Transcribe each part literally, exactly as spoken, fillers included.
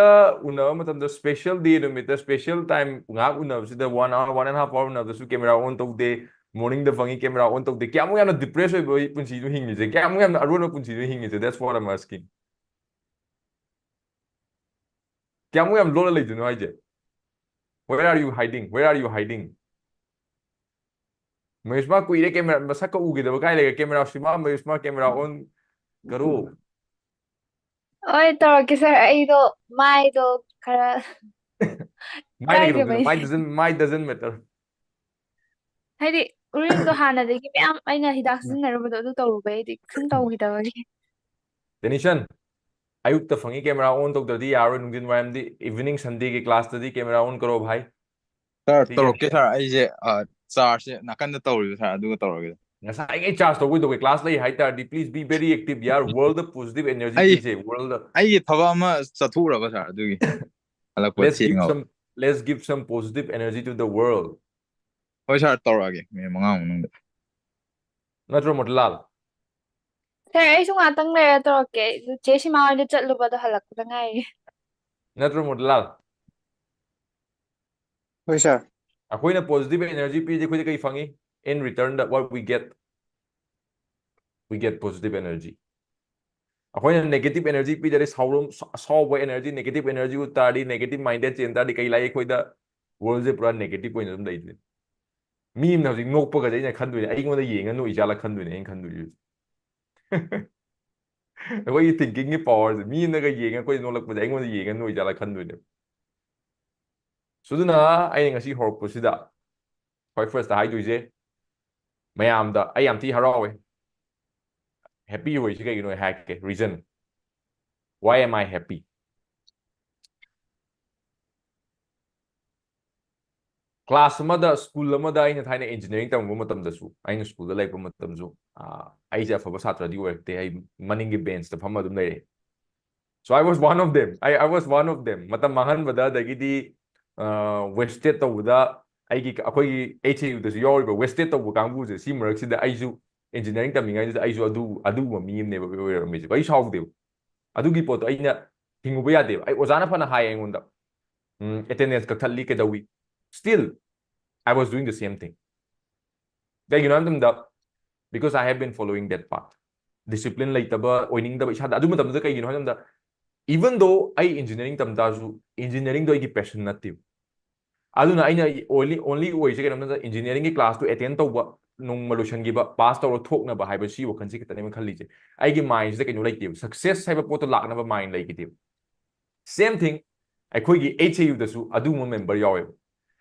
ꯎꯅꯕ ꯃꯇꯝꯗ special day ꯅꯨꯃꯤꯠꯇ special time ꯉꯥꯏꯍꯥꯛ ꯎꯅꯕꯁꯤꯗ one hour, one and half hour ꯎꯅꯕꯗꯁꯨ camera on ꯇꯧꯗꯦ, morningꯗ ꯐꯪꯉꯤ camera on ꯇꯧꯗꯦ, ꯀꯌꯥꯃꯨꯛ ꯌꯥꯝꯅ depress ꯑꯣꯏꯕ ꯄꯨꯟꯁꯤꯅꯣ ꯍꯤꯡꯉꯤꯁꯦ, ꯀꯌꯥꯃꯨꯛ ꯌꯥꯝꯅ ꯑꯔꯣꯟꯕ ꯄꯨꯟꯁꯤꯅꯣ ꯍꯤꯡꯉꯤꯁꯦ? That's what I'm asking. ꯀꯌꯥꯃꯨꯛ ꯌꯥꯝ ꯂꯣꯜꯂ ꯂꯩꯗꯣꯏꯅꯣ ꯍꯥꯏꯁꯦ? Where are you hiding? Where are you hiding? ꯃꯌꯨꯁꯃꯥ ꯀꯨꯏꯔꯦ camera ꯃꯁꯛꯀ ꯎꯈꯤꯗꯕ꯫ ꯀꯥꯏ ꯂꯩꯒꯦ camera? ꯁꯤꯃꯥ ꯃꯌꯨꯁꯃꯥ camera on ꯀꯔꯣ꯫ ꯍꯣꯏ, ꯇꯧꯔꯛꯀꯦ ꯁꯥꯔ꯫ ꯑꯩꯗꯣ ꯃꯥꯏꯗꯣ ꯈꯔ ꯃꯥꯏꯅ ꯀꯥꯏꯗꯕ ꯀꯩꯗꯧꯗꯣꯏꯅꯣ? ꯃꯥꯏ ꯑꯩꯁꯦ꯫ Doesn't, my doesn't matter. ꯍꯥꯏꯗꯤ ꯎꯔꯤꯡꯗꯣ ꯍꯥꯟꯅꯗꯒꯤ ꯃꯌꯥꯝ ꯑꯩꯅ ꯍꯤꯗꯥꯛ ꯁꯤꯖꯤꯟꯅꯔꯨꯕꯗꯣ ꯑꯗꯨ ꯇꯧꯔꯨꯕꯩꯗꯤ ꯁꯨꯝ ꯇꯧꯈꯤꯗꯕꯒꯤ꯫ Tension, ꯑꯌꯨꯛꯇ ꯐꯪꯉꯤ camera on ꯇꯧꯗ꯭ꯔꯗꯤ ꯌꯥꯔꯣꯏ꯫ ꯅꯨꯡꯊꯤꯟ ꯋꯥꯏꯔꯝꯗꯤ, evening Sundayꯒꯤ classꯇꯗꯤ camera on ꯀꯔꯣ ꯚꯥꯏ꯫ ꯁꯥꯔ, ꯁꯤꯒꯤ ꯇꯧꯔꯛꯀꯦ ꯁꯥꯔ꯫ ꯑꯩꯁꯦ chargeꯁꯦ ꯅꯥꯀꯟꯗ ꯇꯧꯔꯤꯕ ꯁꯥꯔ, ꯑꯗꯨꯒ ꯇꯧꯔꯒꯦ꯫ ꯉꯁꯥꯏꯉꯩ charge ꯇꯧꯕꯩ ꯇꯧꯕꯩ class ꯂꯩ ꯍꯥꯏꯇꯥꯔꯗꯤ, please be very active ꯌꯥꯔ꯫ Worldꯗ positive energy ꯑꯩ- ꯄꯤꯁꯦ, worldꯗ꯫ ꯑꯩꯒꯤ ꯊꯕꯛ ꯑꯃ ꯆꯠꯊꯣꯛꯎꯔꯕ ꯁꯥꯔ, ꯑꯗꯨꯒꯤ ꯍꯜꯂꯛꯄ Let's give ꯊꯦꯡꯉꯕ꯫ Some, let's give some positive energy to the world. ꯍꯣꯏ ꯁꯥꯔ, ꯇꯧꯔꯛꯑꯒꯦ ꯃꯤꯅꯤꯠ ꯃꯉꯥꯃꯨꯛ ꯃꯅꯨꯡꯗ꯫ ꯅꯠꯇ꯭ꯔꯣ ꯃꯣꯇꯤꯂꯥꯜ? ꯁꯥꯔ, ꯑꯩꯁꯨ ꯉꯥꯛꯇꯪ ꯂꯩꯔ ꯇꯧꯔꯛꯀꯦ꯫ ꯆꯦ ꯁꯤꯃꯥ ꯍꯣꯏꯗ ꯆꯠꯂꯨꯕꯗꯣ ꯍꯜꯂꯛꯄꯗ ꯉꯥꯏꯔꯤ꯫ ꯅꯠꯇ꯭ꯔꯣ ꯃꯣꯇꯤꯂꯥꯜ? ꯍꯣꯏ ꯁꯥꯔ꯫ ꯑꯩꯈꯣꯏꯅ positive energy ꯄꯤꯔꯗꯤ ꯑꯩꯈꯣꯏꯗ ꯀꯩ ꯐꯪꯉꯤ? In return, that what we get? We get positive energy. ꯑꯩꯈꯣꯏꯅ negative energy ꯄꯤꯗꯔꯗꯤ, ꯁꯥꯎꯔꯝ-, ꯁꯥꯎꯕ energy, negative energy ꯎꯠ ꯇꯥꯔꯗꯤ, negative minded ꯆꯦꯟ ꯇꯥꯔꯗꯤ ꯀꯩ ꯂꯥꯛꯏ ꯑꯩꯈꯣꯏꯗ? Worldꯁꯦ ꯄꯨꯔꯥ negative ꯑꯣꯏꯅ ꯑꯗꯨꯝ ꯂꯩꯗꯣꯏꯅꯤ꯫ ꯃꯤ ꯑꯃꯅ ꯍꯧꯖꯤꯛ ꯅꯣꯛꯄꯒꯁꯦ ꯑꯩꯅ ꯈꯟꯗꯣꯏꯅꯦ, ꯑꯩꯉꯣꯟꯗ ꯌꯦꯡꯉ ꯅꯣꯛꯏ ꯖꯥꯠꯂ ꯈꯟꯗꯣꯏꯅꯦ ꯑꯩꯅ ꯈꯟꯗꯣꯏꯁꯦ꯫ ꯑꯩꯈꯣꯏꯒꯤ thinkingꯒꯤ powerꯁꯦ, ꯃꯤ ꯑꯃꯅꯒ ꯌꯦꯡꯉ ꯑꯩꯈꯣꯏ ꯅꯣꯛꯂꯛꯄꯁꯦ ꯑꯩꯉꯣꯟꯗ ꯌꯦꯡꯉ ꯅꯣꯛꯏ ꯖꯥꯠꯂ ꯈꯟꯗꯣꯏꯅꯦꯕ꯫ So ꯑꯗꯨꯅ ꯑꯩꯅ ꯉꯁꯤ ꯍꯧꯔꯛꯄꯁꯤꯗ ꯈ꯭ꯋꯥꯏ firstꯇ ꯍꯥꯏꯗꯣꯏꯁꯦ, ꯃꯌꯥꯝꯗ ꯑꯩ ꯌꯥꯝ ꯊꯤ ꯍꯔꯥꯎꯋꯦ꯫ Happy ꯑꯣꯏꯁꯤ ꯀꯩꯒꯤꯅꯣ ꯑꯩ ꯍꯥꯏꯔꯛꯀꯦ, reason. Why am I happy? Class ꯑꯃꯗ, school ꯑꯃꯗ, ꯑꯩꯅ ꯊꯥꯏꯅ engineering ꯇꯝꯕ ꯃꯇꯝꯗꯁꯨ, ꯑꯩꯅ schoolꯗ ꯂꯩꯔꯛꯄ ꯃꯇꯝꯗꯁꯨ, ꯑꯥ, ꯑꯩꯁꯦ ꯑꯐꯕ ꯁꯥꯇ꯭ꯔꯗꯤ ꯑꯣꯏꯔꯛꯇꯦ, ꯑꯩ ꯃꯅꯤꯡꯒꯤ benchꯇ ꯐꯝꯃ ꯑꯗꯨꯝ ꯂꯩꯔꯛꯑꯦ꯫ So I was one of them. I, I was one of them. ꯃꯇꯝ ꯃꯥꯡꯍꯟꯕꯗ, ꯑꯗꯒꯤꯗꯤ, ꯑꯥ, wasted ꯇꯧꯕꯗ, ꯑꯩꯒꯤ, ꯑꯩꯈꯣꯏꯒꯤ HAUꯗꯁꯨ ꯌꯥꯎꯔꯤꯕ wasted ꯇꯧꯕ ꯀꯥꯡꯕꯨꯁꯦ, ꯁꯤ ꯃꯔꯛꯁꯤꯗ ꯑꯩꯁꯨ engineering ꯇꯝꯃꯤꯉꯩꯗꯨꯗ ꯑꯩꯁꯨ ꯑꯗꯨ, ꯑꯗꯨꯒꯨꯝꯕ ꯃꯤ ꯑꯃꯅꯦꯕ ꯑꯣꯏꯔꯝꯃꯤꯁꯦ꯫ ꯑꯩ ꯁꯥꯎꯗꯦꯕ꯫ ꯑꯗꯨꯒꯤ ꯄꯣꯠꯇꯣ ꯑꯩꯅ ꯍꯤꯡꯉꯨꯕ ꯌꯥꯗꯦꯕ꯫ ꯑꯩ ꯑꯣꯖꯥꯅ ꯐꯅ ꯍꯥꯏ ꯑꯩꯉꯣꯟꯗ, "ꯎꯝ, attendance ꯀꯛꯊꯠꯂꯤ ꯀꯩꯗꯧꯏ?" Still, I was doing the same thing. ꯀꯩꯒꯤꯅꯣ ꯍꯥꯏꯕ ꯃꯇꯝꯗ, because I have been following that path. Discipline ꯂꯩꯇꯕ, ꯑꯣꯏꯅꯤꯡꯗꯕ ꯏꯁꯥꯗ꯫ ꯑꯗꯨ ꯃꯇꯝꯗꯨꯗ ꯀꯩꯒꯤꯅꯣ ꯍꯥꯏꯕ ꯃꯇꯝꯗ, even though ꯑꯩ engineering ꯇꯝ ꯇꯥꯔꯁꯨ, engineeringꯗꯣ ꯑꯩꯒꯤ passion ꯅꯠꯇꯦꯕ꯫ ꯑꯗꯨꯅ ꯑꯩꯅ only, only ꯑꯣꯏꯔꯤꯁꯦ ꯀꯩꯅꯣꯝꯇ engineeringꯒꯤ classꯇꯨ attend ꯇꯧꯕ, ꯅꯣꯡꯃ ꯂꯣꯏꯁꯤꯟꯈꯤꯕ, pass ꯇꯧꯔ ꯊꯣꯛꯅꯕ ꯍꯥꯏꯕ ꯁꯤ ꯋꯥꯈꯜꯁꯤ ꯈꯛꯇꯅꯦꯕ ꯈꯜꯂꯤꯁꯦ꯫ ꯑꯩꯒꯤ mindꯁꯤꯗ ꯀꯩꯅꯣ ꯂꯩꯇꯦꯕ, success ꯍꯥꯏꯕ ꯄꯣꯠꯇꯣ ꯂꯥꯛꯅꯕ mind ꯂꯩꯈꯤꯗꯦꯕ꯫ Same thing, ꯑꯩꯈꯣꯏꯒꯤ H A Uꯗꯁꯨ ꯑꯗꯨꯒꯨꯝꯕ member ꯌꯥꯎꯋꯦꯕ꯫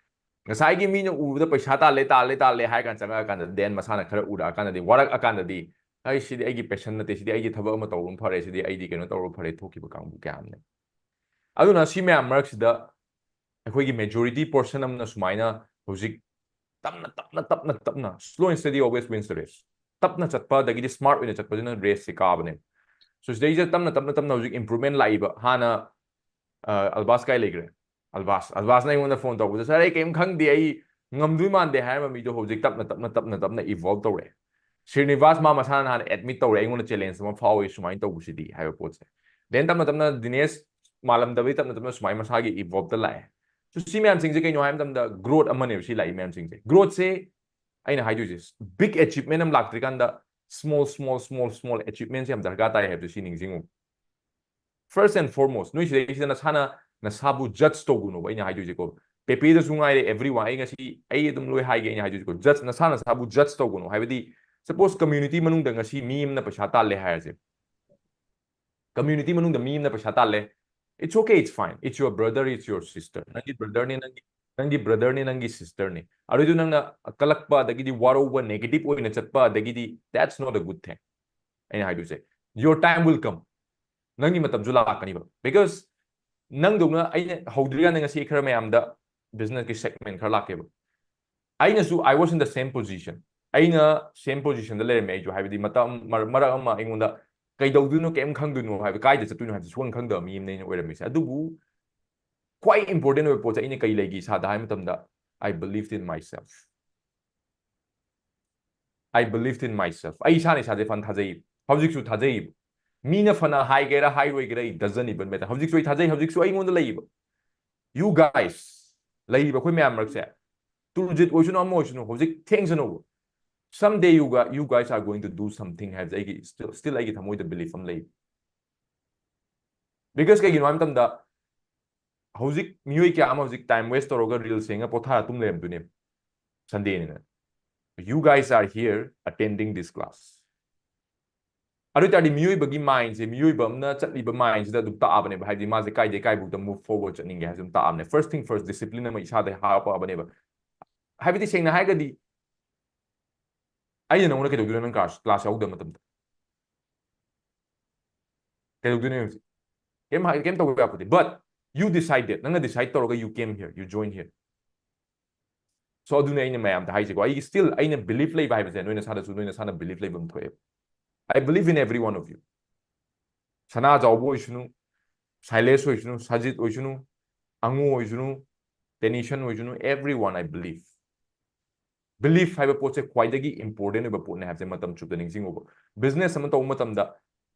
ꯉꯁꯥꯏꯒꯤ ꯃꯤꯅ ꯎꯕꯗ ꯄꯩꯁꯥ ꯇꯥꯜꯂꯦ, ꯇꯥꯜꯂꯦ, ꯇꯥꯜꯂꯦ ꯍꯥꯏꯔ ꯀꯥꯟꯗ ꯆꯪꯉꯛꯑꯀꯥꯟꯗ, then ꯃꯁꯥꯅ ꯈꯔ ꯎꯔꯛꯑꯀꯥꯟꯗꯗꯤ, ꯋꯥꯔꯛꯑꯀꯥꯟꯗꯗꯤ, "ꯑꯩ ꯁꯤꯗꯤ ꯑꯩꯒꯤ passion ꯅꯠꯇꯦ, ꯁꯤꯗꯤ ꯑꯩꯒꯤ ꯊꯕꯛ ꯑꯃ ꯇꯧꯔꯨꯕꯅ ꯐꯔꯦ, ꯁꯤꯗꯤ ꯑꯩꯗꯤ ꯀꯩꯅꯣ ꯇꯧꯔꯨꯕ ꯐꯔꯦ" ꯊꯣꯛꯈꯤꯕ ꯀꯥꯡꯕꯨ ꯀꯌꯥ ꯑꯃ ꯂꯩ꯫ ꯑꯗꯨꯅ ꯁꯤ ꯃꯌꯥꯝ ꯃꯔꯛꯁꯤꯗ ꯑꯩꯈꯣꯏꯒꯤ majority portion ꯑꯃꯅ ꯁꯨꯃꯥꯏꯅ ꯍꯧꯖꯤꯛ ꯇꯞꯅ, ꯇꯞꯅ, ꯇꯞꯅ, ꯇꯞꯅ, slow and steady always wins the race. ꯇꯞꯅ ꯆꯠꯄ ꯑꯗꯒꯤꯗꯤ smart ꯑꯣꯏꯅ ꯆꯠꯄꯁꯤꯅ raceꯁꯦ ꯀꯥꯕꯅꯦ꯫ So ꯁꯤꯗꯩꯁꯤꯗ ꯇꯞꯅ, ꯇꯞꯅ, ꯇꯞꯅ ꯍꯧꯖꯤꯛ improvement ꯂꯥꯛꯏꯕ꯫ ꯍꯥꯟꯅ, ꯑ, ꯑꯜꯕꯥꯁ ꯀꯥꯏ ꯂꯩꯈ꯭ꯔꯦ? ꯑꯜꯕꯥꯁ, ꯑꯜꯕꯥꯁꯅ ꯑꯩꯉꯣꯟꯗ phone ꯇꯧꯕꯗ, "Sir, ꯑꯩ ꯀꯩꯝ ꯈꯪꯗꯦ, ꯑꯩ ꯉꯝꯗꯣꯏ ꯃꯥꯟꯗꯦ" ꯍꯥꯏꯔꯝꯕ ꯃꯤꯗꯣ ꯍꯧꯖꯤꯛ ꯇꯞꯅ, ꯇꯞꯅ, ꯇꯞꯅ, ꯇꯞꯅ evolve ꯇꯧꯔꯛꯑꯦ꯫ ꯁ꯭ꯔꯤꯅꯤꯕꯥꯁ ꯃꯥ ꯃꯁꯥꯅ ꯍꯥꯟꯅ admit ꯇꯧꯔꯦ, "ꯑꯩꯉꯣꯟꯗ challenge ꯑꯃ ꯐꯥꯎꯏ ꯁꯨꯃꯥꯏꯅ ꯇꯧꯕꯁꯤꯗꯤ" ꯍꯥꯏꯕ ꯄꯣꯠꯁꯦ꯫ Then ꯇꯞꯅ, ꯇꯞꯅ ꯗꯤꯅꯦꯁ ꯃꯥꯜꯂꯝꯗꯕꯗꯤ ꯇꯞꯅ, ꯇꯞꯅ ꯁꯨꯃꯥꯏꯅ ꯃꯁꯥꯒꯤ evolveꯇ ꯂꯥꯛꯑꯦ꯫ So ꯁꯤ ꯃꯌꯥꯝꯁꯤꯡꯁꯦ ꯀꯩꯅꯣ ꯍꯥꯏꯕ ꯃꯇꯝꯗ growth ꯑꯃꯅꯦꯕ ꯁꯤ ꯂꯥꯛꯏ ꯃꯌꯥꯝꯁꯤꯡꯁꯦ꯫ Growthꯁꯦ ꯑꯩꯅ ꯍꯥꯏꯗꯣꯏꯁꯦ, big achievement ꯑꯃ ꯂꯥꯛꯇ꯭ꯔꯤꯀꯥꯟꯗ small, small, small, small achievementꯁꯦ ꯌꯥꯝ ꯗꯔꯀꯥꯔ ꯇꯥꯏ ꯍꯥꯏꯕꯗꯨ ꯁꯤ ꯅꯤꯡꯁꯤꯡꯉꯨ꯫ First and foremost, ꯅꯣꯏ ꯁꯤꯗꯩꯁꯤꯗ ꯅꯁꯥꯅ ꯅꯁꯥꯕꯨ judge ꯇꯧꯒꯅꯣꯕ꯫ ꯑꯩꯅ ꯍꯥꯏꯗꯣꯏꯁꯦꯀꯣ, ꯄꯦꯄꯦꯗꯁꯨ ꯉꯥꯏꯔꯦ, everyone, ꯑꯩ ꯉꯁꯤ ꯑꯩ ꯑꯗꯨꯝ ꯂꯣꯏ ꯍꯥꯏꯒꯦ꯫ ꯑꯩꯅ ꯍꯥꯏꯗꯣꯏꯁꯦꯀꯣ, judge, ꯅꯁꯥ ꯅꯁꯥꯕꯨ judge ꯇꯧꯒꯅꯣ꯫ ꯍꯥꯏꯕꯗꯤ, suppose community ꯃꯅꯨꯡꯗ ꯉꯁꯤ ꯃꯤ ꯑꯃꯅ ꯄꯩꯁꯥ ꯇꯥꯜꯂꯦ ꯍꯥꯏꯔꯁꯦ, community ꯃꯅꯨꯡꯗ ꯃꯤ ꯑꯃꯅ ꯄꯩꯁꯥ ꯇꯥꯜꯂꯦ, it's okay, it's fine, it's your brother, it's your sister, ꯅꯪꯒꯤ brotherꯅꯦ, ꯅꯪꯒꯤ, ꯅꯪꯒꯤ brotherꯅꯦ, ꯅꯪꯒꯤ sisterꯅꯦ꯫ ꯑꯗꯨꯏꯗꯨ ꯅꯪꯅ ꯀꯜꯂꯛꯄ, ꯑꯗꯒꯤꯗꯤ ꯋꯥꯔꯧꯕ, negative ꯑꯣꯏꯅ ꯆꯠꯄ, ꯑꯗꯒꯤꯗꯤ that's not a good thing꯫ ꯑꯩꯅ ꯍꯥꯏꯗꯣꯏꯁꯦ, your time will come, ꯅꯪꯒꯤ ꯃꯇꯝꯁꯨ ꯂꯥꯛꯀꯅꯤꯕ꯫ Because ꯅꯪꯗꯧꯅ ꯑꯩꯅ ꯍꯧꯗ꯭ꯔꯤꯀꯥꯟꯗ ꯉꯁꯤ ꯈꯔ ꯃꯌꯥꯝꯗ businessꯀꯤ segment ꯈꯔ ꯂꯥꯛꯀꯦꯕ꯫ ꯑꯩꯅꯁꯨ, I was in the same position, ꯑꯩꯅ same positionꯗ ꯂꯩꯔꯝꯃꯦ ꯑꯩꯁꯨ꯫ ꯍꯥꯏꯕꯗꯤ ꯃꯇꯝ ꯃꯔ-, ꯃꯔꯛ ꯑꯃ ꯑꯩꯉꯣꯟꯗ ꯀꯩꯗꯧꯗꯣꯏꯅꯣ, ꯀꯩꯝ ꯈꯪꯗꯣꯏꯅꯣ, ꯍꯥꯏꯕꯗꯤ ꯀꯥꯏꯗ ꯆꯠꯇꯣꯏꯅꯣ ꯍꯥꯏꯕꯁꯦ ꯁꯨꯈꯪ ꯈꯪꯗꯕ ꯃꯤ ꯑꯃꯅꯦ ꯑꯩꯅ ꯑꯣꯏꯔꯝꯃꯤꯁꯦ꯫ ꯑꯗꯨꯕꯨ ꯈ꯭ꯋꯥꯏ important ꯑꯣꯏꯕ ꯄꯣꯠꯁꯦ ꯑꯩꯅ ꯀꯩ ꯂꯩꯒꯦ ꯏꯁꯥꯗ ꯍꯥꯏꯕ ꯃꯇꯝꯗ, I believed in myself꯫ I believed in myself꯫ ꯑꯩ ꯏꯁꯥꯅ ꯏꯁꯥꯁꯦ ꯐꯅ ꯊꯥꯖꯩ, ꯍꯧꯖꯤꯛꯁꯨ ꯊꯥꯖꯩ꯫ ꯃꯤꯅ ꯐꯅ ꯍꯥꯏꯒꯦꯔꯥ ꯍꯥꯏꯔꯣꯏꯒꯦꯔꯥ, it doesn't even matter. ꯍꯧꯖꯤꯛꯁꯨ ꯑꯩ ꯊꯥꯖꯩ, ꯍꯧꯖꯤꯛꯁꯨ ꯑꯩꯉꯣꯟꯗ ꯂꯩꯌꯦꯕ, you guys, ꯂꯩꯔꯤꯕ ꯑꯩꯈꯣꯏ ꯃꯌꯥꯝ ꯃꯔꯛꯁꯦ, ꯇꯨꯔꯨꯖꯤꯠ ꯑꯣꯏꯁꯅꯨ, ꯑꯃ ꯑꯣꯏꯁꯅꯨ, ꯍꯧꯖꯤꯛ ꯊꯦꯡꯁꯅꯨꯕ. Someday you guys, you guys are going to do something ꯍꯥꯏꯕꯁꯦ ꯑꯩꯒꯤ still, still ꯑꯩꯒꯤ ꯊꯃꯣꯏꯗ belief ꯑꯃ ꯂꯩ. Because ꯀꯩꯒꯤꯅꯣ ꯍꯥꯏꯕ ꯃꯇꯝꯗ, ꯍꯧꯖꯤꯛ ꯃꯤꯑꯣꯏ ꯀꯌꯥ ꯑꯃ ꯍꯧꯖꯤꯛ time waste ꯇꯧꯔꯒ reels ꯌꯦꯡꯉ ꯄꯣꯊꯥꯔ ꯇꯨꯝ ꯂꯩꯔꯝꯗꯣꯏꯅꯦꯕ Sundayꯅꯤꯅ. You guys are here attending this class. ꯑꯗꯨ ꯑꯣꯏ ꯇꯥꯔꯗꯤ ꯃꯤꯑꯣꯏꯕꯒꯤ mindꯁꯦ, ꯃꯤꯑꯣꯏꯕ ꯑꯃꯅ ꯆꯠꯂꯤꯕ mindꯁꯤꯗ ꯑꯗꯨꯝ ꯇꯥꯛꯑꯕꯅꯦꯕ, ꯍꯥꯏꯕꯗꯤ ꯃꯥꯁꯦ ꯀꯥꯏꯗꯩ ꯀꯥꯏꯕꯨꯛꯇ move forward ꯆꯠꯅꯤꯡꯒꯦ ꯍꯥꯏꯕꯁꯦ ꯑꯗꯨꯝ ꯇꯥꯛꯑꯕꯅꯦ. First thing first, discipline ꯑꯃ ꯏꯁꯥꯗ ꯍꯥꯞꯄꯛꯑꯕꯅꯦꯕ. ꯍꯥꯏꯕꯗꯤ ꯁꯦꯡꯅ ꯍꯥꯏꯔꯒꯗꯤ ꯑꯩꯅ ꯅꯉꯣꯟꯗ ꯀꯩꯗꯧꯗꯣꯏꯅꯣ, ꯅꯪ class, class ꯌꯥꯎꯗꯕ ꯃꯇꯝꯗ ꯀꯩꯗꯧꯗꯣꯏꯅꯣ ꯍꯧꯖꯤꯛ? ꯀꯩꯝ ꯍꯥꯏ-, ꯀꯩꯝ ꯇꯧꯕ ꯌꯥꯄꯣꯠꯇꯦ. But you decided, ꯅꯪꯅ decide ꯇꯧꯔꯒ you came here, you join here. So ꯑꯗꯨꯅꯦ ꯑꯩꯅ ꯃꯌꯥꯝꯗ ꯍꯥꯏꯁꯦꯀꯣ, ꯑꯩꯒꯤ still ꯑꯩꯅ belief ꯂꯩꯕ ꯍꯥꯏꯕꯁꯦ ꯅꯣꯏ ꯅꯁꯥꯗꯁꯨ, ꯅꯣꯏ ꯅꯁꯥꯅ belief ꯂꯩꯕ ꯑꯃ ꯊꯣꯛꯑꯦꯕ. I believe in every one of you. ꯁꯅꯥꯖꯥꯎꯕ ꯑꯣꯏꯁꯅꯨ, ꯁꯥꯏꯂꯦꯁ ꯑꯣꯏꯁꯅꯨ, ꯁꯖꯤꯠ ꯑꯣꯏꯁꯅꯨ, ꯑꯉꯨ ꯑꯣꯏꯁꯅꯨ, ꯇꯦꯅꯤꯁꯟ ꯑꯣꯏꯁꯅꯨ, everyone I believe. Belief ꯍꯥꯏꯕ ꯄꯣꯠꯁꯦ ꯈ꯭ꯋꯥꯏꯗꯒꯤ important ꯑꯣꯏꯕ ꯄꯣꯠꯅꯦ ꯍꯥꯏꯕꯁꯦ ꯃꯇꯝ ꯆꯨꯞꯇ ꯅꯤꯡꯁꯤꯡꯉꯨꯕ. Business ꯑꯃ ꯇꯧꯕ ꯃꯇꯝꯗ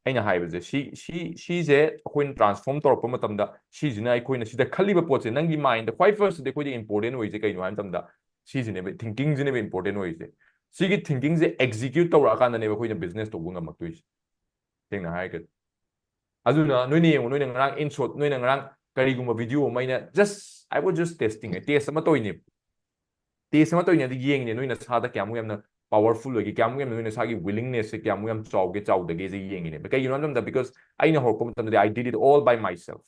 ꯑꯩꯅ ꯍꯥꯏꯕꯁꯦ, ꯁꯤ, ꯁꯤ, ꯁꯤꯁꯦ ꯑꯩꯈꯣꯏꯅ transform ꯇꯧꯔꯛꯄ ꯃꯇꯝꯗ, ꯁꯤꯁꯤꯅ ꯑꯩꯈꯣꯏꯅ ꯁꯤꯗ ꯈꯜꯂꯤꯕ ꯄꯣꯠꯁꯦ, ꯅꯪꯒꯤ mindꯗ ꯈ꯭ꯋꯥꯏ firstꯇꯗꯤ ꯑꯩꯈꯣꯏꯗ important ꯑꯣꯏꯔꯤꯁꯦ ꯀꯩꯅꯣ ꯍꯥꯏꯕ ꯃꯇꯝꯗ, ꯁꯤꯁꯤꯅꯦꯕ, thinkingꯁꯤꯅꯦꯕ important ꯑꯣꯏꯔꯤꯁꯦ. ꯁꯤꯒꯤ thinkingꯁꯦ execute ꯇꯧꯔꯛꯑꯀꯥꯟꯗꯅꯦꯕ ꯑꯩꯈꯣꯏꯅ business ꯇꯧꯕ ꯉꯝꯃꯛꯇꯣꯏꯁꯦ, ꯁꯦꯡꯅ ꯍꯥꯏꯔꯒꯗꯤ. ꯑꯗꯨꯅ ꯅꯣꯏꯅ ꯌꯦꯡꯉꯨ, ꯅꯣꯏꯅ ꯉꯔꯥꯡ in short, ꯅꯣꯏꯅ ꯉꯔꯥꯡ ꯀꯔꯤꯒꯨꯝꯕ video ꯑꯃ ꯑꯩꯅ just, I was just testing, test ꯑꯃ ꯇꯧꯔꯤꯅꯦꯕ. Test ꯑꯃ ꯇꯧꯔꯤꯅꯦ, ꯑꯗꯨ ꯌꯦꯡꯉꯤꯅꯦ, ꯅꯣꯏ ꯅꯁꯥꯗ ꯀꯌꯥꯃꯨꯛ ꯌꯥꯝꯅ powerful ꯑꯣꯏꯒꯦ, ꯀꯌꯥꯃꯨꯛ ꯌꯥꯝꯅ ꯅꯣꯏ ꯅꯁꯥꯒꯤ willingnessꯁꯦ ꯀꯌꯥꯃꯨꯛ ꯌꯥꯝ ꯆꯥꯎꯒꯦ, ꯆꯥꯎꯗꯒꯦꯁꯦ ꯌꯦꯡꯉꯤꯅꯦꯕ. ꯀꯩꯒꯤꯅꯣ ꯍꯥꯏꯕ ꯃꯇꯝꯗ, because ꯑꯩꯅ ꯍꯧꯔꯛꯄ ꯃꯇꯝꯗꯗꯤ I did it all by myself.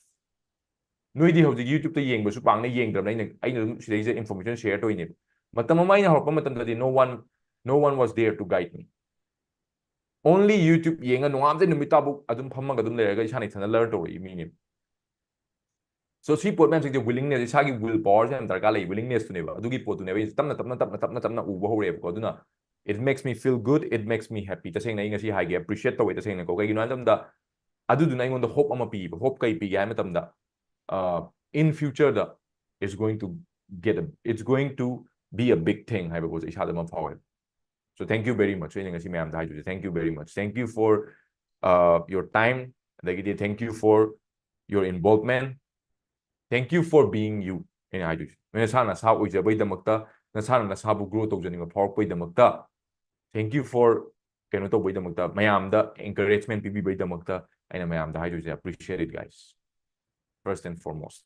ꯅꯣꯏꯗꯤ ꯍꯧꯖꯤꯛ YouTubeꯇ ꯌꯦꯡꯕꯁꯨ ꯄꯥꯛꯅ ꯌꯦꯡꯗ꯭ꯔꯕꯅꯤꯅ, ꯑꯩꯅ, ꯑꯩꯅ ꯑꯗꯨꯝ ꯁꯤꯗꯩꯁꯤꯗ information share ꯇꯧꯔꯤꯅꯦꯕ. ꯃꯇꯝ ꯑꯃ ꯑꯩꯅ ꯍꯧꯔꯛꯄ ꯃꯇꯝꯗꯗꯤ no one, no one was there to guide me. Only YouTube ꯌꯦꯡꯉ ꯅꯣꯡꯉꯥꯟꯕꯗꯩ ꯅꯨꯃꯤꯠ ꯇꯥꯕꯨꯛ ꯑꯗꯨꯝ ꯐꯝꯃꯒ ꯑꯗꯨꯝ ꯂꯩꯔꯒ ꯏꯁꯥꯅ ꯏꯊꯟꯇ learn ꯇꯧꯔꯛꯏ ꯃꯤꯅꯦꯕ. So ꯁꯤ ꯄꯣꯠ ꯃꯌꯥꯝꯁꯤꯡꯁꯦ willingness, ꯏꯁꯥꯒꯤ will powerꯁꯦ ꯌꯥꯝ ꯗꯔꯀꯥꯔ ꯂꯩ, willingnessꯇꯨꯅꯦꯕ꯫ ꯑꯗꯨꯒꯤ ꯄꯣꯠꯇꯨꯅꯦꯕ ꯑꯩ ꯇꯞꯅ, ꯇꯞꯅ, ꯇꯞꯅ, ꯇꯞꯅ, ꯇꯞꯅ ꯎꯕ ꯍꯧꯔꯛꯑꯦꯕꯀꯣ꯫ ꯑꯗꯨꯅ it makes me feel good, it makes me happy. ꯇꯁꯦꯡꯅ ꯑꯩ ꯉꯁꯤ ꯍꯥꯏꯒꯦ, appreciate ꯇꯧꯋꯦ ꯇꯁꯦꯡꯅꯀꯣ꯫ ꯀꯩꯒꯤꯅꯣ ꯍꯥꯏꯕ ꯃꯇꯝꯗ ꯑꯗꯨꯗꯨꯅ ꯑꯩꯉꯣꯟꯗ hope ꯑꯃ ꯄꯤꯕ꯫ Hope ꯀꯩ ꯄꯤꯒꯦ ꯍꯥꯏꯕ ꯃꯇꯝꯗ, uh, in futureꯗ it's going to get a, it's going to be a big thing ꯍꯥꯏꯕ ꯄꯣꯠꯁꯦ ꯏꯁꯥꯗ ꯑꯃ ꯐꯥꯎꯋꯦꯕ꯫ So thank you very much. ꯑꯩꯅ ꯉꯁꯤ ꯃꯌꯥꯝꯗ ꯍꯥꯏꯗꯣꯏꯁꯦ, thank you very much. Thank you for uh, your time, ꯑꯗꯒꯤꯗꯤ thank you for your involvement, thank you for being you. ꯑꯩꯅ ꯍꯥꯏꯗꯣꯏꯁꯦ, ꯅꯣꯏ ꯅꯁꯥꯅ ꯅꯁꯥ ꯑꯣꯏꯖꯕꯩꯗꯃꯛꯇ, ꯅꯁꯥꯅ ꯅꯁꯥꯕꯨ grow ꯇꯧꯖꯅꯤꯡꯕ ꯐꯥꯎꯔꯛꯄꯩꯗꯃꯛꯇ, thank you for ꯀꯩꯅꯣ ꯇꯧꯕꯩꯗꯃꯛꯇ, ꯃꯌꯥꯝꯗ encouragement ꯄꯤꯕꯤꯕꯩꯗꯃꯛꯇ ꯑꯩꯅ ꯃꯌꯥꯝꯗ ꯍꯥꯏꯗꯣꯏꯁꯦ, appreciate it, guys, first and foremost.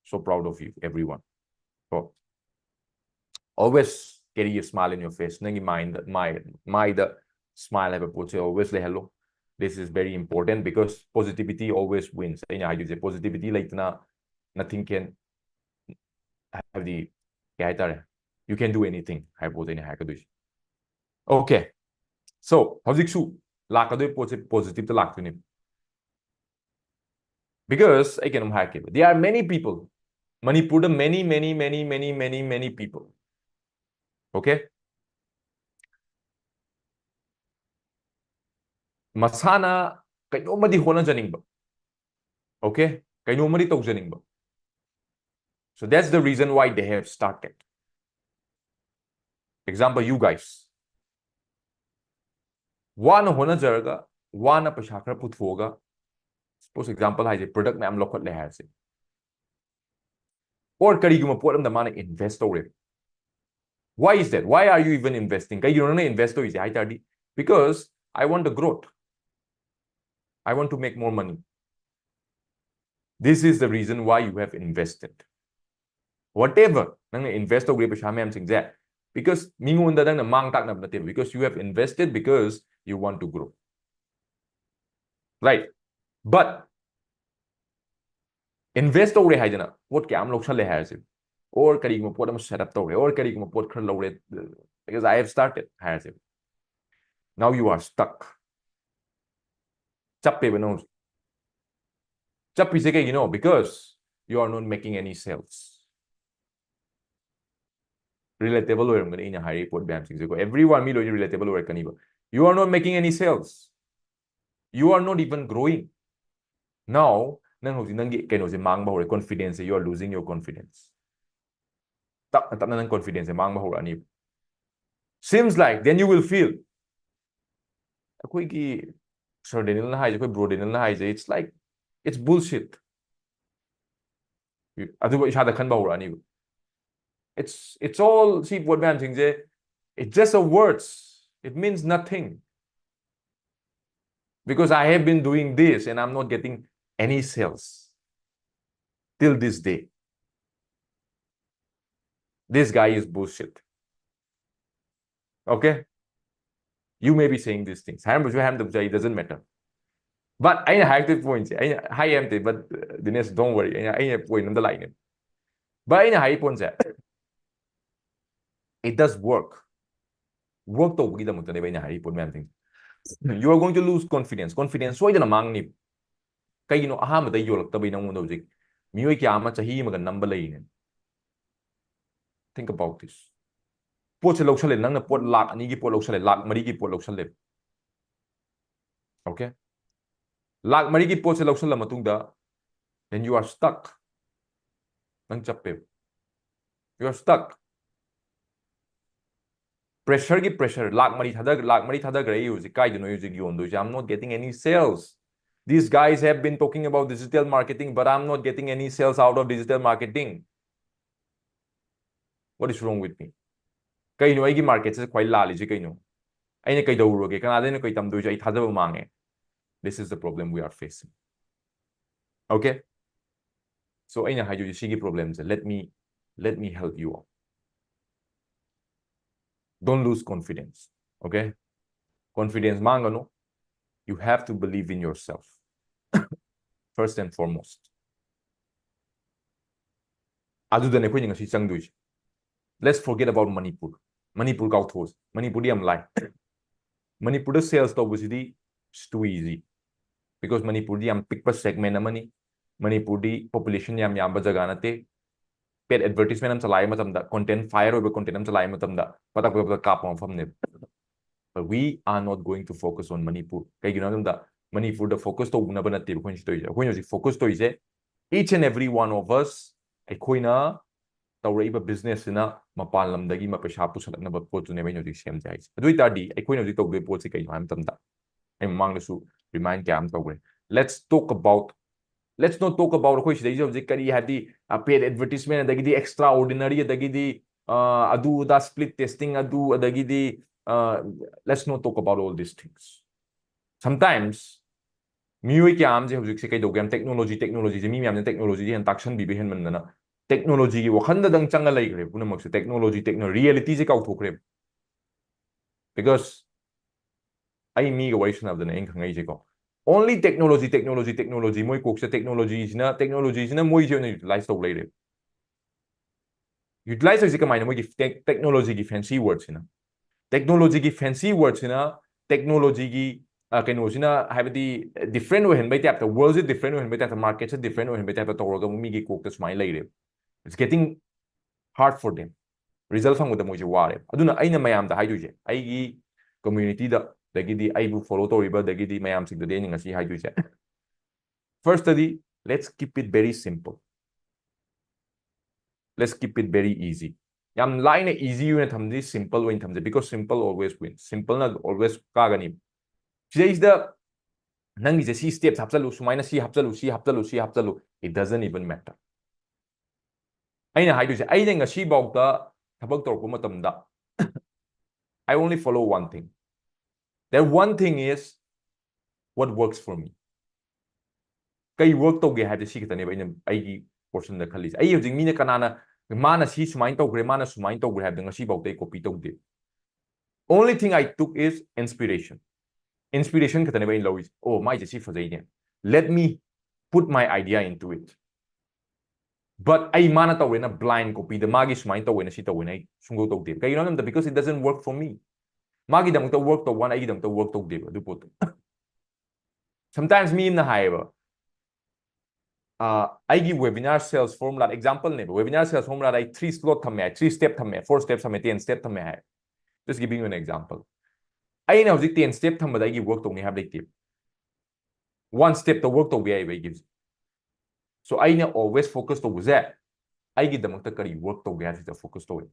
So proud of you, everyone. ꯀꯣ, always carry a smile in your face. ꯅꯪꯒꯤ ꯃꯥꯏꯗ, ꯃꯥꯏ, ꯃꯥꯏꯗ smile ꯍꯥꯏꯕ ꯄꯣꯠꯁꯦ always ꯂꯩꯍꯜꯂꯣ. This is very important because positivity always wins. ꯑꯩꯅ ꯍꯥꯏꯗꯣꯏꯁꯦ, positivity ꯂꯩꯇꯅ nothing can, ꯍꯥꯏꯕꯗꯤ ꯀꯩ ꯍꯥꯏꯇꯥꯔꯦ, you can do anything ꯍꯥꯏꯕ ꯄꯣꯠꯇꯣ ꯑꯩꯅ ꯍꯥꯏꯔꯛꯀꯗꯣꯏꯁꯦ. Okay, so ꯍꯧꯖꯤꯛꯁꯨ ꯂꯥꯛꯀꯗꯣꯏ ꯄꯣꯠꯁꯦ positive ꯇ ꯂꯥꯛꯇꯣꯏꯅꯦ. Because ꯑꯩ ꯀꯩꯅꯣꯝ ꯍꯥꯏꯔꯛꯀꯦꯕ, there are many people, ꯃꯅꯤꯄꯨꯔꯗ many many many many many many people, okay, ꯃꯁꯥꯅ ꯀꯩꯅꯣꯝꯃꯗꯤ ꯍꯣꯠꯅꯖꯅꯤꯡꯕ, okay, ꯀꯩꯅꯣꯝꯃꯗꯤ ꯇꯧꯖꯅꯤꯡꯕ. So that's the reason why they have started. Example, you guys. ꯋꯥꯅ ꯍꯣꯠꯅꯖꯔꯒ, ꯋꯥꯅ ꯄꯩꯁꯥ ꯈꯔ ꯄꯨꯊꯣꯛꯑꯒ, suppose example ꯍꯥꯏꯁꯦ, product ꯃꯌꯥꯝ ꯂꯧꯈꯠꯂꯦ ꯍꯥꯏꯔꯁꯦ, or ꯀꯔꯤꯒꯨꯝꯕ ꯄꯣꯠ ꯑꯃꯗ ꯃꯥꯅ invest ꯇꯧꯔꯦ. Why is that? Why are you even investing? ꯀꯩꯒꯤꯅꯣ ꯅꯪꯅ invest ꯇꯧꯔꯤꯁꯦ ꯍꯥꯏ ꯇꯥꯔꯗꯤ, because I want the growth, I want to make more money. This is the reason why you have invested. Whatever ꯅꯪꯅ invest ꯇꯧꯈ꯭ꯔꯤꯕ ꯄꯩꯁꯥ ꯃꯌꯥꯝꯁꯤꯡꯁꯦ, because ꯃꯤꯉꯣꯟꯗ ꯅꯪꯅ ꯃꯥꯡ ꯇꯥꯛꯅꯕ ꯅꯠꯇꯦꯕ, because you have invested because you want to grow, right? But invest ꯇꯧꯔꯦ ꯍꯥꯏꯗꯅ ꯄꯣꯠ ꯀꯌꯥ ꯑꯃ ꯂꯧꯁꯜꯂꯦ ꯍꯥꯏꯔꯁꯦ, or ꯀꯔꯤꯒꯨꯝꯕ ꯄꯣꯠ ꯑꯃ set up ꯇꯧꯔꯦ, or ꯀꯔꯤꯒꯨꯝꯕ ꯄꯣꯠ ꯈꯔ ꯂꯧꯔꯦ, because I have started ꯍꯥꯏꯔꯁꯦ, now you are stuck. ꯆꯞꯄꯦꯕ ꯅꯪ ꯍꯧꯖꯤꯛ꯫ ꯆꯞꯄꯤꯁꯦ ꯀꯩꯒꯤꯅꯣ? Because you are not making any sales. Relatable ꯑꯣꯏꯔꯝꯒꯅꯤ ꯑꯩꯅ ꯍꯥꯏꯔꯤꯕ ꯄꯣꯠ ꯃꯌꯥꯝꯁꯤꯡꯁꯦꯀꯣ, everyone, ꯃꯤ ꯂꯣꯏꯅ relatable ꯑꯣꯏꯔꯛꯀꯅꯤꯕ. You are not making any sales. You are not even growing. Now ꯅꯪ ꯍꯧꯖꯤꯛ ꯅꯪꯒꯤ ꯀꯩꯅꯣꯁꯦ ꯃꯥꯡꯕ ꯍꯧꯔꯦ, confidence say, you are losing your confidence. ꯇꯞꯅ ꯇꯞꯅ ꯅꯪ confidence ꯁꯦ ꯃꯥꯡꯕ ꯍꯧꯔꯛꯑꯅꯤꯕ. Seems like then you will feel, ꯑꯩꯈꯣꯏꯒꯤ Sir Daniel ꯅ ꯍꯥꯏꯁꯦ, ꯑꯩꯈꯣꯏ Bro Daniel ꯅ ꯍꯥꯏꯁꯦ, it's like, it's bullshit. ꯑꯗꯨꯕꯨ ꯏꯁꯥꯗ ꯈꯟꯕ ꯍꯧꯔꯛꯑꯅꯤꯕ. It's, it's all, ꯁꯤ ꯄꯣꯠ ꯃꯌꯥꯝꯁꯤꯡꯁꯦ, it's just a words. It means nothing. Because I have been doing this and I'm not getting any sales till this day. This guy is bullshit. Okay? You may be saying these things. ꯍꯥꯏꯔꯝꯕꯁꯨ ꯍꯥꯏꯔꯝꯗꯕꯁꯨ, it doesn't matter. But ꯑꯩꯅ ꯍꯥꯏꯔꯛꯇꯣꯏ point ꯁꯦ, ꯑꯩꯅ ꯍꯥꯏ ꯍꯥꯏꯔꯝꯗꯦ, but, uh, Dinesh, don't worry. ꯑꯩꯅ, ꯑꯩꯅ point ꯑꯝꯗ ꯂꯥꯛꯏꯅꯦ. But ꯑꯩꯅ ꯍꯥꯏ point say, it does work. Work ꯇꯧꯕꯒꯤꯗꯃꯛꯇꯅꯦꯕ ꯑꯩꯅ ꯍꯥꯏꯔꯤ ꯄꯣꯠ ꯃꯌꯥꯝꯁꯤꯡꯁꯦ. You are going to lose confidence. Confidence ꯁꯣꯏꯗꯅ ꯃꯥꯡꯅꯤ. ꯀꯩꯒꯤꯅꯣ? ꯑꯍꯥꯟꯕꯗ ꯌꯣꯜꯂꯛꯇꯕꯩ ꯅꯉꯣꯟꯗ ꯍꯧꯖꯤꯛ ꯃꯤꯑꯣꯏ ꯀꯌꯥ ꯑꯃ ꯆꯍꯤ ꯑꯃꯒ ꯅꯝꯕ ꯂꯩꯔꯤꯅꯦ. Think about this. ꯄꯣꯠꯁꯦ ꯂꯧꯁꯜꯂꯦ, ꯅꯪꯅ ꯄꯣꯠ ꯂꯥꯛ ꯑꯅꯤꯒꯤ ꯄꯣꯠ ꯂꯧꯁꯜꯂꯦ, ꯂꯥꯛ ꯃꯔꯤꯒꯤ ꯄꯣꯠ ꯂꯧꯁꯜꯂꯦ. Okay? ꯂꯥꯛ ꯃꯔꯤꯒꯤ ꯄꯣꯠꯁꯦ ꯂꯧꯁꯜꯂ ꯃꯇꯨꯡꯗ, then you are stuck. ꯅꯪ ꯆꯞꯄꯦꯕ. You are stuck. Pressure ꯒꯤ pressure, ꯂꯥꯛ ꯃꯔꯤ ꯊꯥꯗ-, ꯂꯥꯛ ꯃꯔꯤ ꯊꯥꯗꯈ꯭ꯔꯦ ꯑꯩ ꯍꯧꯖꯤꯛ, ꯀꯥꯏꯗꯅꯣ ꯑꯩ ꯍꯧꯖꯤꯛ ꯌꯣꯟꯗꯣꯏꯁꯦ? I'm not getting any sales. These guys have been talking about digital marketing, but I'm not getting any sales out of digital marketing. What is wrong with me? ꯀꯩꯅꯣ ꯑꯩꯒꯤ market ꯁꯦ ꯈ꯭ꯋꯥꯏ ꯂꯥꯜꯂꯤꯁꯦ ꯀꯩꯅꯣ? ꯑꯩꯅ ꯀꯩꯗꯧꯔꯨꯔꯒꯦ? ꯀꯅꯥꯗ ꯑꯩꯅ ꯀꯩ ꯇꯝꯗꯣꯏꯁꯦ? ꯑꯩ ꯊꯥꯖꯕ ꯃꯥꯡꯉꯦ. This is the problem we are facing. Okay? So ꯑꯩꯅ ꯍꯥꯏꯗꯣꯏꯁꯦ ꯁꯤꯒꯤ problem say, let me, let me help you out. Don't lose confidence. Okay? Confidence ꯃꯥꯡꯒꯅꯨ. You have to believe in yourself. First and foremost. ꯑꯗꯨꯗꯅꯦ ꯑꯩꯈꯣꯏꯅ ꯉꯁꯤ ꯆꯪꯗꯣꯏꯁꯦ. Let's forget about Manipur. Manipur ꯀꯥꯎꯊꯣꯛꯑꯁꯤ. ꯃꯅꯤꯄꯨꯔꯗꯤ ꯌꯥꯝ ꯂꯥꯏ. ꯃꯅꯤꯄꯨꯔꯗ sales ꯇꯧꯕꯁꯤꯗꯤ it's too easy. Because ꯃꯅꯤꯄꯨꯔꯗꯤ ꯌꯥꯝ ꯄꯤꯛꯄ segment ꯑꯃꯅꯤ. ꯃꯅꯤꯄꯨꯔꯗꯤ population ꯌꯥꯝ ꯌꯥꯝꯕ ꯖꯒꯥ ꯅꯠꯇꯦ. Paid advertisement ꯑꯃ ꯆꯂꯥꯏꯕ ꯃꯇꯝꯗ, content, fire ꯑꯣꯏꯕ content ꯑꯃ ꯆꯂꯥꯏꯕ ꯃꯇꯝꯗ ꯄꯇꯛ ꯄꯇꯛ ꯄꯇꯛ ꯀꯥꯞꯄ ꯃꯐꯝꯅꯦꯕ. But we are not going to focus on Manipur. ꯀꯩꯒꯤꯅꯣ ꯍꯥꯏꯕ ꯃꯇꯝꯗ ꯃꯅꯤꯄꯨꯔꯗ focus ꯇꯧꯅꯕ ꯅꯠꯇꯦꯕ ꯑꯩꯈꯣꯏꯅ ꯁꯤ ꯇꯧꯔꯤꯁꯦ. ꯑꯩꯈꯣꯏꯅ ꯍꯧꯖꯤꯛ focus ꯇꯧꯔꯤꯁꯦ, each and every one of us, ꯑꯩꯈꯣꯏꯅ ꯇꯧꯔꯛꯏꯕ business ꯁꯤꯅ ꯃꯄꯥꯟ ꯂꯝꯗꯒꯤ ꯃ-, ꯄꯩꯁꯥ ꯄꯨꯁꯜꯂꯛꯅꯕ ꯄꯣꯠꯇꯨꯅꯦꯕ ꯑꯩꯅ ꯍꯧꯖꯤꯛ ꯁꯦꯝꯁꯦ ꯍꯥꯏꯁꯦ꯫ ꯑꯗꯨ ꯑꯣꯏ ꯇꯥꯔꯗꯤ ꯑꯩꯈꯣꯏꯅ ꯍꯧꯖꯤꯛ ꯇꯧꯗꯣꯏ ꯄꯣꯠꯁꯤ ꯀꯩꯅꯣ ꯍꯥꯏꯕ ꯃꯇꯝꯗ, ꯑꯩ ꯃꯃꯥꯡꯗꯁꯨ remind ꯀꯌꯥ ꯑꯃ ꯇꯧꯈ꯭ꯔꯦ. Let's talk about, let's not talk about, ꯑꯩꯈꯣꯏ ꯁꯤꯗꯩꯁꯤꯗ ꯍꯧꯖꯤꯛ ꯀꯔꯤ ꯍꯥꯏꯗꯤ, paid advertisement, ꯑꯗꯒꯤꯗꯤ extraordinary, ꯑꯗꯒꯤꯗꯤ ꯑꯗꯨ ꯑꯗꯥ, split testing ꯑꯗꯨ, ꯑꯗꯒꯤꯗꯤ let's not talk about all these things. Sometimes ꯃꯤꯑꯣꯏ ꯀꯌꯥ ꯑꯃꯁꯦ ꯍꯧꯖꯤꯛꯁꯦ ꯀꯩꯗꯧꯒꯦ ꯍꯥꯏꯕ, technology, technology ꯁꯦ ꯃꯤ ꯃꯌꯥꯝꯅ technology ꯁꯦ ꯍꯦꯟꯅ ꯇꯥꯛꯁꯟꯕꯤꯕ ꯍꯦꯟꯃꯟꯗꯅ technology ꯒꯤ ꯋꯥꯈꯜꯗꯗꯪ ꯆꯪꯉ ꯂꯩꯈ꯭ꯔꯦꯕ ꯄꯨꯝꯅꯃꯛꯁꯦ. Technology, technology, reality say ꯀꯥꯎꯊꯣꯛꯈ꯭ꯔꯦꯕ. Because ꯑꯩ ꯃꯤꯒ ꯋꯥꯔꯤ ꯁꯥꯟꯅꯕꯗꯅꯦ ꯑꯩꯅ ꯈꯪꯉꯛꯏꯁꯦꯀꯣ, only technology, technology, technology, ꯃꯣꯏ ꯀꯣꯛꯁꯦ technology ꯁꯤꯅ, technology ꯁꯤꯅ ꯃꯣꯏꯁꯦ ꯑꯣꯏꯅ utilize ꯇꯧ ꯂꯩꯔꯦꯕ. Utilize ꯇꯧꯔꯤꯁꯦ ꯀꯃꯥꯏꯅ? ꯃꯣꯏꯒꯤ tech-, technology ꯒꯤ fancy word ꯁꯤꯅ, technology ꯒꯤ fancy word ꯁꯤꯅ, technology ꯒꯤ ꯀꯩꯅꯣꯁꯤꯅ, ꯍꯥꯏꯕꯗꯤ different ꯑꯣꯏꯍꯟꯕꯩ type ꯇ, world ꯁꯦ different ꯑꯣꯏꯍꯟꯕꯩ type ꯇ, market ꯁꯦ different ꯑꯣꯏꯍꯟꯕꯩ type ꯇ ꯇꯧꯔꯒ ꯃꯤꯒꯤ ꯀꯣꯛꯇ ꯁꯨꯃꯥꯏꯅ ꯂꯩꯔꯦꯕ. It's getting hard for them. Result ꯐꯪꯕꯗ ꯃꯣꯏꯁꯦ ꯋꯥꯔꯦꯕ. ꯑꯗꯨꯅ ꯑꯩꯅ ꯃꯌꯥꯝꯗ ꯍꯥꯏꯗꯣꯏꯁꯦ, ꯑꯩꯒꯤ community ꯗ, ꯑꯗꯒꯤꯗꯤ ꯑꯩꯕꯨ follow ꯇꯧꯔꯤꯕ, ꯑꯗꯒꯤꯗꯤ ꯃꯌꯥꯝꯁꯤꯡꯗꯗꯤ ꯑꯩꯅ ꯉꯁꯤ ꯍꯥꯏꯗꯣꯏꯁꯦ, first ꯇꯗꯤ, let's keep it very simple. Let's keep it very easy. ꯌꯥꯝ ꯂꯥꯏꯅ easy ꯑꯣꯏꯅ ꯊꯝꯁꯤ, simple ꯑꯣꯏꯅ ꯊꯝꯁꯤ, because simple always win. Simple ꯅ always ꯀꯥꯒꯅꯤ. ꯁꯤꯗꯩꯁꯤꯗ ꯅꯪꯒꯤꯁꯦ ꯁꯤ steps ꯍꯥꯞꯆꯜꯂꯨ, ꯁꯨꯃꯥꯏꯅ ꯁꯤ ꯍꯥꯞꯆꯜꯂꯨ, ꯁꯤ ꯍꯥꯞꯆꯜꯂꯨ, ꯁꯤ ꯍꯥꯞꯆꯜꯂꯨ, it doesn't even matter. ꯑꯩꯅ ꯍꯥꯏꯗꯣꯏꯁꯦ, ꯑꯩꯅ ꯉꯁꯤꯐꯥꯎꯗ ꯊꯕꯛ ꯇꯧꯔꯛꯄ ꯃꯇꯝꯗ, I only follow one thing. That one thing is what works for me. ꯀꯩ work ꯇꯧꯒꯦ ꯍꯥꯏꯕꯁꯦ ꯁꯤ ꯈꯛꯇꯅꯦꯕ ꯑꯩꯅ ꯑꯩꯒꯤ portion ꯗ ꯈꯜꯂꯤꯁꯦ. ꯑꯩ ꯍꯧꯖꯤꯛ ꯃꯤꯅ ꯀꯅꯥꯅ, ꯃꯥꯅ ꯁꯤ ꯁꯨꯃꯥꯏꯅ ꯇꯧꯈ꯭ꯔꯦ, ꯃꯥꯅ ꯁꯨꯃꯥꯏꯅ ꯇꯧꯈ꯭ꯔꯦ ꯍꯥꯏꯕꯗꯣ ꯉꯁꯤꯐꯥꯎꯗ ꯑꯩ copy ꯇꯧꯗꯦ. Only thing I took is inspiration. Inspiration ꯈꯛꯇꯅꯦꯕ ꯑꯩꯅ ꯂꯧꯔꯤꯁꯦ. ꯑꯣ, ꯃꯥꯏꯁꯦ ꯁꯤ ꯐꯖꯩꯅꯦ, let me put my idea into it. But ꯑꯩ ꯃꯥꯅ ꯇꯧꯋꯦꯅ blind copy ꯗ, ꯃꯥꯒꯤ ꯁꯨꯃꯥꯏꯅ ꯇꯧꯋꯦꯅ ꯁꯤ ꯇꯧꯋꯦꯅ ꯑꯩ ꯁꯨꯡꯇꯧ ꯇꯧꯗꯦꯕ. ꯀꯩꯒꯤꯅꯣ ꯍꯥꯏꯕ ꯃꯇꯝꯗ, because it doesn't work for me. ꯃꯥꯒꯤꯗꯃꯛꯇ work ꯇꯧꯕ ꯋꯥꯅ ꯑꯩꯒꯤꯗꯃꯛꯇ work ꯇꯧꯗꯦꯕ ꯑꯗꯨ ꯄꯣꯠꯇꯣ. Sometimes ꯃꯤ ꯑꯃꯅ ꯍꯥꯏꯌꯦꯕ, ꯑ, ꯑꯩꯒꯤ webinar sales formula, example ꯅꯦꯕ, webinar sales formula ꯗ ꯑꯩ three slot ꯊꯝꯃꯦ ꯍꯥꯏ, three step ꯊꯝꯃꯦ, four step ꯊꯝꯃꯦ, ten step ꯊꯝꯃꯦ ꯍꯥꯏ. Just giving you an example. ꯑꯩꯅ ꯍꯧꯖꯤꯛ ten step ꯊꯝꯕꯗ ꯑꯩꯒꯤ work ꯇꯧꯅꯤ ꯍꯥꯏꯕ ꯂꯩꯇꯦ. One step ꯇ work ꯇꯧꯕ ꯌꯥꯏꯌꯦꯕ ꯑꯩꯒꯤ ꯍꯧꯖꯤꯛ. So ꯑꯩꯅ always focus ꯇꯧꯕꯁꯦ ꯑꯩꯒꯤꯗꯃꯛꯇ ꯀꯔꯤ work ꯇꯧꯒꯦ ꯍꯥꯏꯕꯁꯤꯗ focus ꯇꯧꯋꯦ.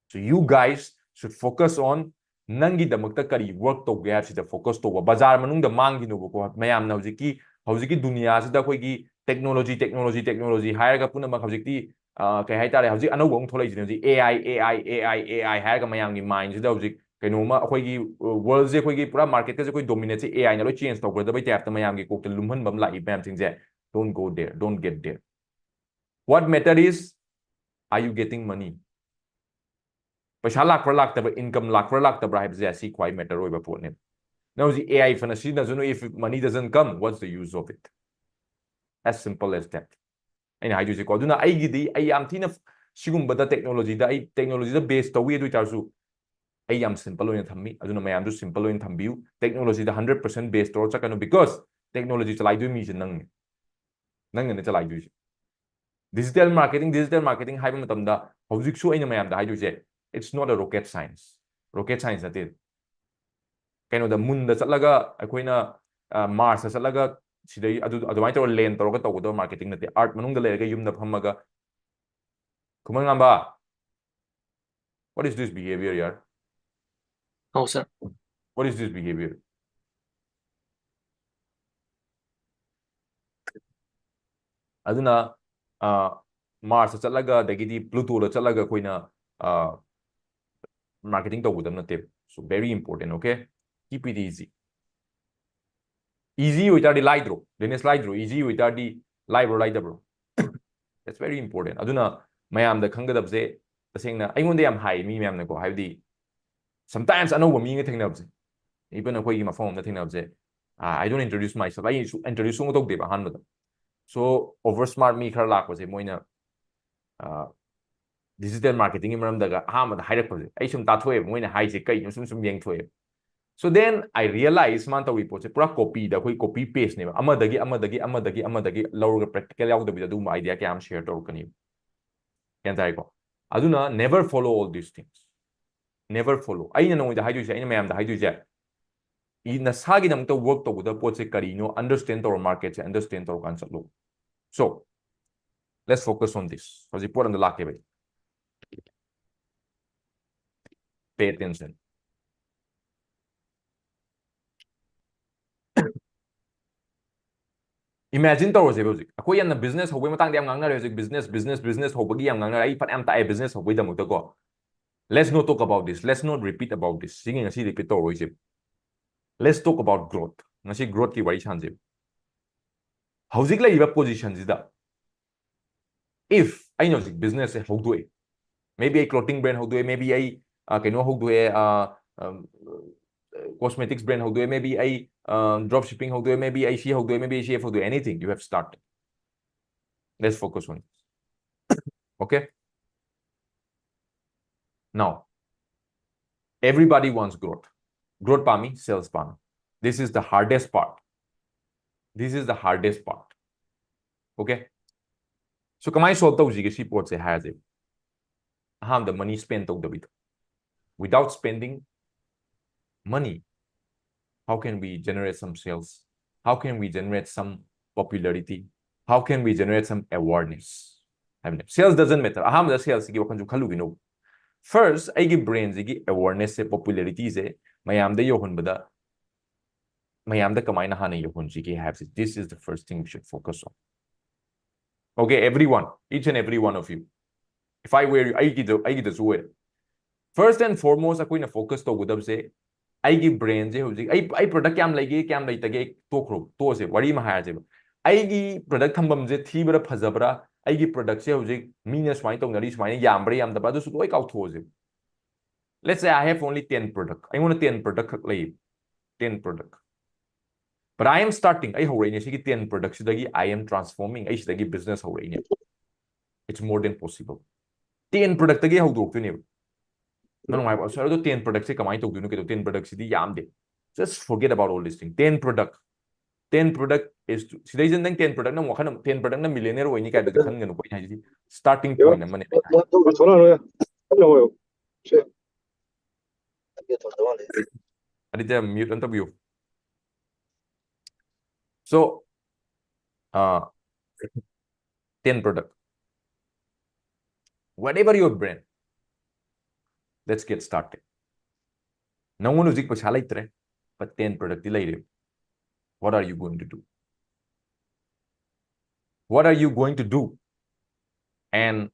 So you guys should focus on ꯅꯪꯒꯤꯗꯃꯛꯇ ꯀꯔꯤ work ꯇꯧꯒꯦ ꯍꯥꯏꯕꯁꯤꯗ focus ꯇꯧꯕ꯫ ꯕꯖꯥꯔ ꯃꯅꯨꯡꯗ ꯃꯥꯡꯈꯤꯅꯨꯕꯀꯣ꯫ ꯃꯌꯥꯝꯅ ꯍꯧꯖꯤꯛꯀꯤ ꯍꯧꯖꯤꯛꯀꯤ ꯗꯨꯅꯤꯌꯥꯁꯤꯗ ꯑꯩꯈꯣꯏꯒꯤ technology technology technology ꯍꯥꯏꯔꯒ ꯄꯨꯝꯅꯃꯛ ꯍꯧꯖꯤꯛꯇꯤ ꯑ, ꯀꯩ ꯍꯥꯏꯇꯥꯔꯦ, ꯍꯧꯖꯤꯛ ꯑꯅꯧꯕ ꯑꯃꯨꯛ ꯊꯣꯛꯂꯛꯏꯁꯤꯅꯦ ꯍꯧꯖꯤꯛ AI AI AI AI ꯍꯥꯏꯔꯒ ꯃꯌꯥꯝꯒꯤ mindꯁꯤꯗ ꯍꯧꯖꯤꯛ ꯀꯩꯅꯣꯝꯃ ꯑꯩꯈꯣꯏꯒꯤ worldꯁꯦ ꯑꯩꯈꯣꯏꯒꯤ ꯄꯨꯔꯥ marketꯀꯁꯦ ꯑꯩꯈꯣꯏ dominateꯁꯦ AIꯅ ꯂꯣꯏ change ꯇꯧꯈ꯭ꯔꯗꯕꯩ typeꯇ ꯃꯌꯥꯝꯒꯤ ꯀꯣꯛꯇ ꯂꯨꯝꯍꯟꯕ ꯑꯃ ꯂꯥꯛꯏ ꯃꯌꯥꯝꯁꯤꯡꯁꯦ꯫ Don't go there, don't get there. What matter is, are you getting money? ꯄꯩꯁꯥ ꯂꯥꯛꯄ꯭ꯔꯥ ꯂꯥꯛꯇꯕ꯭ꯔꯥ, income ꯂꯥꯛꯄ꯭ꯔꯥ ꯂꯥꯛꯇꯕ꯭ꯔꯥ ꯍꯥꯏꯕꯁꯦ ꯑꯁꯤ ꯈ꯭ꯋꯥꯏ matter ꯑꯣꯏꯕ ꯄꯣꯠꯅꯦꯕ꯫ ꯅꯪ ꯍꯧꯖꯤꯛ AI ꯐꯅ ꯁꯤꯖꯤꯟꯅꯁꯅꯨ, if money doesn't come, what's the use of it? As simple as that. ꯑꯩꯅ ꯍꯥꯏꯗꯣꯏꯁꯦꯀꯣ꯫ ꯑꯗꯨꯅ ꯑꯩꯒꯤꯗꯤ ꯑꯩ ꯌꯥꯝ ꯊꯤꯅ ꯁꯤꯒꯨꯝꯕꯗ technologyꯗ ꯑꯩ technologyꯗ base ꯇꯧꯏ꯫ ꯑꯗꯨ ꯑꯣꯏꯇꯥꯔꯁꯨ ꯑꯩ ꯌꯥꯝ simple ꯑꯣꯏꯅ ꯊꯝꯃꯤ꯫ ꯑꯗꯨꯅ ꯃꯌꯥꯝꯁꯨ simple ꯑꯣꯏꯅ ꯊꯝꯕꯤꯌꯨ꯫ Technologyꯗ hundred percent base ꯇꯧꯔ ꯆꯠꯀꯅꯨ, because technology ꯆꯂꯥꯏꯗꯣꯏ ꯃꯤꯁꯦ ꯅꯪꯅꯤ꯫ ꯅꯪꯅꯅꯦ ꯆꯂꯥꯏꯗꯣꯏꯁꯦ꯫ Digital marketing, digital marketing ꯍꯥꯏꯕ ꯃꯇꯝꯗ ꯍꯧꯖꯤꯛꯁꯨ ꯑꯩꯅ ꯃꯌꯥꯝꯗ ꯍꯥꯏꯗꯣꯏꯁꯦ, it's not a rocket science. Rocket science ꯅꯠꯇꯦ꯫ ꯀꯩꯅꯣꯗ moonꯗ ꯆꯠꯂꯒ ꯑꯩꯈꯣꯏꯅ, ꯑ, Marsꯇ ꯆꯠꯂꯒ ꯁꯤꯗꯩ ꯑꯗꯨ, ꯑꯗꯨꯃꯥꯏꯅ ꯇꯧꯔꯒ land ꯇꯧꯔꯒ ꯇꯧꯒꯗꯕ marketing ꯅꯠꯇꯦ꯫ Earth ꯃꯅꯨꯡꯗ ꯂꯩꯔꯒ ꯌꯨꯝꯗ ꯐꯝꯃꯒ, ꯈꯨꯃꯟ ꯉꯥꯝꯕ, what is this behavior, ꯌꯥꯔ? Oh, sir. What is this behavior? ꯑꯗꯨꯅ, ꯑ, Marsꯇ ꯆꯠꯂꯒ, ꯑꯗꯒꯤꯗꯤ Plutoꯗ ꯆꯠꯂꯒ ꯑꯩꯈꯣꯏꯅ, ꯑ, marketing ꯇꯧꯒꯗꯕ ꯅꯠꯇꯦꯕ꯫ So very important, okay? Keep it easy. Easy ꯑꯣꯏꯇꯥꯔꯗꯤ ꯂꯥꯏꯗ꯭ꯔꯣ? ꯗꯦꯅꯤꯁ, ꯂꯥꯏꯗ꯭ꯔꯣ? Easy ꯑꯣꯏꯇꯥꯔꯗꯤ ꯂꯥꯏꯕ꯭ꯔꯣ, ꯂꯥꯏꯗꯕ꯭ꯔꯣ? That's very important. ꯑꯗꯨꯅ ꯃꯌꯥꯝꯗ ꯈꯪꯒꯗꯕꯁꯦ, ꯇꯁꯦꯡꯅ ꯑꯩꯉꯣꯟꯗ ꯌꯥꯝ ꯍꯥꯏ ꯃꯤ ꯃꯌꯥꯝꯅꯀꯣ, ꯍꯥꯏꯕꯗꯤ sometimes ꯑꯅꯧꯕ ꯃꯤꯒ ꯊꯦꯡꯅꯕꯁꯦ, even ꯑꯩꯈꯣꯏꯒꯤ ꯃꯐꯝ ꯑꯃꯗ ꯊꯦꯡꯅꯕꯁꯦ, ꯑ, I don't introduce myself. ꯑꯩ ꯁꯨ-, introduce ꯁꯨꯡꯇꯧ ꯇꯧꯗꯦꯕ ꯑꯍꯥꯟꯕꯗ꯫ So over smart ꯃꯤ ꯈꯔ ꯂꯥꯛꯄꯁꯦ, ꯃꯣꯏꯅ, ꯑ, digital marketingꯒꯤ ꯃꯔꯝꯗꯒ ꯑꯍꯥꯟꯕꯗ ꯍꯥꯏꯔꯛꯄꯁꯦ, ꯑꯩ ꯁꯨꯝ ꯇꯥꯊꯣꯛꯑꯦꯕ, ꯃꯣꯏꯅ ꯍꯥꯏꯁꯦ ꯀꯩꯅꯣ ꯁꯨꯝ ꯁꯨꯝ ꯌꯦꯡꯊꯣꯛꯑꯦꯕ꯫ So then I realize ꯃꯥꯅ ꯇꯧꯔꯤ ꯄꯣꯠꯁꯦ ꯄꯨꯔꯥ copyꯗ ꯑꯩꯈꯣꯏ copy pasteꯅꯦꯕ꯫ ꯑꯃꯗꯒꯤ, ꯑꯃꯗꯒꯤ, ꯑꯃꯗꯒꯤ, ꯑꯃꯗꯒꯤ ꯂꯧꯔꯒ practical ꯌꯥꯎꯗꯕꯤꯗ ꯑꯗꯨꯒꯨꯝꯕ idea ꯀꯌꯥ ꯑꯃ share ꯇꯧꯔꯛꯀꯅꯤꯕ꯫ ꯒ꯭ꯌꯥꯟ ꯇꯥꯏꯀꯣ? ꯑꯗꯨꯅ never follow all these things. Never follow. ꯑꯩꯅ ꯅꯉꯣꯟꯗ ꯍꯥꯏꯗꯣꯏꯁꯦ, ꯑꯩꯅ ꯃꯌꯥꯝꯗ ꯍꯥꯏꯗꯣꯏꯁꯦ, ꯏ-, ꯅꯁꯥꯒꯤꯗꯃꯛꯇ work ꯇꯧꯒꯗꯕ ꯄꯣꯠꯁꯦ ꯀꯔꯤꯅꯣ understand ꯇꯧꯔꯣ, marketꯁꯦ understand ꯇꯧꯔꯀꯥꯟꯗ ꯆꯠꯂꯣ꯫ So, let's focus on this. ꯍꯧꯖꯤꯛ ꯄꯣꯠ ꯑꯝꯗ ꯂꯥꯛꯀꯦꯕ ꯑꯩ꯫ Pay attention. Imagine ꯇꯧꯔꯁꯦꯕ ꯍꯧꯖꯤꯛ꯫ ꯑꯩꯈꯣꯏ ꯌꯥꯝꯅ business ꯍꯧꯕꯒꯤ ꯃꯇꯥꯡꯗ ꯌꯥꯝ ꯉꯥꯡꯅꯔꯦ ꯍꯧꯖꯤꯛ, business, business, business ꯍꯧꯕꯒꯤ ꯌꯥꯝ ꯉꯥꯡꯅꯔꯦ꯫ ꯑꯩ ꯐꯅꯌꯥꯝ ꯇꯥꯛꯑꯦ business ꯍꯧꯕꯒꯤꯗꯃꯛꯇꯀꯣ꯫ Let's not talk about this. Let's not repeat about this. ꯁꯤꯒꯤ ꯉꯁꯤ repeat ꯇꯧꯔꯣꯏꯁꯦ꯫ Let's talk about growth. ꯉꯁꯤ growthꯀꯤ ꯋꯥꯔꯤ ꯁꯥꯟꯁꯦ꯫ ꯍꯧꯖꯤꯛ ꯂꯩꯔꯤꯕ positionꯁꯤꯗ, if ꯑꯩꯅ ꯍꯧꯖꯤꯛ businessꯁꯦ ꯍꯧꯗꯣꯛꯑꯦ, maybe ꯑꯩ clothing brand ꯍꯧꯗꯣꯛꯑꯦ, maybe ꯑꯩ ꯑ, ꯀꯩꯅꯣ ꯍꯧꯗꯣꯛꯑꯦ, ꯑ, ꯑꯝ, cosmetics brand ꯍꯧꯗꯣꯛꯑꯦ, maybe ꯑꯩ ꯑ, drop shipping ꯍꯧꯗꯣꯛꯑꯦ, maybe ꯑꯩ ꯁꯤ ꯍꯧꯗꯣꯛꯑꯦ, maybe ꯑꯩ C F ꯍꯧꯗꯣꯛꯑꯦ, anything you have started. Let's focus on this. Okay? Now, everybody wants growth. Growth ꯄꯥꯝꯃꯤ, sales ꯄꯥꯝꯃꯤ. This is the hardest part. This is the hardest part. Okay? So ꯀꯃꯥꯏꯅ solve ꯇꯧꯁꯤꯒꯦ ꯁꯤ ꯄꯣꯠꯁꯦ ꯍꯥꯏꯔꯁꯦ? ꯑꯍꯥꯟꯕꯗ money spend ꯇꯧꯗꯕꯤꯗ, without spending money, how can we generate some sales? How can we generate some popularity? How can we generate some awareness? ꯍꯥꯏꯕꯅꯦ꯫ Sales doesn't matter. ꯑꯍꯥꯟꯕꯗ salesꯁꯤꯒꯤ ꯋꯥꯈꯜꯁꯨ ꯈꯜꯂꯨꯒꯤꯅꯣ꯫ First, ꯑꯩꯒꯤ brandꯁꯤꯒꯤ awarenessꯁꯦ, popularityꯁꯦ ꯃꯌꯥꯝꯗ ꯌꯧꯍꯟꯕꯗ, ꯃꯌꯥꯝꯗ ꯀꯃꯥꯏꯅ ꯍꯥꯟꯅ ꯌꯧꯍꯟꯁꯤꯒꯦ ꯍꯥꯏꯕꯁꯦ, this is the first thing we should focus on. Okay, everyone, each and every one of you. If I were you, ꯑꯩꯒꯤꯗ, ꯑꯩꯒꯤꯗꯁꯨ ꯑꯣꯏꯔꯦ꯫ First and foremost, ꯑꯩꯈꯣꯏꯅ focus ꯇꯧꯒꯗꯕꯁꯦ, ꯑꯩꯒꯤ brandꯁꯦ ꯍꯧꯖꯤꯛ, ꯑꯩ, ꯑꯩ product ꯀꯌꯥꯝ ꯂꯩꯒꯦ, ꯀꯌꯥꯝ ꯂꯩꯇꯒꯦ, ꯇꯣꯛꯈ꯭ꯔꯣ, ꯇꯣꯛꯑꯁꯦ, ꯋꯥꯔꯤ ꯑꯃ ꯍꯥꯏꯔꯁꯦꯕ꯫ ꯑꯩꯒꯤ product ꯊꯝꯐꯝꯁꯦ ꯊꯤꯕ꯭ꯔꯥ, ꯐꯖꯕ꯭ꯔꯥ, ꯑꯩꯒꯤ productꯁꯦ ꯍꯧꯖꯤꯛ ꯃꯤꯅ ꯁꯨꯃꯥꯏꯅ ꯇꯧꯅꯔꯤ, ꯁꯨꯃꯥꯏꯅ ꯌꯥꯝꯕ꯭ꯔꯥ, ꯌꯥꯝꯗꯕ꯭ꯔꯥ, ꯑꯗꯨꯁꯨ ꯂꯣꯏ ꯀꯥꯎꯊꯣꯛꯑꯁꯦꯕ꯫ Let's say I have only ten product. ꯑꯩꯉꯣꯟꯗ ten product ꯈꯛ ꯂꯩ꯫ Ten product. But I am starting. ꯑꯩ ꯍꯧꯔꯛꯏꯅꯦ ꯁꯤꯒꯤ ten productꯁꯤꯗꯒꯤ꯫ I am transforming. ꯑꯩ ꯁꯤꯗꯒꯤ business ꯍꯧꯔꯛꯏꯅꯦ꯫ It's more than possible. Ten productꯇꯒꯤ ꯍꯧꯗꯣꯛꯇꯣꯏꯅꯦꯕ꯫ ꯅꯪ ꯅꯨꯡꯉꯥꯏꯕ, "Sir, ꯑꯗꯣ ten productꯁꯦ ꯀꯃꯥꯏꯅ ꯇꯧꯗꯣꯏꯅꯣ? ꯀꯩꯗꯧ, ten productꯁꯤꯗꯤ ꯌꯥꯝꯗꯦ." Just forget about all this thing. Ten product. Ten product is to, ꯁꯤꯗꯩꯁꯤꯗ ꯅꯪ ten product, ꯅꯪ ꯋꯥꯈꯜ ꯑꯃ, ten product ꯅꯪ millionaire ꯑꯣꯏꯅꯤ ꯀꯥꯏꯗꯨꯗꯤ ꯈꯟꯒꯅꯨꯀꯣ꯫ ꯑꯩꯅ ꯍꯥꯏꯁꯤꯗꯤ starting point ꯑꯃꯅꯦ꯫ ꯑꯗꯨꯗꯤ mute ꯑꯝꯇ ꯇꯧꯕꯤꯌꯨ꯫ So, uh, ten product. Whatever your brand, let's get started. ꯅꯪꯉꯣꯟꯗ ꯍꯧꯖꯤꯛ ꯄꯩꯁꯥ ꯂꯩꯇ꯭ꯔꯦ, but ten productꯇꯤ ꯂꯩꯔꯦ꯫ What are you going to do? What are you going to do? And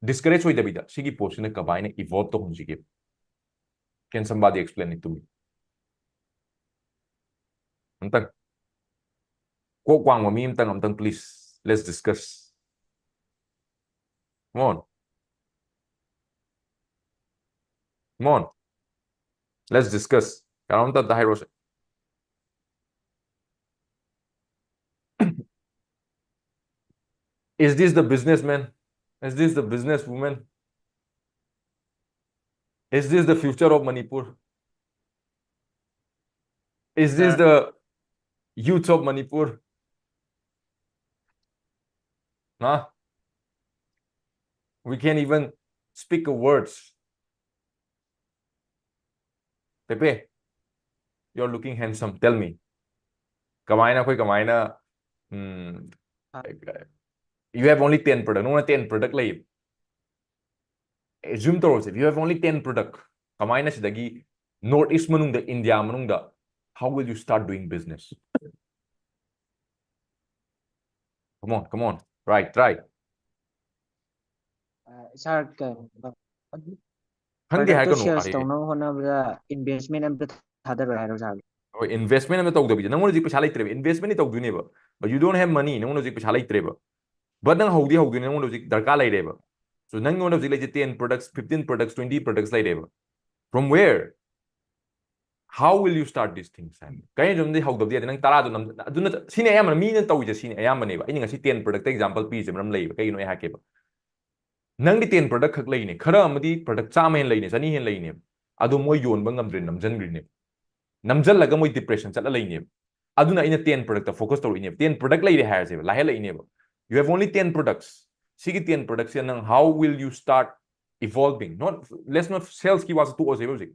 discourage ꯑꯣꯏꯗꯕꯤꯗ ꯁꯤꯒꯤ ꯄꯣꯠꯁꯤꯅ ꯀꯃꯥꯏꯅ evolve ꯇꯧꯍꯟꯁꯤꯒꯦ? Can somebody explain it to me? ꯑꯝꯇꯪ ꯀꯣꯛ ꯋꯥꯡꯕ ꯃꯤ ꯑꯝꯇꯪ ꯑꯝꯇꯪ please, let's discuss. Come on. Come on. Let's discuss. ꯀꯅꯥꯅꯣꯝꯇ ꯑꯝꯇ ꯍꯥꯏꯔꯣꯁꯦ. Is this the businessman? Is this the businesswoman? Is this the future of Manipur? Is this the youth of Manipur? Huh? We can't even speak a words. Pepe, you're looking handsome. Tell me. ꯀꯃꯥꯏꯅ ꯑꯩꯈꯣꯏ ꯀꯃꯥꯏꯅ, ꯎꯝ, you have only ten product. ꯅꯉꯣꯟꯗ ten product ꯂꯩ. Assume ꯇꯧꯔꯁꯦ, you have only ten product. ꯀꯃꯥꯏꯅ ꯁꯤꯗꯒꯤ North East ꯃꯅꯨꯡꯗ, India ꯃꯅꯨꯡꯗ, how will you start doing business? Come on, come on. Right, right. ꯏꯁꯥ ꯈꯪꯗꯦ ꯍꯥꯏꯔꯛꯀꯅꯨ. ꯁꯦꯜꯁ ꯇꯧꯅꯕ ꯍꯣꯠꯅꯕꯗ ꯏꯟꯚꯦꯁꯃꯦꯟ ꯑꯝꯇ ꯊꯥꯗꯔꯣꯏ ꯍꯥꯏꯔꯣ ꯁꯥꯔ? ꯍꯣꯏ, ꯏꯟꯚꯦꯁꯃꯦꯟ ꯑꯃ ꯇꯧꯗꯕꯤꯗ ꯅꯪꯉꯣꯟꯗ ꯍꯧꯖꯤꯛ ꯄꯩꯁꯥ ꯂꯩꯇ꯭ꯔꯦꯕ, ꯏꯟꯚꯦꯁꯃꯦꯟꯗꯤ ꯇꯧꯗꯣꯏꯅꯦꯕ, but you don't have money. ꯅꯪꯉꯣꯟꯗ ꯍꯧꯖꯤꯛ ꯄꯩꯁꯥ ꯂꯩꯇ꯭ꯔꯦꯕ, but ꯅꯪ ꯍꯧꯗꯤ ꯍꯧꯗꯣꯏꯅꯦ, ꯅꯪꯉꯣꯟꯗ ꯍꯧꯖꯤꯛ ꯗꯔꯀꯥꯔ ꯂꯩꯔꯦꯕ. So ꯅꯪꯉꯣꯟꯗ ꯍꯧꯖꯤꯛ ꯂꯩꯁꯦ ten products, fifteen products, twenty products ꯂꯩꯔꯦꯕ. From where? How will you start these things? ꯍꯥꯏꯕ ꯀꯩꯅꯣ ꯁꯨꯝꯗꯤ ꯍꯧꯗꯕꯗꯤ ꯌꯥꯗꯦ, ꯅꯪ ꯇꯔꯥꯗꯣ ꯅꯝ-, ꯑꯗꯨꯅ ꯁꯤꯅ ꯑꯌꯥꯝꯕꯅ ꯃꯤꯅ ꯇꯧꯔꯤꯁꯦ ꯁꯤꯅꯤ ꯑꯌꯥꯝꯕꯅꯦꯕ꯫ ꯑꯩꯅ ꯉꯁꯤ ten product example ꯄꯤꯔꯤꯁꯦ ꯃꯔꯝ ꯂꯩꯌꯦꯕ, ꯀꯩꯒꯤꯅꯣ ꯑꯩ ꯍꯥꯏꯔꯛꯀꯦꯕ. ꯅꯪꯗꯤ ten product ꯈꯛ ꯂꯩꯅꯦ, ꯈꯔ ꯑꯃꯗꯤ product ꯆꯥꯝꯃ ꯍꯦꯟꯅ ꯂꯩꯅꯦ, ꯆꯅꯤ ꯍꯦꯟꯅ ꯂꯩꯅꯦꯕ, ꯑꯗꯣ ꯃꯣꯏ ꯌꯣꯟꯕ ꯉꯝꯗ꯭ꯔꯦ, ꯅꯝꯖꯟꯈ꯭ꯔꯤꯅꯦꯕ, ꯅꯝꯖꯜꯂꯒ ꯃꯣꯏ depression ꯆꯠꯂ ꯂꯩꯅꯦꯕ꯫ ꯑꯗꯨꯅ ꯑꯩꯅ ten product ꯇ focus ꯇꯧꯔꯛꯏꯅꯦꯕ꯫ Ten product ꯂꯩꯔꯦ ꯍꯥꯏꯔꯁꯦꯕ, ꯂꯥꯏꯍꯜꯂꯛꯏꯅꯦꯕ꯫ You have only ten products. ꯁꯤꯒꯤ ten product ꯁꯦ ꯅꯪ how will you start evolving? Not, let's not sales ꯀꯤ ꯋꯥꯁꯦ ꯇꯣꯛꯑꯁꯦꯕ ꯍꯧꯖꯤꯛ.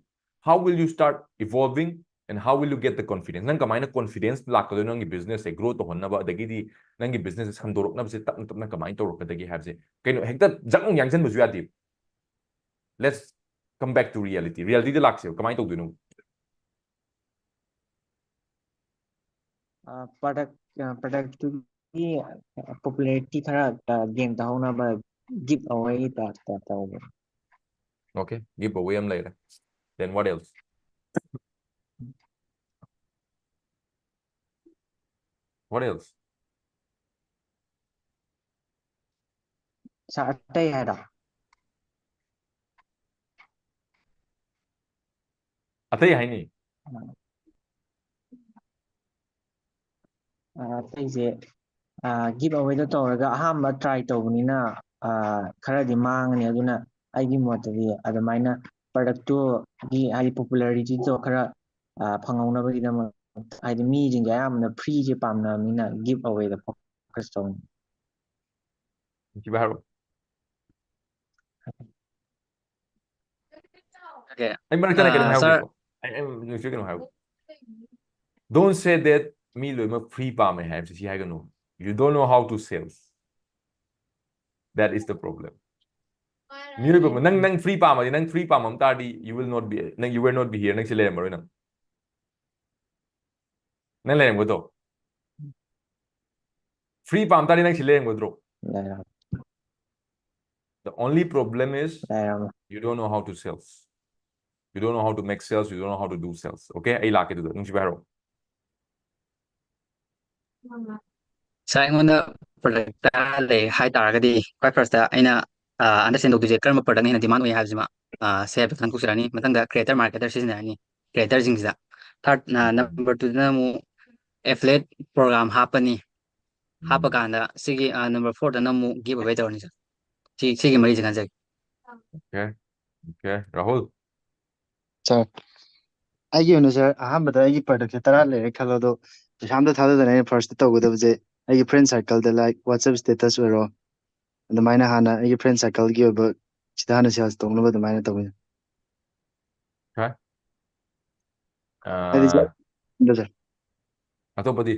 How will you start evolving and how will you get the confidence? ꯅꯪ ꯀꯃꯥꯏꯅ confidence ꯂꯥꯛꯀꯗꯣꯏꯅꯣ ꯅꯪꯒꯤ business ꯁꯦ grow ꯇꯧꯍꯟꯅꯕ, ꯑꯗꯒꯤꯗꯤ ꯅꯪꯒꯤ business ꯁꯦ ꯁꯟꯗꯣꯔꯛꯅꯕꯁꯦ ꯇꯞꯅ ꯇꯞꯅ ꯀꯃꯥꯏꯅ ꯇꯧꯔꯛꯀꯗꯒꯦ ꯍꯥꯏꯕꯁꯦ, ꯀꯩꯅꯣ ꯍꯦꯛꯇ ꯖꯛ ꯌꯥꯡꯁꯤꯟꯕꯁꯨ ꯌꯥꯗꯦ꯫ Let's come back to reality. Reality ꯗ ꯂꯥꯛꯁꯦꯕ, ꯀꯃꯥꯏꯅ ꯇꯧꯗꯣꯏꯅꯣ? ꯄ꯭ꯔꯗꯛ ꯄ꯭ꯔꯗꯛꯇꯨꯒꯤ ꯒꯤ popularity ꯈꯔ gain ꯇꯧꯍꯧꯅꯕ give away ꯇꯧꯕ꯫ Okay, give away ꯑꯃ ꯂꯩꯔꯦ. Then what else? What else? Sir, ꯑꯇꯩ ꯍꯥꯏꯔꯣ? ꯑꯇꯩ ꯍꯥꯏꯅꯤ. ꯑ, ꯑꯇꯩꯁꯦ give awayꯗ ꯇꯧꯔꯒ ꯑꯍꯥꯟꯕ try ꯇꯧꯕꯅꯤꯅ ꯈꯔꯗꯤ ꯃꯥꯡꯉꯅꯤ꯫ ꯑꯗꯨꯅ ꯑꯩꯒꯤ ꯃꯣꯠꯇꯗꯤ ꯑꯗꯨꯃꯥꯏꯅ productꯇꯨꯒꯤ ꯍꯥꯏꯗꯤ popularityꯗꯣ ꯈꯔ ꯐꯪꯍꯧꯅꯕꯒꯤꯗꯃꯛ, ꯍꯥꯏꯗꯤ ꯃꯤꯁꯤꯡꯁꯦ ꯑꯌꯥꯝꯕꯅ freeꯁꯦ ꯄꯥꯝꯅꯕꯅꯤꯅ give awayꯗ focus ꯇꯧꯅꯤ꯫ ꯅꯨꯡꯁꯤꯕ ꯍꯥꯏꯔꯣ. Okay. ꯑꯩ ꯃꯔꯛꯇ ꯀꯩꯅꯣꯝ ꯑꯥ, sir. ꯍꯥꯏꯍꯧꯒꯦꯀꯣ. ꯑꯩ, ꯑꯩ ꯅꯨꯡꯁꯤ ꯀꯩꯅꯣꯝ ꯍꯥꯏꯍꯧꯒꯦ. Don't say that ꯃꯤ ꯂꯣꯏꯅꯃꯛ free ꯄꯥꯝꯃꯦ ꯍꯥꯏꯕꯁꯤ ꯁꯤ ꯍꯥꯏꯒꯅꯨ. You don't know how to sell. That is the problem. ꯃꯤꯑꯣꯏꯕ ꯑꯃ, ꯅꯪ, ꯅꯪ free ꯄꯥꯝꯃꯗꯤ, ꯅꯪ free ꯄꯥꯝꯃꯝ ꯇꯥꯔꯗꯤ you will not be, ꯅꯪ, you will not be here, ꯅꯪ ꯁꯤ ꯂꯩꯔꯝꯃꯔꯣꯏ ꯅꯪ. ꯅꯪ ꯂꯩꯔꯝꯒꯗ꯭ꯔꯣ? Free ꯄꯥꯝ ꯇꯥꯔꯗꯤ ꯅꯪ ꯁꯤ ꯂꯩꯔꯝꯒꯗ꯭ꯔꯣ? ꯂꯩꯔꯝ- The only problem is ꯂꯩꯔꯝ- you don't know how to sales. You don't know how to make sales, you don't know how to do sales. Okay? ꯑꯩ ꯂꯥꯛꯀꯦ ꯑꯗꯨꯗ. ꯅꯨꯡꯁꯤꯕ ꯍꯥꯏꯔꯣ. Sir, ꯑꯩꯉꯣꯟꯗ product ꯇꯔꯥ ꯂꯩ ꯍꯥꯏ ꯇꯥꯔꯒꯗꯤ, ꯈ꯭ꯋꯥꯏ firstꯇ ꯑꯩꯅ understand ꯇꯧꯗꯣꯏꯁꯦ ꯀꯔꯝꯕ product ꯅ ꯍꯦꯟꯅ demand ꯑꯣꯏ ꯍꯥꯏꯕꯁꯤꯃ ꯁꯦ ꯍꯥꯏꯐꯦꯠꯇꯪ ꯈꯪꯗꯣꯛꯆꯔꯅꯤ꯫ ꯃꯊꯪꯗ creator marketer ꯁꯤꯖꯤꯟꯅꯔꯅꯤ, creatorꯁꯤꯡꯁꯤꯗ. Third, number twoꯗꯅ ꯑꯃꯨꯛ affiliate program ꯍꯥꯞꯄꯅꯤ. ꯍꯥꯞꯄ ꯀꯥꯟꯗ ꯁꯤꯒꯤ number fourꯗꯅ ꯑꯃꯨꯛ give away ꯇꯧꯔꯅꯤ, sir. ꯁꯤ, ꯁꯤꯒꯤ ꯃꯔꯤꯁꯦ ꯈꯟꯖꯒꯦ. Okay. Okay. ꯔꯥꯍꯨꯜ. Sir, ꯑꯩꯒꯤ ꯑꯣꯏꯅ sir, ꯑꯍꯥꯟꯕꯗ ꯑꯩꯒꯤ productꯁꯦ ꯇꯔꯥ ꯂꯩꯔꯦ ꯈꯜꯂꯣ, ꯑꯗꯣ ꯄꯩꯁꯥ ꯑꯝꯇ ꯊꯥꯗꯗꯅ ꯑꯩꯅ firstꯇ ꯇꯧꯒꯗꯕꯁꯦ ꯑꯩꯒꯤ friend circleꯗ, like WhatsApp status ꯑꯣꯏꯔꯣ, ꯑꯗꯨꯃꯥꯏꯅ ꯍꯥꯟꯅ ꯑꯩꯒꯤ friend circleꯒꯤ ꯑꯣꯏꯕ ꯁꯤꯗ ꯍꯥꯟꯅ sales ꯇꯧꯅꯕ ꯑꯗꯨꯃꯥꯏꯅ ꯇꯧꯒꯅꯤ꯫ Okay. ꯍꯥꯏꯗꯤ sir, ꯑꯥ, ꯑꯗꯣ sir, ꯑꯇꯣꯞꯄꯗꯤ?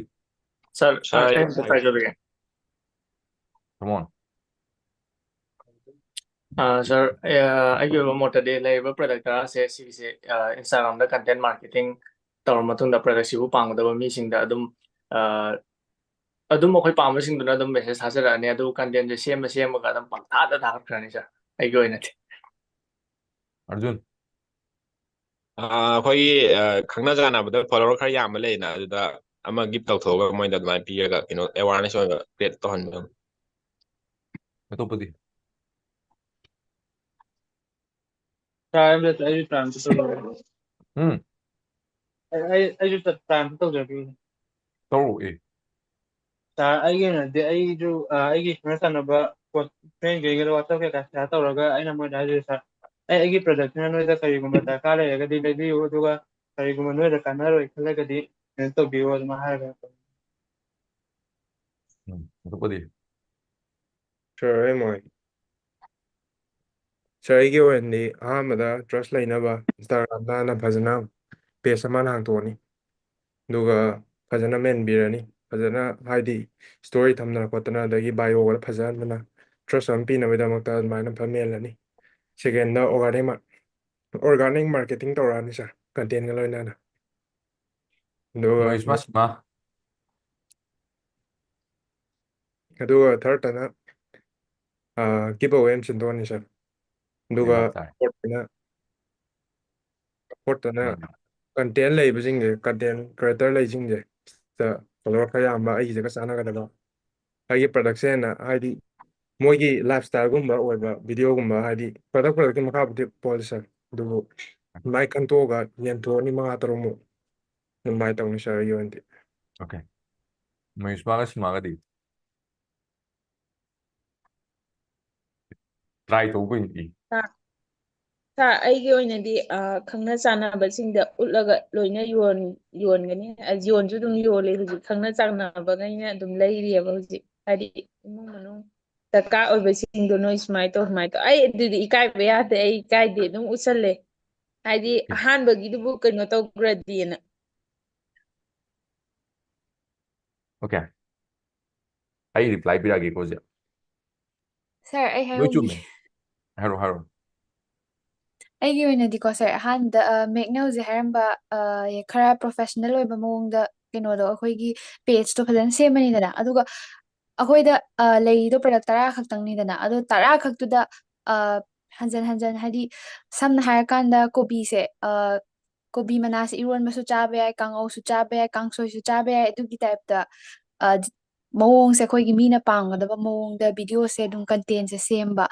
Sir, Sir, ꯑ, ꯑꯩ ꯑꯩ ꯑꯝꯇ ꯍꯥꯏꯒꯦ. Come on. ꯑ, sir, ꯑ, ꯑꯩꯒꯤ ꯑꯣꯏꯕ ꯃꯣꯠꯇꯗꯤ ꯂꯩꯔꯤꯕ product ꯇꯔꯥꯁꯦ ꯁꯤꯒꯤꯁꯦ, ꯑ, Instagramꯗ content marketing ꯇꯧꯔ ꯃꯇꯨꯡꯗ productꯁꯤꯕꯨ ꯄꯥꯝꯒꯗꯕ ꯃꯤꯁꯤꯡꯗ ꯑꯗꯨꯝ, ꯑ, ꯑꯗꯨꯝ ꯑꯩꯈꯣꯏ ꯄꯥꯝꯕꯁꯤꯡꯗꯨꯅ ꯑꯗꯨꯝ ꯃꯦꯁꯦꯖ ꯊꯥꯖꯔꯛꯑꯅꯤ, ꯑꯗꯨ ꯀꯟꯇꯦꯟꯁꯦ ꯁꯦꯝꯃ ꯁꯦꯝꯃꯒ ꯑꯗꯨꯝ ꯄꯪꯊꯥꯗ ꯊꯥꯒꯠꯈ꯭ꯔꯅꯤ ꯁꯥꯔ, ꯑꯩꯒꯤ ꯑꯣꯏꯅꯗꯤ꯫ ꯑꯔꯖꯨꯟ꯫ ꯑꯥ, ꯑꯩꯈꯣꯏꯒꯤ ꯑꯥ, ꯈꯪꯅ ꯆꯥꯟꯅꯕꯗ ꯐꯣꯂꯣꯋꯔ ꯈꯔ ꯌꯥꯝꯕ ꯂꯩꯅ, ꯑꯗꯨꯗ ꯑꯃ ꯒꯤꯐ ꯇꯧꯊꯣꯛꯑꯒ ꯃꯣꯏꯗ ꯑꯗꯨꯃꯥꯏꯅ ꯄꯤꯔꯒ ꯀꯩꯅꯣ ꯑꯦꯋꯥꯔꯅꯦꯁ ꯑꯣꯏꯕ ꯀ꯭ꯔꯤꯌꯦꯠ ꯇꯧꯍꯟꯕ꯫ ꯑꯇꯣꯞꯄꯗꯤ? ꯁꯥꯔ, ꯑꯩ ꯑꯩꯁꯨ ꯇ꯭ꯔꯥꯟꯁꯐꯔ ꯇꯧꯖꯔꯒꯦ꯫ ꯎꯝ꯫ ꯑꯩ ꯑꯩ- ꯑꯩꯁꯨ ꯇ꯭ꯔꯥꯟꯁꯐꯔ ꯇꯧꯖꯔꯒꯦ꯫ ꯇꯧꯔꯛꯑꯦ꯫ ꯁꯥꯔ, ꯑꯩꯒꯤ ꯑꯣꯏꯅꯗꯤ ꯑꯩꯁꯨ ꯑ, ꯑꯩꯒꯤ ꯈꯪꯅ ꯆꯥꯟꯅꯕ ꯐ꯭ꯔꯦꯟꯈꯩꯒ ꯋꯥꯆꯞ ꯀꯩꯀꯥ ꯁꯤꯌꯥꯔ ꯇꯧꯔꯒ ꯑꯩꯅ ꯃꯣꯏꯗ ꯍꯥꯏꯖꯩ ꯁꯥꯔ, ꯑꯩ ꯑꯩꯒꯤ ꯄ꯭ꯔꯗꯛꯁꯤꯅ ꯅꯣꯏꯗ ꯀꯔꯤꯒꯨꯝꯕ ꯗꯔꯀꯥꯔ ꯂꯩꯔꯒꯗꯤ ꯂꯩꯕꯤꯌꯨ, ꯑꯗꯨꯒ ꯀꯔꯤꯒꯨꯝꯕ ꯅꯣꯏꯗ ꯀꯥꯟꯅꯔꯣꯏ ꯈꯜꯂꯒꯗꯤ ꯀꯩꯅꯣ ꯇꯧꯕꯤꯌꯨ ꯑꯗꯨꯃꯥꯏꯅ ꯍꯥꯏꯔꯒ꯫ ꯎꯝ꯫ ꯑꯇꯣꯞꯄꯗꯤ? ꯁꯥꯔ, ꯑꯩ ꯃꯣꯏ ꯁꯥꯔ, ꯑꯩꯒꯤ ꯑꯣꯏꯅꯗꯤ ꯑꯍꯥꯟꯕꯗ ꯇ꯭ꯔꯁ ꯂꯩꯅꯕ ꯏꯟꯁꯇꯥꯒ꯭ꯔꯥꯝꯗ ꯍꯥꯟꯅ ꯐꯖꯅ ꯄꯦꯖ ꯑꯃ ꯍꯥꯡꯇꯣꯛꯑꯅꯤ, ꯑꯗꯨꯒ ꯐꯖꯅ ꯃꯦꯟꯕꯤꯔꯅꯤ, ꯐꯖꯅ ꯍꯥꯏꯗꯤ ꯏꯁꯇꯣꯔꯤ ꯊꯝꯗꯅ ꯈꯣꯠꯇꯅ, ꯑꯗꯒꯤ ꯕꯥꯏꯑꯣꯒ ꯐꯖꯍꯟꯗꯅ ꯇ꯭ꯔꯁ ꯑꯃ ꯄꯤꯅꯕꯒꯤꯗꯃꯛꯇ ꯑꯗꯨꯃꯥꯏꯅ ꯐꯖꯅ ꯃꯦꯜꯂꯅꯤ꯫ ꯁꯦꯀꯦꯟꯗ ꯑꯣꯔꯒꯥꯅꯤꯛ ꯑꯣꯔꯒꯥꯅꯤꯛ ꯃꯥꯔꯀꯦꯇꯤꯡ ꯇꯧꯔꯛꯑꯅꯤ ꯁꯥꯔ, ꯀꯟꯇꯦꯟꯒ ꯂꯣꯏꯅꯅ꯫ ꯑꯗꯨꯒ ꯃꯍꯦꯁꯃ ꯁꯤꯃꯥ꯫ ꯑꯗꯨꯒ ꯊꯥꯔꯠꯇꯅ ꯒꯤꯞ ꯑꯋꯦ ꯑꯃ ꯁꯤꯟꯗꯣꯛꯑꯅꯤ ꯁꯥꯔ꯫ ꯑꯗꯨꯒ ꯌꯥꯝ ꯇꯥꯏ꯫ ꯐꯣꯔꯠꯇꯅ ꯐꯣꯔꯠꯇꯅ ꯎꯝ꯫ ꯀꯟꯇꯦꯟ ꯂꯩꯕꯁꯤꯡꯁꯦ, ꯀꯟꯇꯦꯟ ꯀ꯭ꯔꯤꯌꯦꯇꯔ ꯂꯩꯁꯤꯡꯁꯦ, ꯁꯤꯗ ꯐꯣꯂꯣꯋꯔ ꯈꯔ ꯌꯥꯝꯕ ꯑꯩꯒꯤꯁꯤꯒ ꯆꯥꯟꯅꯒꯗꯕ, ꯑꯩꯒꯤ ꯄ꯭ꯔꯗꯛꯁꯦ ꯍꯦꯟꯅ ꯍꯥꯏꯗꯤ ꯃꯣꯏꯒꯤ ꯂꯥꯏꯐ ꯏꯁꯇꯥꯏꯜꯒꯨꯝꯕ ꯑꯣꯏꯕ ꯚꯤꯗꯤꯑꯣꯒꯨꯝꯕ, ꯍꯥꯏꯗꯤ ꯄ꯭ꯔꯗꯛ ꯄ꯭ꯔꯗꯛꯀꯤ ꯃꯈꯥꯕꯨꯗꯤ ꯄꯣꯜꯂꯤ ꯁꯥꯔ, ꯑꯗꯨꯕꯨ ꯑꯗꯨꯃꯥꯏꯅ ꯈꯟꯇꯣꯛꯑꯒ ꯌꯦꯟꯊꯣꯛꯑꯅꯤ, ꯃꯉꯥ ꯇꯔꯨꯛꯃꯨꯛ ꯑꯗꯨꯃꯥꯏꯅ ꯇꯧꯅꯤ ꯁꯥꯔ ꯑꯩꯒꯤ ꯑꯣꯏꯅꯗꯤ꯫ ꯑꯣꯀꯦ꯫ ꯃꯍꯦꯁꯃꯒ ꯁꯤꯃꯥꯒꯗꯤ? ꯇ꯭ꯔꯥꯏ ꯇꯧꯕ ꯑꯣꯏꯅ ꯏ꯫ ꯁꯥꯔ, ꯑꯩꯒꯤ ꯑꯣꯏꯅꯗꯤ ꯑ, ꯈꯪꯅ ꯆꯥꯟꯅꯕꯁꯤꯡꯗ ꯎꯠꯂꯒ ꯂꯣꯏꯅ ꯌꯣꯟ ꯌꯣꯟꯒꯅꯤ꯫ ꯑ, ꯌꯣꯟꯁꯨ ꯑꯗꯨꯝ ꯌꯣꯜꯂꯤ ꯍꯧꯖꯤꯛ, ꯈꯪꯅ ꯆꯥꯟꯅꯕꯈꯩꯅ ꯑꯗꯨꯝ ꯂꯩꯔꯤꯑꯕ ꯍꯧꯖꯤꯛ, ꯍꯥꯏꯗꯤ ꯏꯃꯨꯡ ꯃꯅꯨꯡ ꯗꯔꯀꯥꯔ ꯑꯣꯏꯕꯁꯤꯡꯗꯣ ꯅꯣꯏ ꯁꯨꯃꯥꯏꯅ ꯇꯧ, ꯁꯨꯃꯥꯏꯅ ꯇꯧ꯫ ꯑꯩ ꯑꯗꯨꯗꯤ ꯏꯀꯥꯏꯕ ꯌꯥꯗꯦ, ꯑꯩ ꯏꯀꯥꯏꯗꯦ, ꯑꯗꯨꯝ ꯎꯠꯁꯜꯂꯦ꯫ ꯍꯥꯏꯗꯤ ꯑꯍꯥꯟꯕꯒꯤꯗꯨꯕꯨ ꯀꯩꯅꯣ ꯇꯧꯈ꯭ꯔꯗꯤꯅ꯫ ꯑꯣꯀꯦ꯫ ꯑꯩ ꯔꯤꯄ꯭ꯂꯥꯏ ꯄꯤꯔꯛꯑꯒꯦꯀꯣ ꯍꯧꯖꯤꯛ꯫ ꯁꯥꯔ, ꯑꯩ ꯂꯣꯏ ꯍꯥꯏꯍꯧꯒꯦ꯫ ꯆꯨꯝꯃꯦ꯫ ꯍꯥꯏꯔꯣ, ꯍꯥꯏꯔꯣ꯫ ꯑꯩꯒꯤ ꯑꯣꯏꯅꯗꯤꯀꯣ ꯁꯥꯔ, ꯑꯍꯥꯟꯕꯗ ꯑ, ꯃꯦꯛꯅ ꯍꯧꯖꯤꯛ ꯍꯥꯏꯔꯝꯕ ꯑ, ꯈꯔ ꯄ꯭ꯔꯣꯐꯦꯁꯅꯦꯜ ꯑꯣꯏꯕ ꯃꯑꯣꯡꯗ ꯀꯩꯅꯣꯗꯣ, ꯑꯩꯈꯣꯏꯒꯤ pageꯇꯣ ꯐꯖꯅ ꯁꯦꯝꯃꯅꯤꯗꯅ, ꯑꯗꯨꯒ ꯑꯩꯈꯣꯏꯗ ꯑ, ꯂꯩꯔꯤꯗꯣ product ꯇꯔꯥ ꯈꯛꯇꯪꯅꯤꯗꯅ, ꯑꯗꯣ ꯇꯔꯥ ꯈꯛꯇꯨꯗ ꯑ, ꯍꯟꯖꯟ ꯍꯟꯖꯟ, ꯍꯥꯏꯗꯤ ꯁꯝꯅ ꯍꯥꯏꯔꯀꯥꯟꯗ ꯀꯣꯕꯤꯁꯦ, ꯑ, ꯀꯣꯕꯤ ꯃꯅꯥꯁꯦ ꯏꯔꯣꯟꯕꯁꯨ ꯆꯥꯕ ꯌꯥꯏ, ꯀꯥꯡꯉꯧꯁꯨ ꯆꯥꯕ ꯌꯥꯏ, ꯀꯥꯡꯁꯣꯏꯁꯨ ꯆꯥꯕ ꯌꯥꯏ, ꯑꯗꯨꯒꯤ typeꯇ ꯑ, ꯃꯑꯣꯡꯁꯦ ꯑꯩꯈꯣꯏꯒꯤ ꯃꯤꯅ ꯄꯥꯝꯒꯗꯕ ꯃꯑꯣꯡꯗ videoꯁꯦ ꯑꯗꯨꯝ contentꯁꯦ ꯁꯦꯝꯕ,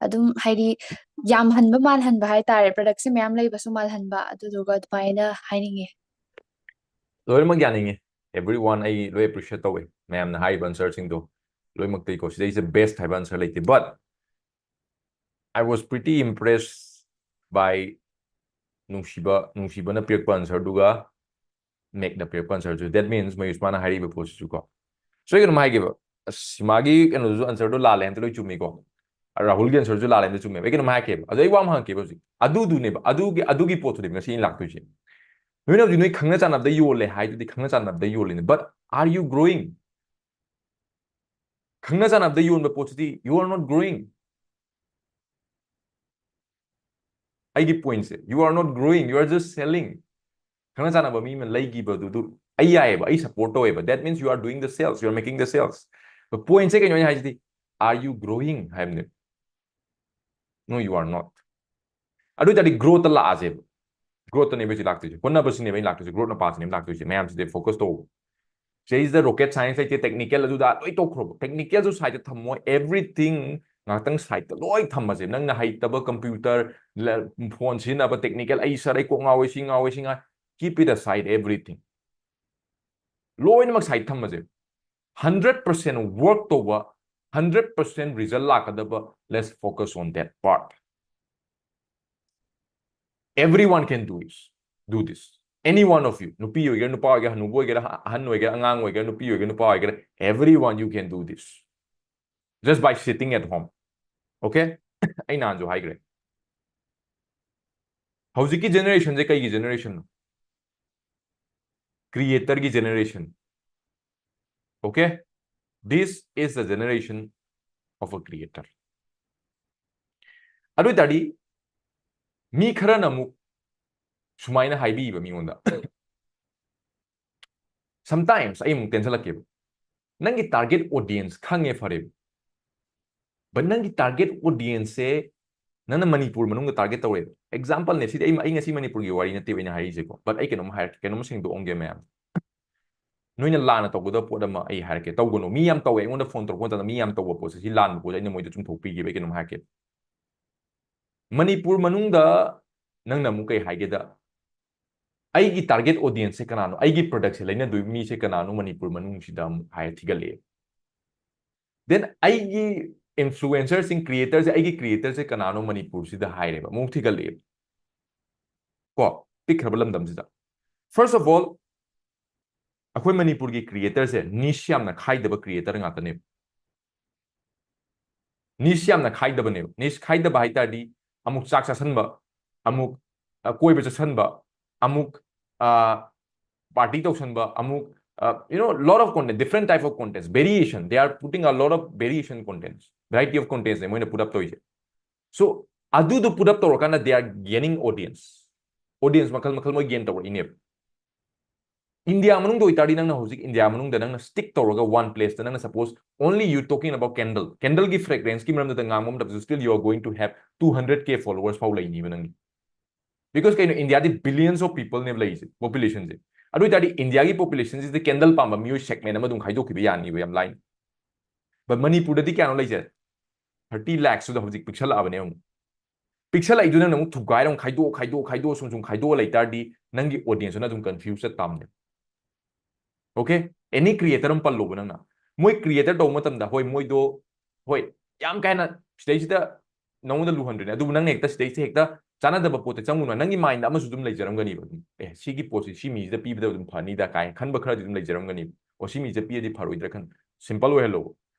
ꯑꯗꯨꯝ ꯍꯥꯏꯗꯤ ꯌꯥꯝꯍꯟꯕ ꯃꯥꯜꯍꯟꯕ ꯍꯥꯏꯇꯥꯔꯦ, productꯁꯦ ꯃꯌꯥꯝ ꯂꯩꯕꯁꯨ ꯃꯥꯜꯍꯟꯕ, ꯑꯗꯨꯗꯨꯒ ꯑꯗꯨꯃꯥꯏꯅ ꯍꯥꯏꯅꯤꯡꯉꯦ꯫ ꯂꯣꯏꯅꯃꯛ ꯌꯥꯅꯤꯡꯉꯤ꯫ Everyone, ꯑꯩ ꯂꯣꯏ appreciate ꯇꯧꯋꯦ ꯃꯌꯥꯝꯅ ꯍꯥꯏꯔꯤꯕ answerꯁꯤꯡꯗꯣ ꯂꯣꯏꯅꯃꯛꯇꯒꯤꯀꯣ꯫ ꯁꯤꯗꯩꯁꯤꯗ best ꯍꯥꯏꯕ answer ꯂꯩꯇꯦ, but I was pretty impressed by ꯅꯨꯡꯁꯤꯕ, ꯅꯨꯡꯁꯤꯕꯅ ꯄꯤꯔꯛꯄ answerꯗꯨꯒ ꯃꯦꯛꯅ ꯄꯤꯔꯛꯄ answerꯁꯨ꯫ That means ꯃꯌꯨꯁꯃꯥꯅ ꯍꯥꯏꯔꯤꯕ ꯄꯣꯠꯁꯤꯁꯨ ꯀꯣ꯫ So ꯑꯩ ꯀꯩꯅꯣꯝ ꯍꯥꯏꯒꯦꯕ, ꯑꯁ, ꯃꯥꯒꯤ ꯀꯩꯅꯣꯗꯨꯁꯨ answerꯗꯣ ꯂꯥꯜꯂꯦ ꯍꯥꯏꯕꯗꯤ ꯂꯣꯏ ꯆꯨꯝꯃꯤꯀꯣ꯫ ꯔꯥꯍꯨꯜꯒꯤ answerꯁꯨ ꯂꯥꯜꯂꯦ ꯍꯥꯏꯕꯗꯤ ꯆꯨꯝꯃꯦꯕ꯫ ꯑꯩ ꯀꯩꯅꯣꯝ ꯍꯥꯏꯔꯛꯀꯦꯕ꯫ ꯑꯗꯣ ꯑꯩ ꯋꯥ ꯑꯃ ꯍꯪꯉꯛꯀꯦꯕ ꯍꯧꯖꯤꯛ꯫ ꯑꯗꯨꯗꯨꯅꯦꯕ, ꯑꯗꯨꯒꯤ, ꯑꯗꯨꯒꯤ ꯄꯣꯠꯇꯨꯅꯦꯕ ꯉꯁꯤ ꯑꯩꯅ ꯂꯥꯛꯇꯣꯏꯁꯦ꯫ ꯅꯣꯏꯅ ꯍꯧꯖꯤꯛ ꯅꯣꯏ ꯈꯪꯅ ꯆꯥꯟꯅꯕꯗ ꯌꯣꯜꯂꯦ ꯍꯥꯏꯗꯨꯗꯤ ꯈꯪꯅ ꯆꯥꯟꯅꯕꯗ ꯌꯣꯜꯂꯤꯅꯦ, but are you growing? ꯈꯪꯅ ꯆꯥꯟꯅꯕꯗ ꯌꯣꯟꯕ ꯄꯣꯠꯁꯤꯗꯤ you are not growing. ꯑꯩꯒꯤ pointꯁꯦ, you are not growing, you are just selling. ꯈꯪꯅ ꯆꯥꯟꯅꯕ ꯃꯤ ꯑꯃ ꯂꯩꯈꯤꯕꯗꯨꯗꯨ ꯑꯩ ꯌꯥꯏꯑꯕ, ꯑꯩ support ꯇꯧꯋꯦꯕ꯫ That means you are doing the sales, you are making the sales. But pointꯁꯦ ꯀꯩꯅꯣ ꯑꯩꯅ ꯍꯥꯏꯁꯤꯗꯤ, are you growing ꯍꯥꯏꯕꯅꯦ꯫ No, you are not. ꯑꯗꯨ ꯑꯣꯏ ꯇꯥꯔꯗꯤ growthꯇ ꯂꯥꯛꯑꯁꯦꯕ꯫ Growthꯇꯅꯦꯕ ꯍꯧꯖꯤꯛ ꯂꯥꯛꯇꯣꯏꯁꯦ, ꯍꯣꯠꯅꯕꯁꯤꯅꯦꯕ ꯑꯩꯅ ꯂꯥꯛꯇꯣꯏꯁꯦ, growth ꯃꯄꯥꯁꯤꯅꯦꯕ ꯂꯥꯛꯇꯣꯏꯁꯦ꯫ ꯃꯌꯥꯝꯁꯤꯗ focus ꯇꯧ꯫ ꯁꯤꯗꯩꯁꯤꯗ rocket science ꯂꯩꯇꯦ, technical ꯑꯗꯨꯗ ꯂꯣꯏ ꯇꯣꯛꯈ꯭ꯔꯣꯕ꯫ Technicalꯁꯨ sideꯇ ꯊꯝꯃꯣ, everything ꯉꯥꯛꯇꯪ sideꯇ ꯂꯣꯏ ꯊꯝꯃꯁꯦ꯫ ꯅꯪꯅ ꯍꯩꯇꯕ computer, phone ꯁꯤꯖꯤꯟꯅꯕ technical, ꯑꯩ sir, ꯑꯩ ꯀꯣꯛ ꯉꯥꯎꯋꯦ, ꯁꯤ ꯉꯥꯎꯋꯦ, ꯁꯤ ꯉꯥꯎꯋꯦ, keep it aside, everything. ꯂꯣꯏꯅꯃꯛ side ꯊꯝꯃꯁꯦ꯫ Hundred percent work ꯇꯧꯕ, hundred percent result ꯂꯥꯛꯀꯗꯕ, let's focus on that part. Everyone can do this, do this. Any one of you, ꯅꯨꯄꯤ ꯑꯣꯏꯒꯦꯔꯥ, ꯅꯨꯄꯥ ꯑꯣꯏꯒꯦꯔꯥ, ꯍꯅꯨꯕ ꯑꯣꯏꯒꯦꯔꯥ, ꯑꯍꯟ ꯑꯣꯏꯒꯦꯔꯥ, ꯑꯉꯥꯡ ꯑꯣꯏꯒꯦꯔꯥ, ꯅꯨꯄꯤ ꯑꯣꯏꯒꯦꯔꯥ, ꯅꯨꯄꯥ ꯑꯣꯏꯒꯦꯔꯥ, everyone, you can do this just by sitting at home. Okay? ꯑꯩ ꯅꯍꯥꯟꯁꯨ ꯍꯥꯏꯈ꯭ꯔꯦ, ꯍꯧꯖꯤꯛꯀꯤ generationꯁꯦ ꯀꯩꯒꯤ generationꯅꯣ? Creatorꯒꯤ generation. Okay? This is the generation of a creator. ꯑꯗꯨ ꯑꯣꯏ ꯇꯥꯔꯗꯤ ꯃꯤ ꯈꯔꯅ ꯑꯃꯨꯛ ꯁꯨꯃꯥꯏꯅ ꯍꯥꯏꯕꯤꯕ ꯃꯤꯉꯣꯟꯗ, Sometimes ꯑꯩ ꯑꯃꯨꯛ ꯇꯦꯟꯁꯜꯂꯛꯀꯦꯕ, ꯅꯪꯒꯤ target audience ꯈꯪꯉꯦ, ꯐꯔꯦꯕ, but ꯅꯪꯒꯤ target audience ꯁꯦ ꯅꯪꯅ ꯃꯅꯤꯄꯨꯔ ꯃꯅꯨꯡꯗ target ꯇꯧꯔꯦꯕ꯫ Example ꯅꯦ ꯁꯤꯗꯤ, ꯑꯩ ꯑꯩ ꯉꯁꯤ ꯃꯅꯤꯄꯨꯔꯒꯤ ꯋꯥꯔꯤ ꯅꯠꯇꯦꯕ ꯑꯩꯅ ꯍꯥꯏꯔꯤꯁꯦꯀꯣ, but ꯑꯩ ꯀꯩꯅꯣꯝ ꯍꯥꯏꯔꯛꯀꯦ, ꯀꯩꯅꯣꯝ ꯁꯦꯡꯗꯣꯛꯑꯝꯒꯦ ꯃꯌꯥꯝ꯫ ꯅꯣꯏꯅ ꯂꯥꯟꯅ ꯇꯧꯒꯗꯕ ꯄꯣꯠ ꯑꯃ ꯑꯩ ꯍꯥꯏꯔꯛꯀꯦ, ꯇꯧꯒꯅꯨ꯫ ꯃꯤ ꯌꯥꯝ ꯇꯧꯋꯦ, ꯑꯩꯉꯣꯟꯗ ꯐꯣꯟ ꯇꯧꯔꯛꯄ ꯃꯇꯝꯗ ꯃꯤ ꯌꯥꯝ ꯇꯧꯕ ꯄꯣꯠꯁꯦ, ꯁꯤ ꯂꯥꯟꯕ ꯄꯣꯠꯁꯦ, ꯑꯩꯅ ꯃꯣꯏꯗ ꯆꯨꯝꯊꯣꯛꯄꯤꯒꯦꯕ꯫ ꯑꯩ ꯀꯩꯅꯣꯝ ꯍꯥꯏꯔꯛꯀꯦ, ꯃꯅꯤꯄꯨꯔ ꯃꯅꯨꯡꯗ ꯅꯪꯅ ꯑꯃꯨꯛ ꯀꯩ ꯍꯥꯏꯒꯦꯗ, ꯑꯩꯒꯤ target audience ꯁꯦ ꯀꯅꯥꯅꯣ, ꯑꯩꯒꯤ product ꯁꯦ ꯂꯩꯅꯗꯣꯏ ꯃꯤꯁꯦ ꯀꯅꯥꯅꯣ ꯃꯅꯤꯄꯨꯔ ꯃꯅꯨꯡꯁꯤꯗ ꯑꯃꯨꯛ ꯍꯥꯏꯔ ꯊꯤꯒꯠꯂꯛꯑꯦ꯫ Then ꯑꯩꯒꯤ influencer ꯁꯤꯡ, creator ꯁꯦ, ꯑꯩꯒꯤ creator ꯁꯦ ꯀꯅꯥꯅꯣ ꯃꯅꯤꯄꯨꯔꯁꯤꯗ ꯍꯥꯏꯔꯦꯕ, ꯑꯃꯨꯛ ꯊꯤꯒꯠꯂꯛꯑꯦꯕ꯫ ꯀꯣ, ꯄꯤꯛꯈ꯭ꯔꯕ ꯂꯝꯗꯝꯁꯤꯗ꯫ First of all, ꯑꯩꯈꯣꯏ ꯃꯅꯤꯄꯨꯔꯒꯤ creator ꯁꯦ niche ꯌꯥꯝꯅ ꯈꯥꯏꯗꯕ creator ꯉꯥꯛꯇꯅꯦꯕ꯫ Niche ꯌꯥꯝꯅ ꯈꯥꯏꯗꯕꯅꯦꯕ꯫ Niche ꯈꯥꯏꯗꯕ ꯍꯥꯏ ꯇꯥꯔꯗꯤ, ꯑꯃꯨꯛ ꯆꯥꯛ ꯆꯥꯁꯟꯕ, ꯑꯃꯨꯛ, ꯑ, ꯀꯣꯏꯕ ꯆꯠꯁꯟꯕ, ꯑꯃꯨꯛ, ꯑ, party ꯇꯧꯁꯟꯕ, ꯑꯃꯨꯛ, ꯑ, you know, lot of content, different type of contents, variation, they are putting a lot of variation contents, variety of contents ꯅꯦ ꯃꯣꯏꯅ put up ꯇꯧꯔꯤꯁꯦ꯫ So ꯑꯗꯨꯗꯣ put up ꯇꯧꯔꯀꯥꯟꯗ they are gaining audience, audience ꯃꯈꯜ ꯃꯈꯜ ꯃꯣꯏ gain ꯇꯧꯔꯛꯏꯅꯦꯕ꯫ India ꯃꯅꯨꯡꯗ ꯑꯣꯏꯇꯥꯔꯗꯤ, ꯅꯪꯅ ꯍꯧꯖꯤꯛ ꯏꯟꯗꯤꯌꯥ ꯃꯅꯨꯡꯗ ꯅꯪꯅ stick ꯇꯧꯔꯒ one place ꯇ, ꯅꯪꯅ suppose only you talking about candle, candle ꯒꯤ fragrance ꯀꯤ ꯃꯔꯝꯗ ꯉꯥꯡꯕ ꯃꯇꯝꯗꯁꯨ, still you are going to have two hundred K followers ꯐꯥꯎ ꯂꯩꯅꯤꯕ ꯅꯪꯒꯤ꯫ Because ꯀꯩꯅꯣ, ꯏꯟꯗꯤꯌꯥꯗꯤ billions of people ꯅꯦꯕ ꯂꯩꯔꯤꯁꯦ, population ꯁꯦ꯫ ꯑꯗꯨ ꯑꯣꯏꯇꯥꯔꯗꯤ ꯏꯟꯗꯤꯌꯥꯒꯤ population ꯁꯤꯗ candle ꯄꯥꯝꯕ ꯃꯤꯑꯣꯏ segment ꯑꯃ ꯑꯗꯨꯝ ꯈꯥꯏꯗꯣꯛꯈꯤꯕ ꯌꯥꯅꯤꯕ ꯌꯥꯝ ꯂꯥꯏꯅ꯫ But ꯃꯅꯤꯄꯨꯔꯗꯗꯤ ꯀꯌꯥꯅꯣ ꯂꯩꯖꯦ? Thirty lakhs ꯇꯨꯗ ꯍꯧꯖꯤꯛ ꯄꯤꯛꯁꯜꯂꯛꯑꯕꯅꯦ ꯑꯃꯨꯛ꯫ ꯄꯤꯛꯁꯜꯂꯛꯏꯗꯨ ꯅꯪꯅ ꯑꯃꯨꯛ ꯊꯨꯒꯥꯏꯔ ꯑꯃꯨꯛ ꯈꯥꯏꯗꯣꯛ, ꯈꯥꯏꯗꯣꯛ, ꯈꯥꯏꯗꯣꯛꯑ ꯁꯨꯝ ꯁꯨꯝ ꯈꯥꯏꯗꯣꯛꯑ ꯂꯩꯇꯥꯔꯗꯤ, ꯅꯪꯒꯤ audience ꯇꯨꯅ ꯑꯗꯨꯝ confuse ꯆꯠ ꯇꯥꯕꯅꯦ꯫ Okay? Any creator ꯑꯃ ꯄꯜꯂꯣꯕ ꯅꯪꯅ꯫ ꯃꯣꯏ creator ꯇꯧꯕ ꯃꯇꯝꯗ, ꯍꯣꯏ, ꯃꯣꯏꯗꯣ, ꯍꯣꯏ, ꯌꯥꯝ ꯀꯥ ꯍꯦꯟꯅ ꯁꯤꯗꯩꯁꯤꯗ ꯅꯉꯣꯟꯗ ꯂꯨꯍꯟꯗ꯭ꯔꯤꯅꯦ, ꯑꯗꯨꯕꯨ ꯅꯪꯅ ꯍꯦꯛꯇ ꯁꯤꯗꯩꯁꯤꯗ ꯍꯦꯛꯇ ꯆꯥꯟꯅꯗꯕ ꯄꯣꯠꯇ ꯆꯪꯉꯨꯅꯨ꯫ ꯅꯪꯒꯤ mind ꯑꯃꯁꯨ ꯑꯗꯨꯝ ꯂꯩꯖꯔꯝꯒꯅꯤꯕ ꯑꯗꯨꯝ, "ꯑꯦ, ꯁꯤꯒꯤ ꯄꯣꯠꯁꯤ ꯁꯤ ꯃꯤꯁꯤꯗ ꯄꯤꯕꯗ ꯑꯗꯨꯝ ꯐꯅꯤꯗ" ꯀꯥꯏꯅ ꯈꯟꯕ ꯈꯔꯗꯤ ꯑꯗꯨꯝ ꯂꯩꯖꯔꯝꯒꯅꯤꯕ꯫ "ꯑꯣ, ꯁꯤ ꯃꯤꯁꯤꯗ ꯄꯤꯔꯗꯤ ꯐꯔꯣꯏꯗ꯭ꯔꯥ" ꯈꯟ, simple ꯑꯣꯏꯍꯜꯂꯣꯕ꯫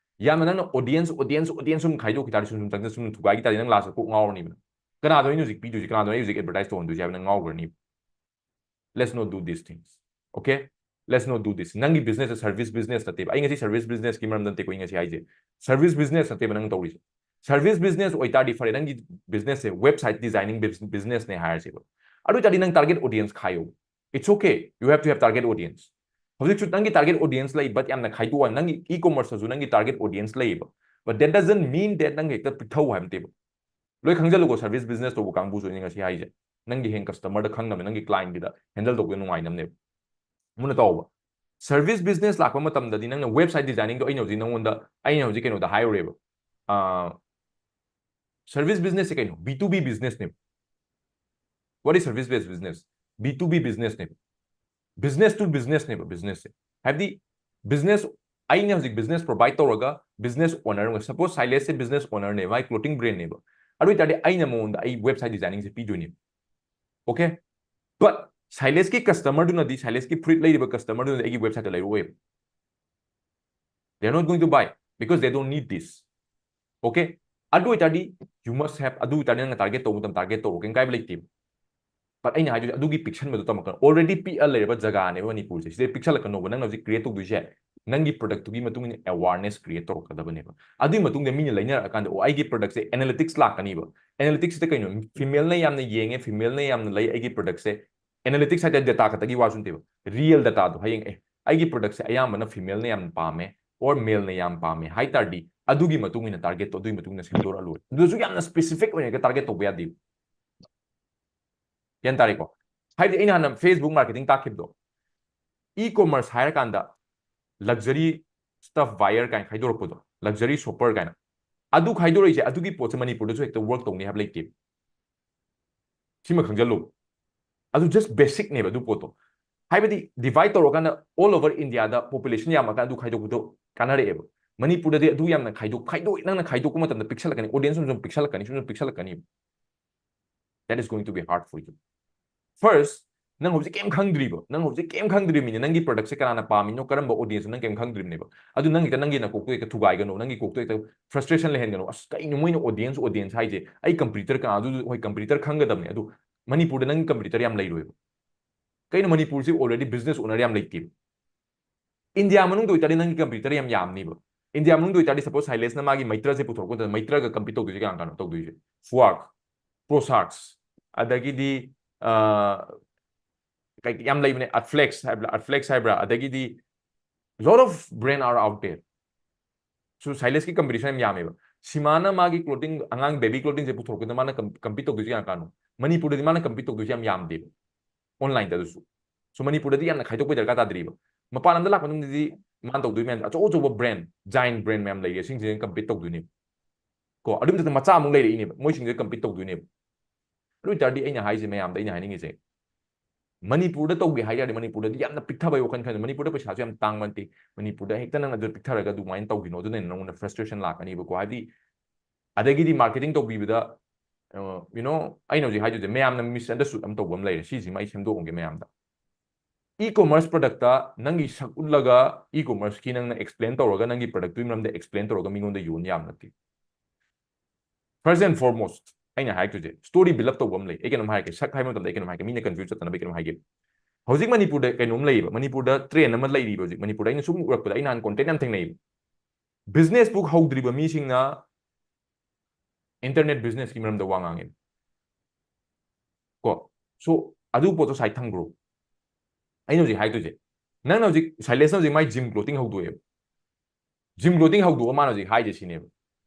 ꯌꯥꯝꯅ ꯅꯪꯅ audience, audience, audience ꯁꯨꯝ ꯈꯥꯏꯗꯣꯛꯈꯤ ꯇꯥꯔꯗꯤ, ꯁꯨꯝ, ꯁꯨꯝ ꯆꯪꯁꯤꯟ, ꯁꯨꯝ ꯊꯨꯒꯥꯏꯈꯤ ꯇꯥꯔꯗꯤ, ꯅꯪ last ꯇ ꯀꯣꯛ ꯉꯥꯎꯔꯅꯤꯕ꯫ "ꯀꯅꯥꯗꯅꯣ ꯑꯩꯅ ꯍꯧꯖꯤꯛ ꯄꯤꯗꯣꯏꯁꯦ? ꯀꯅꯥꯗꯅꯣ ꯑꯩ ꯍꯧꯖꯤꯛ advertise ꯇꯧꯍꯟꯗꯣꯏꯁꯦ?" ꯍꯥꯏꯕ ꯅꯪ ꯉꯥꯎꯈ꯭ꯔꯅꯤꯕ꯫ Let's not do these things. Okay? Let's not do this. ꯅꯪꯒꯤ business ꯁꯦ service business ꯅꯠꯇꯦꯕ꯫ ꯑꯩ ꯉꯁꯤ service business ꯀꯤ ꯃꯔꯝꯗ ꯅꯠꯇꯦꯀꯣ ꯑꯩ ꯉꯁꯤ ꯍꯥꯏꯁꯦ꯫ Service business ꯅꯠꯇꯦꯕ ꯅꯪ ꯇꯧꯔꯤꯁꯦ꯫ Service business ꯑꯣꯏꯇꯥꯔꯗꯤ ꯐꯔꯦ, ꯅꯪꯒꯤ business ꯁꯦ website designing bus-, business ꯅꯦ ꯍꯥꯏꯔꯁꯦꯕ꯫ ꯑꯗꯨ ꯑꯣꯏꯇꯥꯔꯗꯤ ꯅꯪ target audience ꯈꯥꯏꯌꯣ꯫ It's okay. You have to have target audience. ꯍꯧꯖꯤꯛꯁꯨ ꯅꯪꯒꯤ target audience ꯂꯩ, but ꯌꯥꯝꯅ ꯈꯥꯏꯗꯣꯛꯑꯣ꯫ ꯅꯪꯒꯤ e-commerce ꯑꯁꯨ ꯅꯪꯒꯤ target audience ꯂꯩꯌꯦꯕ, but that doesn't mean that ꯅꯪ ꯍꯦꯛꯇ ꯄꯤꯛꯊꯧ ꯍꯥꯏꯕ ꯅꯠꯇꯦꯕ꯫ ꯂꯣꯏ ꯈꯪꯖꯜꯂꯨꯀꯣ, service business ꯇꯧꯕ ꯀꯥꯡꯕꯨꯁꯨ ꯑꯩꯅ ꯉꯁꯤ ꯍꯥꯏꯁꯦ꯫ ꯅꯪꯒꯤ ꯍꯦꯟ customer ꯗ ꯈꯪꯅꯕ, ꯅꯪꯒꯤ client ꯀꯤꯗ handle ꯇꯧꯕꯗ ꯅꯨꯡꯉꯥꯏꯅꯕꯅꯦꯕ꯫ ꯃꯨꯟꯅ ꯇꯧꯕ꯫ Service business ꯂꯥꯛꯄ ꯃꯇꯝꯗꯗꯤ ꯅꯪꯅ website designing ꯗꯣ ꯑꯩꯅ ꯍꯧꯖꯤꯛ ꯅꯪꯉꯣꯟꯗ, ꯑꯩꯅ ꯍꯧꯖꯤꯛ ꯀꯩꯅꯣꯗ ꯍꯥꯏꯔꯨꯔꯦꯕ꯫ ꯑꯥ, service business ꯁꯦ ꯀꯩꯅꯣ? B two B business ꯅꯦꯕ꯫ What is service based business? B two B business ꯅꯦꯕ꯫ Business to business ꯅꯦꯕ business ꯁꯦ꯫ ꯍꯥꯏꯕꯗꯤ business, ꯑꯩꯅ ꯍꯧꯖꯤꯛ business provide ꯇꯧꯔꯒ business owner ꯑꯃ, suppose ꯁꯥꯏꯂꯦꯁ ꯁꯦ business owner ꯅꯦꯕ, ꯃꯥꯏ clothing brand ꯅꯦꯕ꯫ ꯑꯗꯨ ꯑꯣꯏꯇꯥꯔꯗꯤ ꯑꯩꯅ ꯃꯉꯣꯟꯗ ꯑꯩ website designing say ꯄꯤꯗꯣꯏꯅꯦꯕ꯫ Okay? But ꯁꯥꯏꯂꯦꯁꯀꯤ customer ꯗꯨꯅꯗꯤ, ꯁꯥꯏꯂꯦꯁꯀꯤ ꯐꯨꯔꯤꯠ ꯂꯩꯔꯤꯕ customer ꯗꯨꯅꯗꯤ ꯑꯩꯒꯤ website ꯇ ꯂꯩꯔꯛꯑꯣꯏꯕ꯫ They are not going to buy because they don't need this. Okay? ꯑꯗꯨ ꯑꯣꯏꯇꯥꯔꯗꯤ you must have, ꯑꯗꯨ ꯑꯣꯏꯇꯥꯔꯗꯤ ꯅꯪꯅ target ꯇꯧꯕ ꯃꯇꯝ target ꯇꯧꯔꯣ, ꯀꯩꯝ ꯀꯥꯏꯕ ꯂꯩꯇꯦꯕ꯫ But ꯑꯩꯅ ꯍꯥꯏꯗꯣꯏꯁꯦ ꯑꯗꯨꯒꯤ ꯄꯤꯛꯁꯟꯕꯗꯣ ꯇꯝꯃꯛꯀꯅꯨ꯫ Already ꯄꯤꯛꯑ ꯂꯩꯔꯕ ꯖꯒꯥꯅꯦꯕ ꯃꯅꯤꯄꯨꯔꯁꯦ꯫ ꯁꯤꯗꯩ ꯄꯤꯛꯁꯜꯂꯛꯀꯅꯣꯕ꯫ ꯅꯪꯅ ꯍꯧꯖꯤꯛ create ꯇꯧꯗꯣꯏꯁꯦ ꯅꯪꯒꯤ product ꯇꯨꯒꯤ ꯃꯇꯨꯡ ꯏꯟꯅ awareness create ꯇꯧꯔꯛꯀꯗꯕꯅꯦꯕ꯫ ꯑꯗꯨꯒꯤ ꯃꯇꯨꯡꯗ ꯃꯤꯅ ꯂꯩꯅꯔꯛꯑꯀꯥꯟꯗ, "ꯑꯣ, ꯑꯩꯒꯤ product ꯁꯦ analytics ꯂꯥꯛꯀꯅꯤꯕ꯫" Analytics ꯁꯤꯗ ꯀꯩꯅꯣ? Female ꯅ ꯌꯥꯝꯅ ꯌꯦꯡꯉꯦ, female ꯅ ꯌꯥꯝꯅ ꯂꯩ, ꯑꯩꯒꯤ product ꯁꯦ, analytics ꯍꯥꯏꯇꯥꯔꯦ, data ꯈꯛꯇꯒꯤ ꯋꯥꯁꯨ ꯅꯠꯇꯦꯕ, real data ꯗꯣ꯫ ꯍꯌꯦꯡ, "ꯑꯦ, ꯑꯩꯒꯤ product ꯁꯦ ꯑꯌꯥꯝꯕꯅ female ꯅ ꯌꯥꯝꯅ ꯄꯥꯝꯃꯦ or male ꯅ ꯌꯥꯝ ꯄꯥꯝꯃꯦ" ꯍꯥꯏ ꯇꯥꯔꯗꯤ, ꯑꯗꯨꯒꯤ ꯃꯇꯨꯡ ꯏꯟꯅ target ꯇꯣ ꯑꯗꯨꯒꯤ ꯃꯇꯨꯡ ꯏꯟꯅ ꯁꯦꯝꯗꯣꯔꯛꯑ ꯂꯣꯏꯔꯦ꯫ ꯑꯗꯨꯁꯨ ꯌꯥꯝꯅ specific ꯑꯣꯏꯅ ꯍꯦꯛꯇ target ꯇꯧꯕ ꯌꯥꯗꯦꯕ꯫ ꯒ꯭ꯌꯥꯟ ꯇꯥꯔꯦꯀꯣ? ꯍꯥꯏꯕꯗꯤ ꯑꯩꯅ ꯍꯥꯟꯅ Facebook marketing ꯇꯥꯛꯈꯤꯕꯗꯣ, e-commerce ꯍꯥꯏꯔꯀꯥꯟꯗ luxury stuff buyer ꯀꯥꯏꯅ ꯈꯥꯏꯗꯣꯔꯛꯄꯗꯣ, luxury shopper ꯀꯥꯏꯅ, ꯑꯗꯨ ꯈꯥꯏꯗꯣꯔꯛꯏꯁꯦ, ꯑꯗꯨꯒꯤ ꯄꯣꯠꯁꯦ ꯃꯅꯤꯄꯨꯔꯗꯁꯨ ꯍꯦꯛꯇ work ꯇꯧꯅꯤ ꯍꯥꯏꯕ ꯂꯩꯇꯦꯕ꯫ ꯁꯤꯃ ꯈꯪꯖꯜꯂꯨ꯫ ꯑꯗꯨ just basic ꯅꯦꯕ ꯑꯗꯨ ꯄꯣꯠꯇꯣ꯫ ꯍꯥꯏꯕꯗꯤ divide ꯇꯧꯔꯀꯥꯟꯗ all over India ꯗ population ꯌꯥꯝꯃꯀꯥꯟꯗ ꯑꯗꯨ ꯈꯥꯏꯗꯣꯛꯄꯗꯣ ꯀꯥꯟꯅꯔꯛꯑꯦꯕ꯫ ꯃꯅꯤꯄꯨꯔꯗꯗꯤ ꯑꯗꯨ ꯌꯥꯝꯅ ꯈꯥꯏꯗꯣꯛ, ꯈꯥꯏꯗꯣꯛ, ꯅꯪꯅ ꯈꯥꯏꯗꯣꯛꯄ ꯃꯇꯝꯗ ꯄꯤꯛꯁꯜꯂꯛꯀꯅꯤ, audience ꯁꯨꯝ ꯁꯨꯝ ꯄꯤꯛꯁꯜꯂꯛꯀꯅꯤ, ꯁꯨꯝ ꯁꯨꯝ ꯄꯤꯛꯁꯜꯂꯛꯀꯅꯤꯕ꯫ That is going to be hard for you. First, ꯅꯪ ꯍꯧꯖꯤꯛ ꯀꯩꯝ ꯈꯪꯗ꯭ꯔꯤꯕ, ꯅꯪ ꯍꯧꯖꯤꯛ ꯀꯩꯝ ꯈꯪꯗ꯭ꯔꯤꯕꯅꯤꯅ, ꯅꯪꯒꯤ product ꯁꯦ ꯀꯅꯥꯅ ꯄꯥꯝꯃꯤꯅꯣ, ꯀꯔꯝꯕ audience ꯅꯣ, ꯅꯪ ꯀꯩꯝ ꯈꯪꯗ꯭ꯔꯤꯕꯅꯦꯕ꯫ ꯑꯗꯨ ꯅꯪ ꯍꯦꯛꯇ ꯅꯪꯒꯤ ꯅꯀꯣꯛꯇꯣ ꯍꯦꯛꯇ ꯊꯨꯒꯥꯏꯒꯅꯨ, ꯅꯪꯒꯤ ꯀꯣꯛꯇꯣ ꯍꯦꯛꯇ frustration ꯂꯩꯍꯟꯒꯅꯨ꯫ "ꯑꯁ, ꯀꯩꯅꯣ ꯃꯣꯏꯅ audience, audience ꯍꯥꯏꯁꯦ? ꯑꯩ competitor ꯀꯅꯥ?" ꯑꯗꯨ ꯍꯣꯏ, competitor ꯈꯪꯒꯗꯕꯅꯦ, ꯑꯗꯨ ꯃꯅꯤꯄꯨꯔꯗ ꯅꯪꯒꯤ competitor ꯌꯥꯝ ꯂꯩꯔꯣꯏꯕ꯫ ꯀꯩꯅꯣ, ꯃꯅꯤꯄꯨꯔꯁꯤ already business owner ꯌꯥꯝ ꯂꯩꯇꯦꯕ꯫ ꯏꯟꯗꯤꯌꯥ ꯃꯅꯨꯡꯗ ꯑꯣꯏꯇꯥꯔꯗꯤ ꯅꯪꯒꯤ competitor ꯌꯥꯝ ꯌꯥꯝꯅꯤꯕ꯫ ꯏꯟꯗꯤꯌꯥ ꯃꯅꯨꯡꯗ ꯑꯣꯏꯇꯥꯔꯗꯤ, suppose ꯁꯥꯏꯂꯦꯁꯅ ꯃꯥꯒꯤ ꯃꯩꯇ꯭ꯔꯁꯦ ꯄꯨꯊꯣꯔꯛꯄ ꯃꯇꯝꯗ, ꯃꯩꯇ꯭ꯔꯒ compete ꯇꯧꯗꯣꯏꯁꯦ ꯀꯅꯥ ꯀꯅꯥꯅꯣ ꯇꯧꯗꯣꯏꯁꯦ? Fuark, Prosarks, ꯑꯗꯒꯤꯗꯤ, ꯑ, ꯀꯩ ꯌꯥꯝ ꯂꯩꯕꯅꯦ, Artflex ꯍꯥꯏꯕ꯭ꯔꯥ, Artflex ꯍꯥꯏꯕ꯭ꯔꯥ, ꯑꯗꯒꯤꯗꯤ lot of brand are out there. So ꯁꯥꯏꯂꯦꯁꯀꯤ ꯀꯝꯄꯤꯇꯤꯁꯟ ꯌꯥꯝ ꯌꯥꯝꯃꯦꯕ. ꯁꯤꯃꯥꯅ ꯃꯥꯒꯤ ꯀ꯭ꯂꯣꯊꯤꯡ, ꯑꯉꯥꯡ ꯕꯦꯕꯤ ꯀ꯭ꯂꯣꯊꯤꯡꯁꯦ ꯄꯨꯊꯣꯔꯛꯄꯗ ꯃꯥꯅ ꯀꯝꯄꯤꯠ ꯇꯧꯗꯣꯏꯁꯦ ꯌꯥꯝ ꯀꯥꯟꯅꯣ? ꯃꯅꯤꯄꯨꯔꯗꯗꯤ ꯃꯥꯅ ꯀꯝꯄꯤꯠ ꯇꯧꯗꯣꯏꯁꯦ ꯌꯥꯝ ꯌꯥꯝꯗꯦꯕ, ꯑꯣꯟꯂꯥꯏꯟꯗ ꯑꯗꯨꯁꯨ. So ꯃꯅꯤꯄꯨꯔꯗꯗꯤ ꯌꯥꯝꯅ ꯈꯥꯏꯗꯣꯛꯄꯩ ꯗꯔꯀꯥꯔ ꯇꯥꯗ꯭ꯔꯤꯕ. ꯃꯄꯥꯟ ꯂꯝꯗ ꯂꯥꯛꯄ ꯃꯇꯝꯗꯗꯤ ꯃꯥꯅ ꯇꯧꯗꯣꯏ ꯃꯌꯥꯝꯁꯦ ꯑꯆꯧ ꯑꯆꯧꯕ ꯕ꯭ꯔꯦꯟ, ꯖꯥꯏꯟ ꯕ꯭ꯔꯦꯟ ꯃꯌꯥꯝ ꯂꯩꯔꯦ, ꯁꯤꯡꯁꯤꯅ ꯀꯝꯄꯤꯠ ꯇꯧꯗꯣꯏꯅꯦꯕ. ꯀꯣ, ꯑꯗꯨ ꯃꯊꯛꯇ ꯃꯆꯥ ꯑꯃꯨꯛ ꯂꯩꯔꯛꯏꯅꯦꯕ, ꯃꯣꯏꯁꯤꯡꯁꯦ ꯀꯝꯄꯤꯠ ꯇꯧꯗꯣꯏꯅꯦꯕ. ꯑꯗꯨ ꯑꯣꯏꯇꯥꯔꯗꯤ ꯑꯩꯅ ꯍꯥꯏꯁꯦ, ꯃꯌꯥꯝꯗ ꯑꯩꯅ ꯍꯥꯏꯅꯤꯡꯉꯤꯁꯦ, ꯃꯅꯤꯄꯨꯔꯗ ꯇꯧꯒꯦ ꯍꯥꯏ ꯇꯥꯔꯗꯤ ꯃꯅꯤꯄꯨꯔꯗꯗꯤ ꯌꯥꯝꯅ ꯄꯤꯛꯊꯕꯩ ꯋꯥꯈꯜ ꯈꯟꯗꯦ. ꯃꯅꯤꯄꯨꯔꯗ ꯄꯩꯁꯥꯁꯨ ꯌꯥꯝ ꯇꯥꯡꯕ ꯅꯠꯇꯦ. ꯃꯅꯤꯄꯨꯔꯗ ꯍꯦꯛꯇ ꯅꯪ ꯑꯗꯨ ꯄꯤꯛꯊꯔꯒ ꯑꯗꯨꯃꯥꯏꯅ ꯇꯧꯈꯤꯅꯣ, ꯑꯗꯨꯅ ꯅꯉꯣꯟꯗ ꯐ꯭ꯔꯁꯇ꯭ꯔꯦꯁꯟ ꯂꯥꯛꯀꯅꯤꯕꯀꯣ. ꯍꯥꯏꯕꯗꯤ, ꯑꯗꯒꯤꯗꯤ ꯃꯥꯔꯀꯦꯇꯤꯡ ꯇꯧꯕꯤꯕꯗ, ꯌꯨ ꯅꯣ, ꯑꯩꯅ ꯍꯧꯖꯤꯛ ꯍꯥꯏꯗꯣꯏꯁꯦ, ꯃꯌꯥꯝꯅ ꯃꯤꯁꯑꯟꯗꯔꯁ꯭ꯇꯨꯗ ꯑꯃ ꯇꯧꯕ ꯑꯃ ꯂꯩꯔꯦ, ꯁꯤꯁꯤꯃ ꯑꯩ ꯁꯦꯝꯗꯣꯛꯑꯝꯒꯦ ꯃꯌꯥꯝꯗ. ꯏ ꯀꯣꯃꯔꯁ ꯄ꯭ꯔꯗꯛꯇ ꯅꯪꯒꯤ ꯁꯛ ꯎꯠꯂꯒ, ꯏ ꯀꯣꯃꯔꯁꯀꯤ ꯅꯪꯅ ꯑꯦꯛꯁꯄ꯭ꯂꯦꯟ ꯇꯧꯔꯒ, ꯅꯪꯒꯤ ꯄ꯭ꯔꯗꯛꯇꯨꯒꯤ ꯃꯔꯝꯗ ꯑꯦꯛꯁꯄ꯭ꯂꯦꯟ ꯇꯧꯔꯒ ꯃꯤꯉꯣꯟꯗ ꯌꯣꯟ ꯌꯥꯕ ꯅꯠꯇꯦ. First and foremost, ꯑꯩꯅ ꯍꯥꯏꯔꯛꯇꯣꯏꯁꯦ, ꯁ꯭ꯇꯣꯔꯤ ꯕꯤꯜ ꯑꯞ ꯇꯧꯕ ꯑꯃ ꯂꯩ. ꯑꯩ ꯀꯩꯅꯣꯝ ꯍꯥꯏꯔꯛꯀꯦ, ꯁꯛ ꯍꯥꯏꯕ ꯃꯇꯝꯗ ꯑꯩ ꯀꯩꯅꯣꯝ ꯍꯥꯏꯔꯛꯀꯦ, ꯃꯤꯅ ꯀꯟꯐ꯭ꯌꯨꯁ ꯆꯠꯇꯅꯕ ꯑꯩ ꯀꯩꯅꯣꯝ ꯍꯥꯏꯒꯦ. ꯍꯧꯖꯤꯛ ꯃꯅꯤꯄꯨꯔꯗ ꯀꯩꯅꯣꯝ ꯂꯩꯌꯦꯕ, ꯃꯅꯤꯄꯨꯔꯗ ꯇ꯭ꯔꯦꯟ ꯑꯃ ꯂꯩꯔꯤꯕ ꯍꯧꯖꯤꯛ ꯃꯅꯤꯄꯨꯔꯗ. ꯑꯩꯅ ꯁꯨꯝ ꯎꯔꯛꯄꯗ, ꯑꯩ ꯅꯍꯥꯟ ꯀꯣꯟꯇꯦꯟꯠ ꯌꯥꯝ ꯊꯦꯡꯅꯩꯌꯦꯕ. ꯕꯤꯖꯤꯅꯦꯁ ꯕꯨꯛ ꯍꯧꯗ꯭ꯔꯤꯕ ꯃꯤꯁꯤꯡꯅ ꯏꯟꯇꯔꯅꯦꯠ ꯕꯤꯖꯤꯅꯦꯁꯀꯤ ꯃꯔꯝꯗ ꯋꯥ ꯉꯥꯡꯉꯦꯕ. ꯀꯣ, ꯁꯣ ꯑꯗꯨ ꯄꯣꯠꯇꯣ ꯁꯥꯏ ꯊꯝꯈ꯭ꯔꯣ. ꯑꯩꯅ ꯍꯧꯖꯤꯛ ꯍꯥꯏꯗꯣꯏꯁꯦ, ꯅꯪꯅ ꯍꯧꯖꯤꯛ, ꯁꯥꯏꯂꯦꯁꯅ ꯍꯧꯖꯤꯛ ꯃꯥꯏ ꯖꯤꯝ ꯀ꯭ꯂꯣꯊꯤꯡ ꯍꯧꯗꯣꯛꯑꯦꯕ. ꯖꯤꯝ ꯀ꯭ꯂꯣꯊꯤꯡ ꯍꯧꯗꯣꯛꯑ ꯃꯥꯅ ꯍꯧꯖꯤꯛ ꯍꯥꯏꯁꯦ ꯁꯤꯅꯦꯕ.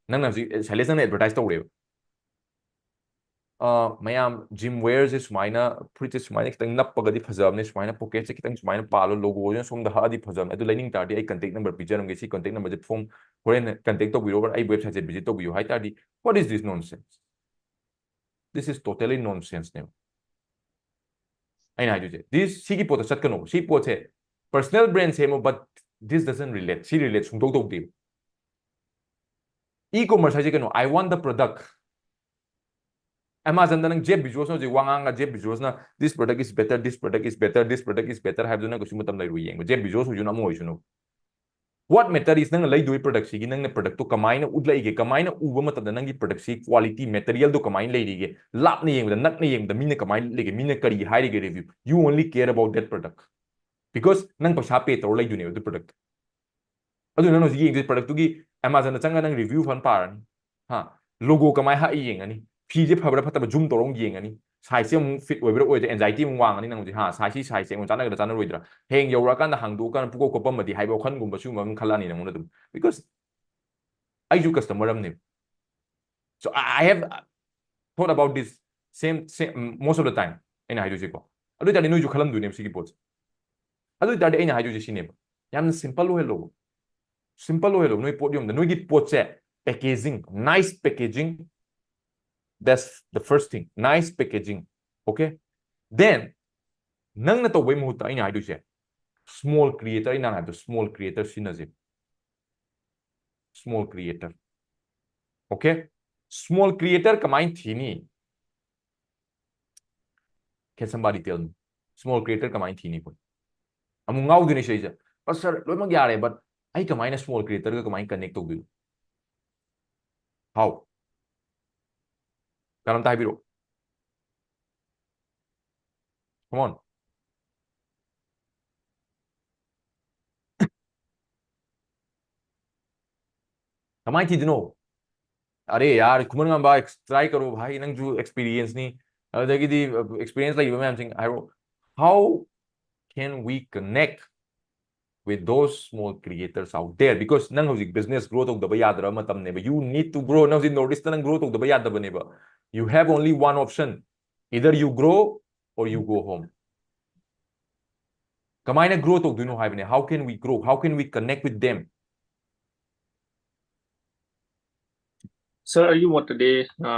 ꯅꯪꯅ ꯍꯧꯖꯤꯛ, ꯑ, ꯁꯥꯏꯂꯦꯁ, ꯅꯪꯅ ꯑꯦꯗꯚꯔꯇꯥꯏꯁ ꯇꯧꯔꯦꯕ. ꯑ, ꯃꯌꯥꯝ, ꯖꯤꯝ ꯋꯦꯌꯔꯁꯦ ꯁꯨꯃꯥꯏꯅ, ꯐꯨꯔꯤꯠꯁꯦ ꯁꯨꯃꯥꯏꯅ ꯈꯤꯇꯪ ꯅꯞꯄꯒꯗꯤ ꯐꯖꯕꯅꯦ, ꯁꯨꯃꯥꯏꯅ ꯄꯣꯀꯦꯠꯁꯦ ꯈꯤꯇꯪ ꯁꯨꯃꯥꯏꯅ ꯄꯥꯜꯂꯣ, ꯂꯣꯒꯣꯁꯤꯅ ꯁꯣꯝꯗ ꯍꯛꯑꯗꯤ ꯐꯖꯕꯅꯦ, ꯑꯗꯨ ꯂꯩꯅꯤꯡ ꯇꯥꯔꯗꯤ ꯑꯩ ꯀꯟꯇꯦꯛ ꯅꯝꯕꯔ ꯄꯤꯖꯔꯝꯒꯦ, ꯁꯤ ꯀꯟꯇꯦꯛ ꯅꯝꯕꯔꯁꯦ ꯐꯣꯝ ꯍꯣꯔꯦꯟ ꯀꯟꯇꯦꯛ ꯇꯧꯕꯤꯔꯣ, ꯑꯩ ꯋꯦꯕꯁꯥꯏꯠꯁꯦ ꯚꯤꯖꯤꯠ ꯇꯧꯕꯤꯌꯨ ꯍꯥꯏ ꯇꯥꯔꯗꯤ, what is this nonsense? This is totally nonsense ꯅꯦꯕ ꯑꯩꯅ ꯍꯥꯏꯗꯣꯏꯁꯦ. This, ꯁꯤꯒꯤ ꯄꯣꯠꯇ ꯆꯠꯀꯅꯣ. ꯁꯤ ꯄꯣꯠꯁꯦ, personal brand ꯁꯦꯝꯃꯣ, but this doesn't relate. ꯁꯤ ꯔꯤꯂꯦꯠ ꯁꯨꯡꯇꯧ ꯇꯧꯗꯦꯕ. ꯏ ꯀꯣꯃꯔꯁ ꯍꯥꯏꯁꯦ ꯀꯩꯅꯣ? I want the product. ꯑꯦꯃꯥꯖꯣꯟꯗ ꯅꯪ ꯖꯦꯐ ꯕꯤꯖꯣꯁꯅ ꯍꯧꯖꯤꯛ ꯋꯥ ꯉꯥꯡꯉꯒ, Jeff ꯕꯤꯖꯣꯁꯅ, "This product is better, this product is better, this product is better" ꯍꯥꯏꯕꯗꯨ ꯅꯪ ꯀꯩꯁꯨ ꯃꯇꯝ ꯂꯩꯔꯣꯏ ꯌꯦꯡꯕ, ꯖꯦꯐ ꯕꯤꯖꯣꯁ ꯑꯣꯏꯁꯅꯨ, ꯑꯃ ꯑꯣꯏꯁꯅꯨ. What matter is ꯅꯪꯅ ꯂꯩꯗꯣꯏ ꯄ꯭ꯔꯗꯛꯁꯤꯒꯤ, ꯅꯪꯅ ꯄ꯭ꯔꯗꯛꯇꯣ ꯀꯃꯥꯏꯅ ꯎꯠꯂꯛꯏꯒꯦ, ꯀꯃꯥꯏꯅ ꯎꯕ ꯃꯇꯝꯗ ꯅꯪꯒꯤ ꯄ꯭ꯔꯗꯛꯁꯤ ꯀ꯭ꯋꯥꯂꯤꯇꯤ, ꯃꯦꯇꯔꯤꯌꯦꯜꯗꯣ ꯀꯃꯥꯏꯅ ꯂꯩꯔꯤꯒꯦ, ꯂꯥꯞꯅ ꯌꯦꯡꯕꯗ, ꯅꯛꯅ ꯌꯦꯡꯕꯗ ꯃꯤꯅ ꯀꯃꯥꯏꯅ ꯂꯩꯒꯦ, ꯃꯤꯅ ꯀꯔꯤ ꯍꯥꯏꯔꯤꯒꯦ review? You only care about that product because ꯅꯪ ꯄꯩꯁꯥ ꯄꯦ ꯇꯧꯔ ꯂꯩꯗꯣꯏꯅꯦꯕ ꯑꯗꯨ ꯄ꯭ꯔꯗꯛꯇ. ꯑꯗꯨ ꯅꯪ ꯍꯧꯖꯤꯛ ꯌꯦꯡꯗꯣꯏ ꯄ꯭ꯔꯗꯛꯇꯨꯒꯤ ꯑꯦꯃꯥꯖꯣꯟꯗ ꯆꯪꯉꯒ ꯅꯪ ꯔꯤꯚ꯭ꯌꯨ ꯐꯖꯅ ꯄꯥꯔꯅꯤ. ꯍꯥ, ꯂꯣꯒꯣ ꯀꯃꯥꯏꯅ ꯍꯛꯏ ꯌꯦꯡꯉꯅꯤ, ꯐꯤꯁꯦ ꯐꯕ꯭ꯔꯥ ꯐꯠꯇꯕ꯭ꯔꯥ ꯖꯨꯝ ꯇꯧꯔ ꯑꯃꯨꯛ ꯌꯦꯡꯉꯅꯤ, size ꯁꯦ ꯑꯃꯨꯛ fit ꯑꯣꯏꯕ꯭ꯔꯥ ꯑꯣꯏꯗ꯭ꯔꯥ, anxiety ꯑꯃꯨꯛ ꯋꯥꯡꯉꯅꯤ ꯅꯪ ꯍꯧꯖꯤꯛ, ꯍꯥ, size ꯁꯤ size ꯁꯦ ꯑꯩꯉꯣꯟꯗ ꯆꯥꯟꯅꯒꯗ꯭ꯔꯥ ꯆꯥꯟꯅꯔꯣꯏꯗ꯭ꯔꯥ, ꯍꯌꯦꯡ ꯌꯧꯔꯛꯑꯀꯥꯟꯗ ꯍꯥꯡꯗꯣꯛꯑꯀꯥꯟꯗ ꯄꯨꯀꯣꯛ ꯀꯣꯞꯄꯝꯃꯗꯤ ꯍꯥꯏꯕ ꯋꯥꯈꯜꯒꯨꯝꯕ ꯁꯤꯒꯨꯝꯕ ꯑꯃ ꯈꯜꯂꯛꯑꯅꯤ ꯅꯪꯉꯣꯟꯗ ꯑꯗꯨꯝ, because ꯑꯩꯁꯨ customer ꯑꯃꯅꯦꯕ꯫ So I have thought about this same, same most of the time ꯑꯩꯅ ꯍꯥꯏꯗꯣꯏꯁꯦꯀꯣ꯫ ꯑꯗꯨ ꯑꯣꯏꯇꯥꯔꯗꯤ ꯅꯣꯏꯁꯨ ꯈꯜꯂꯝꯗꯣꯏꯅꯦꯕ ꯁꯤꯒꯤ ꯄꯣꯠꯁꯦ꯫ ꯑꯗꯨ ꯑꯣꯏꯇꯥꯔꯗꯤ ꯑꯩꯅ ꯍꯥꯏꯗꯣꯏꯁꯦ ꯁꯤꯅꯦꯕ, ꯌꯥꯝꯅ simple ꯑꯣꯏꯍꯜꯂꯣꯕ, simple ꯑꯣꯏꯍꯜꯂꯣꯕ ꯅꯣꯏ ꯄꯣꯠ ꯌꯣꯟꯕꯗ꯫ ꯅꯣꯏꯒꯤ ꯄꯣꯠꯁꯦ packaging, nice packaging, that's the first thing, nice packaging, okay? Then ꯅꯪꯅ ꯇꯧꯕꯩ ꯃꯍꯨꯠꯇ ꯑꯩꯅ ꯍꯥꯏꯗꯣꯏꯁꯦ small creator, ꯑꯩꯅ ꯍꯥꯏꯕꯗꯣ small creator ꯁꯤꯖꯤꯟꯅꯁꯦ꯫ Small creator, okay? Small creator ꯀꯃꯥꯏꯅ ꯊꯤꯅꯤ? Can somebody tell me? Small creator ꯀꯃꯥꯏꯅ ꯊꯤꯅꯤ ꯑꯩꯈꯣꯏ? ꯑꯃꯨꯛ ꯉꯥꯎꯗꯣꯏꯅꯦ ꯁꯤꯗꯩꯁꯦ꯫ But sir, ꯂꯣꯏꯅꯃꯛ ꯌꯥꯔꯦ, but ꯑꯩ ꯀꯃꯥꯏꯅ small creator ꯒ ꯀꯃꯥꯏꯅ connect ꯇꯧꯗꯣꯏꯅꯣ? How? ꯀꯅꯥꯝꯇ ꯍꯥꯏꯕꯤꯔꯛꯑꯣ꯫ Come on. ꯀꯃꯥꯏꯅ ꯊꯤꯗꯣꯏꯅꯣ? ꯑꯔꯦ ꯌꯥꯔ, ꯈꯨꯃꯟ ꯉꯝꯕ, try ꯀꯔꯣ ꯚꯥꯏ, ꯅꯪꯁꯨ experience ꯅꯤ, ꯑꯗꯨꯗꯒꯤꯗꯤ experience ꯂꯩꯕ ꯃꯌꯥꯝꯁꯤꯡ ꯍꯥꯏꯔꯣ꯫ How can we connect with those small creators out there? Because ꯅꯪ ꯍꯧꯖꯤꯛ business grow ꯇꯧꯗꯕ ꯌꯥꯗ꯭ꯔꯕ ꯃꯇꯝꯅꯦꯕ꯫ You need to grow. ꯅꯪ ꯍꯧꯖꯤꯛ North East ꯇ ꯅꯪ grow ꯇꯧꯗꯕ ꯌꯥꯗꯕꯅꯦꯕ꯫ You have only one option. Either you grow or you go home. ꯀꯃꯥꯏꯅ grow ꯇꯧꯗꯣꯏꯅꯣ ꯍꯥꯏꯕꯅꯦ꯫ How can we grow? How can we connect with them? Sir, ꯑꯩꯒꯤ ꯃꯣꯠꯇꯗꯤ, ꯑ,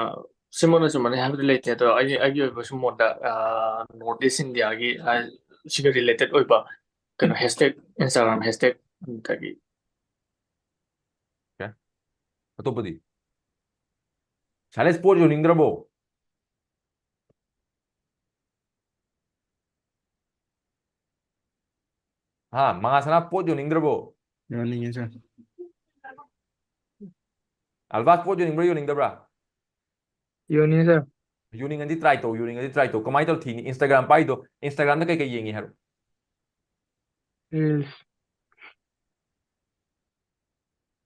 ꯁꯤꯃꯛꯅ ꯆꯨꯝꯃꯅꯤ ꯍꯥꯏꯕꯗꯤ ꯂꯩꯇꯦ, ꯑꯗꯣ ꯑꯩꯒꯤ, ꯑꯩꯒꯤ ꯑꯣꯏꯕ ꯁꯨꯝ ꯃꯣꯠꯇ, ꯑ, North East India ꯒꯤ, ꯑ, ꯁꯤꯒ related ꯑꯣꯏꯕ ꯀꯩꯅꯣ hashtag, Instagram hashtag, ꯑꯗꯒꯤ ꯑꯇꯣꯞꯄꯗꯤ? Silence ꯄꯣꯠ ꯌꯣꯟꯅꯤꯡꯗ꯭ꯔꯕꯣ? ꯍꯥ, ꯃꯉꯥ ꯁꯅꯥ ꯄꯣꯠ ꯌꯣꯟꯅꯤꯡꯗ꯭ꯔꯕꯣ? ꯌꯣꯟꯅꯤꯡꯉꯦ sir꯫ ꯑꯜꯕꯥꯁ ꯄꯣꯠ ꯌꯣꯟꯅꯤꯡꯕ꯭ꯔꯥ ꯌꯣꯟꯅꯤꯡꯗꯕ꯭ꯔꯥ? ꯌꯣꯟꯅꯤꯡꯉꯦ sir꯫ ꯌꯣꯟꯅꯤꯡꯉꯗꯤ try ꯇꯧ, ꯌꯣꯟꯅꯤꯡꯉꯗꯤ try ꯇꯧ꯫ ꯀꯃꯥꯏꯅ ꯇꯧ ꯊꯤꯅꯤ? Instagram ꯄꯥꯏꯗꯣ, Instagram ꯗ ꯀꯩꯀꯩ ꯌꯦꯡꯉꯤ ꯍꯥꯏꯔꯣ? Reels꯫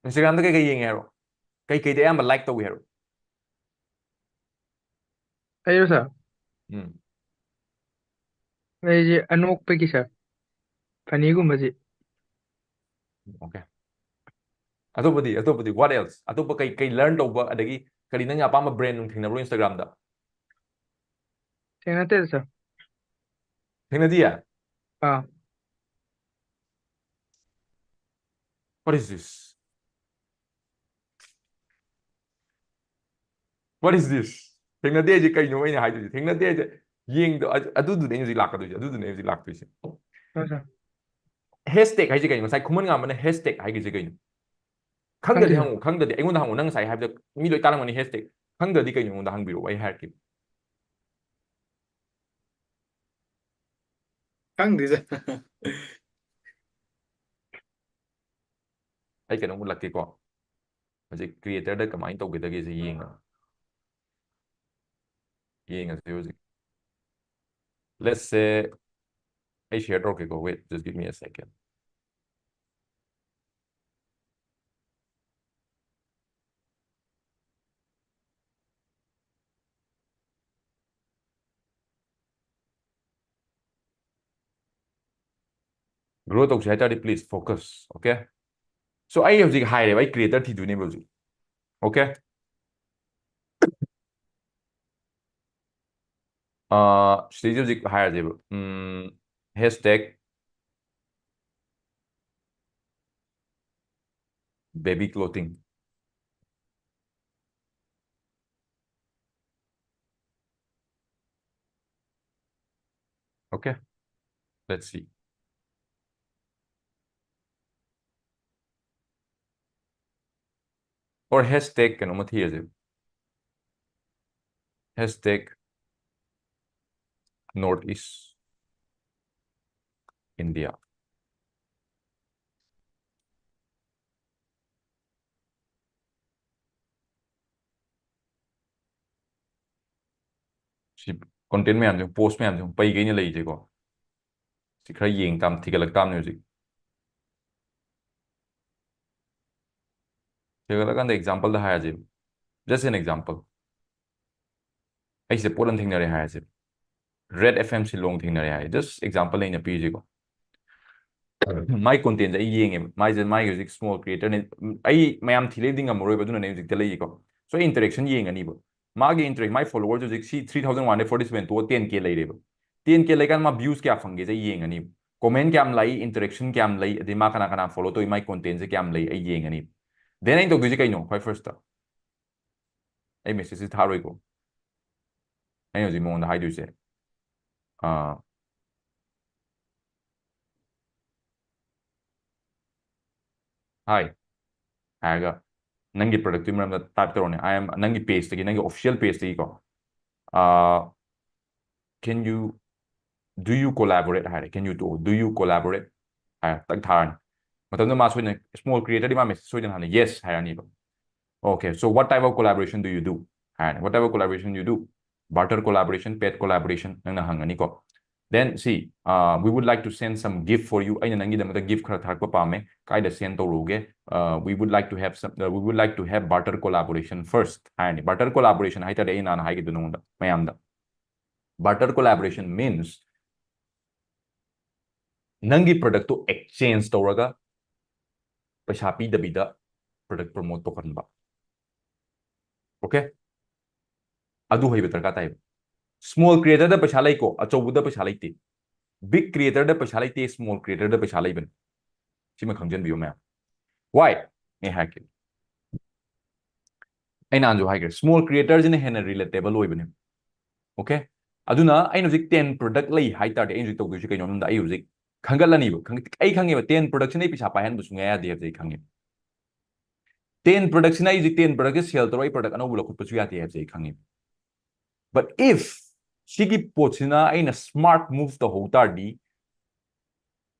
Instagram ꯗ ꯀꯩꯀꯩ ꯌꯦꯡꯉꯤ ꯍꯥꯏꯔꯣ? ꯀꯩꯀꯩꯗ ꯑꯌꯥꯝꯕ like ꯇꯧꯏ ꯍꯥꯏꯔꯣ? ꯑꯩꯔꯣ sir? ꯎꯝ꯫ ꯑꯩꯁꯦ ꯑꯅꯣꯛꯄꯒꯤ ꯁꯥꯔ, ꯐꯅꯤꯒꯨꯝꯕꯁꯤ꯫ Okay. ꯑꯇꯣꯞꯄꯗꯤ, ꯑꯇꯣꯞꯄꯗꯤ, what else? ꯑꯇꯣꯞꯄ ꯀꯩ ꯀꯩ learn ꯇꯧꯕ, ꯑꯗꯒꯤ ꯀꯔꯤ ꯅꯪꯒꯤ ꯑꯄꯥꯝꯕ brand ꯅꯨꯡ ꯊꯦꯡꯅꯕ꯭ꯔꯣ Instagram the? ꯊꯦꯡꯅꯗꯦꯗ sir. ꯊꯦꯡꯅꯗꯤꯌꯦ? Ah. What is this? What is this? ꯊꯦꯡꯅꯗꯦ ꯍꯥꯏꯁꯦ ꯀꯩꯅꯣ ꯑꯩꯅ ꯍꯥꯏꯗꯣꯏꯁꯦ? ꯊꯦꯡꯅꯗꯦ ꯍꯥꯏꯁꯦ ꯌꯦꯡꯗ ꯑꯗꯨꯗꯨꯅꯦ ꯑꯩꯅ ꯍꯧꯖꯤꯛ ꯂꯥꯛꯀꯗꯣꯏꯁꯦ, ꯑꯗꯨꯗꯨꯅꯦ ꯑꯩ ꯍꯧꯖꯤꯛ ꯂꯥꯛꯇꯣꯏꯁꯦ꯫ ꯍꯣꯏ ꯁꯥꯔ꯫ Hashtag ꯍꯥꯏꯁꯦ ꯀꯩꯅꯣ? ꯉꯁꯥꯏ ꯈꯨꯃꯟ ꯉꯥꯝꯕꯅ hashtag ꯍꯥꯏꯒ꯭ꯔꯤꯁꯦ ꯀꯩꯅꯣ? ꯈꯪꯗ꯭ꯔꯗꯤ ꯈꯪꯗꯦ꯫ ꯍꯪꯉꯨ, ꯈꯪꯗ꯭ꯔꯗꯤ ꯑꯩꯉꯣꯟꯗ ꯍꯪꯉꯨ, ꯅꯪ ꯉꯁꯥꯏ ꯍꯥꯏꯕꯗ ꯃꯤ ꯂꯣꯏ ꯇꯥꯔꯝꯒꯅꯤ hashtag꯫ ꯈꯪꯗ꯭ꯔꯗꯤ ꯀꯩꯅꯣ ꯑꯩꯉꯣꯟꯗ ꯍꯪꯕꯤꯔꯛꯑꯣ, ꯑꯩ ꯍꯥꯏꯔꯛꯀꯦ꯫ ꯈꯪꯗꯦꯗ꯫ ꯑꯩ ꯀꯩꯅꯣꯝ ꯎꯠꯂꯛꯀꯦꯀꯣ꯫ ꯍꯧꯖꯤꯛ creator ꯗ ꯀꯃꯥꯏꯅ ꯇꯧꯒꯗꯒꯦꯁꯦ ꯌꯦꯡꯉ ꯌꯦꯡꯉꯁꯤ ꯍꯧꯖꯤꯛ꯫ Let's say ꯑꯩ share ꯇꯧꯔꯛꯀꯦꯀꯣ, wait, just give me a second꯫ Grow ꯇꯧꯁꯦ ꯍꯥꯏ ꯇꯥꯔꯗꯤ please focus, okay? So ꯑꯩ ꯍꯧꯖꯤꯛ ꯍꯥꯏꯔꯦꯕ, ꯑꯩ creator ꯊꯤꯗꯣꯏꯅꯦꯕ ꯍꯧꯖꯤꯛ, okay? ꯑꯥ, ꯁꯤꯗꯩꯁꯤ ꯍꯧꯖꯤꯛ ꯍꯥꯏꯔꯁꯦꯕ, ꯎꯝ, hashtag baby clothing꯫ Okay, let's see. Or hashtag ꯀꯩꯅꯣꯝꯃ ꯊꯤꯔꯁꯦ꯫ Hashtag North East India꯫ ꯁꯤ content ꯃꯌꯥꯝꯁꯦ, post ꯃꯌꯥꯝꯁꯦ ꯄꯩꯒꯩꯅ ꯂꯩꯔꯤꯁꯦꯀꯣ꯫ ꯁꯤ ꯈꯔ ꯌꯦꯡ ꯇꯥꯝ, ꯊꯤꯒꯠꯂꯛ ꯇꯥꯝꯅꯦ ꯍꯧꯖꯤꯛ꯫ ꯊꯤꯒꯠꯂꯀꯥꯟꯗ example the ꯍꯥꯏꯔꯁꯦ, just an example꯫ ꯑꯩ ꯁꯤꯗ ꯄꯣꯠ ꯑꯃ ꯊꯦꯡꯅꯔꯦ ꯍꯥꯏꯔꯁꯦ꯫ Red F M Shillong ꯊꯦꯡꯅꯔꯦ ꯍꯥꯏ꯫ Just example ꯑꯩꯅ ꯄꯤꯔꯤꯁꯤꯀꯣ꯫ My content ꯁꯦ ꯑꯩ ꯌꯦꯡꯉꯦꯕ꯫ ꯃꯥꯏꯁꯦ, ꯃꯥꯒꯤ ꯍꯧꯖꯤꯛ small creator ꯅꯦ꯫ ꯑꯩ ꯃꯌꯥꯝ ꯊꯤꯂꯩꯗꯤ ꯉꯝꯃꯔꯣꯏꯕ, ꯑꯗꯨꯅꯅꯦ ꯍꯧꯖꯤꯛꯇ ꯂꯩꯔꯤꯀꯣ꯫ So ꯑꯩ interaction ꯌꯦꯡꯉꯅꯤꯕ꯫ ꯃꯥꯒꯤ interact, my followers ꯍꯧꯖꯤꯛ ꯁꯤ three thousand one hundred forty seven ꯇꯣꯛꯑ ten K ꯂꯩꯔꯦꯕ꯫ Ten K ꯂꯩꯀꯥꯟꯗ ꯃꯥ views ꯀꯌꯥ ꯐꯪꯒꯦꯁꯦ ꯑꯩ ꯌꯦꯡꯉꯅꯤꯕ꯫ Comment ꯀꯌꯥꯝ ꯂꯥꯛꯏ, interaction ꯀꯌꯥꯝ ꯂꯩ, ꯑꯗꯩ ꯃꯥ ꯀꯅꯥ ꯀꯅꯥ follow ꯇꯧꯏ, my content ꯁꯦ ꯀꯌꯥꯝ ꯂꯩ, ꯑꯩ ꯌꯦꯡꯉꯅꯤ꯫ Then ꯑꯩꯅ ꯇꯧꯗꯣꯏꯁꯦ ꯀꯩꯅꯣ? ꯈ꯭ꯋꯥꯏ first ꯇ ꯑꯩ message ꯁꯦ ꯊꯥꯔꯣꯏꯀꯣ꯫ ꯑꯩꯅ ꯍꯧꯖꯤꯛ ꯃꯉꯣꯟꯗ ꯍꯥꯏꯗꯣꯏꯁꯦ, ꯑꯥ, "Hi" ꯍꯥꯏꯔꯒ, ꯅꯪꯒꯤ product ꯇꯨꯒꯤ ꯃꯔꯝꯗ type ꯇꯧꯔꯣꯅꯦ꯫ I am, ꯅꯪꯒꯤ page ꯇꯒꯤ, ꯅꯪꯒꯤ official page ꯇꯒꯤꯀꯣ꯫ Ah, "Can you, do you collaborate?" ꯍꯥꯏꯔꯦ꯫ "Can you do, do you collaborate?" ꯍꯥꯏꯔꯦ, ꯇꯛ ꯊꯥꯔꯅꯤ꯫ ꯃꯇꯝꯗꯨꯗ ꯃꯥ ꯁꯣꯏꯗꯅ, small creator ꯗꯤ ꯃꯥ message ꯁꯣꯏꯗꯅ ꯍꯟꯅ "Yes" ꯍꯥꯏꯔꯅꯤꯕ꯫ "Okay, so what type of collaboration do you do?" ꯍꯥꯏꯔꯅꯤ꯫ "What type of collaboration do you do?" Barter collaboration, paid collaboration ꯅꯪꯅ ꯍꯪꯉꯅꯤꯀꯣ꯫ Then see, uh, "We would like to send some gift for you." ꯑꯩꯅ ꯅꯪꯒꯤꯗꯃꯛꯇ gift ꯈꯔ ꯊꯥꯔꯛꯄ ꯄꯥꯝꯃꯦ꯫ ꯀꯥꯏꯗ send ꯇꯧꯔꯨꯒꯦ? Uh, "We would like to have some, uh, we would like to have barter collaboration first" ꯍꯥꯏꯔꯅꯤ꯫ Barter collaboration ꯍꯥꯏ ꯇꯥꯔꯗꯤ ꯑꯩ ꯅꯍꯥꯟ ꯍꯥꯏꯈꯤꯗꯨ ꯅꯉꯣꯟꯗ ꯃꯌꯥꯝꯗ꯫ Barter collaboration means ꯅꯪꯒꯤ product ꯇꯣ exchange ꯇꯧꯔꯒ ꯄꯩꯁꯥ ꯄꯤꯗꯕꯤꯗ product promote ꯇꯧꯍꯟꯕ꯫ Okay? ꯑꯗꯨ ꯍꯩꯕ ꯗꯔꯀꯥꯔ ꯇꯥꯏꯕ꯫ Small creator ꯗ ꯄꯩꯁꯥ ꯂꯩꯀꯣ, ꯑꯆꯧꯕꯗ ꯄꯩꯁꯥ ꯂꯩꯇꯦ꯫ Big creator ꯗ ꯄꯩꯁꯥ ꯂꯩꯇꯦ, small creator ꯗ ꯄꯩꯁꯥ ꯂꯩꯕꯅꯤ꯫ ꯁꯤꯃ ꯈꯪꯖꯟꯕꯤꯌꯨ ꯃꯌꯥꯝ꯫ Why? ꯑꯩ ꯍꯥꯏꯔꯛꯀꯦ꯫ ꯑꯩ ꯅꯍꯥꯟꯁꯨ ꯍꯥꯏꯈ꯭ꯔꯦ, small creator ꯁꯤꯅ ꯍꯦꯟꯅ relatable ꯑꯣꯏꯕꯅꯦ꯫ Okay? ꯑꯗꯨꯅ ꯑꯩꯅ ꯍꯧꯖꯤꯛ ten product ꯂꯩ ꯍꯥꯏ ꯇꯥꯔꯗꯤ, ꯑꯩꯅ ꯍꯧꯖꯤꯛ ꯇꯧꯗꯣꯏꯁꯤ ꯀꯩꯅꯣ ꯍꯥꯏꯕꯗ, ꯑꯩ ꯍꯧꯖꯤꯛ ꯈꯪꯒꯠꯂꯅꯤꯕ꯫ ꯈꯪ-, ꯑꯩ ꯈꯪꯉꯦꯕ, ten product ꯁꯤꯅ ꯑꯩ ꯄꯩꯁꯥ ꯄꯥꯏꯍꯟꯕ ꯁꯨꯡꯌꯥ ꯌꯥꯗꯦ ꯍꯥꯏꯕꯁꯦ ꯑꯩ ꯈꯪꯉꯦ꯫ Ten product ꯁꯤꯅ ꯑꯩ ꯍꯧꯖꯤꯛ ten product ꯁꯦ sell ꯇꯧꯔꯒ ꯑꯩ product ꯑꯅꯧꯕ ꯂꯧꯈꯠꯄꯁꯨ ꯌꯥꯗꯦ ꯍꯥꯏꯕꯁꯦ ꯑꯩ ꯈꯪꯉꯦ꯫ But if ꯁꯤꯒꯤ ꯄꯣꯠꯁꯤꯅ ꯑꯩꯅ smart move ꯇꯧꯍꯧ ꯇꯥꯔꯗꯤ,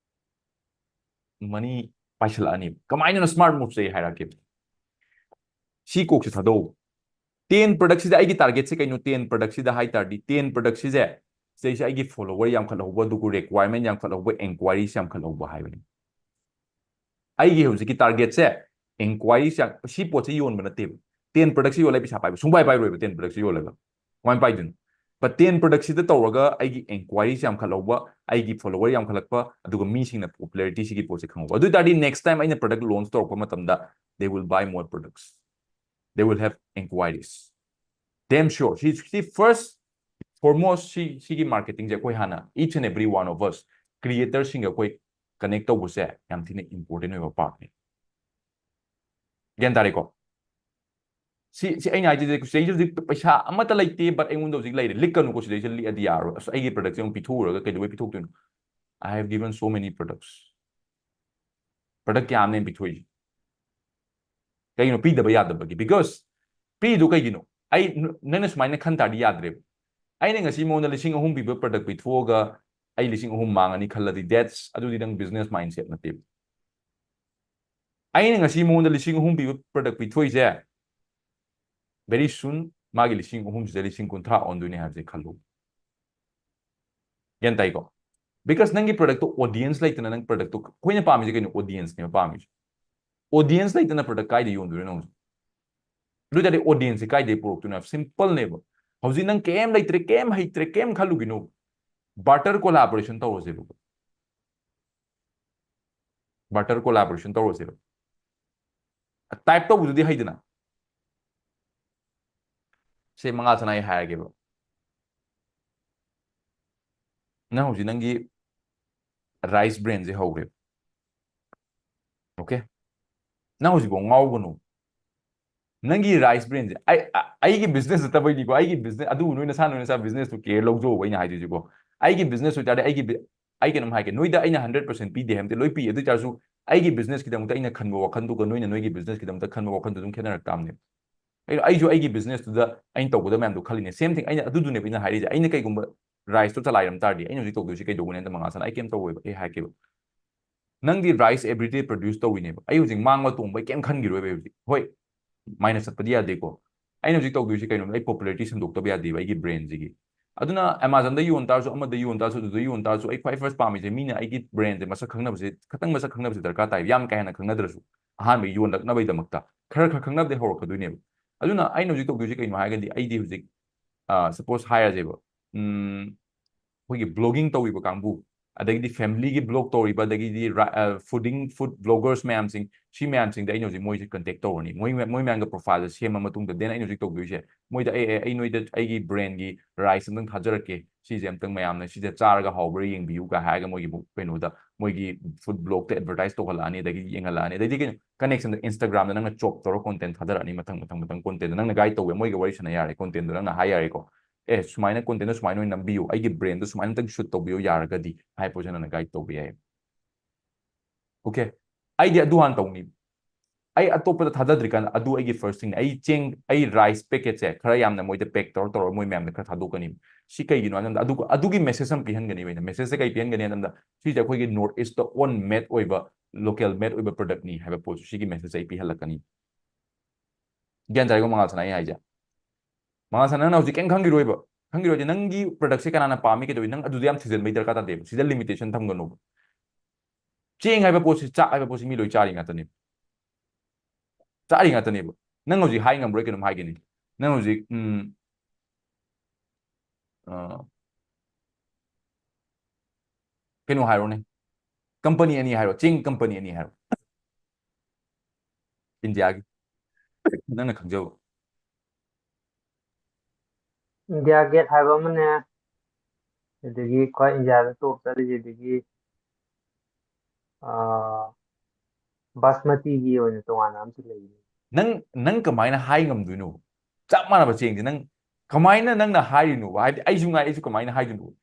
money ꯄꯥꯏꯁꯤꯜꯂꯛꯑꯅꯤ꯫ ꯀꯃꯥꯏꯅꯅꯣ smart move ꯁꯦ? ꯑꯩ ꯍꯥꯏꯔꯛꯀꯦ꯫ ꯁꯤ ꯀꯣꯛꯁꯦ ꯊꯥꯗꯧ꯫ Ten product ꯁꯤꯗ ꯑꯩꯒꯤ target ꯁꯦ ꯀꯩꯅꯣ? Ten product ꯁꯤꯗ ꯍꯥꯏ ꯇꯥꯔꯗꯤ, ten product ꯁꯤꯁꯦ, ꯁꯤꯗꯩꯁꯤꯗ ꯑꯩꯒꯤ follower ꯌꯥꯝꯈꯠꯍꯧꯕ, ꯑꯗꯨꯒ requirement ꯌꯥꯝꯈꯠꯍꯧꯕ, inquiries ꯌꯥꯝꯈꯠꯍꯧꯕ ꯍꯥꯏꯕꯅꯤ꯫ ꯑꯩꯒꯤ ꯍꯧꯖꯤꯛꯀꯤ target ꯁꯦ inquiries ꯌꯥꯝ, ꯁꯤ ꯄꯣꯠꯁꯦ ꯌꯣꯟꯕ ꯅꯠꯇꯦꯕ꯫ Ten product ꯁꯤ ꯌꯣꯜꯂꯒ ꯄꯩꯁꯥ ꯄꯥꯏꯕ ꯁꯨꯡꯄꯥꯏ ꯄꯥꯏꯔꯣꯏꯕ, ten product ꯁꯤ ꯌꯣꯜꯂꯒ꯫ ꯀꯃꯥꯏꯅ ꯄꯥꯏꯗꯣꯏꯅꯣ? But ten product ꯁꯤꯗ ꯇꯧꯔꯒ ꯑꯩꯒꯤ inquiries ꯌꯥꯝꯈꯠꯍꯧꯕ, ꯑꯩꯒꯤ follower ꯌꯥꯝꯈꯠꯂꯛꯄ, ꯑꯗꯨꯒ ꯃꯤꯁꯤꯡꯅ popularity ꯁꯤꯒꯤ ꯄꯣꯠꯁꯦ ꯈꯪꯍꯧꯕ, ꯑꯗꯨ ꯑꯣꯏ ꯇꯥꯔꯗꯤ next time ꯑꯩꯅ product launch ꯇꯧꯔꯛꯄ ꯃꯇꯝꯗ they will buy more products, they will have inquiries, damn sure. ꯁꯤ ꯁꯤ first foremost ꯁꯤ ꯁꯤꯒꯤ marketing ꯁꯦ ꯑꯩꯈꯣꯏ ꯍꯥꯟꯅ each and every one of us creator ꯁꯤꯡꯒ ꯑꯩꯈꯣꯏ connect ꯇꯧꯕꯁꯦ ꯌꯥꯝ ꯊꯤꯅ important ꯑꯣꯏꯕ part ꯅꯤ꯫ ꯒ꯭ꯌꯥꯟ ꯇꯥꯔꯦꯀꯣ? ꯁꯤ ꯁꯤ ꯑꯩꯅ ꯍꯥꯏꯖꯩ, ꯁꯤꯗꯩꯁꯤꯗ ꯍꯧꯖꯤꯛ ꯄꯩꯁꯥ ꯑꯃꯠꯇ ꯂꯩꯇꯦ, but ꯑꯩꯉꯣꯟꯗ ꯍꯧꯖꯤꯛ ꯂꯩꯔꯦ, ꯂꯤꯛꯀꯅꯨꯀꯣ, ꯁꯤꯗꯩꯁꯤꯗ ꯂꯤꯛꯑꯗꯤ ꯌꯥꯔꯣꯏ꯫ ꯑꯁ, ꯑꯩꯒꯤ product ꯁꯦ ꯑꯃꯨꯛ ꯄꯤꯊꯣꯛꯎꯔꯒ ꯀꯩꯗꯧꯕꯩ ꯄꯤꯊꯣꯛꯇꯣꯏꯅꯣ? I have given so many products. Product ꯀꯌꯥ ꯑꯃꯅꯦ ꯄꯤꯊꯣꯛꯏꯁꯦ? ꯀꯩꯒꯤꯅꯣ ꯄꯤꯗꯕ ꯌꯥꯗꯕꯒꯤ? Because ꯄꯤꯗꯣ ꯀꯩꯒꯤꯅꯣ? ꯑꯩ ꯅ- ꯅꯪꯅ ꯁꯨꯃꯥꯏꯅ ꯈꯟ ꯇꯥꯔꯗꯤ ꯌꯥꯗ꯭ꯔꯦꯕ꯫ ꯑꯩꯅ ꯉꯁꯤ ꯃꯉꯣꯟꯗ ꯂꯤꯁꯤꯡ ꯑꯍꯨꯝ ꯄꯤꯕ product ꯄꯤꯊꯣꯛꯑꯒ ꯑꯩ ꯂꯤꯁꯤꯡ ꯑꯍꯨꯝ ꯃꯥꯡꯉꯅꯤ ꯈꯜꯂꯗꯤ, that's, ꯑꯗꯨꯗꯤ ꯅꯪ business mindset ꯅꯠꯇꯦꯕ꯫ ꯑꯩꯅ ꯉꯁꯤ ꯃꯉꯣꯟꯗ ꯂꯤꯁꯤꯡ ꯑꯍꯨꯝ ꯄꯤꯕ product ꯄꯤꯊꯣꯛꯏꯁꯦ, very soon ꯃꯥꯒꯤ ꯂꯤꯁꯤꯡ ꯑꯍꯨꯝꯁꯤꯗ ꯂꯤꯁꯤꯡ ꯀꯨꯟꯊ꯭ꯔꯥ ꯑꯣꯟꯗꯣꯏꯅꯦ ꯍꯥꯏꯕꯁꯦ ꯈꯜꯂꯨ꯫ ꯒ꯭ꯌꯥꯟ ꯇꯥꯏꯀꯣ? Because ꯅꯪꯒꯤ product ꯇꯣ audience ꯂꯩꯇꯅ, ꯅꯪ product ꯇꯣ, ꯑꯩꯈꯣꯏꯅ ꯄꯥꯝꯃꯤꯁꯦ ꯀꯩꯅꯣ? Audience ꯅꯦꯕ ꯄꯥꯝꯃꯤꯁꯦ꯫ Audience ꯂꯩꯇꯅ product ꯀꯥꯏꯗ ꯌꯣꯟꯗꯣꯏꯅꯣ ꯅꯪ ꯍꯧꯖꯤꯛ? ꯑꯗꯨ ꯑꯣꯏ ꯇꯥꯔꯗꯤ audience ꯁꯦ ꯀꯥꯏꯗꯩ ꯄꯨꯔꯛꯇꯣꯏꯅꯣ? Simple ꯅꯦꯕ꯫ ꯍꯧꯖꯤꯛ ꯅꯪ ꯀꯩꯝ ꯂꯩꯇ꯭ꯔꯦ, ꯀꯩꯝ ꯍꯩꯇ꯭ꯔꯦ, ꯀꯩꯝ ꯈꯜꯂꯨꯒꯤꯅꯣ꯫ Barter collaboration ꯇꯧꯔꯁꯦꯕꯀꯣ꯫ Barter collaboration ꯇꯧꯔꯁꯦꯕ꯫ Type ꯇꯧꯕꯗꯨꯗꯤ ꯍꯩꯗꯅ? ꯁꯦ, ꯃꯉꯥꯜ ꯁꯅꯥ, ꯑꯩ ꯍꯥꯏꯔꯒꯦꯕ꯫ ꯅꯪ ꯍꯧꯖꯤꯛ ꯅꯪꯒꯤ rice brand ꯁꯦ ꯍꯧꯔꯦꯕ꯫ Okay? ꯅꯪ ꯍꯧꯖꯤꯛꯐꯥꯎ ꯉꯥꯎꯒꯅꯨ꯫ ꯅꯪꯒꯤ rice brand ꯁꯦ ꯑꯩ, ꯑ-, ꯑꯩꯒꯤ business ꯅꯠꯇꯕꯩꯅꯤꯀꯣ, ꯑꯩꯒꯤ business, ꯑꯗꯨꯕꯨ ꯅꯣꯏ ꯅꯁꯥ, ꯅꯣꯏ ꯅꯁꯥ business ꯇꯨ care ꯂꯧꯖꯧꯕ ꯑꯩꯅ ꯍꯥꯏꯗꯣꯏꯁꯤꯀꯣ꯫ ꯑꯩꯒꯤ business ꯑꯣꯏꯇꯥꯔꯗꯤ ꯑꯩꯒꯤ bi-, ꯑꯩ ꯀꯩꯅꯣꯝ ꯍꯥꯏꯒꯦ, ꯅꯣꯏꯗ ꯑꯩꯅ hundred percent ꯄꯤꯗꯦ ꯍꯥꯏꯕ ꯅꯠꯇꯦ, ꯂꯣꯏ ꯄꯤ꯫ ꯑꯗꯨ ꯑꯣꯏꯇꯥꯔꯁꯨ ꯑꯩꯒꯤ business ꯀꯤꯗꯃꯛꯇ ꯑꯩꯅ ꯈꯟꯕ ꯋꯥꯈꯜꯗꯨꯒ ꯅꯣꯏꯅ ꯅꯣꯏꯒꯤ business ꯀꯤꯗꯃꯛꯇ ꯈꯟꯕ ꯋꯥꯈꯜꯗꯨ ꯑꯗꯨꯝ ꯈꯦꯠꯅꯔꯛ ꯇꯥꯕꯅꯦ꯫ ꯑꯩ, ꯑꯩꯁꯨ ꯑꯩꯒꯤ business ꯇꯨꯗ ꯑꯩꯅ ꯇꯧꯒꯗꯕ ꯃꯌꯥꯝꯗꯣ ꯈꯜꯂꯤꯅꯦ꯫ Same thing, ꯑꯩꯅ ꯑꯗꯨꯗꯨꯅꯦꯕ ꯑꯩꯅ ꯍꯥꯏꯔꯛꯏꯁꯦ꯫ ꯑꯩꯅ ꯀꯩꯒꯨꯝꯕ rice ꯇꯣ ꯆꯂꯥꯏꯔꯝ ꯇꯥꯔꯗꯤ ꯑꯩꯅ ꯍꯧꯖꯤꯛ ꯇꯧꯗꯣꯏꯁꯦ ꯀꯩꯗꯧꯕꯅꯦ ꯍꯥꯏꯕꯗ, ꯃꯉꯥꯜ ꯁꯅꯥ, ꯑꯩ ꯀꯩꯝ ꯇꯧꯔꯣꯏꯕ, ꯑꯩ ꯍꯥꯏꯔꯛꯀꯦꯕ꯫ ꯅꯪꯗꯤ rice everyday produce ꯇꯧꯔꯤꯅꯦꯕ꯫ ꯑꯩ ꯍꯧꯖꯤꯛ ꯃꯥꯡꯕ ꯇꯣꯡꯕ ꯑꯩ ꯀꯩꯝ ꯈꯟꯈꯤꯔꯣꯏꯕ ꯑꯩ ꯍꯧꯖꯤꯛ꯫ ꯍꯣꯏ, minus ꯆꯠꯄꯗꯤ ꯌꯥꯗꯦꯀꯣ꯫ ꯑꯩꯅ ꯍꯧꯖꯤꯛ ꯇꯧꯗꯣꯏꯁꯤ ꯀꯩꯅꯣ? ꯑꯩ popularity ꯁꯟꯗꯣꯛꯇꯕ ꯌꯥꯗꯦꯕ ꯑꯩꯒꯤ brand ꯁꯤꯒꯤ꯫ ꯑꯗꯨꯅ Amazon ꯗ ꯌꯣꯟ ꯇꯥꯔꯁꯨ, ꯑꯃꯗ ꯌꯣꯟ ꯇꯥꯔꯁꯨ, ꯑꯗꯨꯗ ꯌꯣꯟ ꯇꯥꯔꯁꯨ, ꯑꯩ ꯈ꯭ꯋꯥꯏ first ꯄꯥꯝꯃꯤꯁꯦ ꯃꯤꯅ ꯑꯩꯒꯤ brand ꯁꯦ ꯃꯁꯛ ꯈꯪꯅꯕꯁꯦ, ꯈꯇꯪ ꯃꯁꯛ ꯈꯪꯅꯕꯁꯦ ꯗꯔꯀꯥꯔ ꯇꯥꯏ, ꯌꯥꯝ ꯀꯥ ꯍꯦꯟꯅ ꯈꯪꯅꯗ꯭ꯔꯁꯨ꯫ ꯑꯍꯥꯟꯕ ꯌꯣꯜꯂꯛꯅꯕꯒꯤꯗꯃꯛꯇ ꯈꯔ ꯈꯔ ꯈꯪꯅꯕꯗꯤ ꯍꯧꯔꯛꯀꯗꯣꯏꯅꯦꯕ꯫ ꯑꯗꯨꯅ ꯑꯩꯅ ꯍꯧꯖꯤꯛ ꯇꯧꯗꯣꯏꯁꯤ ꯀꯩꯅꯣ ꯍꯥꯏꯔꯒꯗꯤ, ꯑꯩꯗꯤ ꯍꯧꯖꯤꯛ ꯁꯄꯣꯁ ꯍꯥꯏꯔꯁꯦꯕ, ꯎꯝ, ꯑꯩꯈꯣꯏꯒꯤ ꯕ꯭ꯂꯣꯒꯤꯡ ꯇꯧꯔꯤꯕ ꯀꯥꯡꯕꯨ, ꯑꯗꯒꯤꯗꯤ ꯐꯦꯃꯤꯂꯤꯒꯤ ꯕ꯭ꯂꯣꯒ ꯇꯧꯔꯤꯕ, ꯑꯗꯒꯤꯗꯤ ꯐꯨꯗꯤꯡ ꯐꯨꯗ ꯕ꯭ꯂꯣꯒꯔꯁ ꯃꯌꯥꯝꯁꯤꯡ, ꯁꯤ ꯃꯌꯥꯝꯁꯤꯡꯗ ꯑꯩꯅ ꯍꯧꯖꯤꯛ ꯃꯣꯏꯁꯦ ꯀꯟꯇꯦꯛ ꯇꯧꯔꯅꯤ꯫ ꯃꯣꯏ ꯃꯣꯏ ꯃꯌꯥꯝꯒ ꯄ꯭ꯔꯣꯐꯥꯏꯜꯁꯦ ꯁꯦꯝꯃ ꯃꯇꯨꯡꯗ ꯗꯦꯟ ꯑꯩꯅ ꯍꯧꯖꯤꯛ ꯇꯧꯗꯣꯏꯁꯦ, ꯃꯣꯏꯗ ꯑꯦ ꯑꯦ ꯑꯩ ꯅꯣꯏꯗ ꯑꯩꯒꯤ ꯕ꯭ꯔꯦꯟꯒꯤ ꯔꯥꯏꯁ ꯑꯝꯇꯪ ꯊꯥꯖꯔꯛꯀꯦ, ꯁꯤꯁꯦ ꯑꯝꯇꯪ ꯃꯌꯥꯝꯅ ꯁꯤꯁꯦ ꯆꯥꯔꯒ ꯍꯥꯎꯕ꯭ꯔꯥ ꯌꯦꯡꯕꯤꯌꯨ ꯀꯥꯏ ꯍꯥꯏꯔꯒ ꯃꯣꯏꯒꯤ ꯀꯩꯅꯣꯗ, ꯃꯣꯏꯒꯤ ꯐꯨꯗ ꯕ꯭ꯂꯣꯒꯇ ꯑꯦꯗꯚꯔꯇꯥꯏꯁ ꯇꯧꯍꯜꯂꯛꯑꯅꯤ꯫ ꯑꯗꯒꯤ ꯌꯦꯡꯍꯜꯂꯛꯑꯅꯤ꯫ ꯑꯗꯩꯗꯤ ꯀꯩꯅꯣ, ꯀꯅꯦꯛꯁꯟꯗ ꯏꯟꯁꯇꯥꯒ꯭ꯔꯥꯝꯗ ꯅꯪꯅ ꯆꯣꯞ ꯇꯧꯔ ꯀꯣꯟꯇꯦꯟ ꯊꯥꯗꯔꯛꯑꯅꯤ꯫ ꯃꯊꯪ ꯃꯊꯪ ꯃꯊꯪ ꯀꯣꯟꯇꯦꯟꯗꯣ ꯅꯪꯅ ꯒꯥꯏꯗ ꯇꯧꯕ, ꯃꯣꯏꯒ ꯋꯥꯔꯤ ꯁꯥꯟꯅ ꯌꯥꯔꯦ, ꯀꯣꯟꯇꯦꯟꯗꯣ ꯅꯪꯅ ꯍꯥꯏ ꯌꯥꯔꯦꯀꯣ, ꯑꯦ ꯁꯨꯃꯥꯏꯅ ꯀꯣꯟꯇꯦꯟꯗꯣ ꯁꯨꯃꯥꯏꯅ ꯑꯣꯏꯅ ꯅꯝꯕꯤꯌꯨ, ꯑꯩꯒꯤ ꯕ꯭ꯔꯦꯟꯗꯣ ꯁꯨꯃꯥꯏꯅ ꯑꯝꯇꯪ ꯁꯨꯠ ꯇꯧꯕꯤꯌꯨ ꯌꯥꯔꯒꯗꯤ ꯍꯥꯏ ꯄꯣꯠꯁꯦ ꯅꯪꯅ ꯒꯥꯏꯗ ꯇꯧꯕ ꯌꯥꯏ꯫ ꯑꯣꯀꯦ, ꯑꯩꯗꯤ ꯑꯗꯨ ꯍꯥꯟꯅ ꯇꯧꯅꯤ꯫ ꯑꯩ ꯑꯇꯣꯞꯄꯗ ꯊꯥꯗꯗ꯭ꯔꯤꯀꯥꯟꯗ ꯑꯗꯨ ꯑꯩꯒꯤ ꯐꯥꯔꯁ ꯊꯤꯡꯅꯤ꯫ ꯑꯩ ꯆꯦꯡ, ꯑꯩ ꯔꯥꯏꯁ ꯄꯦꯀꯦꯠꯁꯦ ꯈꯔ ꯌꯥꯝꯅ ꯃꯣꯏꯗ ꯄꯦꯛ ꯇꯧꯔ ꯇꯧꯔꯒ ꯃꯣꯏ ꯃꯌꯥꯝꯗ ꯈꯔ ꯊꯥꯗꯣꯛꯀꯅꯤ꯫ ꯁꯤ ꯀꯩꯒꯤꯅꯣ ꯍꯥꯏ ꯃꯇꯝꯗ ꯑꯗꯨ, ꯑꯗꯨꯒꯤ ꯃꯦꯁꯦꯖ ꯑꯃ ꯄꯤꯍꯟꯒꯅꯤ꯫ ꯑꯩꯅ ꯃꯦꯁꯦꯖꯁꯦ ꯀꯩ ꯄꯤꯍꯟꯒꯅꯤ ꯍꯥꯏ ꯃꯇꯝꯗ, ꯁꯤꯁꯦ ꯑꯩꯈꯣꯏꯒꯤ ꯅꯣꯔꯠ ꯏꯁꯇ ꯑꯣꯟ ꯃꯦꯗ ꯑꯣꯏꯕ, ꯂꯣꯀꯦꯜ ꯃꯦꯗ ꯑꯣꯏꯕ ꯄ꯭ꯔꯗꯛꯅꯤ ꯍꯥꯏꯕ ꯄꯣꯠꯁꯨ ꯁꯤꯒꯤ ꯃꯦꯁꯦꯖ ꯑꯩ ꯄꯤꯍꯜꯂꯛꯀꯅꯤ꯫ ꯒ꯭ꯌꯥꯟ ꯇꯥꯔꯦꯀꯣ ꯃꯉꯥꯜ ꯁꯅꯥ ꯑꯩ ꯍꯥꯏꯁꯦ? ꯃꯉꯥꯜ ꯁꯅꯥ, ꯅꯪꯅ ꯍꯧꯖꯤꯛ ꯀꯩꯝ ꯈꯪꯈꯤꯔꯣꯏꯕ꯫ ꯈꯪꯈꯤꯔꯣꯏꯗꯤ ꯅꯪꯒꯤ ꯄ꯭ꯔꯗꯛꯁꯦ ꯀꯅꯥꯅ ꯄꯥꯝꯃꯤ ꯀꯩꯗꯧꯏ, ꯅꯪ ꯑꯗꯨꯗ ꯌꯥꯝ ꯊꯤꯖꯤꯟꯕꯩ ꯗꯔꯀꯥꯔ ꯇꯥꯗꯦꯕ꯫ ꯁꯤꯗ ꯂꯤꯃꯤꯇꯦꯁꯟ ꯊꯝꯒꯅꯣꯕ꯫ ꯆꯦꯡ ꯍꯥꯏꯕ ꯄꯣꯠꯁꯤ, ꯆꯥꯛ ꯍꯥꯏꯕ ꯄꯣꯠꯁꯤ ꯃꯤ ꯂꯣꯏ ꯆꯥꯔꯤ ꯉꯥꯛꯇꯅꯦꯕ꯫ ꯆꯥꯔꯤ ꯉꯥꯛꯇꯅꯦꯕ꯫ ꯅꯪ ꯍꯧꯖꯤꯛ ꯍꯥꯏ ꯉꯝꯕ꯭ꯔꯣ? ꯑꯩ ꯀꯩꯅꯣꯝ ꯍꯥꯏꯒꯦꯅꯦ꯫ ꯅꯪ ꯍꯧꯖꯤꯛ, ꯎꯝ, ꯑ, ꯀꯩꯅꯣ ꯍꯥꯏꯔꯣꯅꯦ, ꯀꯝꯄꯅꯤ ꯑꯅꯤ ꯍꯥꯏꯔꯣ, ꯆꯦꯡ ꯀꯝꯄꯅꯤ ꯑꯅꯤ ꯍꯥꯏꯔꯣ, ꯏꯟꯗꯤꯌꯥꯒꯤ, ꯅꯪꯅ ꯈꯪꯖꯕ꯫ ꯏꯟꯗꯤꯌꯥ ꯒꯦꯠ ꯍꯥꯏꯕ ꯑꯃꯅꯦ, ꯑꯗꯒꯤ ꯈ꯭ꯋꯥꯏ ꯏꯟꯗꯤꯌꯥꯗ ꯇꯣꯞ ꯆꯠꯂꯤꯁꯦ, ꯑꯗꯒꯤ, ꯑꯥ, ꯕꯥꯁꯃꯇꯤꯒꯤ ꯑꯣꯏꯅ ꯇꯣꯉꯥꯟꯅ ꯑꯃꯁꯨ ꯂꯩꯕꯅꯦ꯫ ꯅꯪ, ꯅꯪ ꯀꯃꯥꯏꯅ ꯍꯥꯏ ꯉꯝꯗꯣꯏꯅꯣ? ꯆꯞ ꯃꯥꯟꯅꯕ ꯆꯦꯡꯁꯦ ꯅꯪ ꯀꯃꯥꯏꯅ, ꯅꯪꯅ ꯍꯥꯏꯔꯤꯅꯣꯕ? ꯍꯥꯏꯕꯗꯤ ꯑꯩꯁꯨ ꯉꯥꯏ, ꯑꯩꯁꯨ ꯀꯃꯥꯏꯅ ꯍꯥꯏꯗꯣꯏꯅꯣ?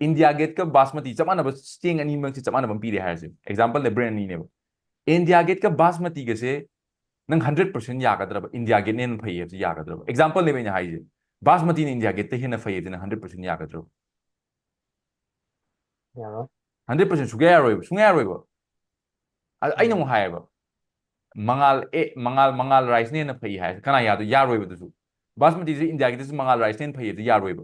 ꯏꯟꯗꯤꯌꯥ ꯒꯦꯠꯀ ꯕꯥꯁꯃꯇꯤ ꯆꯞ ꯃꯥꯟꯅꯕ ꯆꯦꯡ ꯑꯅꯤꯃꯛꯁꯦ ꯆꯞ ꯃꯥꯟꯅꯕ ꯑꯃ ꯄꯤꯔꯦ ꯍꯥꯏꯔꯁꯦ, ꯑꯦꯛꯖꯥꯝꯄꯜꯅꯦ, ꯕ꯭ꯔꯦꯟ ꯑꯅꯤꯅꯦꯕ꯫ ꯏꯟꯗꯤꯌꯥ ꯒꯦꯠꯀ ꯕꯥꯁꯃꯇꯤꯒꯁꯦ ꯅꯪ ꯍꯟꯗ꯭ꯔꯦꯠ ꯄꯥꯔꯁꯦꯟ ꯌꯥꯒꯗ꯭ꯔꯕ? ꯏꯟꯗꯤꯌꯥ ꯒꯦꯠꯅ ꯍꯦꯟꯅ ꯐꯩ ꯍꯥꯏꯕꯁꯦ ꯌꯥꯒꯗ꯭ꯔꯕ? ꯑꯦꯛꯖꯥꯝꯄꯜꯅꯦꯕ ꯑꯩꯅ ꯍꯥꯏꯁꯦ, ꯕꯥꯁꯃꯇꯤꯅ ꯏꯟꯗꯤꯌꯥ ꯒꯦꯠꯇ ꯍꯦꯟꯅ ꯐꯩ ꯍꯥꯏꯕꯁꯦ ꯅꯪ ꯍꯟꯗ꯭ꯔꯦꯠ ꯄꯥꯔꯁꯦꯟ ꯌꯥꯒꯗ꯭ꯔꯕ? ꯌꯥꯔꯣꯏ꯫ ꯍꯟꯗ꯭ꯔꯦꯠ ꯄꯥꯔꯁꯦꯟ ꯁꯨꯡꯌꯥ ꯌꯥꯔꯣꯏꯕ, ꯁꯨꯡꯌꯥ ꯌꯥꯔꯣꯏꯕ꯫ ꯑ-, ꯑꯩꯅ ꯑꯃꯨꯛ ꯍꯥꯏꯌꯦꯕ, ꯃꯉꯥꯜ ꯑꯦ, ꯃꯉꯥꯜ, ꯃꯉꯥꯜ ꯔꯥꯏꯁꯅ ꯍꯦꯟꯅ ꯐꯩ ꯍꯥꯏ, ꯀꯅꯥ ꯌꯥꯗꯣꯏ? ꯌꯥꯔꯣꯏꯕ ꯑꯗꯨꯁꯨ꯫ ꯕꯥꯁꯃꯇꯤꯁꯦ ꯏꯟꯗꯤꯌꯥꯒꯤꯗꯁꯨ ꯃꯉꯥꯜ ꯔꯥꯏꯁꯅ ꯍꯦꯟꯅ ꯐꯩ ꯍꯥꯏꯕꯗꯤ ꯌꯥꯔꯣꯏꯕ꯫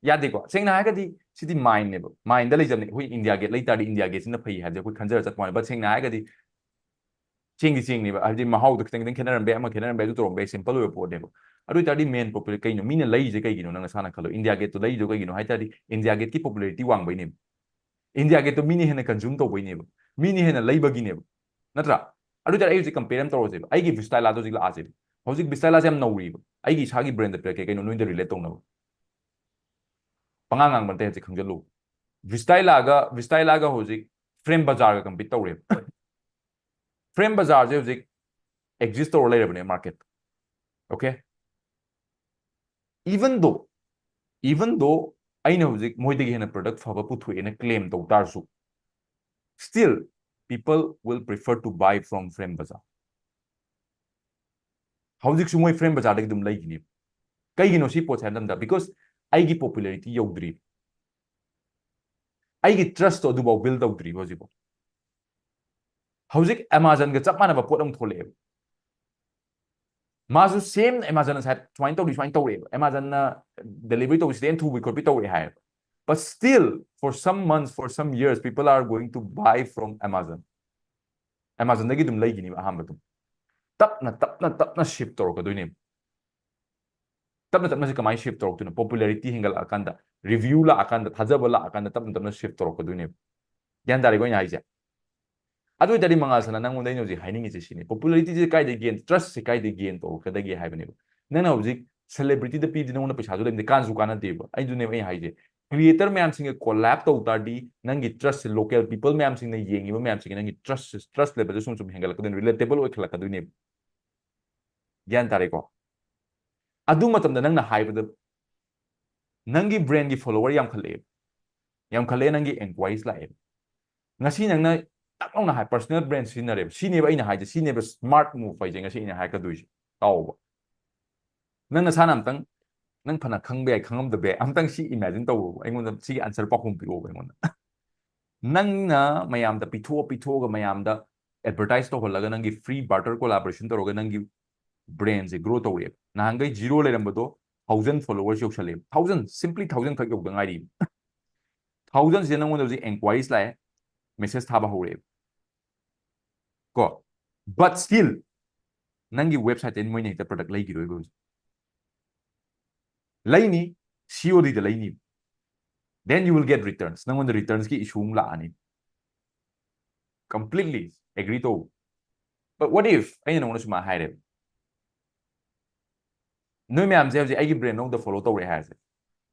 ꯌꯥꯗꯦꯀꯣ? ꯁꯦꯡꯅ ꯍꯥꯏꯔꯒꯗꯤ ꯁꯤꯗꯤ ꯃꯥꯏꯟꯅꯦꯕ, ꯃꯥꯏꯟꯗ ꯂꯩꯖꯕꯅꯦ꯫ ꯑꯩꯈꯣꯏ ꯏꯟꯗꯤꯌꯥ ꯒꯦꯠ ꯂꯩ ꯇꯥꯔꯗꯤ ꯏꯟꯗꯤꯌꯥ ꯒꯦꯠꯁꯤꯅ ꯐꯩ ꯍꯥꯏꯕꯁꯦ ꯑꯩꯈꯣꯏ ꯈꯟꯖꯔ ꯆꯠꯄ ꯋꯥꯅꯤ꯫ ꯕꯠ ꯁꯦꯡꯅ ꯍꯥꯏꯔꯒꯗꯤ ꯆꯦꯡꯗꯤ ꯆꯦꯡꯅꯦꯕ, ꯍꯥꯏꯕꯗꯤ ꯃꯍꯥꯎꯗꯣ ꯈꯤꯇꯪ ꯈꯤꯇꯪ ꯈꯦꯠꯅꯔꯝꯕ ꯌꯥꯏ, ꯑꯃ ꯈꯦꯠꯅꯔꯝꯕ ꯌꯥꯏ, ꯑꯗꯨ ꯇꯧꯔꯝꯕ ꯌꯥꯏ, simple ꯑꯣꯏꯕ ꯄꯣꯠꯅꯦꯕ꯫ ꯑꯗꯨ ꯑꯣꯏꯇꯥꯔꯗꯤ main popular ꯀꯩꯅꯣ ꯃꯤꯅ ꯂꯩꯔꯤꯁꯦ ꯀꯩꯒꯤꯅꯣ ꯅꯪ ꯅꯁꯥꯅ ꯈꯜꯂꯣ꯫ India Gate ꯇꯣ ꯂꯩꯔꯤꯗꯣ ꯀꯩꯒꯤꯅꯣ ꯍꯥꯏ ꯇꯥꯔꯗꯤ India Gate ꯀꯤ popularity ꯋꯥꯡꯕꯩꯅꯦꯕ꯫ India Gate ꯇꯣ ꯃꯤꯅ ꯍꯦꯟꯅ consume ꯇꯧꯕꯩꯅꯦꯕ, ꯃꯤꯅ ꯍꯦꯟꯅ ꯂꯩꯕꯒꯤꯅꯦꯕ, ꯅꯠꯇ꯭ꯔꯥ? ꯑꯗꯨ ꯑꯣꯏꯇꯥꯔꯗꯤ ꯑꯩ ꯍꯧꯖꯤꯛ compare ꯑꯃ ꯇꯧꯔꯁꯦꯕ, ꯑꯩꯒꯤ Vista Ela ꯗꯣ ꯍꯧꯖꯤꯛ ꯂꯥꯛꯑꯁꯦꯕ꯫ ꯍꯧꯖꯤꯛ Vista Ela ꯁꯦ ꯌꯥꯝ ꯅꯧꯔꯤꯕ, ꯑꯩꯒꯤ ꯏꯁꯥꯒꯤ brand ꯗ ꯄꯤꯔꯛꯀꯦ ꯀꯩꯅꯣ ꯅꯣꯏꯗ relate ꯇꯧꯅꯕ꯫ ꯄꯉꯥꯡ ꯉꯥꯡꯕ ꯅꯠꯇꯦ, ꯍꯧꯖꯤꯛ ꯈꯪꯖꯜꯂꯨ꯫ Vista Ela ꯒ Vista Ela ꯒ ꯍꯧꯖꯤꯛ Frame Bazaar ꯒ compete ꯇꯧꯔꯦꯕ꯫ Frame Bazaar ꯁꯦ ꯍꯧꯖꯤꯛ exist ꯇꯧꯔ ꯂꯩꯔꯕꯅꯦ market꯫ Okay, even though even though ꯑꯩꯅ ꯍꯧꯖꯤꯛ ꯃꯣꯏꯗꯒꯤ ꯍꯦꯟꯅ product ꯐꯕ ꯄꯨꯊꯣꯛꯑꯦꯅ claim ꯇꯧ ꯇꯥꯔꯁꯨ, still people will prefer to buy from Frame Bazaar꯫ ꯍꯧꯖꯤꯛꯁꯨ ꯃꯣꯏ Frame Bazaar ꯗꯒꯤ ꯑꯗꯨꯝ ꯂꯩꯈꯤꯅꯦꯕ꯫ ꯀꯩꯒꯤꯅꯣ ꯁꯤ ꯄꯣꯠꯁꯦ ꯍꯥꯏꯕ ꯃꯇꯝꯗ, because ꯑꯩꯒꯤ popularity ꯌꯧꯗ꯭ꯔꯤ, ꯑꯩꯒꯤ trust ꯇꯣ ꯑꯗꯨꯐꯥꯎ build ꯇꯧꯗ꯭ꯔꯤꯕ ꯍꯧꯖꯤꯛꯐꯥꯎ꯫ ꯍꯧꯖꯤꯛ Amazon ꯒ ꯆꯞ ꯃꯥꯟꯅꯕ ꯄꯣꯠ ꯑꯃ ꯊꯣꯛꯂꯛꯑꯦꯕ꯫ ꯃꯥꯁꯨ same Amazon ꯅ ꯁꯨꯃꯥꯏꯅ ꯇꯧꯔꯤ, ꯁꯨꯃꯥꯏꯅ ꯇꯧꯔꯛꯑꯦꯕ, Amazon ꯅ delivery ꯇꯧꯕꯁꯤꯗꯤ ꯍꯦꯟꯅ ꯊꯨꯕꯤ ꯈꯣꯠꯄꯤ ꯇꯧꯔꯛꯑꯦ ꯍꯥꯏꯌꯦꯕ꯫ But still for some months, for some years, people are going to buy from Amazon꯫ Amazon ꯗꯒꯤ ꯑꯗꯨꯝ ꯂꯩꯈꯤꯅꯤꯕ ꯑꯍꯥꯟꯕ ꯑꯗꯨꯝ꯫ ꯇꯞꯅ ꯇꯞꯅ ꯇꯞꯅ shift ꯇꯧꯔꯛꯀꯗꯣꯏꯅꯦꯕ꯫ ꯇꯞꯅ ꯇꯞꯅ ꯁꯤ ꯀꯃꯥꯏꯅ shift ꯇꯧꯔꯛꯇꯣꯏꯅꯣ? Popularity ꯍꯦꯟꯒꯠꯂꯛꯑꯀꯥꯟꯗ, review ꯂꯥꯛꯑꯀꯥꯟꯗ, ꯊꯥꯖꯕ ꯂꯥꯛꯑꯀꯥꯟꯗ ꯇꯞꯅ ꯇꯞꯅ shift ꯇꯧꯔꯛꯀꯗꯣꯏꯅꯦꯕ꯫ ꯒ꯭ꯌꯥꯟ ꯇꯥꯔꯦꯀꯣ ꯑꯩꯅ ꯍꯥꯏꯁꯦ? ꯑꯗꯨ ꯑꯣꯏꯇꯥꯔꯗꯤ ꯃꯉꯥꯜꯁꯅꯥ, ꯅꯪꯉꯣꯟꯗ ꯑꯩꯅ ꯍꯧꯖꯤꯛ ꯍꯥꯏꯅꯤꯡꯉꯤꯁꯦ ꯁꯤꯅꯤ, popularity ꯁꯦ ꯀꯥꯏꯗꯒꯤ gain, trust ꯁꯦ ꯀꯥꯏꯗꯒꯤ gain ꯇꯧꯔꯛꯀꯗꯒꯦ ꯍꯥꯏꯕꯅꯦꯕ꯫ ꯅꯪꯅ ꯍꯧꯖꯤꯛ celebrity ꯗ ꯄꯤꯕꯗꯤ ꯅꯪꯉꯣꯟꯗ ꯄꯩꯁꯥꯁꯨ ꯂꯩꯇꯦ, ꯀꯥꯟꯁꯨ ꯀꯥꯟꯅꯗꯦꯕ꯫ ꯑꯩꯗꯨꯅꯦꯕ ꯑꯩꯅ ꯍꯥꯏꯁꯦ, creator ꯃꯌꯥꯝꯁꯤꯡꯒ collab ꯇꯧ ꯇꯥꯔꯗꯤ ꯅꯪꯒꯤ trust ꯁꯦ local people ꯃꯌꯥꯝꯁꯤꯡꯅ ꯌꯦꯡꯉꯤꯕ ꯃꯌꯥꯝꯁꯤꯡꯒꯤ ꯅꯪꯒꯤ trust, trust level ꯁꯦ ꯁꯨꯝ ꯁꯨꯝ ꯍꯦꯟꯒꯠꯂꯛꯀꯗꯣꯏꯅꯤ, relatable ꯑꯣꯏꯈꯠꯂꯛꯀꯗꯣꯏꯅꯦꯕ꯫ ꯒ꯭ꯌꯥꯟ ꯇꯥꯔꯦꯀꯣ? ꯑꯗꯨ ꯃꯇꯝꯗ ꯅꯪꯅ ꯍꯥꯏꯕꯗ ꯅꯪꯒꯤ brand ꯀꯤ follower ꯌꯥꯝꯈꯠꯂꯛꯑꯦꯕ, ꯌꯥꯝꯈꯠꯂꯛꯑꯦ, ꯅꯪꯒꯤ inquiries ꯂꯥꯛꯑꯦꯕ꯫ ꯉꯁꯤ ꯅꯪꯅ ꯇꯛ ꯂꯥꯎꯅ ꯍꯥꯏ, personal brand ꯁꯤꯖꯤꯟꯅꯔꯦꯕ, ꯁꯤꯅꯦꯕ ꯑꯩꯅ ꯍꯥꯏꯁꯦ, ꯁꯤꯅꯦꯕ smart move ꯍꯥꯏꯁꯦ ꯉꯁꯤ ꯑꯩꯅ ꯍꯥꯏꯔꯛꯀꯗꯣꯏꯁꯦ꯫ ꯇꯥꯎꯕ, ꯅꯪ ꯅꯁꯥꯅ ꯑꯝꯇꯪ, ꯅꯪ ꯐꯅ ꯈꯪꯕ ꯌꯥꯏ, ꯈꯪꯉꯝꯗꯕ ꯌꯥꯏ, ꯑꯝꯇꯪ ꯁꯤ imagine ꯇꯧꯔꯣꯕ, ꯑꯩꯉꯣꯟꯗ ꯁꯤꯒꯤ answer ꯄꯥꯎꯈꯨꯝ ꯄꯤꯔꯛꯑꯣꯕ ꯑꯩꯉꯣꯟꯗ꯫ ꯅꯪꯅ ꯃꯌꯥꯝꯗ ꯄꯤꯊꯣꯛꯑ ꯄꯤꯊꯣꯛꯑꯒ ꯃꯌꯥꯝꯗ advertise ꯇꯧꯍꯜꯂꯒ ꯅꯪꯒꯤ free barter collaboration ꯇꯧꯔꯒ ꯅꯪꯒꯤ brand ꯁꯦ grow ꯇꯧꯔꯛꯑꯦꯕ꯫ ꯅꯍꯥꯟꯈꯩ zero ꯂꯩꯔꯝꯕꯗꯣ thousand followers ꯌꯧꯁꯜꯂꯛꯑꯦꯕ꯫ Thousand, simply thousand ꯈꯛ ꯌꯧꯗ ꯉꯥꯏꯔꯤꯕ꯫ Thousand ꯁꯤꯗ ꯅꯪꯉꯣꯟꯗ ꯍꯧꯖꯤꯛ inquiries ꯂꯥꯛꯑꯦ, message ꯊꯥꯕ ꯍꯧꯔꯛꯑꯦꯕ꯫ ꯀꯣ? But still, ꯅꯪꯒꯤ website ꯇꯩ ꯃꯣꯏꯅ ꯍꯦꯛꯇ product ꯂꯩꯈꯤꯔꯣꯏꯕ ꯍꯧꯖꯤꯛ꯫ ꯂꯩꯅꯤ, C O D ꯗ ꯂꯩꯅꯤ. Then you will get returns. ꯅꯪꯉꯣꯟꯗ returns ꯀꯤ issue ꯑꯃ ꯂꯥꯛꯑꯅꯤ. Completely agree ꯇꯧ. But what if ꯑꯩꯅ ꯅꯉꯣꯟꯗ ꯁꯨꯃꯥꯏꯅ ꯍꯥꯏꯔꯦꯕ, ꯅꯣꯏ ꯃꯌꯥꯝꯁꯦ ꯍꯧꯖꯤꯛ ꯑꯩꯒꯤ brand ꯑꯃꯗ follow ꯇꯧꯔꯛꯑꯦ ꯍꯥꯏꯔꯁꯦ.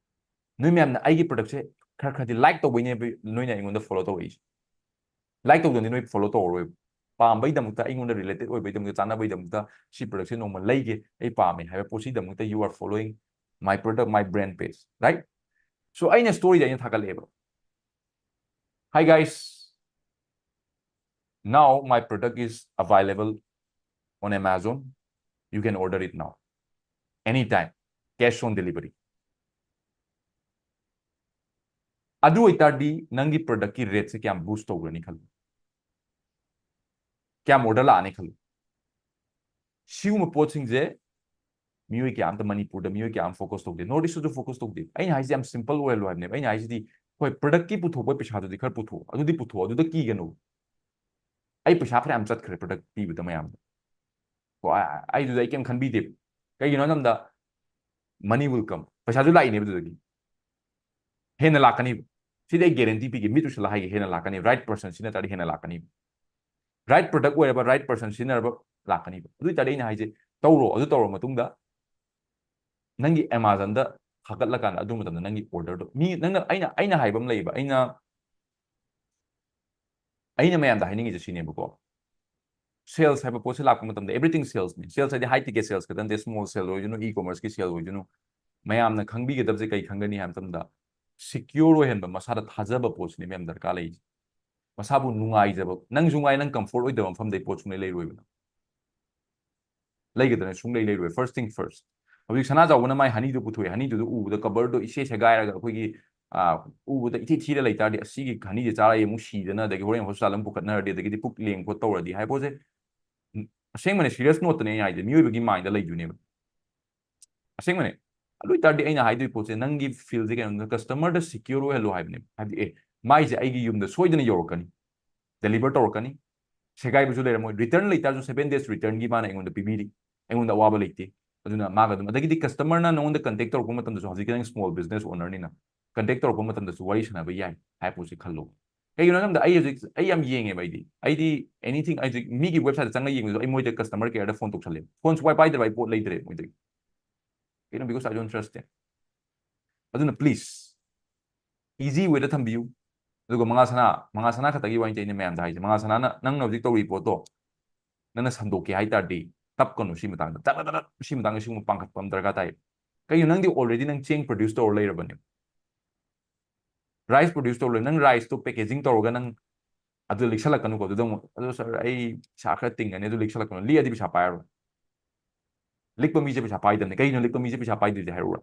ꯅꯣꯏ ꯃꯌꯥꯝꯅ ꯑꯩꯒꯤ product ꯁꯦ ꯈꯔ ꯈꯔꯗꯤ like ꯇꯧꯕꯩꯅꯦꯕ ꯅꯣꯏꯅ ꯑꯩꯉꯣꯟꯗ follow ꯇꯧꯔꯛꯏꯁꯦ. Like ꯇꯧꯗ꯭ꯔꯗꯤ ꯅꯣꯏ follow ꯇꯧꯔꯔꯣꯏꯕ. ꯄꯥꯝꯕꯩꯗꯃꯛꯇ, ꯑꯩꯉꯣꯟꯗ related ꯑꯣꯏꯕꯩꯗꯃꯛꯇ, ꯆꯥꯅꯕꯩꯗꯃꯛꯇ ꯁꯤ product ꯁꯦ ꯅꯣꯡꯃ ꯂꯩꯒꯦ, ꯑꯩ ꯄꯥꯝꯃꯦ ꯍꯥꯏꯕ ꯄꯣꯠꯁꯤꯗꯃꯛꯇ you are following my product, my brand page, right? So ꯑꯩꯅ story ꯗ ꯑꯩꯅ ꯊꯥꯒꯠꯂꯛꯑꯦꯕ, "Hi guys, now my product is available on Amazon. You can order it now. Anytime. Cash on delivery." ꯑꯗꯨ ꯑꯣꯏꯇꯥꯔꯗꯤ ꯅꯪꯒꯤ product ꯀꯤ rate ꯁꯦ ꯀꯌꯥꯝ boost ꯇꯧꯈ꯭ꯔꯅꯤ ꯈꯜꯂꯨ? ꯀꯌꯥꯝ order ꯂꯥꯛꯑꯅꯤ ꯈꯜꯂꯨ? ꯁꯤꯒꯨꯝꯕ ꯄꯣꯠꯁꯤꯡꯁꯦ ꯃꯤꯑꯣꯏ ꯀꯌꯥ ꯑꯝꯇ ꯃꯅꯤꯄꯨꯔꯗ ꯃꯤꯑꯣꯏ ꯀꯌꯥ ꯑꯃ focus ꯇꯧꯗꯦ, North East ꯇꯁꯨ focus ꯇꯧꯗꯦ꯫ ꯑꯩꯅ ꯍꯥꯏꯁꯦ ꯌꯥꯝ simple ꯑꯣꯏꯍꯜꯂꯨ ꯍꯥꯏꯕꯅꯦꯕ꯫ ꯑꯩꯅ ꯍꯥꯏꯁꯤꯗꯤ, ꯍꯣꯏ, product ꯀꯤ ꯄꯨꯊꯣꯛꯄ ꯄꯩꯁꯥꯗꯨꯗꯤ ꯈꯔ ꯄꯨꯊꯣꯛꯑꯣ, ꯑꯗꯨꯗꯤ ꯄꯨꯊꯣꯛꯑꯣ, ꯑꯗꯨꯗ ꯀꯤꯒꯅꯨ꯫ ꯑꯩ ꯄꯩꯁꯥ ꯐꯅꯌꯥꯝ ꯆꯠꯈ꯭ꯔꯦ product ꯄꯤꯕꯗ ꯃꯌꯥꯝꯗ꯫ ꯀꯣ, ꯑ-, ꯑꯩꯗꯨꯗ ꯑꯩ ꯀꯩꯝ ꯈꯟꯕꯤꯗꯦꯕ꯫ ꯀꯩꯒꯤꯅꯣ ꯍꯥꯏ ꯃꯇꯝꯗ money will come. ꯄꯩꯁꯥꯁꯨ ꯂꯥꯛꯏꯅꯦꯕ ꯑꯗꯨꯗꯒꯤ꯫ ꯍꯦꯟꯅ ꯂꯥꯛꯀꯅꯤꯕ꯫ ꯁꯤꯗꯤ ꯑꯩ guarantee ꯄꯤꯒꯦ, ꯃꯤꯠ ꯎꯁꯤꯜꯂ ꯍꯥꯏꯒꯦ, ꯍꯦꯟꯅ ꯂꯥꯛꯀꯅꯤ꯫ Right person ꯁꯤꯖꯤꯟꯅ ꯇꯥꯔꯗꯤ ꯍꯦꯟꯅ ꯂꯥꯛꯀꯅꯤꯕ꯫ Right product ꯑꯣꯏꯔꯕ, right person ꯁꯤꯖꯤꯟꯅꯔꯕ ꯂꯥꯛꯀꯅꯤꯕ꯫ ꯑꯗꯨ ꯑꯣꯏꯇꯥꯔꯗꯤ ꯑꯩꯅ ꯍꯥꯏꯁꯦ, ꯇꯧꯔꯣ, ꯑꯗꯨ ꯇꯧꯔꯕ ꯃꯇꯨꯡꯗ ꯅꯪꯒꯤ Amazon ꯗ ꯊꯥꯒꯠꯂꯀꯥꯟꯗ ꯑꯗꯨ ꯃꯇꯝꯗ ꯅꯪꯒꯤ order ꯗꯣ ꯃꯤ, ꯅꯪꯅ, ꯑꯩꯅ, ꯑꯩꯅ ꯍꯥꯏꯕ ꯑꯃ ꯂꯩꯌꯦꯕ, ꯑꯩꯅ, ꯑꯩꯅ ꯃꯌꯥꯝꯗ ꯍꯥꯏꯅꯤꯡꯉꯤꯁꯦ ꯁꯤꯅꯦꯕꯀꯣ, sales ꯍꯥꯏꯕ ꯄꯣꯠꯁꯦ ꯂꯥꯛꯄ ꯃꯇꯝꯗ everything sales ꯅꯤ꯫ Sales ꯍꯥꯏꯗꯤ high ticket sales ꯈꯛꯇ ꯅꯠꯇꯦ, small sale ꯑꯣꯏꯁꯅꯨ, e-commerce ꯀꯤ sale ꯑꯣꯏꯁꯅꯨ, ꯃꯌꯥꯝꯅ ꯈꯪꯕꯤꯒꯗꯕꯁꯦ ꯀꯩ ꯈꯪꯒꯅꯤ ꯍꯥꯏꯕ ꯃꯇꯝꯗ, secure ꯑꯣꯏꯍꯟꯕ, ꯃꯁꯥꯗ ꯊꯥꯖꯕ ꯄꯣꯠꯁꯤꯅꯦ ꯃꯌꯥꯝ ꯗꯔꯀꯥꯔ ꯂꯩꯔꯤꯁꯦ꯫ ꯃꯁꯥꯕꯨ ꯅꯨꯡꯉꯥꯏꯖꯕ, ꯅꯪꯁꯨ ꯉꯥꯏ, ꯅꯪ comfort ꯑꯣꯏꯗꯕ ꯃꯐꯝꯗꯩ ꯄꯣꯠ ꯁꯨꯡꯂꯩ ꯂꯩꯔꯣꯏꯕ ꯅꯪ꯫ ꯂꯩꯒꯗ꯭ꯔꯥ? ꯁꯨꯡꯂꯩ ꯂꯩꯔꯣꯏ꯫ First thing first. ꯍꯧꯖꯤꯛ ꯁꯅꯥꯖꯥꯎꯕꯅ ꯃꯥꯏ honey ꯗꯣ ꯄꯨꯊꯣꯛꯑꯦ, honey ꯗꯨꯗ ꯎꯕꯗ cover ꯗꯣ ꯏꯁꯦ ꯁꯦꯒꯥꯏꯔꯒ ꯑꯩꯈꯣꯏꯒꯤ, ꯑꯥ, ꯎꯕꯗ ꯏꯊꯤ ꯊꯤꯔ ꯂꯩ ꯇꯥꯔꯗꯤ, "ꯑꯁꯤꯒꯤ honey ꯁꯦ ꯆꯥꯔ ꯑꯩ ꯑꯃꯨꯛ ꯁꯤꯗꯅ, ꯑꯗꯒꯤ ꯍꯣꯔꯦꯟ hospital ꯑꯃꯨꯛ ꯄꯨꯈꯠꯅꯔꯗꯤ, ꯑꯗꯒꯤꯗꯤ ꯄꯨꯛ ꯂꯦꯡ ꯈꯣꯠ ꯇꯧꯔꯗꯤ" ꯍꯥꯏ ꯄꯣꯠꯁꯦ, ꯎꯝ, ꯑꯁꯦꯡꯕꯅꯦ, serious note ꯇꯅꯦ ꯑꯩꯅ ꯍꯥꯏꯁꯦ, ꯃꯤꯑꯣꯏꯕꯒꯤ mind ꯗ ꯂꯩꯗꯣꯏꯅꯦꯕ꯫ ꯑꯁꯦꯡꯕꯅꯦ꯫ ꯑꯗꯨ ꯑꯣꯏꯇꯥꯔꯗꯤ ꯑꯩꯅ ꯍꯥꯏꯗꯣꯏ ꯄꯣꯠꯁꯦ, ꯅꯪꯒꯤ field ꯁꯦ ꯀꯩꯅꯣꯗ customer ꯗ secure ꯑꯣꯏꯍꯜꯂꯣ ꯍꯥꯏꯕꯅꯦ꯫ ꯍꯥꯏꯕꯗꯤ, ꯑꯦ, ꯃꯥꯏꯁꯦ ꯑꯩꯒꯤ ꯌꯨꯝꯗ ꯁꯣꯏꯗꯅ ꯌꯧꯔꯛꯀꯅꯤ, deliver ꯇꯧꯔꯛꯀꯅꯤ, ꯁꯦꯒꯥꯏꯕꯁꯨ ꯂꯩꯔꯝꯃꯣꯏ꯫ Return ꯂꯩꯇꯥꯔꯁꯨ seven days returnꯒꯤ ꯃꯥꯅ ꯑꯩꯉꯣꯟꯗ ꯄꯤꯕꯤꯔꯤ, ꯑꯩꯉꯣꯟꯗ ꯑꯋꯥꯕ ꯂꯩꯇꯦ꯫ ꯑꯗꯨꯅ ꯃꯥꯒ ꯑꯗꯨꯝ, ꯑꯗꯒꯤꯗꯤ customerꯅ ꯅꯉꯣꯟꯗ contact ꯇꯧꯔꯛꯄ ꯃꯇꯝꯗꯁꯨ, ꯍꯧꯖꯤꯛꯀꯤ ꯅꯪ small business ownerꯅꯤꯅ, contact ꯇꯧꯔꯛꯄ ꯃꯇꯝꯗꯁꯨ ꯋꯥꯔꯤ ꯁꯥꯟꯅꯕ ꯌꯥꯏ ꯍꯥꯏꯕ ꯄꯣꯠꯁꯦ ꯈꯜꯂꯣ꯫ ꯀꯩꯒꯤꯅꯣ ꯍꯥꯏꯕꯗ ꯑꯩ ꯍꯧꯖꯤꯛ, ꯑꯩ ꯌꯥꯝ ꯌꯦꯡꯉꯦꯕ꯫ ꯑꯩꯗꯤ, ꯑꯩꯗꯤ anything, ꯑꯩ ꯍꯧꯖꯤꯛ ꯃꯤꯒꯤ websiteꯇ ꯆꯪꯉ ꯌꯦꯡꯕꯗꯁꯨ ꯑꯩ ꯃꯣꯏꯗ customer careꯗ phone ꯇꯧꯁꯜꯂꯦ꯫ Phone ꯁꯨꯡꯄꯥꯏ ꯄꯥꯏꯗ꯭ꯔꯕ ꯑꯩ ꯄꯣꯠ ꯂꯩꯗ꯭ꯔꯦ ꯃꯣꯏꯗꯒꯤ꯫ ꯀꯩꯅꯣ? Because I don't trust them. ꯑꯗꯨꯅ please, easy wayꯗ ꯊꯝꯕꯤꯌꯨ꯫ ꯑꯗꯨꯒ ꯃꯉꯥ ꯁꯅꯥ, ꯃꯉꯥ ꯁꯅꯥ ꯈꯛꯇꯒꯤ ꯋꯥ ꯅꯠꯇꯦ ꯑꯩꯅ ꯃꯌꯥꯝꯗ ꯍꯥꯏꯁꯦ꯫ ꯃꯉꯥ ꯁꯅꯥꯅ ꯅꯪꯅ ꯍꯧꯖꯤꯛ ꯇꯧꯔꯤꯕ ꯄꯣꯠꯇꯣ ꯅꯪꯅ ꯁꯟꯗꯣꯛꯀꯦ ꯍꯥꯏ ꯇꯥꯔꯗꯤ, ꯇꯞꯀꯅꯨ꯫ ꯁꯤ ꯃꯇꯥꯡꯗ ꯇꯔꯥ ꯇꯔꯥ ꯁꯤ ꯃꯇꯥꯡꯗ ꯁꯤꯒꯨꯝꯕ ꯄꯥꯡꯈꯠꯄ ꯑꯃ ꯗꯔꯀꯥꯔ ꯇꯥꯏ꯫ ꯀꯩꯒꯤꯅꯣ? ꯅꯪꯗꯤ already ꯅꯪ ꯆꯦꯡ produce ꯇꯧꯔ ꯂꯩꯔꯕꯅꯦ꯫ Rice produce ꯇꯧꯔ ꯂꯩ꯫ ꯅꯪ riceꯇꯣ packaging ꯇꯧꯔꯒ ꯅꯪ ꯑꯗꯨ ꯂꯤꯛꯁꯜꯂꯛꯀꯅꯨꯀꯣ꯫ ꯑꯗꯨꯗ ꯑꯃꯨꯛ, "ꯑꯗꯣ sir, ꯑꯩ ꯄꯩꯁꯥ ꯈꯔ ꯇꯤꯡꯒꯅꯤ", ꯑꯗꯨ ꯂꯤꯛꯁꯜꯂꯛꯀꯅꯨ꯫ ꯂꯤꯛꯑꯗꯤ ꯄꯩꯁꯥ ꯄꯥꯏꯔꯔꯣꯏ꯫ ꯂꯤꯛꯄ ꯃꯤꯁꯦ ꯄꯩꯁꯥ ꯄꯥꯏꯗꯕꯅꯤ꯫ ꯀꯩꯒꯤꯅꯣ ꯂꯤꯛꯄ ꯃꯤꯁꯦ ꯄꯩꯁꯥ ꯄꯥꯏꯗ꯭ꯔꯤꯁꯦ ꯍꯥꯏꯔꯛꯎꯔꯥ?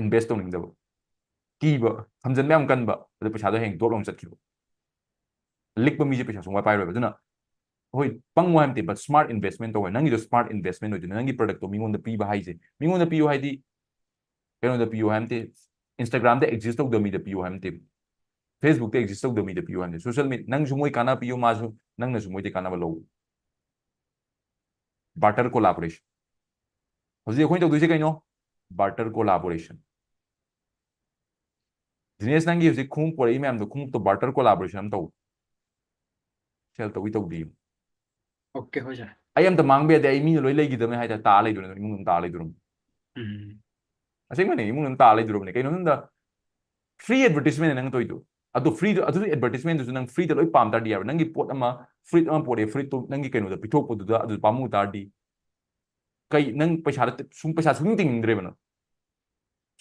Invest ꯇꯧꯅꯤꯡꯗꯕ, ꯀꯤꯕ, ꯊꯝꯖꯤꯟꯕ ꯌꯥꯝ ꯀꯟꯕ, ꯑꯗꯨ ꯄꯩꯁꯥꯗꯣ ꯍꯌꯦꯡ drop ꯂꯥꯎꯅ ꯆꯠꯈꯤꯕ꯫ ꯂꯤꯛꯄ ꯃꯤꯁꯦ ꯄꯩꯁꯥ ꯁꯨꯡꯄꯥꯏ ꯄꯥꯏꯔꯣꯏꯕ꯫ ꯑꯗꯨꯅ ꯍꯣꯏ, ꯄꯪꯉꯣ ꯍꯥꯏꯕ ꯅꯠꯇꯦ, but smart investment ꯇꯧ ꯍꯥꯏ꯫ ꯅꯪꯒꯤꯗꯣ smart investment ꯑꯣꯏꯗꯣꯏꯅꯦ꯫ ꯅꯪꯒꯤ productꯇꯣ ꯃꯤꯉꯣꯟꯗ ꯄꯤꯕ ꯍꯥꯏꯁꯦ, ꯃꯤꯉꯣꯟꯗ ꯄꯤꯌꯨ ꯍꯥꯏꯗꯤ ꯀꯩꯅꯣꯗ ꯄꯤꯌꯨ ꯍꯥꯏꯕ ꯅꯠꯇꯦ, Instagramꯗ exist ꯇꯧꯗꯕ ꯃꯤꯗ ꯄꯤꯌꯨ ꯍꯥꯏꯕ ꯅꯠꯇꯦ, Facebookꯇ exist ꯇꯧꯗꯕ ꯃꯤꯗ ꯄꯤꯌꯨ ꯍꯥꯏꯕ ꯅꯠꯇꯦ꯫ Social media, ꯅꯪꯁꯨ ꯃꯣꯏ ꯀꯥꯟꯅꯕ ꯄꯤꯌꯨ, ꯃꯥꯁꯨ, ꯅꯪꯅꯁꯨ ꯃꯣꯏꯗꯤ ꯀꯥꯟꯅꯕ ꯂꯧ꯫ Barter collaboration꯫ ꯍꯧꯖꯤꯛ ꯑꯩꯈꯣꯏꯅ ꯇꯧꯗꯣꯏꯁꯦ ꯀꯩꯅꯣ? Barter collaboration꯫ ꯖꯤꯅꯦꯁ, ꯅꯪꯒꯤ ꯍꯧꯖꯤꯛ ꯈꯣꯡꯎꯞ ꯄꯣꯔꯛꯏ ꯃꯌꯥꯝꯗꯣ, ꯈꯣꯡꯎꯞꯇꯣ barter collaboration ꯑꯃ ꯇꯧ꯫ Sell ꯇꯧꯏ ꯇꯧꯗꯦ ꯌꯦꯡꯉꯨ꯫ Okay, ꯍꯣꯏ sir꯫ ꯑꯩ ꯑꯝꯇ ꯃꯥꯡꯕ ꯌꯥꯗꯦ, ꯑꯩ ꯃꯤꯅ ꯂꯣꯏ ꯂꯩꯈꯤꯗꯕꯅꯦ ꯍꯥꯏꯇꯥꯔꯦ, ꯇꯥ ꯂꯩꯗꯣꯏꯅꯦ, ꯏꯃꯨꯡ ꯑꯗꯨꯝ ꯇꯥ ꯂꯩꯗꯣꯔꯝꯅꯤ꯫ ꯎꯝ꯫ ꯑꯁꯦꯡꯕꯅꯦ, ꯏꯃꯨꯡ ꯑꯗꯨꯝ ꯇꯥ ꯂꯩꯗꯣꯔꯕꯅꯦ꯫ ꯀꯩꯅꯣ ꯍꯥꯏꯕꯗ, free advertisement ꯅꯪ ꯇꯧꯔꯤꯗꯣ꯫ ꯑꯗꯣ freeꯗꯣ, ꯑꯗꯨ advertisementꯗꯨꯁꯨ ꯅꯪ freeꯗ ꯂꯣꯏ ꯄꯥꯝ ꯇꯥꯔꯗꯤ ꯌꯥꯔꯣꯏ꯫ ꯅꯪꯒꯤ ꯄꯣꯠ ꯑꯃ, ꯐꯨꯔꯤꯠ ꯑꯃ ꯄꯣꯔꯛꯑꯦ, ꯐꯨꯔꯤꯠꯇꯣ ꯅꯪꯒꯤ ꯀꯩꯅꯣꯗ ꯄꯤꯊꯣꯛꯄꯗꯨꯗ ꯑꯗꯨ ꯄꯥꯝꯃꯨ ꯇꯥꯔꯗꯤ, ꯀꯩ, ꯅꯪ ꯄꯩꯁꯥꯗ ꯁꯨꯝ, ꯄꯩꯁꯥ ꯁꯨꯡꯇꯤꯡ ꯇꯤꯡꯅꯤꯡꯗ꯭ꯔꯦꯕ ꯅꯪ꯫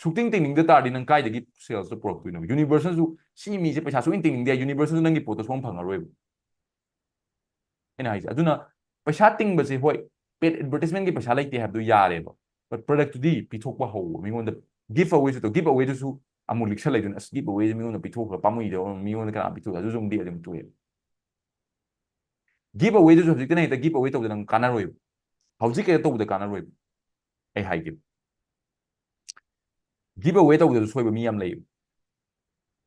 ꯁꯨꯡꯇꯤꯡ ꯇꯤꯡꯅꯤꯡꯗ ꯇꯥꯔꯗꯤ ꯅꯪ ꯀꯥꯏꯗꯒꯤ salesꯇꯣ ꯄꯨꯔꯛꯇꯣꯏꯅꯣ? Universeꯅꯁꯨ, "ꯁꯤ ꯃꯤꯁꯦ ꯄꯩꯁꯥ ꯁꯨꯡꯇꯤꯡ ꯇꯤꯡꯅꯤꯡꯗꯦ", Universeꯅꯁꯨ ꯅꯪꯒꯤ ꯄꯣꯠꯇꯣ ꯁꯨꯡꯐꯪ ꯐꯪꯉꯔꯣꯏꯕ꯫ ꯑꯩꯅ ꯍꯥꯏꯁꯦ꯫ ꯑꯗꯨꯅ ꯄꯩꯁꯥ ꯇꯤꯡꯕꯁꯦ, ꯍꯣꯏ, paid advertisementꯀꯤ ꯄꯩꯁꯥ ꯂꯩꯇꯦ ꯍꯥꯏꯕꯗꯨ ꯌꯥꯔꯦꯕ, but productꯇꯨꯗꯤ ꯄꯤꯊꯣꯛꯄ ꯍꯧꯋꯣ꯫ ꯃꯤꯉꯣꯟꯗ give awayꯁꯨ ꯇꯧ꯫ Give awayꯗꯨꯁꯨ ꯑꯃꯨꯛ ꯂꯤꯛꯁꯜꯂꯛꯏꯗꯨꯅ, "ꯑꯁ, give awayꯁꯦ ꯃꯤꯉꯣꯟꯗ ꯄꯤꯊꯣꯛꯈ꯭ꯔ ꯄꯥꯝꯃꯨꯏꯗ, ꯃꯤꯉꯣꯟꯗ ꯀꯅꯥ ꯄꯤꯊꯣꯛꯑꯦ?" ꯑꯗꯨꯁꯨ ꯑꯃꯨꯛ ꯂꯤꯛꯑꯗꯤ ꯑꯃꯨꯛ ꯇꯣꯛꯑꯦ꯫ Give awayꯗꯨꯁꯨ ꯍꯧꯖꯤꯛꯇꯅ ꯍꯦꯛꯇ give away ꯇꯧꯗꯅ ꯀꯥꯟꯅꯔꯣꯏꯕ꯫ ꯍꯧꯖꯤꯛ ꯍꯦꯛꯇ ꯇꯧꯕꯗ ꯀꯥꯟꯅꯔꯣꯏꯕ꯫ ꯑꯩ ꯍꯥꯏꯒꯦ꯫ Give away ꯇꯧꯕꯗꯁꯨ ꯁꯣꯏꯕ ꯃꯤ ꯌꯥꯝ ꯂꯩꯌꯦꯕ꯫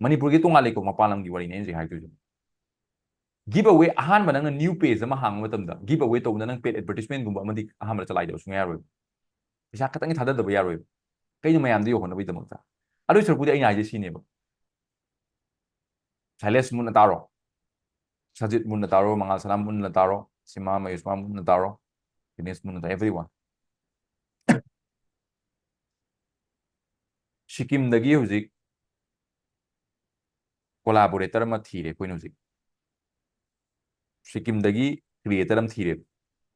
ꯃꯅꯤꯄꯨꯔꯒꯤ ꯇꯣꯉꯥꯟ ꯂꯩꯀꯣ, ꯃꯄꯥꯟ ꯂꯝꯒꯤ ꯋꯥꯔꯤꯅꯦ ꯑꯩꯅ ꯍꯧꯖꯤꯛ ꯍꯥꯏꯗꯣꯏꯁꯦ꯫ Give away, ꯑꯍꯥꯟꯕ ꯅꯪꯅ new page ꯑꯃ ꯍꯥꯡꯕ ꯃꯇꯝꯗ give away ꯇꯧꯕꯗ ꯅꯪ paid advertisement ꯒꯨꯝꯕ ꯑꯃꯗꯤ ꯑꯍꯥꯟꯕꯗ ꯆꯂꯥꯏꯗꯕ ꯁꯨꯡꯌꯥ ꯌꯥꯔꯣꯏꯕ꯫ ꯄꯩꯁꯥ ꯈꯇꯪꯒꯤ ꯊꯥꯗꯗꯕ ꯌꯥꯔꯣꯏꯕ꯫ ꯀꯩꯅꯣ ꯃꯌꯥꯝꯗꯣ ꯌꯧꯍꯟꯅꯕꯒꯤꯗꯃꯛꯇ꯫ ꯑꯗꯨꯒꯤ ꯁꯔꯨꯛꯄꯨꯗꯤ ꯑꯩꯅ ꯍꯥꯏꯁꯦ ꯁꯤꯅꯦꯕ꯫ ꯁꯥꯏꯂꯦꯁ ꯃꯨꯟꯅ ꯇꯥꯔꯣ, ꯁꯖꯤꯠ ꯃꯨꯟꯅ ꯇꯥꯔꯣ, ꯃꯉꯥꯜ ꯁꯅꯥ ꯃꯨꯟꯅ ꯇꯥꯔꯣ, ꯁꯤꯃꯥ ꯃꯍꯦꯁꯃꯥ ꯃꯨꯟꯅ ꯇꯥꯔꯣ, ꯒꯅꯦꯁ ꯃꯨꯟꯅ ꯇꯥꯔꯣ, everyone꯫ ꯁꯤꯀꯤꯝꯗꯒꯤ ꯍꯧꯖꯤꯛ collaborator ꯑꯃ ꯊꯤꯔꯦ ꯑꯩꯈꯣꯏꯅ ꯍꯧꯖꯤꯛ꯫ ꯁꯤꯀꯤꯝꯗꯒꯤ creator ꯑꯃ ꯊꯤꯔꯦ,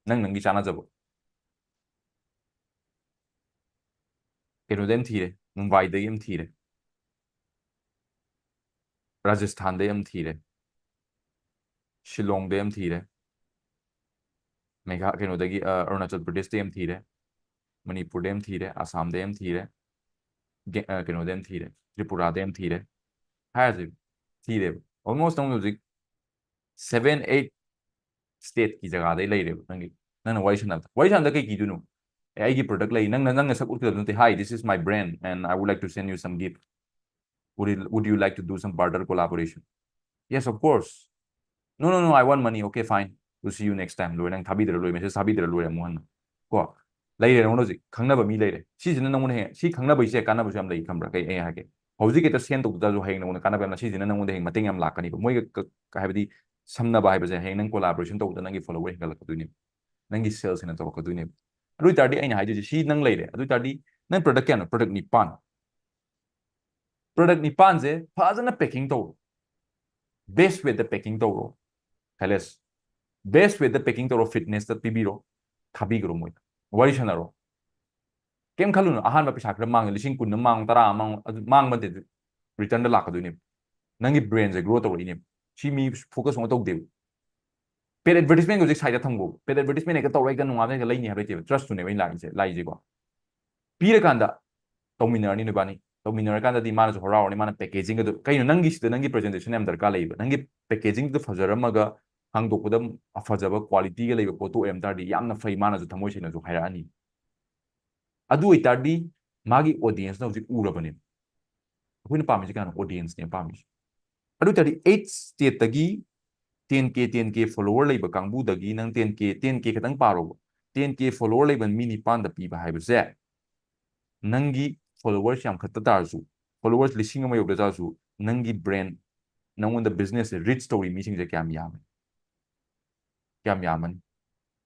ꯅꯪ ꯅꯪꯒꯤ ꯆꯥꯟꯅꯖꯕ꯫ ꯀꯩꯅꯣꯗꯩ ꯑꯃ ꯊꯤꯔꯦ, ꯃꯨꯝꯕꯥꯏꯗꯒꯤ ꯑꯃ ꯊꯤꯔꯦ, ꯔꯥꯖꯁꯊꯥꯟꯗꯩ ꯑꯃ ꯊꯤꯔꯦ, ꯁꯤꯂꯣꯡꯗꯩ ꯑꯃ ꯊꯤꯔꯦ, ꯃꯦꯘꯥ-, ꯀꯩꯅꯣꯗꯒꯤ, ꯑ, ꯑꯔꯨꯅꯥꯆꯜ ꯄ꯭ꯔꯗꯦꯁꯇꯩ ꯑꯃ ꯊꯤꯔꯦ, ꯃꯅꯤꯄꯨꯔꯗꯩ ꯑꯃ ꯊꯤꯔꯦ, ꯑꯁꯥꯝꯗꯩ ꯑꯃ ꯊꯤꯔꯦ, ꯒꯦ-, ꯑ, ꯀꯩꯅꯣꯗꯩ ꯑꯃ ꯊꯤꯔꯦ, ꯇ꯭ꯔꯤꯄꯨꯔꯥꯗꯩ ꯑꯃ ꯊꯤꯔꯦ꯫ ꯍꯥꯏꯔꯁꯤ, ꯊꯤꯔꯦꯕ꯫ Almost ꯅꯪ ꯍꯧꯖꯤꯛ seven, eight stateꯀꯤ ꯖꯒꯥꯗꯩ ꯂꯩꯔꯦꯕ ꯅꯪꯒꯤ, ꯅꯪꯅ ꯋꯥꯔꯤ ꯁꯥꯟꯅꯕꯗ꯫ ꯋꯥꯔꯤ ꯁꯥꯟꯅꯕꯗ ꯀꯩ ꯀꯤꯗꯣꯏꯅꯣ? "ꯑꯦ, ꯑꯩꯒꯤ product ꯂꯩ", ꯅꯪꯅ, ꯅꯪꯅ ꯁꯛ ꯎꯠꯀꯗꯕ ꯅꯠꯇꯦ꯫ "Hi, this is my brand and I would like to send you some gift. Would you, would you like to do some barter collaboration?" "Yes, of course." "No, no, no, I want money." "Okay, fine. We'll see you next time." ꯂꯣꯏꯔꯦ, ꯅꯪ ꯊꯥꯕꯤꯗ꯭ꯔ ꯂꯣꯏꯔꯦ, message ꯊꯥꯕꯤꯗ꯭ꯔ ꯂꯣꯏꯔꯦ ꯑꯃꯨꯛ ꯍꯟꯅ꯫ ꯀꯣ? ꯂꯩꯔꯦ ꯅꯉꯣꯟꯗ ꯍꯧꯖꯤꯛ ꯈꯪꯅꯕ ꯃꯤ ꯂꯩꯔꯦ꯫ ꯁꯤꯁꯤꯅ ꯅꯉꯣꯟꯗ ꯍꯦꯟꯅ, ꯁꯤ ꯈꯪꯅꯕꯁꯦ ꯀꯥꯟꯅꯕꯁꯨ ꯌꯥꯝ ꯂꯩ, ꯈꯪꯕ꯭ꯔꯥ? ꯀꯩ ꯑꯩ ꯍꯥꯏꯒꯦ, ꯍꯧꯖꯤꯛ ꯍꯦꯛꯇ send ꯇꯧꯗ꯭ꯔꯁꯨ ꯍꯌꯦꯡ ꯅꯉꯣꯟꯗ ꯀꯥꯟꯅꯕ ꯌꯥꯝꯅ, ꯁꯤꯁꯤꯅ ꯅꯉꯣꯟꯗ ꯍꯌꯦꯡ ꯃꯇꯦꯡ ꯌꯥꯝ ꯂꯥꯛꯀꯅꯤꯕ꯫ ꯃꯣꯏꯒ ꯀ-, ꯍꯥꯏꯕꯗꯤ ꯁꯝꯅꯕ ꯍꯥꯏꯕꯁꯦ ꯍꯌꯦꯡ ꯅꯪ collaboration ꯇꯧꯕꯗ ꯅꯪꯒꯤ follower ꯍꯦꯟꯒꯠꯂꯛꯀꯗꯣꯏꯅꯦꯕ, ꯅꯪꯒꯤ sales ꯍꯦꯟꯅ ꯇꯧꯔꯛꯀꯗꯣꯏꯅꯦꯕ꯫ ꯑꯗꯨ ꯑꯣꯏꯇꯥꯔꯗꯤ ꯑꯩꯅ ꯍꯥꯏꯗꯣꯏꯁꯦ, ꯁꯤ ꯅꯪ ꯂꯩꯔꯦ, ꯑꯗꯨ ꯑꯣꯏꯇꯥꯔꯗꯤ ꯅꯪ product ꯀꯌꯥꯅꯣ? Product ꯅꯤꯄꯥꯟ꯫ Product ꯅꯤꯄꯥꯟꯁꯦ ꯐꯖꯅ packing ꯇꯧꯔꯣ, best wayꯗ packing ꯇꯧꯔꯣ꯫ ꯁꯥꯏꯂꯦꯁ, best wayꯗ packing ꯇꯧꯔꯣ, fitnessꯇ ꯄꯤꯕꯤꯔꯣ, ꯊꯥꯕꯤꯈ꯭ꯔꯣ ꯃꯣꯏꯗ, ꯋꯥꯔꯤ ꯁꯥꯟꯅꯔꯣ꯫ ꯀꯩꯝ ꯈꯜꯂꯨꯅꯨ, ꯑꯍꯥꯟꯕ ꯄꯩꯁꯥ ꯈꯔ ꯃꯥꯡꯉꯦ, ꯂꯤꯁꯤꯡ ꯀꯨꯟ ꯑꯃ ꯃꯥꯡꯉꯣ, ꯇꯔꯥ ꯑꯃ ꯃꯥꯡꯉꯣ, ꯑꯗꯨ ꯃꯥꯡꯕ ꯅꯠꯇꯦ, ꯑꯗꯨ returnꯗ ꯂꯥꯛꯀꯗꯣꯏꯅꯦꯕ꯫ ꯅꯪꯒꯤ brandꯁꯦ grow ꯇꯧꯔꯛꯏꯅꯦꯕ꯫ ꯁꯤ ꯃꯤ focus ꯁꯨꯡꯇꯧ ꯇꯧꯗꯦꯕ꯫ Paid advertisement ꯍꯧꯖꯤꯛ sideꯇ ꯊꯝꯈꯣ꯫ Paid advertisement ꯍꯦꯛꯇ ꯇꯧꯔ ꯍꯦꯛꯇ ꯅꯣꯡꯉꯥꯟꯕ ꯍꯦꯛꯇ ꯂꯩꯅꯤ ꯍꯥꯏꯕ ꯂꯩꯇꯦꯕ꯫ Trustꯇꯨꯅꯦꯕ ꯑꯩꯅ ꯂꯥꯛꯏꯁꯦ, ꯂꯥꯛꯏꯁꯦꯀꯣ꯫ ꯄꯤꯔꯀꯥꯟꯗ ꯇꯧꯃꯤꯟꯅꯔꯅꯤ ꯅꯣꯏꯕꯥꯅꯤ꯫ ꯇꯧꯃꯤꯟꯅꯔꯀꯥꯟꯗꯗꯤ ꯃꯥꯅꯁꯨ ꯍꯔꯥꯎꯔꯅꯤ, ꯃꯥꯅ packaging ꯑꯗꯨ, "ꯀꯩꯅꯣ, ꯅꯪꯒꯤꯁꯤꯗ ꯅꯪꯒꯤ presentation ꯌꯥꯝ ꯗꯔꯀꯥꯔ ꯂꯩꯕ, ꯅꯪꯒꯤ packagingꯗꯨ ꯐꯖꯔꯝꯃꯒ ꯍꯥꯡꯗꯣꯛꯄꯗ ꯑꯐꯖꯕ qualityꯒ ꯂꯩꯕ ꯄꯣꯠꯇꯨ ꯑꯣꯏꯔꯝ ꯇꯥꯔꯗꯤ ꯌꯥꯝꯅ ꯐꯩ", ꯃꯥꯅꯁꯨ ꯊꯃꯣꯏ ꯁꯦꯡꯅꯁꯨ ꯍꯥꯏꯔꯛꯑꯅꯤ꯫ ꯑꯗꯨ ꯑꯣꯏꯇꯥꯔꯗꯤ ꯃꯥꯒꯤ audienceꯅ ꯍꯧꯖꯤꯛ ꯎꯔꯕꯅꯦꯕ꯫ ꯑꯩꯈꯣꯏꯅ ꯄꯥꯝꯃꯤꯁꯦ ꯀꯅꯥꯅꯣ? Audienceꯅꯦ ꯄꯥꯝꯃꯤꯁꯦ꯫ ꯑꯗꯨ ꯑꯣꯏꯇꯥꯔꯗꯤ eight stateꯇꯒꯤ ten K ten K follower ꯂꯩꯕ ꯀꯥꯡꯕꯨꯗꯒꯤ ꯅꯪ ten K ten K ꯈꯛꯇꯪ ꯄꯥꯔꯣꯕ, ten K follower ꯂꯩꯕ ꯃꯤ ꯅꯤꯄꯥꯟꯗ ꯄꯤꯕ ꯍꯥꯏꯕꯁꯦ, ꯅꯪꯒꯤ followers ꯌꯥꯝꯈꯠꯇ ꯇꯥꯔꯁꯨ, followers ꯂꯤꯁꯤꯡ ꯑꯃ ꯌꯧꯗ ꯇꯥꯔꯁꯨ, ꯅꯪꯒꯤ brand, ꯅꯪꯉꯣꯟꯗ business reach ꯇꯧꯔꯤ ꯃꯤꯁꯤꯡꯁꯦ ꯀꯌꯥꯝ ꯌꯥꯝꯃꯦ? ꯀꯌꯥꯝ ꯌꯥꯝꯃꯅꯤ?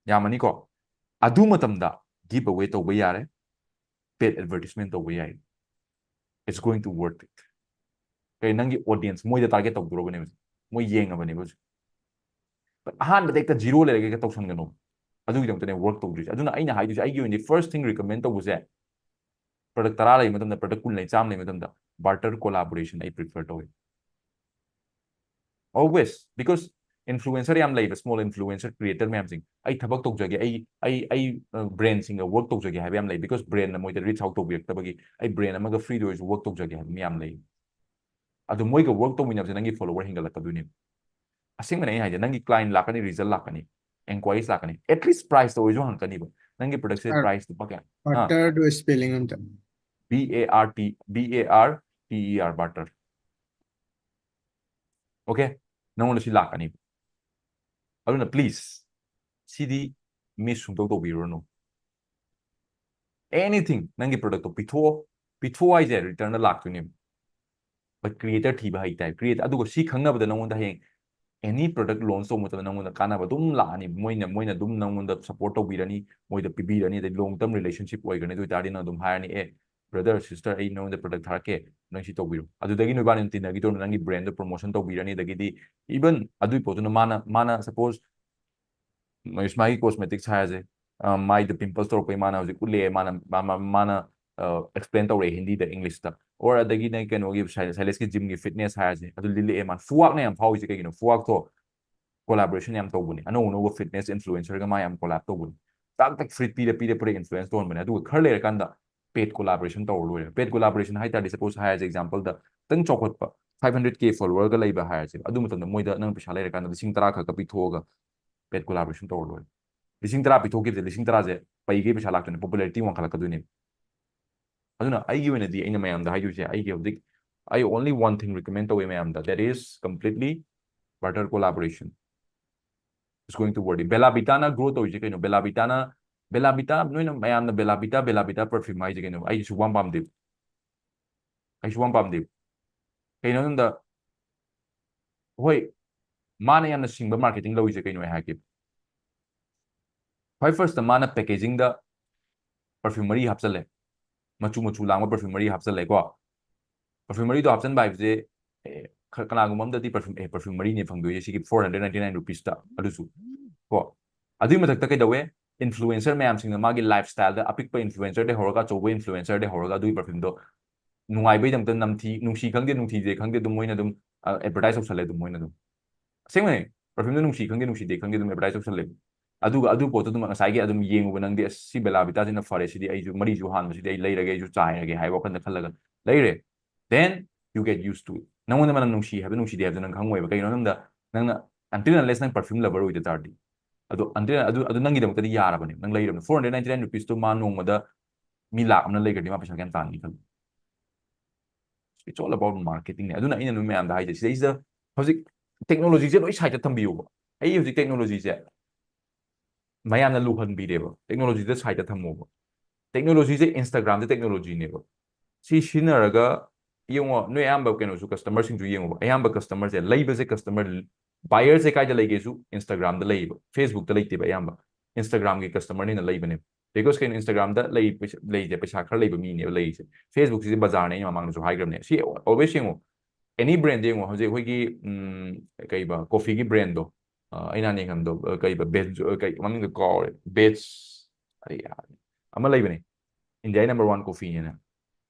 ꯌꯥꯝꯃꯅꯤꯀꯣ? ꯑꯗꯨ ꯃꯇꯝꯗ give away ꯇꯧꯕ ꯌꯥꯔꯦ, paid advertisement ꯇꯧꯕ ꯌꯥꯏ. It's going to worth it. ꯀꯩ, ꯅꯪꯒꯤ audience ꯃꯣꯏꯗ target ꯇꯧꯗꯣꯔꯕꯅꯦꯕ ꯍꯧꯖꯤꯛ. ꯃꯣꯏ ꯌꯦꯡꯉꯕꯅꯦꯕ ꯍꯧꯖꯤꯛ. But ꯑꯍꯥꯟꯕꯗ ꯍꯦꯛꯇ zero ꯂꯩꯔꯒ ꯍꯦꯛꯇ ꯇꯧꯁꯟꯒꯅꯣ. ꯑꯗꯨꯒꯤꯗꯃꯛꯇꯅꯦ work ꯇꯧꯗ꯭ꯔꯤꯁꯦ. ꯑꯗꯨꯅ ꯑꯩꯅ ꯍꯥꯏꯗꯣꯏꯁꯦ, ꯑꯩꯒꯤ ꯑꯣꯏꯅꯗꯤ first thing recommend ꯇꯧꯕꯁꯦ, product ꯇꯔꯥ ꯂꯩꯕ ꯃꯇꯝꯗ, product ꯀꯨꯟ ꯂꯩ, ꯆꯥꯝꯃ ꯂꯩꯕ ꯃꯇꯝꯗ barter collaboration ꯑꯩ prefer ꯇꯧꯏ. Always, because influencer ꯌꯥꯝ ꯂꯩꯕ, small influencer creator ꯃꯌꯥꯝꯁꯤꯡ, "ꯑꯩ ꯊꯕꯛ ꯇꯧꯖꯒꯦ, ꯑꯩ, ꯑꯩ, ꯑꯩ, ꯑ, brand ꯁꯤꯡꯒ work ꯇꯧꯖꯒꯦ" ꯍꯥꯏꯕ ꯌꯥꯝ ꯂꯩ, because brand ꯅ ꯃꯣꯏꯗ reach out ꯇꯧꯕꯤꯔꯛꯇꯕꯒꯤ, "ꯑꯩ brand ꯑꯃꯒ free ꯗ ꯑꯣꯏꯔꯁꯨ work ꯇꯧꯖꯒꯦ" ꯍꯥꯏꯕ ꯃꯤ ꯌꯥꯝ ꯂꯩ꯫ ꯑꯗꯨ ꯃꯣꯏꯒ work ꯇꯧꯃꯤꯟꯅꯕꯁꯦ ꯅꯪꯒꯤ follower ꯍꯦꯟꯒꯠꯂꯛꯀꯗꯣꯏꯅꯦꯕ꯫ ꯑꯁꯦꯡꯕꯅꯦ ꯑꯩ ꯍꯥꯏꯁꯦ, ꯅꯪꯒꯤ client ꯂꯥꯛꯀꯅꯤ, result ꯂꯥꯛꯀꯅꯤ, enquiries ꯂꯥꯛꯀꯅꯤ, at least price ꯇ ꯑꯣꯏꯔꯁꯨ ꯍꯪꯉꯛꯀꯅꯤꯕ꯫ "ꯅꯪꯒꯤ product ꯁꯦ, sir, price ꯇꯨ ꯂꯨꯄꯥ ꯀꯌꯥ?" ꯑꯥ꯫ Barter ꯗꯨ spelling ꯑꯝꯇ꯫ B A R T, B A R T E R, barter. Okay? ꯅꯪꯉꯣꯟꯗ ꯁꯤ ꯂꯥꯛꯀꯅꯤꯕ꯫ ꯑꯗꯨꯅ please, ꯁꯤꯗꯤ miss ꯁꯨꯡꯇꯧ ꯇꯧꯕꯤꯔꯨꯔꯅꯨ꯫ Anything, ꯅꯪꯒꯤ product ꯇꯣ ꯄꯤꯊꯣꯛꯑꯣ, ꯄꯤꯊꯣꯛꯑꯣ ꯍꯥꯏꯁꯦ return ꯗ ꯂꯥꯛꯇꯣꯏꯅꯦꯕ꯫ But creator ꯊꯤꯕ ꯍꯩꯇꯦ꯫ Create-, ꯑꯗꯨꯒ ꯁꯤ ꯈꯪꯅꯕꯗ ꯅꯪꯉꯣꯟꯗ ꯍꯌꯦꯡ any product launch ꯇꯧꯕ ꯃꯇꯝꯗ ꯅꯪꯉꯣꯟꯗ ꯀꯥꯟꯅꯕ ꯑꯗꯨꯝ ꯂꯥꯛꯑꯅꯤ꯫ ꯃꯣꯏꯅ, ꯃꯣꯏꯅ ꯑꯗꯨꯝ ꯅꯪꯉꯣꯟꯗ support ꯇꯧꯕꯤꯔꯅꯤ, ꯃꯣꯏꯗ ꯄꯤꯕꯤꯔꯅꯤ, ꯑꯗꯩ long term relationship ꯑꯣꯏꯒ꯭ꯔꯅꯤ꯫ ꯑꯗꯨ ꯑꯣꯏꯇꯥꯔꯗꯤ ꯅꯪ ꯑꯗꯨꯝ ꯍꯥꯏꯔꯅꯤ, "ꯑꯦ, brother, sister, ꯑꯩ ꯅꯉꯣꯟꯗ product ꯊꯥꯔꯛꯀꯦ, ꯅꯪ ꯁꯤ ꯇꯧꯕꯤꯔꯣ"꯫ ꯑꯗꯨꯗꯒꯤ ꯅꯣꯏꯕꯥꯅꯤ ꯇꯤꯟꯅꯈꯤꯗꯣꯏꯅꯣ, ꯅꯪꯒꯤ brand ꯗꯣ promotion ꯇꯧꯕꯤꯔꯅꯤ꯫ ꯑꯗꯒꯤꯗꯤ even ꯑꯗꯨꯒꯤ ꯄꯣꯠꯇꯨꯅ ꯃꯥꯅ, ꯃꯥꯅ suppose ꯃꯥꯒꯤ cosmetics ꯍꯥꯏꯔꯁꯦ, ꯑ, ꯃꯥꯏꯗ pimples ꯇꯧꯔꯛꯄꯩ ꯃꯥꯅ ꯍꯧꯖꯤꯛ ꯎꯠꯂꯛꯑꯦ, ꯃꯥꯅ, ꯃꯥ-, ꯃꯥ-, ꯃꯥꯅ, ꯑ, explain ꯇꯧꯔꯛꯑꯦ ꯍꯤꯟꯗꯤꯗ, English ꯇ꯫ Or ꯑꯗꯒꯤ ꯅꯪ ꯀꯩꯅꯣꯒꯤ ꯁꯥꯏ-, ꯁꯥꯏꯂꯦꯁꯀꯤ gym ꯒꯤ fitness ꯍꯥꯏꯔꯁꯦ, ꯑꯗꯨ ꯂꯤꯠꯂꯛꯑꯦ ꯃꯥꯅ꯫ ꯐꯨꯋꯥꯛꯅ ꯌꯥꯝ ꯐꯥꯎꯔꯤꯁꯦ ꯀꯩꯒꯤꯅꯣ? ꯐꯨꯋꯥꯛꯇꯣ collaboration ꯌꯥꯝ ꯇꯧꯕꯅꯦ, ꯑꯅꯧ ꯑꯅꯧꯕ fitness influencer ꯒ ꯃꯥ ꯌꯥꯝ collab ꯇꯧꯕꯅꯦ꯫ ꯇꯥꯛ ꯇꯥꯛ free ꯄꯤꯔ ꯄꯤꯔ ꯄꯤꯔ influence ꯇꯧꯍꯟꯕꯅꯦ꯫ ꯑꯗꯨꯒ ꯈꯔ ꯂꯩꯔꯀꯥꯟꯗ paid collaboration ꯇꯧꯔ ꯂꯣꯏꯔꯦ꯫ Paid collaboration ꯍꯥꯏ ꯇꯥꯔꯗꯤ, suppose ꯍꯥꯏꯔꯁꯦ, example ꯗ ꯈꯤꯇꯪ ꯆꯥꯎꯈꯠꯄ, five hundred K follower ꯒ ꯂꯩꯕ ꯍꯥꯏꯔꯁꯦ, ꯑꯗꯨ ꯃꯇꯝꯗ ꯃꯣꯏꯗ ꯅꯪ ꯄꯩꯁꯥ ꯂꯩꯔꯀꯥꯟꯗ ꯂꯤꯁꯤꯡ ꯇꯔꯥ ꯈꯛꯀ ꯄꯤꯊꯣꯛꯑꯒ paid collaboration ꯇꯧꯔ ꯂꯣꯏꯔꯦ꯫ ꯂꯤꯁꯤꯡ ꯇꯔꯥ ꯄꯤꯊꯣꯛꯈꯤꯕꯁꯦ, ꯂꯤꯁꯤꯡ ꯇꯔꯥꯁꯦ ꯄꯩꯒꯩ ꯄꯩꯁꯥ ꯂꯥꯛꯇꯣꯏꯅꯦ, popularity ꯋꯥꯡꯈꯠꯂꯛꯀꯗꯣꯏꯅꯦꯕ꯫ ꯑꯗꯨꯅ ꯑꯩꯒꯤ ꯑꯣꯏꯅꯗꯤ ꯑꯩꯅ ꯃꯌꯥꯝꯗ ꯍꯥꯏꯗꯣꯏꯁꯦ, ꯑꯩꯒꯤ ꯍꯧꯖꯤꯛ, I only one thing recommend ꯇꯧꯋꯦ ꯃꯌꯥꯝꯗ, that is completely Barter collaboration is going to work. Bella Vita ꯅ grow ꯇꯧꯔꯤꯁꯦ ꯀꯩꯅꯣ? Bella Vita ꯅ, Bella Vita, ꯅꯣꯏꯅ ꯃꯌꯥꯝꯅ Bella Vita, Bella Vita perfume ꯍꯥꯏꯁꯦ ꯀꯩꯅꯣ? ꯑꯩ ꯁꯨꯛꯄꯥꯝ ꯄꯥꯝꯗꯦꯕ꯫ ꯑꯩ ꯁꯨꯛꯄꯥꯝ ꯄꯥꯝꯗꯦꯕ꯫ ꯀꯩꯅꯣ ꯍꯥꯏꯕꯗ, ꯍꯣꯏ, ꯃꯥꯅ ꯌꯥꯝꯅ ꯁꯤꯡꯕ marketing ꯂꯧꯔꯤꯁꯦ ꯀꯩꯅꯣ ꯑꯩ ꯍꯥꯏꯒꯦ꯫ ꯈ꯭ꯋꯥꯏ first ꯇ ꯃꯥꯅ packaging ꯗ perfume ꯃꯔꯤ ꯍꯥꯞꯆꯜꯂꯦ, ꯃꯆꯨ ꯃꯆꯨ ꯂꯥꯡꯕ perfume ꯃꯔꯤ ꯍꯥꯞꯆꯜꯂꯦꯀꯣ꯫ Perfume ꯃꯔꯤꯗꯣ ꯍꯥꯞꯆꯟꯕ ꯍꯥꯏꯕꯁꯦ, ꯑꯦ, ꯈ-, ꯀꯅꯥꯒꯨꯝꯕ ꯑꯝꯗꯗꯤ perfume, ꯑꯦ, perfume ꯃꯔꯤꯅꯦ ꯐꯪꯗꯣꯏꯁꯦ ꯁꯤꯒꯤ four hundred ninety nine rupees ꯇ, ꯑꯗꯨꯁꯨ ꯀꯣ꯫ ꯑꯗꯨꯒꯤ ꯃꯊꯛꯇ ꯀꯩꯗꯧꯋꯦ? Influencer ꯃꯌꯥꯝꯁꯤꯡꯅ ꯃꯥꯒꯤ lifestyle ꯗ, ꯑꯄꯤꯛꯄ influencer ꯗꯩ ꯍꯧꯔꯒ ꯑꯆꯧꯕ influencer ꯗꯩ ꯍꯧꯔꯒ ꯑꯗꯨꯒꯤ perfume ꯗꯣ ꯅꯨꯡꯉꯥꯏꯕꯩꯗꯃꯛꯇ ꯅꯝꯊꯤ, ꯅꯨꯡꯁꯤ ꯈꯪꯗꯦ ꯅꯨꯡꯊꯤꯗꯦ ꯈꯪꯗꯦ ꯑꯗꯨꯝ ꯃꯣꯏꯅ ꯑꯗꯨꯝ, ꯑ, advertise ꯇꯧꯁꯜꯂꯦ ꯑꯗꯨꯝ ꯃꯣꯏꯅ ꯑꯗꯨꯝ꯫ ꯑꯁꯦꯡꯕꯅꯦ, perfume ꯗꯣ ꯅꯨꯡꯁꯤ ꯈꯪꯗꯦ ꯅꯨꯡꯁꯤꯗꯦ ꯈꯪꯗꯦ ꯑꯗꯨꯝ advertise ꯇꯧꯁꯜꯂꯦ꯫ ꯑꯗꯨꯒ ꯑꯗꯨ ꯄꯣꯠꯇꯨ ꯑꯗꯨꯝ ꯉꯁꯥꯏꯒꯤ ꯑꯗꯨꯝ ꯌꯦꯡꯉꯨꯕ ꯅꯪꯗꯤ, "ꯑꯁ, ꯁꯤ Bella Vita ꯁꯤꯅ ꯐꯔꯦ, ꯁꯤꯗꯤ ꯑꯩꯁꯨ ꯃꯔꯤꯁꯨ ꯍꯥꯟꯕꯁꯤꯗꯤ ꯑꯩ ꯂꯩꯔꯒꯦ, ꯑꯩꯁꯨ ꯆꯥꯏꯔꯒꯦ" ꯍꯥꯏꯕ ꯋꯥꯈꯜꯗ ꯈꯜꯂꯒ ꯂꯩꯔꯦ꯫ Then you get used to it. ꯅꯪꯉꯣꯟꯗ ꯃꯅꯝ ꯅꯨꯡꯁꯤ ꯍꯥꯏꯕ ꯅꯨꯡꯁꯤꯗꯦ ꯍꯥꯏꯕꯗꯨ ꯅꯪ ꯈꯪꯉꯣꯏꯕ꯫ ꯀꯩꯒꯤꯅꯣ ꯍꯥꯏꯕꯗ ꯅꯪꯅ, until unless ꯅꯪ perfume lover ꯑꯣꯏꯗ ꯇꯥꯔꯗꯤ, ꯑꯗꯣ until, ꯑꯗꯨ, ꯑꯗꯨ ꯅꯪꯒꯤꯗꯃꯛꯇꯗꯤ ꯌꯥꯔꯕꯅꯦ, ꯅꯪ ꯂꯩꯔꯕꯅꯦ꯫ Four hundred ninety nine rupees ꯇꯣ ꯃꯥ ꯅꯣꯡꯃꯗ ꯃꯤ ꯂꯥꯛ ꯑꯃꯅ ꯂꯩꯈ꯭ꯔꯗꯤ ꯃꯥ ꯄꯩꯁꯥ ꯀꯌꯥꯝ ꯇꯥꯟꯅꯤ ꯈꯜꯂꯨ? It's all about marketing ꯅꯦ꯫ ꯑꯗꯨꯅ ꯑꯩꯅ ꯅꯣꯏ ꯃꯌꯥꯝꯗ ꯍꯥꯏꯁꯦ, ꯁꯤꯗꯩꯁꯤꯗ ꯍꯧꯖꯤꯛ technology ꯁꯦ ꯂꯣꯏ side ꯇ ꯊꯝꯕꯤꯌꯣꯕ꯫ ꯑꯩ ꯍꯧꯖꯤꯛ technology ꯁꯦ ꯃꯌꯥꯝꯅ ꯂꯨꯍꯟꯕꯤꯔꯦꯕ꯫ Technology ꯗ side ꯇ ꯊꯝꯃꯣꯕ꯫ Technology ꯁꯦ Instagram ꯗ technology ꯅꯦꯕ꯫ ꯁꯤ ꯁꯤꯖꯤꯟꯅꯔꯒ ꯌꯦꯡꯉꯣ, ꯅꯣꯏ ꯑꯌꯥꯝꯕ ꯀꯩꯅꯣꯁꯨ, customer ꯁꯤꯡꯁꯨ ꯌꯦꯡꯉꯣꯕ꯫ ꯑꯌꯥꯝꯕ customer ꯁꯦ, ꯂꯩꯕꯁꯦ customer, buyer ꯁꯦ ꯀꯥꯏꯗ ꯂꯩꯒꯦꯁꯨ Instagram ꯗ ꯂꯩꯌꯦꯕ, Facebook ꯇ ꯂꯩꯇꯦꯕ꯫ ꯑꯌꯥꯝꯕ Instagram ꯒꯤ customer ꯅ ꯍꯦꯟꯅ ꯂꯩꯕꯅꯦꯕ꯫ Because ꯀꯩꯅꯣ, Instagram ꯗ ꯂꯩ, ꯄꯩꯁꯥ, ꯂꯩꯁꯦ, ꯄꯩꯁꯥ ꯈꯔ ꯂꯩꯕ ꯃꯤꯅꯦꯕ ꯂꯩꯔꯤꯁꯦ꯫ Facebook ꯁꯤꯗꯤ ꯕꯖꯥꯔꯅꯦ, ꯑꯩꯅ ꯃꯃꯥꯡꯗꯁꯨ ꯍꯥꯏꯈ꯭ꯔꯕꯅꯦ꯫ ꯁꯤ always ꯌꯦꯡꯉꯣ, any brand ꯗ ꯌꯦꯡꯉꯣ꯫ ꯍꯧꯖꯤꯛ ꯑꯩꯈꯣꯏꯒꯤ, ꯎꯝ, ꯀꯩꯕ, coffee ꯒꯤ brand ꯗꯣ, ꯑ, ꯑꯩꯅ ꯍꯥꯟꯅ ꯌꯦꯡꯉꯝꯗꯕ, ꯑ, ꯀꯩꯕ, Bed, ꯑ, ꯀꯩ ꯃꯃꯤꯡꯗꯣ ꯀꯥꯎꯔꯦ, Beds, ꯑꯔꯦ ꯌꯥꯔꯦ, ꯑꯃ ꯂꯩꯕꯅꯦ, India number one coffee ꯅꯦꯅ꯫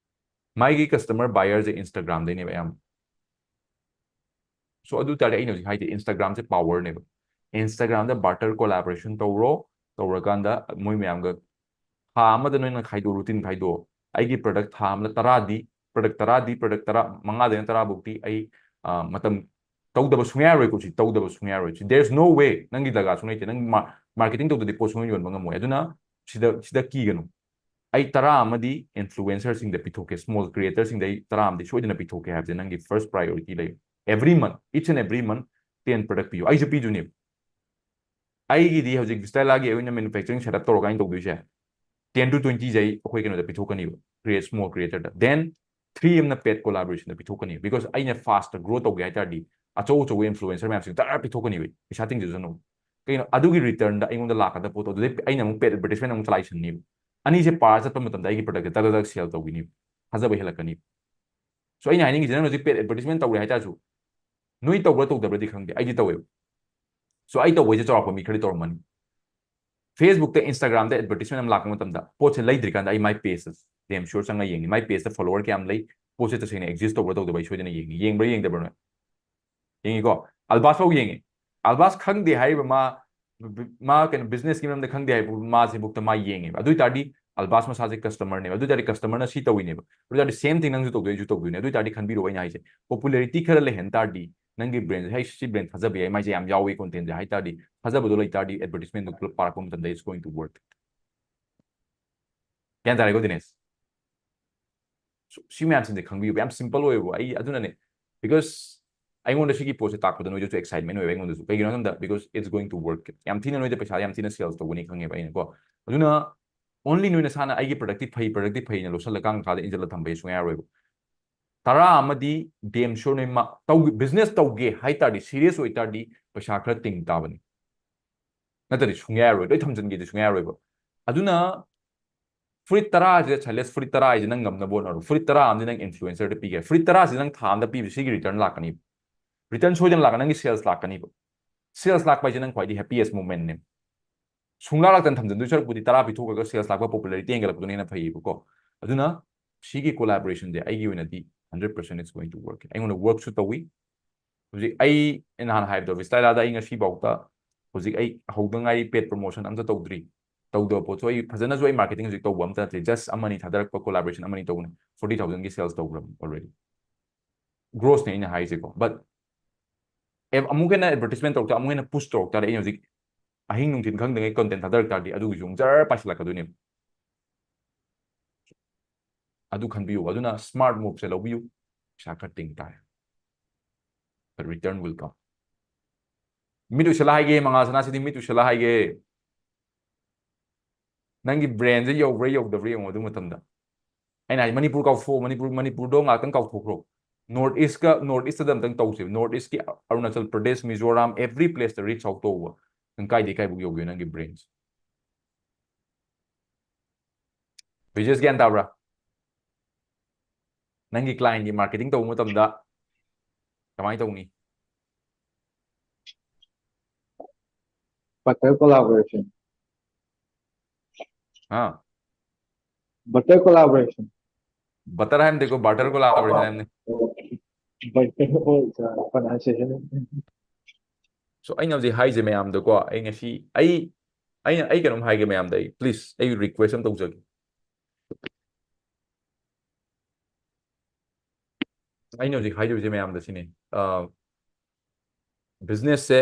ꯃꯥꯒꯤ customer, buyer ꯁꯦ Instagram ꯗꯩꯅꯦꯕ ꯑꯌꯥꯝꯕ꯫ So ꯑꯗꯨ ꯇꯥꯔꯗꯤ ꯑꯩꯅ ꯍꯧꯖꯤꯛ ꯍꯥꯏꯗꯤ Instagram ꯁꯦ power ꯅꯦꯕ꯫ Instagram ꯗ barter collaboration ꯇꯧꯔꯣ, ꯇꯧꯔꯀꯥꯟꯗ ꯃꯣꯏ ꯃꯌꯥꯝꯒ ꯊꯥ ꯑꯃꯗ ꯅꯣꯏꯅ ꯈꯥꯏꯗꯣꯛꯑꯣ, routine ꯈꯥꯏꯗꯣꯛꯑꯣ꯫ ꯑꯩꯒꯤ product ꯊꯥ ꯑꯃꯗ ꯇꯔꯥꯗꯤ, product ꯇꯔꯥꯗꯤ, product ꯇꯔꯥ, ꯃꯉꯥꯗꯩꯅ ꯇꯔꯥ ꯐꯧꯗꯤ ꯑꯩ, ꯑ, ꯃꯇꯝ ꯇꯧꯗꯕ ꯁꯨꯡꯌꯥ ꯌꯥꯔꯣꯏꯀꯣ꯫ ꯁꯤ ꯇꯧꯗꯕ ꯁꯨꯡꯌꯥ ꯌꯥꯔꯣꯏ꯫ ꯁꯤ, there is no way, ꯅꯪꯒꯤ ꯖꯒꯥ ꯁꯨꯡ ꯂꯩꯇꯦ꯫ ꯅꯪ ꯃꯥ-, marketing ꯇꯧꯗꯗꯤ ꯄꯣꯠ ꯁꯨꯡ ꯌꯣꯟꯕ ꯉꯝꯃꯣꯏ꯫ ꯑꯗꯨꯅ ꯁꯤꯗ, ꯁꯤꯗ ꯀꯤꯒꯅꯨ꯫ ꯑꯩ ꯇꯔꯥ ꯑꯃꯗꯤ influencer ꯁꯤꯡꯗ ꯄꯤꯊꯣꯛꯀꯦ, small creator ꯁꯤꯡꯗ ꯑꯩ ꯇꯔꯥ ꯑꯃꯗꯤ ꯁꯣꯏꯗꯅ ꯄꯤꯊꯣꯛꯀꯦ ꯍꯥꯏꯕꯁꯦ ꯅꯪꯒꯤ first priority ꯂꯩꯌꯨ꯫ Every month, each and every month, ten product ꯄꯤꯌꯨ, ꯑꯩꯁꯨ ꯄꯤꯗꯣꯏꯅꯦꯕ꯫ ꯑꯩꯒꯤꯗꯤ ꯍꯧꯖꯤꯛ ꯕꯤꯁꯇꯥꯏꯂꯥꯒꯤ ꯑꯩꯈꯣꯏꯅ manufacturing setup ꯇꯧꯔꯒ ꯑꯩꯅ ꯇꯧꯗꯣꯏꯁꯦ, ten to twenty ꯁꯦ ꯑꯩ ꯑꯩꯈꯣꯏ ꯀꯩꯅꯣꯗ ꯄꯤꯊꯣꯛꯀꯅꯤꯕ, create small creator ꯗ꯫ Then three ꯑꯃꯅ paid collaboration ꯗ ꯄꯤꯊꯣꯛꯀꯅꯤ, because ꯑꯩꯅ fast grow ꯇꯧꯒꯦ ꯍꯥꯏ ꯇꯥꯔꯗꯤ ꯑꯆꯧ ꯑꯆꯧꯕ influencer ꯃꯌꯥꯝꯁꯤꯡ ꯗꯔꯀꯥꯔ ꯄꯤꯊꯣꯛꯀꯅꯤꯕ, ꯄꯩꯁꯥ ꯇꯤꯡꯖꯁꯅꯨ꯫ ꯀꯩꯅꯣ, ꯑꯗꯨꯒꯤ return ꯗ ꯑꯩꯉꯣꯟꯗ ꯂꯥꯛꯀꯗꯕ ꯄꯣꯠꯇꯣ ꯑꯗꯨꯗꯩ ꯑꯩꯅ ꯑꯃꯨꯛ paid advertisement ꯑꯃꯨꯛ ꯆꯂꯥꯏꯁꯟꯅꯤꯕ꯫ ꯑꯅꯤꯁꯦ ꯄꯥꯔ ꯆꯠꯄ ꯃꯇꯝꯗ ꯑꯩꯒꯤ product ꯁꯦ ꯇꯛ ꯇꯛ ꯇꯛ sale ꯇꯧꯈꯤꯅꯤꯕ, ꯊꯥꯖꯕ ꯍꯦꯜꯂꯛꯀꯅꯤ꯫ So ꯑꯩꯅ ꯍꯥꯏꯅꯤꯡꯉꯤꯁꯦ, ꯅꯪ ꯍꯧꯖꯤꯛ paid advertisement ꯇꯧꯔꯦ ꯍꯥꯏ ꯇꯥꯔꯁꯨ, ꯅꯣꯏ ꯇꯧꯕ꯭ꯔꯥ ꯇꯧꯗꯕ꯭ꯔꯗꯤ ꯈꯪꯗꯦ, ꯑꯩꯗꯤ ꯇꯧꯋꯦꯕ꯫ So ꯑꯩ ꯇꯧꯕꯩꯁꯦ ꯆꯥꯎꯔꯥꯛꯄ ꯃꯤ ꯈꯔꯗꯤ ꯇꯧꯔꯝꯃꯅꯤ꯫ Facebook ꯇ, Instagram ꯗ advertisement ꯑꯃ ꯂꯥꯛꯄ ꯃꯇꯝꯗ ꯄꯣꯠꯁꯦ ꯂꯩꯗ꯭ꯔꯤꯀꯥꯟꯗ ꯑꯩ my page ꯇ damn sure ꯆꯪꯉ ꯌꯦꯡꯅꯤ꯫ My page ꯇ follower ꯀꯌꯥꯝ ꯂꯩ, ꯄꯣꯠꯁꯦ ꯇꯁꯦꯡꯅ exist ꯇꯧꯕ꯭ꯔꯥ ꯇꯧꯗꯕ꯭ꯔꯥ ꯑꯩ ꯁꯣꯏꯗꯅ ꯌꯦꯡꯅꯤ꯫ ꯌꯦꯡꯕ꯭ꯔꯥ ꯌꯦꯡꯗꯕ꯭ꯔꯥ ꯅꯣꯏ? ꯌꯦꯡꯉꯤꯀꯣ? ꯑꯜꯕꯥꯁ ꯐꯥꯎ ꯌꯦꯡꯉꯤ꯫ ꯑꯜꯕꯥꯁ ꯈꯪꯗꯦ ꯍꯥꯏꯔꯤꯕ ꯃꯥ, ꯃꯥ ꯀꯩꯅꯣ business ꯀꯤ ꯃꯔꯝꯗ ꯈꯪꯗꯦ ꯍꯥꯏꯕ ꯃꯥꯁꯤꯐꯥꯎꯗ ꯃꯥ ꯌꯦꯡꯉꯦꯕ꯫ ꯑꯗꯨ ꯑꯣꯏ ꯇꯥꯔꯗꯤ ꯑꯜꯕꯥꯁ ꯃꯁꯥꯁꯦ customer ꯅꯦꯕ꯫ ꯑꯗꯨ ꯑꯣꯏ ꯇꯥꯔꯗꯤ customer ꯅ ꯁꯤ ꯇꯧꯋꯤꯅꯦꯕ꯫ ꯑꯗꯨ ꯑꯣꯏ ꯇꯥꯔꯗꯤ same thing ꯅꯪꯁꯨ ꯇꯧꯗꯣꯏ, ꯑꯩꯁꯨ ꯇꯧꯗꯣꯏꯅꯦ꯫ ꯑꯗꯨ ꯑꯣꯏ ꯇꯥꯔꯗꯤ ꯈꯟꯕꯤꯔꯛꯑꯣ ꯑꯩꯅ ꯍꯥꯏꯁꯦ, popularity ꯈꯔ ꯂꯩꯍꯟ ꯇꯥꯔꯗꯤ ꯅꯪꯒꯤ brand ꯁꯦ, "ꯍꯩ, ꯁꯤ brand ꯊꯥꯖꯕ ꯌꯥꯏ, ꯃꯥꯏꯁꯦ ꯌꯥꯝ ꯌꯥꯎꯋꯤ content ꯁꯦ" ꯍꯥꯏ ꯇꯥꯔꯗꯤ, ꯊꯥꯖꯕꯗꯣ ꯂꯩ ꯇꯥꯔꯗꯤ advertisement ꯗꯨ ꯄꯨꯂꯞ ꯄꯥꯔꯛꯄ ꯃꯇꯝꯗ it's going to work꯫ ꯒ꯭ꯌꯥꯟ ꯇꯥꯔꯦꯀꯣ, ꯗꯤꯅꯦꯁ? ꯁꯨ-, ꯁꯤ ꯃꯌꯥꯝꯁꯤꯡꯁꯦ ꯈꯪꯕꯤꯌꯨ, ꯌꯥꯝ simple ꯑꯣꯏꯌꯦꯕ꯫ ꯑꯩ ꯑꯗꯨꯅꯅꯦ, because ꯑꯩꯉꯣꯟꯗ ꯁꯤꯒꯤ ꯄꯣꯠꯁꯦ ꯇꯥꯛꯄꯗ ꯅꯣꯏꯗꯁꯨ excitement ꯑꯣꯏꯌꯦꯕ, ꯑꯩꯉꯣꯟꯗꯁꯨ꯫ ꯀꯩꯒꯤꯅꯣ ꯍꯥꯏꯕꯗ, because it's going to work꯫ ꯌꯥꯝ ꯊꯤꯅ ꯅꯣꯏꯗ ꯄꯩꯁꯥ ꯌꯥꯝ ꯊꯤꯅ sales ꯇꯧꯒꯅꯤ ꯈꯪꯉꯦꯕ ꯑꯩꯅꯀꯣ꯫ ꯑꯗꯨꯅ only ꯅꯣꯏ ꯅꯁꯥꯅ "ꯑꯩꯒꯤ product ꯇꯤ ꯐꯩ, product ꯇꯤ ꯐꯩꯅ" ꯂꯧꯁꯜꯂ ꯀꯥꯡ ꯃꯈꯥꯗ ꯏꯟꯖꯜꯂ ꯊꯝꯕ ꯁꯨꯡꯌꯥ ꯌꯥꯔꯣꯏꯕ꯫ ꯇꯔꯥ ꯑꯃꯗꯤ damn sure ꯅꯣꯏ ꯃꯥ-, ꯇꯧ-, business ꯇꯧꯒꯦ ꯍꯥꯏ ꯇꯥꯔꯗꯤ, serious ꯑꯣꯏ ꯇꯥꯔꯗꯤ ꯄꯩꯁꯥ ꯈꯔ ꯇꯤꯡ ꯇꯥꯕꯅꯤ꯫ ꯅꯠꯇ꯭ꯔꯗꯤ ꯁꯨꯡꯌꯥ ꯌꯥꯔꯣꯏ, ꯂꯣꯏ ꯊꯝꯖꯤꯟꯒꯦꯗꯤ ꯁꯨꯡꯌꯥ ꯌꯥꯔꯣꯏꯕ꯫ ꯑꯗꯨꯅ ꯐꯨꯔꯤꯠ ꯇꯔꯥ ꯁꯦ, ꯁꯥꯏꯂꯦꯁ, ꯐꯨꯔꯤꯠ ꯇꯔꯥ ꯍꯥꯏꯁꯦ ꯅꯪ ꯉꯝꯅꯕ ꯍꯣꯠꯅꯔꯣ꯫ ꯐꯨꯔꯤꯠ ꯇꯔꯥ ꯑꯃꯗꯤ ꯅꯪ influencer ꯗ ꯄꯤꯒꯦ꯫ ꯐꯨꯔꯤꯠ ꯇꯔꯥ ꯁꯤ ꯅꯪ ꯊꯥ ꯑꯃꯗ ꯄꯤꯕꯁꯦ ꯁꯤꯒꯤ return ꯂꯥꯛꯀꯅꯤ꯫ Return ꯁꯣꯏꯗꯅ ꯂꯥꯛꯀꯅꯤ, ꯅꯪꯒꯤ sales ꯂꯥꯛꯀꯅꯤꯕ꯫ Sales ꯂꯥꯛꯄ ꯍꯥꯏꯁꯦ ꯅꯪ ꯈ꯭ꯋꯥꯏꯗꯒꯤ happiest moment ꯅꯦ꯫ ꯁꯨꯡꯂꯥꯛ ꯂꯥꯛꯇꯅ ꯊꯝꯖꯤꯟꯗꯣꯏ ꯁꯔꯨꯛꯄꯨꯗꯤ ꯇꯔꯥ ꯄꯤꯊꯣꯛꯈ꯭ꯔꯒ sales ꯂꯥꯛꯄ, popularity ꯍꯦꯟꯒꯠꯂꯛꯄꯗꯨꯅ ꯍꯦꯟꯅ ꯐꯩꯌꯦꯕꯀꯣ꯫ ꯑꯗꯨꯅ ꯁꯤꯒꯤ collaboration ꯁꯦ ꯑꯩꯒꯤ ꯑꯣꯏꯅꯗꯤ hundred percent it's going to work꯫ ꯑꯩꯉꯣꯟꯗ work ꯁꯨ ꯇꯧꯏ꯫ ꯍꯧꯖꯤꯛ ꯑꯩ ꯅꯍꯥꯟ ꯍꯥꯏꯕꯗꯣ, ꯕꯤꯁꯇꯥꯏꯂꯥꯗ ꯑꯩ ꯉꯁꯤꯐꯥꯎꯗ, ꯍꯧꯖꯤꯛ ꯑꯩ ꯍꯧꯗ ꯉꯥꯏꯔꯤ, paid promotion ꯑꯝꯇ ꯇꯧꯗ꯭ꯔꯤ꯫ ꯇꯧꯗꯕ ꯄꯣꯠꯁꯨ ꯑꯩ ꯐꯖꯅꯁꯨ ꯑꯩ marketing ꯍꯧꯖꯤꯛ ꯇꯧꯕ ꯑꯝꯇ ꯅꯠꯇ꯭ꯔꯤ, just ꯑꯃꯅꯤ ꯊꯥꯗꯔꯛꯄ, collaboration ꯑꯃꯅꯤ ꯇꯧꯕꯅꯤ, forty thousand ꯒꯤ sales ꯇꯧꯈ꯭ꯔꯕꯅꯤ already꯫ Gross ꯅꯦ ꯑꯩꯅ ꯍꯥꯏꯔꯤꯁꯦꯀꯣ꯫ But ꯑꯦ, ꯑꯃꯨꯛ ꯍꯦꯟꯅ advertisement ꯇꯧꯔꯛ ꯇꯥꯔꯗꯤ, ꯑꯃꯨꯛ ꯍꯦꯟꯅ push ꯇꯧꯔꯛ ꯇꯥꯔꯗꯤ, ꯑꯩꯅ ꯍꯧꯖꯤꯛ ꯑꯍꯤꯡ ꯅꯨꯡꯊꯤꯟ ꯈꯪꯗꯉꯩ content ꯊꯥꯗꯔꯛ ꯇꯥꯔꯗꯤ, ꯑꯗꯨꯒꯤꯁꯨ ꯑꯃꯨꯛ ꯖꯔ ꯄꯥꯏꯁꯤꯜꯂꯛꯀꯗꯣꯏꯅꯦꯕ꯫ ꯑꯗꯨ ꯈꯟꯕꯤꯌꯨ꯫ ꯑꯗꯨꯅ smart move ꯁꯦ ꯂꯧꯕꯤꯌꯨ, ꯄꯩꯁꯥ ꯈꯔ ꯇꯤꯡ ꯇꯥꯔꯦ, but return will come꯫ ꯃꯤꯠ ꯎꯏꯁꯜꯂ ꯍꯥꯏꯒꯦ, ꯃꯉꯥꯜ ꯁꯅꯥꯁꯤꯗꯤ ꯃꯤꯠ ꯎꯏꯁꯜꯂ ꯍꯥꯏꯒꯦ꯫ ꯅꯪꯒꯤ brainꯁꯦ ꯌꯧꯕ꯭ꯔꯥ ꯌꯧꯗꯕ꯭ꯔꯥ ꯌꯦꯡꯉꯣ ꯑꯗꯨ ꯃꯇꯝꯗ꯫ ꯑꯩꯅ ꯍꯥꯏ, ꯃꯅꯤꯄꯨꯔ ꯀꯥꯎꯊꯣꯛꯑꯣ, ꯃꯅꯤꯄꯨꯔ, ꯃꯅꯤꯄꯨꯔꯗꯣ ꯉꯥꯛꯇꯪ ꯀꯥꯎꯊꯣꯛꯈ꯭ꯔꯣ꯫ North Eastꯀ, North Eastꯇ ꯑꯝꯇꯪ ꯇꯧꯁꯦꯕ꯫ North Eastꯀꯤ Arunachal Pradesh, Mizoram, every placeꯇ reach out ꯇꯧꯕ꯫ ꯅꯪ ꯀꯥꯏꯗꯩ ꯀꯥꯏꯕꯨꯛ ꯌꯧꯒꯦ ꯅꯪꯒꯤ brainꯁꯦ? ꯕꯤꯖꯦꯁ, ꯒ꯭ꯌꯥꯟ ꯇꯥꯕ꯭ꯔꯥ? ꯅꯪꯒꯤ clientꯀꯤ marketing ꯇꯧꯕ ꯃꯇꯝꯗ ꯀꯃꯥꯏꯅ ꯇꯧꯅꯤ? Butter collaboration. ꯍꯥ? Butter collaboration. Butter ꯍꯥꯏꯕ ꯅꯠꯇꯦꯀꯣ, barter collaboration ꯍꯥꯏꯕꯅꯤ꯫ Butter, oh, it's a pronunciation. So ꯑꯩꯅ ꯍꯧꯖꯤꯛ ꯍꯥꯏꯁꯦ ꯃꯌꯥꯝꯗꯀꯣ, ꯑꯩ ꯉꯁꯤ, ꯑꯩ, ꯑꯩꯅ, ꯑꯩ ꯀꯩꯅꯣꯝ ꯍꯥꯏꯒꯦ ꯃꯌꯥꯝꯗ, ꯑꯩ please, ꯑꯩ request ꯑꯃ ꯇꯧꯖꯒꯦ꯫ ꯑꯩꯅ ꯍꯧꯖꯤꯛ ꯍꯥꯏꯗꯣꯏꯁꯦ ꯃꯌꯥꯝꯗ ꯁꯤꯅꯤ, ꯑ, businessꯁꯦ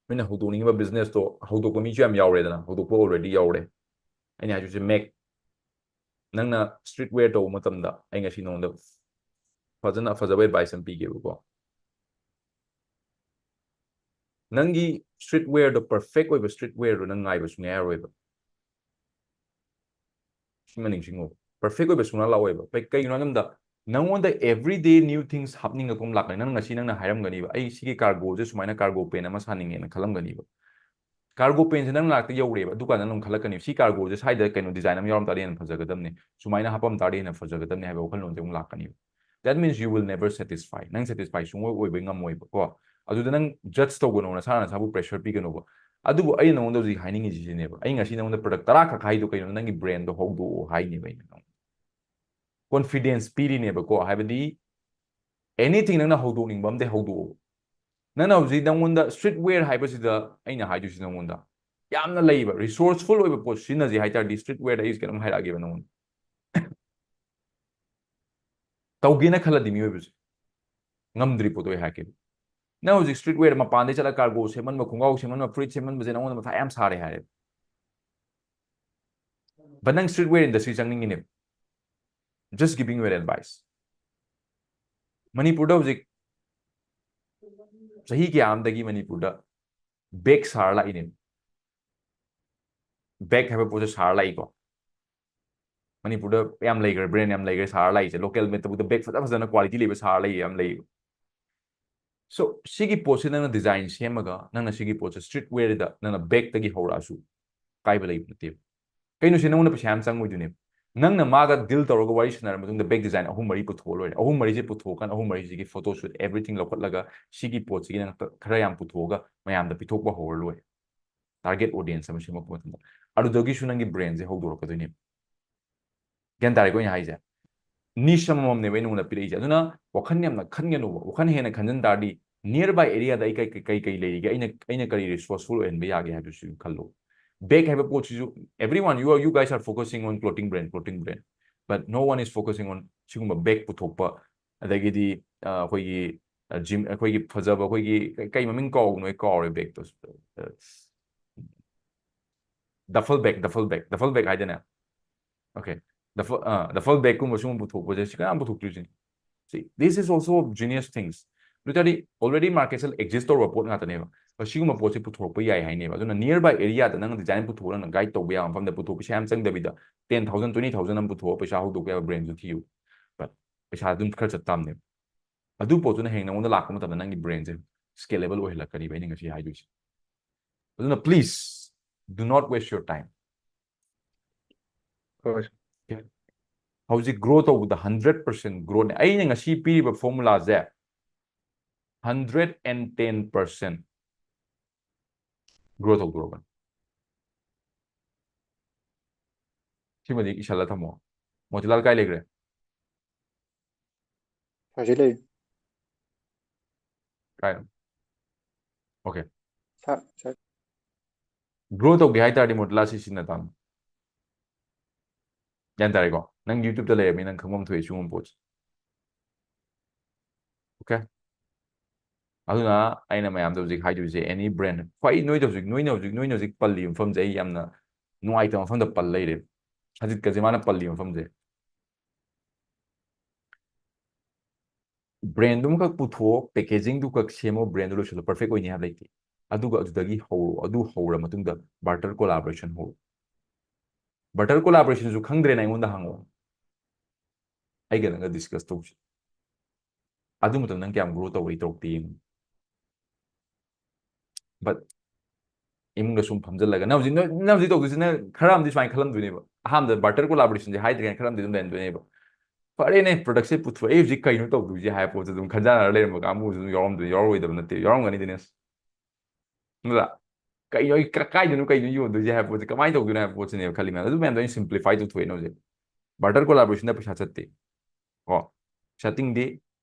ꯃꯤꯅ ꯍꯧꯗꯣꯛꯅꯤꯡꯉꯤꯕ businessꯇꯣ ꯍꯧꯗꯣꯛꯄ ꯃꯤꯁꯨ ꯌꯥꯝ ꯌꯥꯎꯔꯦꯗꯅ, ꯍꯧꯗꯣꯛꯄ already ꯌꯥꯎꯔꯦ꯫ ꯑꯩꯅ ꯍꯥꯏꯗꯣꯏꯁꯦ, make, ꯅꯪꯅ street wear ꯇꯧꯕ ꯃꯇꯝꯗ ꯑꯩ ꯉꯁꯤ ꯅꯉꯣꯟꯗ ꯐꯖꯅ ꯐꯖꯕ advice ꯑꯃ ꯄꯤꯒꯦꯕꯀꯣ꯫ ꯅꯪꯒꯤ street wearꯗꯣ perfect ꯑꯣꯏꯕ street wearꯗꯣ ꯅꯪ ꯉꯥꯏꯕ ꯁꯨꯡꯌꯥ ꯌꯥꯔꯣꯏꯕ꯫ ꯁꯤꯃ ꯅꯤꯡꯁꯤꯡꯉꯣ, perfect ꯑꯣꯏꯕ ꯁꯨꯡꯂꯥꯛ ꯂꯥꯛꯑꯣꯏꯕ꯫ ꯀꯩ-, ꯀꯩꯒꯤꯅꯣ ꯍꯥꯏꯕ ꯃꯇꯝꯗ ꯅꯉꯣꯟꯗ everyday new things ꯍꯥꯞꯅꯤꯡꯉꯛꯄ ꯑꯃ ꯂꯥꯛꯀꯅꯤ꯫ ꯅꯪ ꯉꯁꯤ ꯅꯪꯅ ꯍꯥꯏꯔꯝꯒꯅꯤꯕ, "ꯑꯩ ꯁꯤꯒꯤ cargoꯁꯦ ꯁꯨꯃꯥꯏꯅ cargo pant ꯑꯃ ꯁꯥꯅꯤꯡꯉꯦꯅ" ꯈꯜꯂꯝꯒꯅꯤꯕ꯫ Cargo pantꯁꯦ ꯅꯪ ꯅꯥꯛꯇ ꯌꯧꯔꯦꯕ, ꯑꯗꯨꯀꯥꯟꯗ ꯅꯪ ꯈꯜꯂꯛꯀꯅꯤ, "ꯁꯤ cargoꯁꯦ ꯁ꯭ꯋꯥꯏꯗ ꯀꯩꯅꯣ design ꯑꯃ ꯌꯥꯎꯔꯝ ꯇꯥꯔꯗꯤ ꯍꯦꯟꯅ ꯐꯖꯒꯗꯕꯅꯤ, ꯁꯨꯃꯥꯏꯅ ꯍꯥꯞꯄꯝ ꯇꯥꯔꯗꯤ ꯍꯦꯟꯅ ꯐꯖꯒꯗꯕꯅꯤ" ꯍꯥꯏꯕ ꯋꯥꯈꯜꯂꯣꯟꯁꯦ ꯑꯃꯨꯛ ꯂꯥꯛꯀꯅꯤꯕ꯫ That means you will never satisfy. ꯅꯪ satisfy ꯁꯨꯡꯑꯣꯏ ꯑꯣꯏꯕ ꯉꯝꯃꯣꯏꯕꯀꯣ꯫ ꯑꯗꯨꯗ ꯅꯪ judge ꯇꯧꯒꯅꯣ, ꯅꯁꯥꯅ ꯅꯁꯥꯕꯨ pressure ꯄꯤꯒꯅꯣꯕ꯫ ꯑꯗꯨꯕꯨ ꯑꯩꯅ ꯅꯉꯣꯟꯗ ꯍꯧꯖꯤꯛ ꯍꯥꯏꯅꯤꯡꯉꯤꯁꯤ ꯁꯤꯅꯦꯕ, ꯑꯩ ꯉꯁꯤ ꯅꯉꯣꯟꯗ product ꯇꯔꯥ ꯈꯛ ꯍꯥꯏꯗꯣ ꯀꯩꯅꯣ? ꯅꯪꯒꯤ brainꯗꯣ ꯍꯧꯗꯣꯛꯑꯣ ꯍꯥꯏꯅꯦꯕ ꯑꯩꯅ ꯅꯉꯣꯟꯗ꯫ Confidence ꯄꯤꯔꯤꯅꯦꯕꯀꯣ, ꯍꯥꯏꯕꯗꯤ anything ꯅꯪꯅ ꯍꯧꯗꯣꯛꯅꯤꯡꯕ ꯑꯝꯗꯤ ꯍꯧꯗꯣꯛꯑꯣ꯫ ꯅꯪꯅ ꯍꯧꯖꯤꯛ ꯅꯉꯣꯟꯗ street wear ꯍꯥꯏꯕꯁꯤꯗ ꯑꯩꯅ ꯍꯥꯏꯗꯣꯏꯁꯤ ꯅꯉꯣꯟꯗ ꯌꯥꯝꯅ ꯂꯩꯕ, resourceful ꯑꯣꯏꯕ ꯄꯣꯠ ꯁꯤꯖꯤꯟꯅꯁꯦ ꯍꯥꯏ ꯇꯥꯔꯗꯤ, street wearꯗ ꯑꯩ ꯀꯩꯅꯣꯝ ꯍꯥꯏꯔꯛꯑꯒꯦꯕ ꯅꯉꯣꯟꯗ꯫ ꯇꯧꯒꯦꯅ ꯈꯜꯂꯗꯤ ꯃꯤꯑꯣꯏꯕꯁꯦ ꯉꯝꯗ꯭ꯔꯤ ꯄꯣꯠꯇꯣ ꯑꯩ ꯍꯥꯏꯔꯛꯀꯦꯕ꯫ ꯅꯪ ꯍꯧꯖꯤꯛ street wear ꯃꯄꯥꯟꯗꯩ ꯆꯠꯂꯒ cargo ꯁꯦꯝꯍꯟꯕ, ꯈꯣꯡꯒ꯭ꯔꯥꯎ ꯁꯦꯝꯍꯟꯕ, ꯐꯨꯔꯤꯠ ꯁꯦꯝꯍꯟꯕꯁꯦ ꯅꯉꯣꯟꯗ ꯃꯊꯥ ꯌꯥꯝ ꯁꯥꯔꯦ ꯍꯥꯏꯔꯦ꯫ But ꯅꯪ street wear industry ꯆꯪꯅꯤꯡꯉꯤꯅꯦꯕ꯫ Just giving you an advice. ꯃꯅꯤꯄꯨꯔꯗ ꯍꯧꯖꯤꯛ ꯆꯍꯤ ꯀꯌꯥ ꯑꯃꯗꯒꯤ ꯃꯅꯤꯄꯨꯔꯗ ꯕꯦꯛ ꯁꯥꯔ ꯂꯥꯛꯏꯅꯦ꯫ ꯕꯦꯛ ꯍꯥꯏꯕ ꯄꯣꯠꯁꯦ ꯁꯥꯔ ꯂꯥꯛꯏꯀꯣ꯫ ꯃꯅꯤꯄꯨꯔꯗ ꯌꯥꯝ ꯂꯩꯈ꯭ꯔꯦ, ꯕ꯭ꯔꯦꯟ ꯌꯥꯝ ꯂꯩꯈ꯭ꯔꯦ ꯁꯥꯔ ꯂꯥꯛꯏꯁꯦ꯫ ꯂꯣꯀꯦꯜ ꯃꯦꯠꯇꯕꯨꯗ ꯕꯦꯛ ꯐꯖ ꯐꯖꯅ ꯀ꯭ꯋꯥꯂꯤꯇꯤ ꯂꯩꯕ ꯁꯥꯔ ꯂꯩꯌꯦ, ꯌꯥꯝ ꯂꯩꯌꯦꯕ꯫ ꯁꯣ ꯁꯤꯒꯤ ꯄꯣꯠꯁꯦ ꯅꯪꯅ ꯗꯤꯖꯥꯏꯟ ꯁꯦꯝꯃꯒ ꯅꯪꯅ ꯁꯤꯒꯤ ꯄꯣꯠꯁꯦ ꯁ꯭ꯇ꯭ꯔꯤꯠ ꯋꯦꯌꯔꯗ ꯅꯪꯅ ꯕꯦꯛꯇꯒꯤ ꯍꯧꯔꯛꯑꯁꯨ ꯀꯥꯏꯕ ꯂꯩꯕ ꯅꯠꯇꯦꯕ꯫ ꯀꯩꯅꯣꯁꯦ ꯅꯪꯉꯣꯟꯗ ꯄꯩꯁꯥ ꯌꯥꯝ ꯆꯪꯉꯣꯏꯗꯣꯏꯅꯦꯕ꯫ ꯅꯪꯅ ꯃꯥꯒ ꯗꯤꯜ ꯇꯧꯔꯒ ꯋꯥꯔꯤ ꯁꯥꯟꯅꯔ ꯃꯇꯨꯡꯗ ꯕꯦꯛ ꯗꯤꯖꯥꯏꯟ ꯑꯍꯨꯝ ꯃꯔꯤ ꯄꯨꯊꯣꯛꯑ ꯂꯣꯏꯔꯦ꯫ ꯑꯍꯨꯝ ꯃꯔꯤꯁꯦ ꯄꯨꯊꯣꯛꯑꯀꯥꯟꯗ ꯑꯍꯨꯝ ꯃꯔꯤꯁꯤꯒꯤ ꯐꯣꯇꯣ ꯁꯨꯠ ꯑꯦꯚ꯭ꯔꯤꯊꯤꯡ ꯂꯧꯈꯠꯂꯒ ꯁꯤꯒꯤ ꯄꯣꯠꯁꯤꯒꯤ ꯅꯪ ꯈꯔ ꯌꯥꯝ ꯄꯨꯊꯣꯛꯑꯒ ꯃꯌꯥꯝꯗ ꯄꯤꯊꯣꯛꯄ ꯍꯧꯔ ꯂꯣꯏꯔꯦ꯫ ꯇꯥꯔꯒꯦꯠ ꯑꯣꯗꯤꯌꯦꯟꯁ ꯑꯃ ꯁꯦꯝꯃꯛꯄ ꯃꯇꯝꯗ ꯑꯗꯨꯗꯒꯤꯁꯨ ꯅꯪꯒꯤ ꯕ꯭ꯔꯦꯟꯁꯦ ꯍꯧꯗꯣꯔꯛꯀꯗꯣꯏꯅꯦꯕ꯫ ꯒ꯭ꯌꯥꯟ ꯇꯥꯔꯦꯀꯣ ꯑꯩꯅ ꯍꯥꯏꯁꯦ? ꯅꯤꯁ ꯑꯃꯃꯝꯅꯦꯕ ꯑꯩ ꯅꯉꯣꯟꯗ ꯄꯤꯔꯛꯏꯁꯦ꯫ ꯑꯗꯨꯅ ꯋꯥꯈꯜ ꯌꯥꯝꯅ ꯈꯟꯒꯅꯨꯕ꯫ ꯋꯥꯈꯜ ꯍꯦꯟꯅ ꯈꯟꯖꯟ ꯇꯥꯔꯗꯤ nearby area ꯗ ꯑꯩ ꯀꯩ, ꯀꯩ, ꯀꯩ, ꯀꯩ ꯂꯩꯔꯤꯒꯦ, ꯑꯩꯅ, ꯑꯩꯅ ꯀꯔꯤ resourceful ꯑꯣꯏꯍꯟꯕ ꯌꯥꯒꯦ ꯍꯥꯏꯕꯗꯨꯁꯨ ꯈꯜꯂꯣ꯫ ꯕꯦꯛ ꯍꯥꯏꯕ ꯄꯣꯠꯁꯤꯁꯨ, everyone, you are, you guys are focusing on clothing brand, clothing brand, but no one is focusing on ꯁꯤꯒꯨꯝꯕ ꯕꯦꯛ ꯄꯨꯊꯣꯛꯄ, ꯑꯗꯒꯤꯗꯤ, ꯑ, ꯑꯩꯈꯣꯏꯒꯤ, ꯑ, ꯖꯤꯝ, ꯑꯩꯈꯣꯏꯒꯤ ꯐꯖꯕ, ꯑꯩꯈꯣꯏꯒꯤ ꯀꯩ, ꯀꯩ ꯃꯃꯤꯡ ꯀꯥꯎꯕꯅꯣ, ꯑꯩ ꯀꯥꯎꯔꯦ ꯕꯦꯛꯇꯣ꯫ ꯑ, duffel bag, duffel bag, duffel bag ꯍꯥꯏꯗꯅ? Okay. Duffel, ꯑ, duffel bag ꯀꯨꯝꯕ ꯁꯤꯒꯨꯝꯕ ꯄꯨꯊꯣꯛꯄꯁꯦ ꯁꯤ ꯀꯅꯥꯝ ꯄꯨꯊꯣꯛꯇ꯭ꯔꯤꯁꯤꯅꯤ꯫ See, this is also genius things. ꯑꯗꯨ ꯇꯥꯔꯗꯤ already market ꯁꯦ exist ꯇꯧꯔꯕ ꯄꯣꯠ ꯉꯥꯛꯇꯅꯦꯕ꯫ ꯑꯗꯣ ꯁꯤꯒꯨꯝꯕ ꯄꯣꯠꯁꯦ ꯄꯨꯊꯣꯔꯛꯄ ꯌꯥꯏ ꯍꯥꯏꯅꯦꯕ꯫ ꯑꯗꯨꯅ nearby area ꯗ ꯅꯪ ꯗꯤꯖꯥꯏꯟ ꯄꯨꯊꯣꯛꯑꯒ ꯅꯪ ꯒꯥꯏꯗ ꯇꯧꯕ ꯌꯥꯕ ꯃꯐꯝꯗ ꯄꯨꯊꯣꯛ, ꯄꯩꯁꯥ ꯌꯥꯝ ꯆꯪꯗꯕꯤꯗ ten thousand, twenty thousand ꯑꯃ ꯄꯨꯊꯣꯛꯑꯒ ꯄꯩꯁꯥ ꯍꯧꯗꯣꯛꯄ ꯌꯥꯕ ꯕ꯭ꯔꯦꯟꯁꯨ ꯊꯤꯌꯨ꯫ But ꯄꯩꯁꯥ ꯑꯗꯨꯝ ꯈꯔ ꯆꯠ ꯇꯥꯕꯅꯦꯕ꯫ ꯑꯗꯨ ꯄꯣꯠꯇꯨꯅ ꯍꯌꯦꯡ ꯅꯉꯣꯟꯗ ꯂꯥꯛꯄ ꯃꯇꯝꯗ ꯅꯪꯒꯤ ꯕ꯭ꯔꯦꯟꯁꯦ scalable ꯑꯣꯏꯍꯜꯂꯛꯀꯅꯤꯕ ꯑꯩꯅ ꯉꯁꯤ ꯍꯥꯏꯗꯣꯏꯁꯦ꯫ ꯑꯗꯨꯅ please do not waste your time. ꯍꯣꯏ꯫ Okay? ꯍꯧꯖꯤꯛ ꯒ꯭ꯔꯣ ꯇꯧꯕꯗ hundred percent ꯒ꯭ꯔꯣꯅꯦ꯫ ꯑꯩꯅ ꯉꯁꯤ ꯄꯤꯔꯤꯕ ꯐꯣꯔꯃꯨꯂꯥꯁꯦ hundred and ten percent grow ꯇꯧꯗꯣꯔꯕꯅꯤ꯫ ꯁꯤꯃꯗꯤ ꯏꯁꯜꯂ ꯊꯝꯃꯣ꯫ ꯃꯣꯇꯤꯂꯥꯜ ꯀꯥꯏ ꯂꯩꯈ꯭ꯔꯦ? ꯁꯥꯏꯁꯤ ꯂꯩ꯫ ꯀꯥꯏꯅꯣ? Okay. ꯁꯥ-, ꯁꯥ-, ꯒ꯭ꯔꯣ ꯇꯧꯒꯦ ꯍꯥꯏ ꯇꯥꯔꯗꯤ ꯃꯣꯇꯤꯂꯥꯜ ꯁꯤ ꯁꯤꯖꯤꯟꯅ ꯇꯥꯕꯅꯤ꯫ ꯒ꯭ꯌꯥꯟ ꯇꯥꯔꯦꯀꯣ? ꯅꯪ YouTube ꯇ ꯂꯩꯔꯕꯅꯤꯅ ꯅꯪ ꯈꯪꯐꯝ ꯊꯣꯛꯑꯦ ꯁꯤꯒꯨꯝꯕ ꯄꯣꯠꯁꯦ꯫ Okay? ꯑꯗꯨꯅ ꯑꯩꯅ ꯃꯌꯥꯝꯗ ꯍꯧꯖꯤꯛ ꯍꯥꯏꯗꯣꯏꯁꯦ, any brand, ꯈ꯭ꯋꯥꯏ ꯅꯣꯏꯗ ꯍꯧꯖꯤꯛ, ꯅꯣꯏꯅ ꯍꯧꯖꯤꯛ, ꯅꯣꯏꯅ ꯍꯧꯖꯤꯛ ꯄꯜꯂꯤꯕ ꯃꯐꯝꯁꯦ ꯑꯩ ꯌꯥꯝꯅ ꯅꯨꯡꯉꯥꯏꯇꯕ ꯃꯐꯝꯗ ꯄꯜ ꯂꯩꯔꯦ꯫ ꯁꯖꯤꯠꯀꯁꯦ ꯃꯥꯅ ꯄꯜꯂꯤꯕ ꯃꯐꯝꯁꯦ꯫ ꯕ꯭ꯔꯦꯟꯗꯨꯃꯈꯛ ꯄꯨꯊꯣꯛꯑꯣ, ꯄꯦꯀꯦꯖꯤꯡꯗꯨ ꯈꯛ ꯁꯦꯝꯃꯣ, ꯕ꯭ꯔꯦꯟꯗꯨ ꯂꯣꯏꯁꯤꯜꯂꯣ, ꯄꯔꯐꯦꯛ ꯑꯣꯏꯅꯤ ꯍꯥꯏꯕ ꯂꯩꯇꯦ꯫ ꯑꯗꯨꯒ ꯑꯗꯨꯗꯒꯤ ꯍꯧꯔꯣ, ꯑꯗꯨ ꯍꯧꯔ ꯃꯇꯨꯡꯗ ꯕꯥꯔꯇꯔ ꯀꯣꯂꯥꯕꯣꯔꯦꯁꯟ ꯍꯧꯔꯣ꯫ ꯕꯥꯔꯇꯔ ꯀꯣꯂꯥꯕꯣꯔꯦꯁꯟꯁꯨ ꯈꯪꯗ꯭ꯔꯦꯅ ꯑꯩꯉꯣꯟꯗ ꯍꯪꯉꯣ, ꯑꯩꯒ ꯅꯪꯒ ꯗꯤꯁꯀꯁ ꯇꯧꯁꯤ꯫ ꯑꯗꯨ ꯃꯇꯝꯗ ꯅꯪ ꯀꯌꯥꯝ ꯒ꯭ꯔꯣ ꯇꯧꯔꯤ ꯇꯧꯔꯛꯇꯦ ꯌꯦꯡꯉꯨ꯫ ꯕꯠ ꯏꯃꯨꯡꯗ ꯁꯨꯝ ꯐꯝꯖꯜꯂꯒ ꯅꯪ ꯍꯧꯖꯤꯛ ꯅꯪ ꯍꯧꯖꯤꯛ ꯇꯧꯗꯣꯏꯁꯤ, ꯅꯪ ꯈꯔ ꯑꯃꯗꯤ ꯁꯨꯃꯥꯏꯅ ꯈꯜꯂꯝꯗꯣꯏꯅꯦꯕ꯫ ꯑꯍꯥꯟꯕꯗ ꯕꯥꯔꯇꯔ ꯀꯣꯂꯥꯕꯣꯔꯦꯁꯟꯁꯦ ꯍꯥꯏꯗ꯭ꯔꯤꯉꯩ ꯈꯔ ꯑꯃꯗꯤ ꯑꯗꯨꯝ ꯂꯩꯔꯝꯗꯣꯏꯅꯦꯕ꯫ ꯐꯔꯦꯅꯦ, ꯄ꯭ꯔꯗꯛꯁꯦ ꯄꯨꯊꯣꯛꯑꯦ, ꯍꯧꯖꯤꯛ ꯀꯩꯅꯣ ꯇꯧꯗꯣꯏꯁꯦ ꯍꯥꯏꯕ ꯄꯣꯠꯁꯦ ꯑꯗꯨꯝ ꯈꯟꯖꯥꯟꯅꯔ ꯂꯩꯔꯝꯕ ꯀꯥꯡꯕꯨꯁꯨ ꯑꯗꯨꯝ ꯌꯥꯎꯔꯝꯗꯣꯏ, ꯌꯥꯎꯔꯣꯏꯗꯕ ꯅꯠꯇꯦ, ꯌꯥꯎꯔꯝꯒꯅꯤ ꯗꯤꯅꯦꯁ꯫ ꯅꯠꯇ꯭ꯔꯥ? ꯀꯩꯅꯣ ꯑꯩ ꯀ-, ꯀꯥꯏꯗꯅꯣ ꯀꯩꯅꯣ ꯌꯣꯟꯗꯣꯏꯁꯦ ꯍꯥꯏꯕ ꯄꯣꯠꯁꯦ ꯀꯃꯥꯏꯅ ꯇꯧꯗꯣꯏꯅꯣ ꯍꯥꯏꯕ ꯄꯣꯠꯁꯤꯅꯦꯕ ꯈꯜꯂꯤ ꯃꯌꯥꯝ꯫ ꯑꯗꯨ ꯃꯌꯥꯝꯗꯣ ꯑꯩꯅ ꯁꯤꯝꯄ꯭ꯂꯤꯐꯥꯏ ꯇꯧꯊꯣꯛꯑꯦꯅ ꯍꯧꯖꯤꯛ꯫ ꯕꯥꯔꯇꯔ ꯀꯣꯂꯥꯕꯣꯔꯦꯁꯟꯗ ꯄꯩꯁꯥ ꯆꯠꯇꯦ꯫ ꯀꯣ, ꯁꯦꯇꯤꯡꯗꯤ,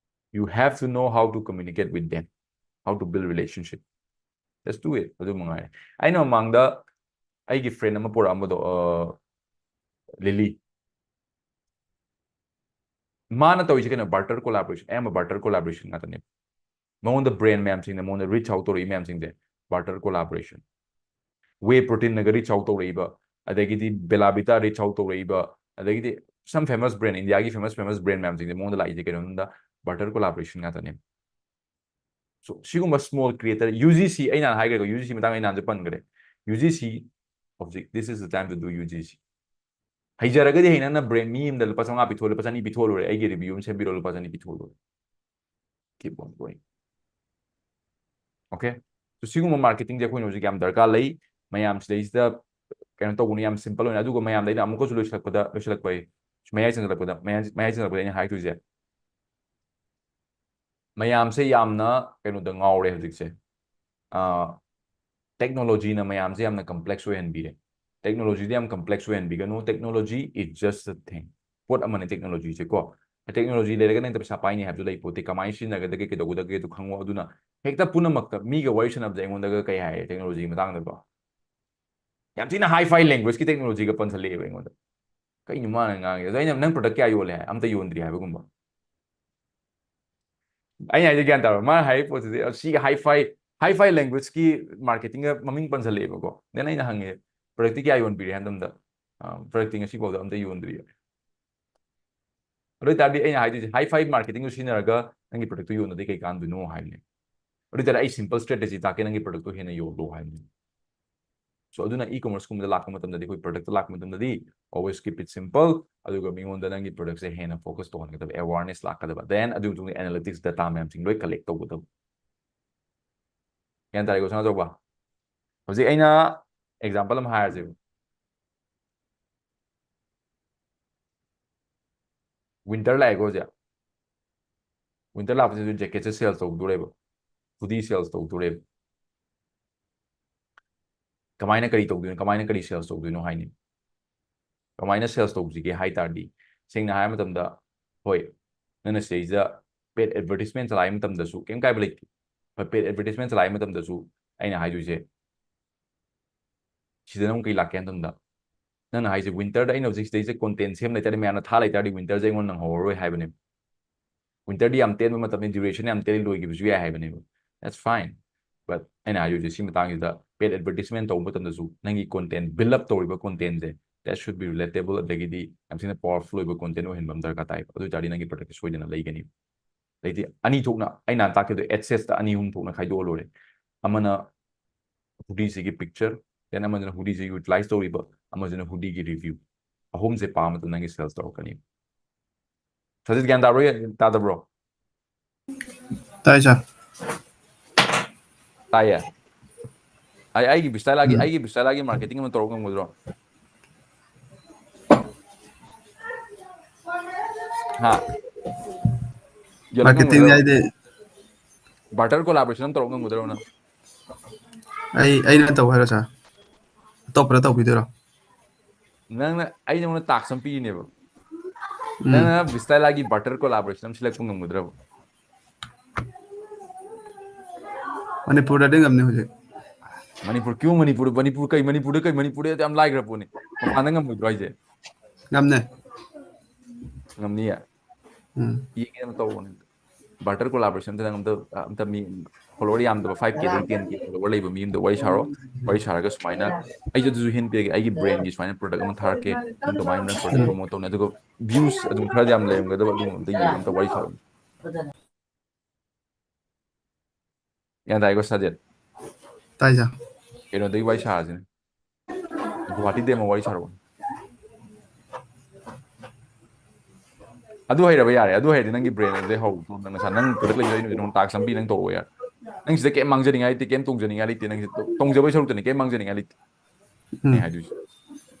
you have to know how to communicate with them, how to build relationship. Just do it. ꯑꯗꯨ ꯃꯉꯥꯏꯔꯦ꯫ ꯑꯩꯅ ꯃꯃꯥꯡꯗ ꯑꯩꯒꯤ ꯐ꯭ꯔꯦꯟ ꯑꯃ ꯄꯨꯔꯛꯑꯝꯕꯗꯣ, ꯑ, ꯂꯤꯂꯤ, ꯃꯥꯅ ꯇꯧꯔꯤꯁꯦ ꯀꯩꯅꯣ? ꯕꯥꯔꯇꯔ ꯀꯣꯂꯥꯕꯣꯔꯦꯁꯟ, ꯑꯌꯥꯝꯕ ꯕꯥꯔꯇꯔ ꯀꯣꯂꯥꯕꯣꯔꯦꯁꯟ ꯉꯥꯛꯇꯅꯦ꯫ ꯃꯉꯣꯟꯗ ꯕ꯭ꯔꯦꯟ ꯃꯌꯥꯝꯁꯤꯡꯅ ꯃꯉꯣꯟꯗ ꯔꯤꯆ ꯑꯥꯎꯠ ꯇꯧꯔꯛꯏ ꯃꯌꯥꯝꯁꯤꯡꯁꯦ ꯕꯥꯔꯇꯔ ꯀꯣꯂꯥꯕꯣꯔꯦꯁꯟ꯫ ꯋꯦ ꯄ꯭ꯔꯣꯇꯤꯟꯅꯒ ꯔꯤꯆ ꯑꯥꯎꯠ ꯇꯧꯔꯛꯏꯕ, ꯑꯗꯒꯤꯗꯤ ꯕꯦꯂꯥꯕꯤꯇꯥ ꯔꯤꯆ ꯑꯥꯎꯠ ꯇꯧꯔꯛꯏꯕ, ꯑꯗꯒꯤꯗꯤ some famous brand, ꯏꯟꯗꯤꯌꯥꯒꯤ famous, famous brand ꯃꯌꯥꯝꯁꯤꯡꯁꯦ ꯃꯉꯣꯟꯗ ꯂꯥꯛꯏꯁꯦ ꯀꯩꯅꯣꯝꯗ ꯕꯥꯔꯇꯔ ꯀꯣꯂꯥꯕꯣꯔꯦꯁꯟ ꯉꯥꯛꯇꯅꯦ꯫ So, ꯁꯤꯒꯨꯝꯕ small creator, U G C, ꯑꯩꯅ ꯍꯥꯏꯈ꯭ꯔꯦꯀꯣ, ꯌꯨ ꯖꯤ ꯁꯤ ꯃꯇꯥꯡ ꯑꯩ ꯅꯍꯥꯟꯁꯨ ꯄꯟꯈ꯭ꯔꯦ꯫ ꯌꯨ ꯖꯤ ꯁꯤ ꯍꯧꯖꯤꯛ, this is the time to do U G C. ꯍꯩꯖꯔꯒꯗꯤ ꯍꯌꯦꯡ ꯅꯪꯅ ꯕ꯭ꯔꯦꯟ ꯃꯤ ꯑꯃꯗ ꯂꯨꯄꯥ ꯆꯥꯝꯃꯉꯥ ꯄꯤꯊꯣꯛꯑꯣ, ꯂꯨꯄꯥ ꯆꯅꯤ ꯄꯤꯊꯣꯛꯑ ꯂꯣꯏꯔꯦ, ꯑꯩꯒꯤ ꯔꯤꯚ꯭ꯌꯨ ꯑꯃ ꯁꯦꯝꯕꯤꯔꯣ, ꯂꯨꯄꯥ ꯆꯅꯤ ꯄꯤꯊꯣꯛꯑ ꯂꯣꯏꯔꯦ꯫ Keep on going. Okay? So, ꯁꯤꯒꯨꯝꯕ ꯃꯥꯔꯀꯦꯇꯤꯡꯁꯦ ꯑꯩꯈꯣꯏꯅ ꯍꯧꯖꯤꯛ ꯌꯥꯝ ꯗꯔꯀꯥꯔ ꯂꯩ꯫ ꯃꯌꯥꯝ ꯁꯤꯗꯩꯁꯤꯗ ꯀꯩꯅꯣ ꯇꯧꯕꯅ ꯌꯥꯝ ꯁꯤꯝꯄꯜ ꯑꯣꯏꯅ, ꯑꯗꯨꯒ ꯃꯌꯥꯝꯗ ꯑꯩꯅ ꯑꯃꯨꯛꯀꯁꯨ ꯂꯣꯏꯁꯤꯜꯂꯛꯄꯗ, ꯂꯣꯏꯁꯤꯜꯂꯛꯄꯩ, ꯃꯌꯥꯏ ꯆꯪꯁꯤꯜꯂꯛꯄꯗ, ꯃꯌꯥꯏ, ꯃꯌꯥꯏ ꯆꯪꯁꯤꯜꯂꯛꯄꯗ ꯑꯩꯅ ꯍꯥꯏꯗꯣꯏꯁꯦ, ꯃꯌꯥꯝꯁꯦ ꯌꯥꯝꯅ ꯀꯩꯅꯣꯗ ꯉꯥꯎꯔꯦ ꯍꯧꯖꯤꯛꯁꯦ꯫ ꯑꯥ, ꯇꯦꯛꯅꯣꯂꯣꯖꯤꯅ ꯃꯌꯥꯝꯁꯦ ꯌꯥꯝꯅ ꯀꯝꯄ꯭ꯂꯦꯛꯁ ꯑꯣꯏꯍꯟꯕꯤꯔꯦ꯫ ꯇꯦꯛꯅꯣꯂꯣꯖꯤꯗꯤ ꯌꯥꯝ complex ꯑꯣꯏꯍꯟꯕꯤꯒꯅꯨ꯫ Technology is just a thing. ꯄꯣꯠ ꯑꯃꯅꯤ ꯇꯦꯛꯅꯣꯂꯣꯖꯤꯁꯦ ꯀꯣ꯫ ꯇꯦꯛꯅꯣꯂꯣꯖꯤ ꯂꯩꯔꯒꯅ ꯍꯦꯛꯇ ꯄꯩꯁꯥ ꯄꯥꯏꯅꯤ ꯍꯥꯏꯕꯁꯨ ꯂꯩꯄꯣꯠꯇꯦ꯫ ꯀꯃꯥꯏꯅ ꯁꯤꯖꯤꯟꯅꯒꯗꯒꯦ, ꯀꯩꯗꯧꯒꯗꯒꯦ ꯑꯗꯨ ꯈꯪꯉꯣ꯫ ꯑꯗꯨꯅ ꯍꯦꯛꯇ ꯄꯨꯝꯅꯃꯛꯇ ꯃꯤꯒ ꯋꯥꯔꯤ ꯁꯥꯟꯅꯕꯗ ꯑꯩꯉꯣꯟꯗꯒ ꯀꯩ ꯍꯥꯏꯔꯦ ꯇꯦꯛꯅꯣꯂꯣꯖꯤꯒꯤ ꯃꯇꯥꯡꯗꯀꯣ? ꯌꯥꯝ ꯊꯤꯅ ꯍꯥꯏ ꯐꯥꯏ ꯂꯦꯡꯒ꯭ꯋꯦꯖꯀꯤ ꯇꯦꯛꯅꯣꯂꯣꯖꯤꯒ ꯄꯟꯁꯜꯂꯛꯑꯦꯕ ꯑꯩꯉꯣꯟꯗ꯫ ꯀꯩꯅꯣ ꯃꯥꯅ ꯉꯥꯡꯉꯤꯗꯣ? ꯑꯗꯣ ꯑꯩꯅ, "ꯅꯪ ꯄ꯭ꯔꯗꯛ ꯀꯌꯥ ꯌꯣꯜꯂꯦ?" ꯍꯥꯏ, "ꯑꯝꯇ ꯌꯣꯟꯗ꯭ꯔꯤ" ꯍꯥꯏꯕꯒꯨꯝꯕ꯫ ꯑꯩꯅ ꯍꯥꯏꯁꯦ ꯒ꯭ꯌꯥꯟ ꯇꯥꯕ꯭ꯔꯥ? ꯃꯥꯅ ꯍꯥꯏꯔꯤ ꯄꯣꯠꯁꯤꯗꯤ, ꯑ, ꯁꯤꯒꯤ ꯍꯥꯏ ꯐꯥꯏ, ꯍꯥꯏ ꯐꯥꯏ ꯂꯦꯡꯒ꯭ꯋꯦꯖꯀꯤ ꯃꯥꯔꯀꯦꯇꯤꯡꯒ ꯃꯃꯤꯡ ꯄꯟꯁꯜꯂꯛꯑꯦꯕꯀꯣ꯫ Then ꯑꯩꯅ ꯍꯪꯉꯦ, "ꯄ꯭ꯔꯗꯛꯇꯤ ꯀꯌꯥ ꯌꯣꯟꯕꯤꯔꯦ?" ꯍꯥꯏꯕ ꯃꯇꯝꯗ, "ꯑ, ꯄ꯭ꯔꯗꯛꯇꯤ ꯉꯁꯤ ꯐꯥꯎꯗ ꯑꯝꯇ ꯌꯣꯟꯗ꯭ꯔꯤ"꯫ ꯑꯗꯨ ꯑꯣꯏꯇꯥꯔꯗꯤ ꯑꯩꯅ ꯍꯥꯏꯗꯣꯏꯁꯦ high five marketing ꯗꯨ ꯁꯤꯖꯤꯟꯅꯔꯒ ꯅꯪꯒꯤ product ꯇꯨ ꯌꯣꯟꯗ꯭ꯔꯗꯤ ꯀꯩ ꯀꯥꯟꯗꯣꯏꯅꯣ ꯍꯥꯏꯕꯅꯦ꯫ ꯑꯗꯨ ꯑꯣꯏꯇꯥꯔꯗꯤ ꯑꯩ simple strategy ꯇꯥꯛꯀꯦ, ꯅꯪꯒꯤ product ꯇꯨ ꯍꯦꯟꯅ ꯌꯣꯜꯂꯣ ꯍꯥꯏꯕꯅꯦ꯫ So ꯑꯗꯨꯅ e-commerce ꯀꯨꯝꯕꯗ ꯂꯥꯛꯄ ꯃꯇꯝꯗꯗꯤ, ꯑꯩꯈꯣꯏ product ꯇ ꯂꯥꯛꯄ ꯃꯇꯝꯗꯗꯤ always keep it simple, ꯑꯗꯨꯒ ꯃꯤꯉꯣꯟꯗ ꯅꯪꯒꯤ product ꯁꯦ ꯍꯦꯟꯅ focus ꯇꯧꯍꯟꯒꯗꯕ, awareness ꯂꯥꯛꯀꯗꯕ, then ꯑꯗꯨꯒꯤ ꯃꯇꯨꯡꯗ analytics data ꯃꯌꯥꯝꯁꯤꯡ ꯂꯣꯏ collect ꯇꯧꯒꯗꯕ꯫ ꯒ꯭ꯌꯥꯟ ꯇꯥꯔꯦꯀꯣ, ꯁꯅꯥꯆꯧꯕ? ꯍꯧꯖꯤꯛ ꯑꯩꯅ example ꯑꯃ ꯍꯥꯏꯔꯁꯦꯕ꯫ Winter ꯂꯥꯛꯑꯦꯀꯣ ꯍꯧꯖꯤꯛ꯫ Winter ꯂꯥꯛꯄꯁꯤꯗ jacket ꯁꯦ sales ꯇꯧꯗꯣꯔꯦꯕ, hoodie sales ꯇꯧꯗꯣꯔꯦꯕ꯫ ꯀꯃꯥꯏꯅ ꯀꯔꯤ ꯇꯧꯗꯣꯏꯅꯣ, ꯀꯃꯥꯏꯅ ꯀꯔꯤ sales ꯇꯧꯗꯣꯏꯅꯣ ꯍꯥꯏꯅꯤ꯫ ꯀꯃꯥꯏꯅ sales ꯇꯧꯁꯤꯒꯦ ꯍꯥꯏ ꯇꯥꯔꯗꯤ, ꯁꯦꯡꯅ ꯍꯥꯏꯔ ꯃꯇꯝꯗ, ꯍꯣꯏ, ꯅꯪꯅ ꯁꯤꯗꯩꯁꯤꯗ paid advertisement ꯆꯂꯥꯏ ꯃꯇꯝꯗꯁꯨ ꯀꯩꯝ ꯀꯥꯏꯕ ꯂꯩꯇꯦ꯫ But paid advertisement ꯆꯂꯥꯏ ꯃꯇꯝꯗꯁꯨ ꯑꯩꯅ ꯍꯥꯏꯗꯣꯏꯁꯦ, ꯁꯤꯗ ꯅꯪ ꯀꯩ ꯂꯥꯛꯀꯦ ꯍꯥꯏ ꯃꯇꯝꯗ, ꯅꯪꯅ ꯍꯥꯏꯁꯦ winter ꯗ ꯑꯩꯅ ꯍꯧꯖꯤꯛ ꯁꯤꯗꯩꯁꯦ content ꯁꯦꯝ ꯂꯩꯇꯥꯔꯗꯤ, ꯃꯌꯥꯝꯅ ꯊꯥ ꯂꯩꯇꯥꯔꯗꯤ, winter ꯁꯦ ꯑꯩꯉꯣꯟꯗ ꯅꯪꯍꯧꯔꯔꯣꯏ ꯍꯥꯏꯕꯅꯦꯕ꯫ Winter ꯗꯤ ꯌꯥꯝ ꯇꯦꯟꯕ ꯃꯇꯝꯅꯤ, duration ꯌꯥꯝ ꯇꯦꯜꯂꯤ, ꯂꯣꯏꯈꯤꯕꯁꯨ ꯌꯥꯏ ꯍꯥꯏꯕꯅꯦꯕ꯫ That's fine. But ꯑꯩꯅ ꯍꯥꯏꯗꯣꯏꯁꯦ ꯁꯤ ꯃꯇꯥꯡꯁꯤꯗ, paid advertisement ꯇꯧꯕ ꯃꯇꯝꯗꯁꯨ ꯅꯪꯒꯤ content, build up ꯇꯧꯔꯤꯕ content say, that should be relatable, ꯑꯗꯒꯤꯗꯤ ꯌꯥꯝ ꯊꯤꯅ powerful ꯑꯣꯏꯕ content ꯑꯣꯏꯍꯟꯕ ꯑꯃ ꯗꯔꯀꯥꯔ ꯇꯥꯏꯕ꯫ ꯑꯗꯨ ꯑꯣꯏ ꯇꯥꯔꯗꯤ ꯅꯪꯒꯤ product ꯁꯦ ꯁꯣꯏꯗꯅ ꯂꯩꯒꯅꯤ꯫ ꯑꯗꯩꯗꯤ ꯑꯅꯤ ꯊꯣꯛꯅ, ꯑꯩꯅ ꯍꯥꯟꯅ ꯇꯥꯛꯈꯤꯕꯗꯣ, ad sets ꯇ ꯑꯅꯤ ꯑꯍꯨꯝ ꯊꯣꯛꯅ ꯈꯥꯏꯗꯣꯛꯑ ꯂꯣꯏꯔꯦ꯫ ꯑꯃꯅ hoodie ꯁꯤꯒꯤ picture, then ꯑꯃꯗꯨꯅ hoodie ꯁꯤ utilize ꯇꯧꯔꯤꯕ, ꯑꯃꯗꯨꯅ hoodie ꯒꯤ review꯫ ꯑꯍꯨꯝꯁꯦ ꯄꯥꯕ ꯃꯇꯝꯗ ꯅꯪꯒꯤ sales ꯇꯧꯔꯛꯀꯅꯤ꯫ ꯁꯖꯤꯠ, ꯒ꯭ꯌꯥꯟ ꯇꯥꯕ꯭ꯔꯣ, ꯇꯥꯗꯕ꯭ꯔꯣ? ꯇꯥꯏ ꯁꯥꯔ꯫ ꯇꯥꯏꯌꯦ꯫ ꯑꯩ, ꯑꯩꯒꯤ ꯕꯤꯁꯇꯥꯂꯥꯒꯤ, ꯎꯝ꯫ ꯑꯩꯒꯤ ꯕꯤꯁꯇꯥꯂꯥꯒꯤ marketing ꯑꯃ ꯇꯧꯔꯛ ꯉꯝꯒꯗ꯭ꯔꯣ? ꯍꯥ? ꯌꯦꯜꯂꯛ Marketing ꯉꯝꯒꯗ꯭ꯔꯕ? ꯍꯥꯏꯗꯤ? Barter collaboration ꯑꯃ ꯇꯧꯔꯛ ꯉꯝꯒꯗ꯭ꯔꯕ ꯅꯪ? ꯑꯩ, ꯑꯩꯅ ꯇꯧ ꯍꯥꯏꯔꯣ ꯁꯥꯔ? ꯑꯇꯣꯞꯄꯗ ꯇꯧꯕꯤꯗꯣꯏꯔꯣ? ꯅꯪꯅ, ꯑꯩ ꯅꯉꯣꯟꯗ task ꯑꯃ ꯄꯤꯔꯤꯅꯦꯕ꯫ ꯎꯝ꯫ ꯅꯪꯅ ꯕꯤꯁꯇꯥꯂꯥꯒꯤ barter collaboration ꯑꯃ ꯁꯤꯜꯂꯛꯄ ꯉꯝꯒꯗ꯭ꯔꯕ? ꯃꯅꯤꯄꯨꯔꯗꯗꯤ ꯉꯝꯅꯤ ꯍꯧꯖꯤꯛ꯫ ꯃꯅꯤꯄꯨꯔ, ꯀ꯭ꯌꯨ ꯃꯅꯤꯄꯨꯔ, ꯃꯅꯤꯄꯨꯔ ꯀꯩ, ꯃꯅꯤꯄꯨꯔꯗ ꯀꯩ, ꯃꯅꯤꯄꯨꯔꯗ ꯌꯥꯝ ꯂꯥꯏꯈ꯭ꯔ ꯄꯣꯠꯅꯤ꯫ ꯃꯄꯥꯟꯗ ꯉꯝꯃꯣꯏꯗ꯭ꯔꯣ ꯍꯥꯏꯁꯦ? ꯉꯝꯅꯤ꯫ ꯉꯝꯅꯤꯌꯦ? ꯎꯝ꯫ ꯌꯦꯡꯒꯦ ꯑꯃ ꯇꯧꯕꯅꯦ꯫ Barter collaboration ꯗ ꯅꯪ ꯑꯝꯇ ꯑꯝꯇ ꯃꯤ follower ꯌꯥꯝꯗꯕ five K ꯗꯒꯤ ten K follower ꯂꯩꯕ ꯃꯤ ꯑꯃꯗ ꯋꯥꯔꯤ ꯁꯥꯔꯣ꯫ ꯋꯥꯔꯤ ꯁꯥꯔꯒ ꯁꯨꯃꯥꯏꯅ ꯑꯩꯁꯨ ꯑꯗꯨꯁꯨ hint ꯄꯤꯔꯒꯦ, ꯑꯩꯒꯤ brand ꯒꯤ ꯁꯨꯃꯥꯏꯅ product ꯑꯃ ꯊꯥꯔꯛꯀꯦ, ꯅꯪ ꯀꯃꯥꯏꯅ product promote ꯇꯧꯅꯤ, ꯑꯗꯨꯒ views ꯑꯗꯨꯝ ꯈꯔ ꯌꯥꯝ ꯂꯩꯔꯝꯒꯗꯕ ꯑꯗꯨꯒꯨꯝꯕ ꯑꯝꯇ ꯌꯦꯡꯉꯒ ꯑꯝꯇ ꯋꯥꯔꯤ ꯁꯥꯔꯣ꯫ ꯒ꯭ꯌꯥꯟ ꯇꯥꯏꯀꯣ ꯁꯥꯖꯦꯠ? ꯇꯥꯏ ꯁꯥꯔ꯫ ꯀꯩꯅꯣꯗꯒꯤ ꯋꯥꯔꯤ ꯁꯥꯔꯁꯤꯅꯦ, ꯒꯨꯍꯥꯇꯤꯗꯒꯤ ꯑꯃ ꯋꯥꯔꯤ ꯁꯥꯔꯛꯑꯣ꯫ ꯑꯗꯨ ꯍꯩꯔꯕ ꯌꯥꯔꯦ꯫ ꯑꯗꯨ ꯍꯩꯔꯗꯤ ꯅꯪꯒꯤ brand ꯑꯗꯨꯗꯩ ꯍꯧ꯫ ꯅꯪ ꯅꯁꯥ, ꯅꯪ product ꯂꯩꯕ ꯂꯩꯕ ꯅꯪ task ꯑꯃ ꯄꯤ, ꯅꯪ ꯇꯧꯔꯛꯑꯣ ꯌꯥꯔꯦ꯫ ꯅꯪ ꯁꯤꯗ ꯀꯩꯝ ꯃꯥꯡꯖꯅꯤꯡꯉꯥꯏ ꯂꯩꯇꯦ, ꯀꯩꯝ ꯇꯣꯡꯖꯅꯤꯡꯉꯥꯏ ꯂꯩꯇꯦ꯫ ꯅꯪ ꯁꯤ ꯇꯣꯡꯖꯕꯩ ꯁꯔꯨꯛꯇꯅꯦ, ꯀꯩꯝ ꯃꯥꯡꯖꯅꯤꯡꯉꯥꯏ ꯂꯩꯇꯦ꯫ ꯑꯩ ꯎꯝ꯫ ꯍꯥꯏꯗꯣꯏꯁꯦ,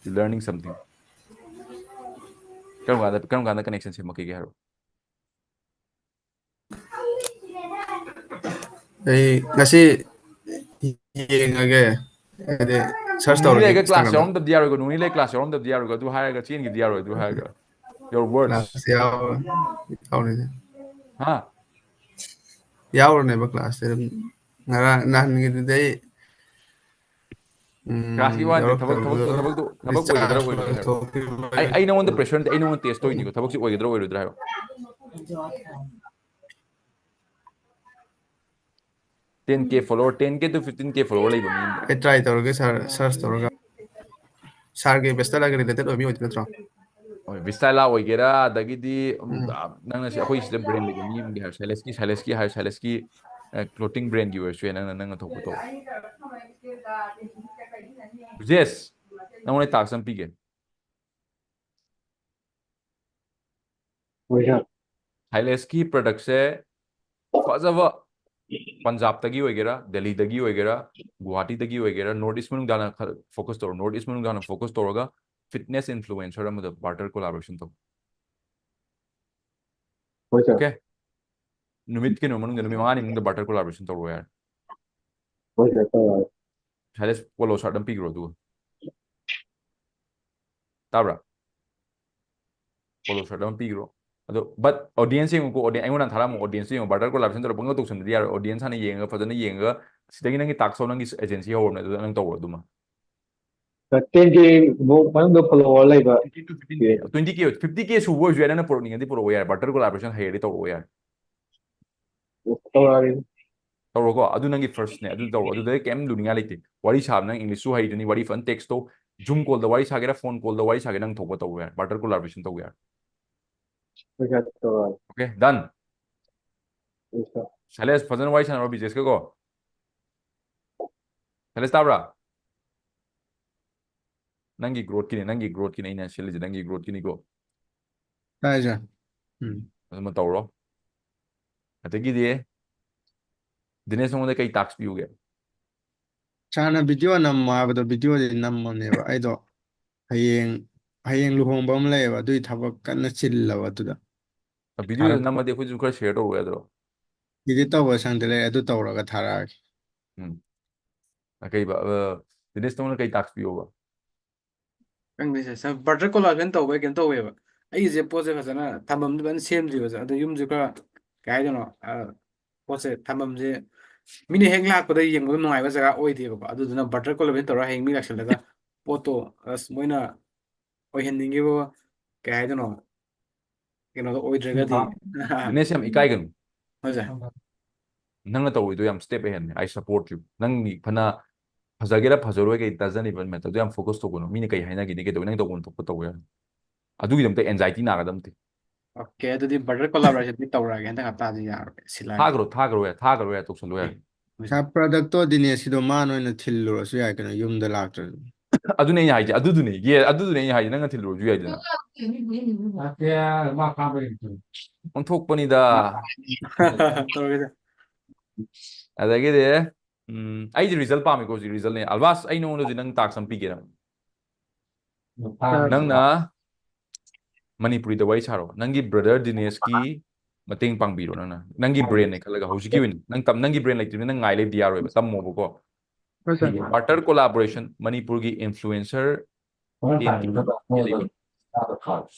you learning something꯫ ꯀꯔꯝ ꯀꯥꯟꯗ ꯀꯔꯝ ꯀꯥꯟꯗ connection ꯁꯦꯝꯃꯛꯈꯤꯒꯦ ꯍꯥꯏꯔꯣ꯫ ꯑꯩ ꯉꯁꯤ ꯌꯦꯡꯉꯒꯦ꯫ ꯍꯥꯏꯗꯤ search ꯅꯣꯡ ꯅꯤꯅꯤ ꯇꯧꯔꯒꯦ ꯂꯩꯔꯒ class Instagram ꯗ꯫ ꯌꯥꯎꯔꯝꯗꯕꯗꯤ ꯌꯥꯔꯣꯏꯀꯣ, ꯅꯣꯡ ꯅꯤꯅꯤ ꯂꯩꯔꯒ class ꯌꯥꯎꯔꯝꯗꯕꯗꯤ ꯌꯥꯔꯣꯏꯀꯣ꯫ ꯑꯗꯨ ꯍꯥꯏꯔꯒ ꯆꯦꯟꯈꯤꯕꯗꯤ ꯌꯥꯔꯣꯏ꯫ ꯑꯗꯨ ꯍꯥꯏꯔꯒ your words꯫ Class ꯌꯥꯎ-, ꯌꯥꯎꯔꯤꯅꯦ꯫ ꯍꯥ? ꯌꯥꯎꯔꯅꯦꯕ class ꯁꯦ ꯑꯗꯨꯝ꯫ ꯉꯔꯥꯡ ꯅꯍꯥꯟꯒꯤꯗꯨꯗꯤ ꯑꯩ, ꯎꯝ, Class ꯀꯤ ꯋꯥ ꯅꯠꯇꯦ, ꯊꯕꯛ, ꯊꯕꯛꯇꯣ, ꯌꯥꯎꯔꯛꯇꯕꯗꯣ ꯊꯕꯛꯇꯣ, ꯊꯕꯛ discharge ꯑꯣꯏꯒꯗ꯭ꯔꯥ ꯑꯣꯏꯔꯣꯏꯗ꯭ꯔꯥ ꯍꯥꯏꯕ꯫ ꯂꯣꯏꯊꯣꯛꯈꯤꯕ꯫ ꯑꯩ, ꯑꯩ ꯅꯉꯣꯟꯗ pressure ꯅꯠꯇꯦ, ꯑꯩ ꯅꯉꯣꯟꯗ test ꯇꯧꯔꯤꯅꯤꯀꯣ, ꯊꯕꯛꯁꯤ ꯑꯣꯏꯒꯗ꯭ꯔꯥ ꯑꯣꯏꯔꯣꯏꯗ꯭ꯔꯥ ꯍꯥꯏꯕ꯫ Ten K follower, ten K to fifteen K follower ꯂꯩꯕ ꯃꯤ ꯑꯃꯗ꯫ ꯑꯩ try ꯇꯧꯔꯒꯦ sir, search ꯇꯧꯔꯒ꯫ Sir ꯒꯤ Vistala ꯒ related ꯑꯣꯏꯕ ꯃꯤ ꯑꯣꯏꯗꯣꯏ ꯅꯠꯇ꯭ꯔꯣ? ꯍꯣꯏ, Vistala ꯑꯣꯏꯒꯦꯔꯥ, ꯑꯗꯒꯤꯗꯤ, ꯎꯝ, ꯎꯝ꯫ ꯑ, ꯅꯪꯅ ꯁꯤ, ꯑꯩꯈꯣꯏ ꯁꯤꯗ brand ꯂꯩꯕ ꯃꯤ ꯑꯃꯒꯤ ꯍꯥꯏꯔꯣ, Silas ꯀꯤ, Silas ꯀꯤ ꯍꯥꯏꯔꯣ, Silas ꯀꯤ, ꯑ, clothing brand ꯒꯤ ꯑꯣꯏꯔꯁꯨ ꯌꯥꯏ, ꯅꯪꯅ, ꯅꯪꯅ ꯊꯣꯛꯄ ꯇꯧ꯫ ꯖꯦꯁ, ꯅꯪꯉꯣꯟꯗ task ꯑꯃ ꯄꯤꯒꯦ꯫ ꯍꯣꯏ sir꯫ Silas ꯀꯤ product ꯁꯦ ꯐꯖꯕ, ꯄꯟꯖꯥꯕꯇꯒꯤ ꯑꯣꯏꯒꯦꯔꯥ, ꯗꯦꯜꯂꯤꯗꯒꯤ ꯑꯣꯏꯒꯦꯔꯥ, ꯒꯨꯋꯥꯍꯥꯇꯤꯗꯒꯤ ꯑꯣꯏꯒꯦꯔꯥ, North East ꯃꯅꯨꯡꯗ ꯍꯥꯟꯅ ꯈꯔ focus ꯇꯧꯔꯣ, North East ꯃꯅꯨꯡꯗ ꯍꯥꯟꯅ focus ꯇꯧꯔꯒ fitness influencer ꯑꯃꯗ barter collaboration ꯇꯧ꯫ ꯍꯣꯏ sir꯫ Okay? ꯅꯨꯃꯤꯠ ꯀꯩꯅꯣ ꯃꯅꯨꯡꯗ, ꯅꯨꯃꯤꯠ ꯃꯉꯥꯅꯤ ꯃꯅꯨꯡꯗ barter collaboration ꯇꯧꯔꯣ ꯌꯥꯔꯦ꯫ ꯍꯣꯏ sir, ꯇꯧꯔꯛꯑꯒꯦ꯫ Silas polo shirt ꯑꯃ ꯄꯤꯈ꯭ꯔꯣ ꯑꯗꯨꯒ꯫ ꯇꯥꯕ꯭ꯔꯥ? Polo shirt ꯑꯃ ꯄꯤꯈ꯭ꯔꯣ꯫ ꯑꯗꯣ, but audience ꯌꯦꯡꯉꯨꯀꯣ, audi-, ꯑꯩꯉꯣꯟꯗ ꯊꯥꯔꯛꯑꯝꯃꯣ, audience ꯌꯦꯡꯉꯣ, barter collaboration ꯇꯧꯔ ꯄꯪꯇꯧ ꯇꯧꯁꯟꯕꯗꯤ ꯌꯥꯔꯣꯏ, audience ꯍꯥꯟꯅ ꯌꯦꯡꯉꯒ, ꯐꯖꯅ ꯌꯦꯡꯉꯒ, ꯁꯤꯗꯒꯤ ꯅꯪꯒꯤ task ꯇꯣ, ꯅꯪꯒꯤ agency ꯍꯧꯔꯕꯅꯦ, ꯑꯗꯨꯗ ꯅꯪ ꯇꯧꯔꯣ ꯑꯗꯨꯃ꯫ Sir, ten K ꯃꯨꯛ ꯃꯅꯨꯡꯗ follower ꯂꯩꯕ꯫ Twenty K, fifty K ꯑꯣꯏ, fifty K ꯁꯨꯕ ꯑꯣꯏꯔꯁꯨ ꯌꯥꯏ, ꯅꯪꯅ ꯄꯨꯔꯛꯅꯤꯡꯉꯗꯤ ꯄꯨꯔꯛꯑꯣ ꯌꯥꯔꯦ, barter collaboration ꯍꯩꯔꯗꯤ ꯇꯧꯔꯛꯑꯣ ꯌꯥꯔꯦ꯫ ꯇꯧꯔꯛꯑꯒꯦ꯫ ꯇꯧꯔꯣꯀꯣ꯫ ꯑꯗꯨ ꯅꯪꯒꯤ firstꯅꯦ, ꯑꯗꯨ ꯇꯧꯔꯣ꯫ ꯑꯗꯨꯗ ꯀꯩꯝ ꯂꯨꯅꯤꯡꯉꯥꯏ ꯂꯩꯇꯦ꯫ ꯋꯥꯔꯤ ꯁꯥꯕ ꯅꯪ Englishꯁꯨ ꯍꯩꯗꯨꯅꯤ, ꯋꯥꯔꯤ ꯐꯖꯅ textꯇꯣ, Zoom callꯗ ꯋꯥꯔꯤ ꯁꯥꯒꯦꯔꯥ, phone callꯗ ꯋꯥꯔꯤ ꯁꯥꯒꯦꯔꯥ, ꯅꯪ ꯊꯣꯛꯄ ꯇꯧꯕ ꯌꯥꯔꯦ꯫ Barter collaboration ꯇꯧꯕ ꯌꯥꯔꯦ꯫ ꯍꯣꯏ ꯁꯥꯔ, ꯇꯧꯔꯛꯑꯒꯦ꯫ Okay, done꯫ ꯌꯦꯁ ꯁꯥꯔ꯫ ꯁꯥꯏꯂꯦꯁ, ꯐꯖꯅ ꯋꯥꯔꯤ ꯁꯥꯟꯅꯔꯣ ꯕꯤꯖꯦꯁꯀꯀꯣ꯫ ꯁꯥꯏꯂꯦꯁ, ꯇꯥꯕ꯭ꯔꯥ? ꯅꯪꯒꯤ growthꯀꯤꯅꯤ, ꯅꯪꯒꯤ growthꯀꯤꯅꯤ ꯑꯩꯅ ꯁꯤꯜꯂꯤꯁꯦ, ꯅꯪꯒꯤ growthꯀꯤꯅꯤꯀꯣ꯫ ꯇꯥꯏ ꯁꯥꯔ꯫ ꯎꯝ꯫ ꯑꯗꯨꯃ ꯇꯧꯔꯣ꯫ ꯑꯗꯒꯤꯗꯤ ꯗꯤꯅꯦꯁ, ꯅꯉꯣꯟꯗ ꯀꯩ task ꯄꯤꯌꯨꯒꯦ? ꯁꯥꯔꯅ video ꯅꯝꯃꯣ ꯍꯥꯏꯕꯗꯣ videoꯗꯤ ꯅꯝꯃꯕꯅꯦꯕ꯫ ꯑꯩꯗꯣ ꯍꯌꯦꯡ ꯍꯌꯦꯡ ꯂꯨꯍꯣꯡꯕ ꯑꯃ ꯂꯩꯌꯦꯕ, ꯑꯗꯨꯒꯤ ꯊꯕꯛ ꯀꯟꯅ ꯆꯤꯜꯂꯕ ꯑꯗꯨꯗ꯫ Videoꯗ ꯅꯝꯃꯗꯤ ꯑꯩꯈꯣꯏꯁꯨ ꯈꯔ share ꯇꯧꯕ ꯌꯥꯗ꯭ꯔꯣ? Edit ꯇꯧꯕ ꯁꯪꯗ ꯂꯩ, ꯑꯗꯨ ꯇꯧꯔꯒ ꯊꯥꯔꯛꯑꯒꯦ꯫ ꯎꯝ꯫ ꯑ, ꯀꯩꯕ, ꯑ, ꯗꯤꯅꯦꯁ, ꯅꯉꯣꯟꯗ ꯀꯩ task ꯄꯤꯌꯣꯕ? ꯈꯪꯗꯦ ꯁꯥꯔ, ꯁꯥꯔ, barter collaboration ꯇꯧꯕꯩ ꯀꯩꯅꯣ ꯇꯧꯋꯦꯕ꯫ ꯑꯩꯁꯦ ꯄꯣꯠꯁꯦ ꯐꯖꯅ ꯊꯝꯐꯝꯗꯤ ꯐꯖꯅ ꯁꯦꯝꯗ꯭ꯔꯤꯕ ꯁꯥꯔ꯫ ꯑꯗꯣ ꯌꯨꯝꯁꯨ ꯈꯔ, ꯀꯩ ꯍꯥꯏꯗꯣꯏꯅꯣ, ꯑ, ꯄꯣꯠꯁꯦ ꯊꯝꯐꯝꯁꯦ ꯃꯤꯅ ꯍꯦꯛ ꯂꯥꯛꯄꯗ ꯌꯦꯡꯕꯗ ꯅꯨꯡꯉꯥꯏꯕ ꯖꯒꯥ ꯑꯣꯏꯗꯦꯕꯀꯣ꯫ ꯑꯗꯨꯗꯨꯅ barter collaboration ꯇꯧꯔꯒ ꯍꯌꯦꯡ ꯃꯤ ꯂꯥꯛꯁꯜꯂꯒ ꯄꯣꯠꯇꯣ ꯑꯁ ꯃꯣꯏꯅ ꯑꯣꯏꯍꯟꯅꯤꯡꯉꯤꯕ, ꯀꯩ ꯍꯥꯏꯗꯣꯏꯅꯣ, ꯀꯩꯅꯣꯗꯣ ꯑꯣꯏꯗ꯭ꯔꯒꯗꯤ ꯗꯤꯅꯦꯁ, ꯌꯥꯝ ꯏꯀꯥꯏꯒꯅꯨ꯫ ꯍꯣꯏ ꯁꯥꯔ꯫ ꯅꯪꯅ ꯇꯧꯔꯤꯗꯣ ꯌꯥꯝ step aheadꯅꯦ꯫ I support you꯫ ꯅꯪꯒꯤ ꯐꯅ ꯐꯖꯒꯦꯔꯥ ꯐꯖꯔꯣꯏ, ꯀꯩ doesn't even matter꯫ ꯑꯗꯨ ꯌꯥꯝ focus ꯇꯧꯒꯅꯨ꯫ ꯃꯤꯅ ꯀꯩ ꯍꯥꯏꯅꯒꯦꯗꯤ ꯀꯩꯗꯧꯕ, ꯅꯪ ꯇꯧꯐꯝ ꯊꯣꯛꯄ ꯇꯧꯕ ꯌꯥꯏ꯫ ꯑꯗꯨꯒꯤꯗꯃꯛꯇ anxiety ꯅꯥꯒꯗꯕ ꯅꯠꯇꯦ꯫ Okay, ꯑꯗꯨꯗꯤ barter collaborationꯗꯤ ꯇꯧꯔꯛꯑꯒꯦ ꯍꯟꯗꯛ ꯍꯞꯇꯥꯗꯤ ꯌꯥꯔꯣꯏ꯫ ꯁꯤꯂꯥꯏ꯫ ꯊꯥꯈ꯭ꯔꯣ, ꯊꯥꯈ꯭ꯔꯣ ꯌꯥꯏ, ꯊꯥꯈ꯭ꯔꯣ ꯌꯥꯏ, ꯇꯧꯁꯜꯂꯣ ꯌꯥꯏ꯫ ꯁꯥꯔ, productꯇꯣ ꯗꯤꯅꯦꯁꯀꯤꯗꯣ ꯃꯥꯅ ꯑꯣꯏꯅ ꯊꯤꯜꯂꯨꯔꯁꯨ ꯌꯥꯏ ꯀꯩꯅꯣ, ꯌꯨꯝꯗ ꯂꯥꯛꯇ꯭ꯔꯁꯨ꯫ ꯑꯗꯨꯅꯦ ꯑꯩꯅ ꯍꯥꯏꯁꯦ, ꯑꯗꯨꯗꯨꯅꯦ, ꯌꯦ, ꯑꯗꯨꯗꯨꯅꯦ ꯑꯩꯅ ꯍꯥꯏꯁꯦ, ꯅꯪꯅ ꯊꯤꯜꯂꯨꯔꯁꯨ ꯌꯥꯏꯗꯅ꯫ ꯑꯣꯟꯊꯣꯛꯄꯅꯤꯗ꯫ ꯇꯧꯔꯒꯦ ꯁꯥꯔ꯫ ꯑꯗꯒꯤꯗꯤ, ꯎꯝ, ꯑꯩꯗꯤ result ꯄꯥꯝꯃꯤꯀꯣ ꯍꯧꯖꯤꯛ, resultꯅꯦ꯫ ꯑꯜꯕꯥꯁ, ꯑꯩ ꯅꯉꯣꯟꯗ ꯍꯧꯖꯤꯛ ꯅꯪ task ꯑꯃ ꯄꯤꯒꯦꯔꯥ? ꯅꯪꯅ ꯃꯅꯤꯄꯨꯔꯤꯗ ꯋꯥꯔꯤ ꯁꯥꯔꯣ꯫ ꯅꯪꯒꯤ brother ꯗꯤꯅꯦꯁꯀꯤ ꯃꯇꯦꯡ ꯄꯥꯡꯕꯤꯔꯣ ꯅꯪꯅ꯫ ꯅꯪꯒꯤ brainꯅꯦ ꯈꯜꯂꯒ ꯍꯧꯖꯤꯛꯀꯤ ꯑꯣꯏꯅ꯫ ꯅꯪ ꯇꯝ-, ꯅꯪꯒꯤ brain ꯂꯩꯇ꯭ꯔꯤꯕꯅꯤꯅ ꯅꯪ ꯉꯥꯏ ꯂꯩꯕꯗꯤ ꯌꯥꯔꯣꯏꯕ, ꯇꯝꯃꯣꯕꯀꯣ꯫ ꯍꯣꯏ ꯁꯥꯔ꯫ Barter collaboration, ꯃꯅꯤꯄꯨꯔꯒꯤ influencer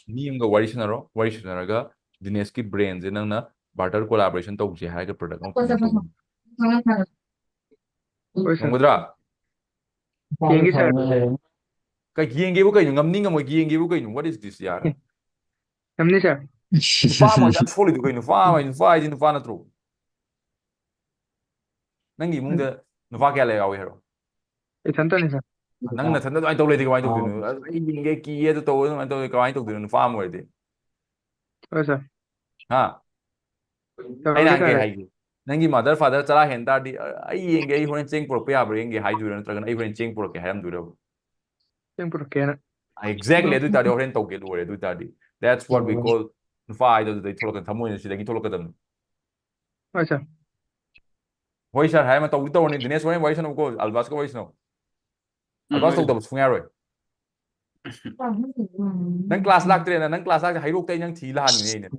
ꯃꯤ ꯑꯃꯒ ꯋꯥꯔꯤ ꯁꯥꯟꯅꯔꯣ, ꯋꯥꯔꯤ ꯁꯥꯟꯅꯔꯒ ꯗꯤꯅꯦꯁꯀꯤ brainꯁꯦ ꯅꯪꯅ barter collaboration ꯇꯧꯁꯦ ꯍꯥꯏꯔꯒ product ꯑꯃ present ꯇꯧꯕ꯫ ꯍꯣꯏ ꯁꯥꯔ꯫ ꯉꯝꯒꯗ꯭ꯔꯥ? ꯌꯦꯡꯒꯦ ꯁꯥꯔ꯫ ꯀꯩ ꯌꯦꯡꯒꯦꯕꯨ ꯀꯩꯅꯣ? ꯉꯝꯅꯤ ꯉꯝꯃꯣꯏ ꯌꯦꯡꯒꯦꯕꯨ ꯀꯩꯅꯣ? What is this, ꯌꯥꯔꯦ? ꯉꯝꯅꯤ ꯁꯥꯔ꯫ ꯅꯨꯄꯥ ꯑꯃ ꯑꯗꯨꯝ ꯁꯣꯜꯂꯤꯗꯨ ꯀꯩꯅꯣ? ꯅꯨꯄꯥ ꯑꯃ, ꯅꯨꯄꯥ ꯍꯥꯏꯗꯤ ꯅꯨꯄꯥ ꯅꯠꯇ꯭ꯔꯣ? ꯅꯪꯒꯤ ꯏꯃꯨꯡꯗ ꯅꯨꯄꯥ ꯀꯌꯥ ꯂꯩ ꯌꯥꯎꯏ ꯍꯥꯏꯔꯣ? ꯏꯊꯟꯇꯅꯤ ꯁꯥꯔ꯫ ꯅꯪ ꯅꯊꯟꯗ ꯑꯗꯨꯃꯥꯏꯅ ꯇꯧ ꯂꯩꯗꯤ ꯀꯃꯥꯏꯅ ꯇꯧꯗꯣꯏꯅꯣ? ꯑꯁ, ꯑꯩ ꯌꯦꯡꯒꯦ, ꯀꯤꯌꯦ, ꯑꯗꯨ ꯇꯧꯋꯦ, ꯑꯗꯨꯃꯥꯏꯅ ꯇꯧꯗꯤ ꯀꯃꯥꯏꯅ ꯇꯧꯗꯣꯏꯅꯣ? ꯅꯨꯄꯥ ꯑꯃ ꯑꯣꯏꯔꯗꯤ? ꯍꯣꯏ ꯁꯥꯔ꯫ ꯍꯥ? ꯑꯩꯅ ꯇꯧꯔꯒꯦ ꯍꯥꯏꯒꯦ ꯁꯥꯔ꯫ ꯍꯥꯏꯒꯦ, ꯅꯪꯒꯤ ꯃꯥꯗꯔ ꯐꯥꯗꯔ ꯆꯔꯥ ꯍꯦꯟ ꯇꯥꯔꯗꯤ, "ꯑ, ꯑꯩ ꯌꯦꯡꯒꯦ, ꯑꯩ ꯍꯣꯔꯦꯟ ꯆꯦꯡ ꯄꯨꯔꯛꯄ ꯌꯥꯕ꯭ꯔꯥ ꯌꯦꯡꯒꯦ" ꯍꯥꯏꯗꯣꯏꯔꯥ, ꯅꯠꯇ꯭ꯔꯒꯅ "ꯑꯩ ꯍꯣꯔꯦꯟ ꯆꯦꯡ ꯄꯨꯔꯛꯀꯦ" ꯍꯥꯏꯔꯝꯗꯣꯏꯔꯕ? ꯆꯦꯡ ꯄꯨꯔꯛꯀꯦꯅ꯫ Exactly. ꯑꯗꯨ ꯇꯥꯔꯗꯤ ꯍꯣꯔꯦꯟ ꯇꯧꯒꯦ, ꯂꯣꯏꯔꯦ꯫ ꯑꯗꯨ ꯇꯥꯔꯗꯤ that's what we call ꯅꯨꯄꯥ ꯍꯥꯏꯗꯣ ꯑꯗꯨꯗꯩ ꯊꯣꯛꯂꯛꯀꯅꯤ, ꯊꯃꯣꯏꯅ ꯁꯤꯗꯒꯤ ꯊꯣꯛꯂꯛꯀꯗꯕꯅꯤ꯫ ꯍꯣꯏ ꯁꯥꯔ꯫ ꯍꯣꯏ ꯁꯥꯔ ꯍꯥꯏꯔ ꯇꯧꯗꯤ ꯇꯧꯔꯅꯤ꯫ ꯗꯤꯅꯦꯁ, ꯍꯣꯔꯦꯟ ꯋꯥꯔꯤ ꯁꯥꯟꯅꯧꯀꯣ, ꯑꯜꯕꯥꯁꯀ ꯋꯥꯔꯤ ꯁꯥꯟꯅꯧ꯫ ꯑꯜꯕꯥꯁ ꯇꯧꯗꯕ ꯁꯨꯡꯌꯥ ꯌꯥꯔꯣꯏ꯫ ꯅꯪ ꯀ꯭ꯂꯥꯁ ꯂꯥꯛꯇ꯭ꯔꯦꯅ, ꯅꯪ ꯀ꯭ꯂꯥꯁ ꯂꯥꯛꯇ꯭ꯔꯦ, ꯍꯩꯔꯣꯛꯇ ꯑꯩ ꯅꯪ ꯊꯤ ꯂꯥꯛꯍꯟꯒꯅꯤ ꯑꯩꯅ꯫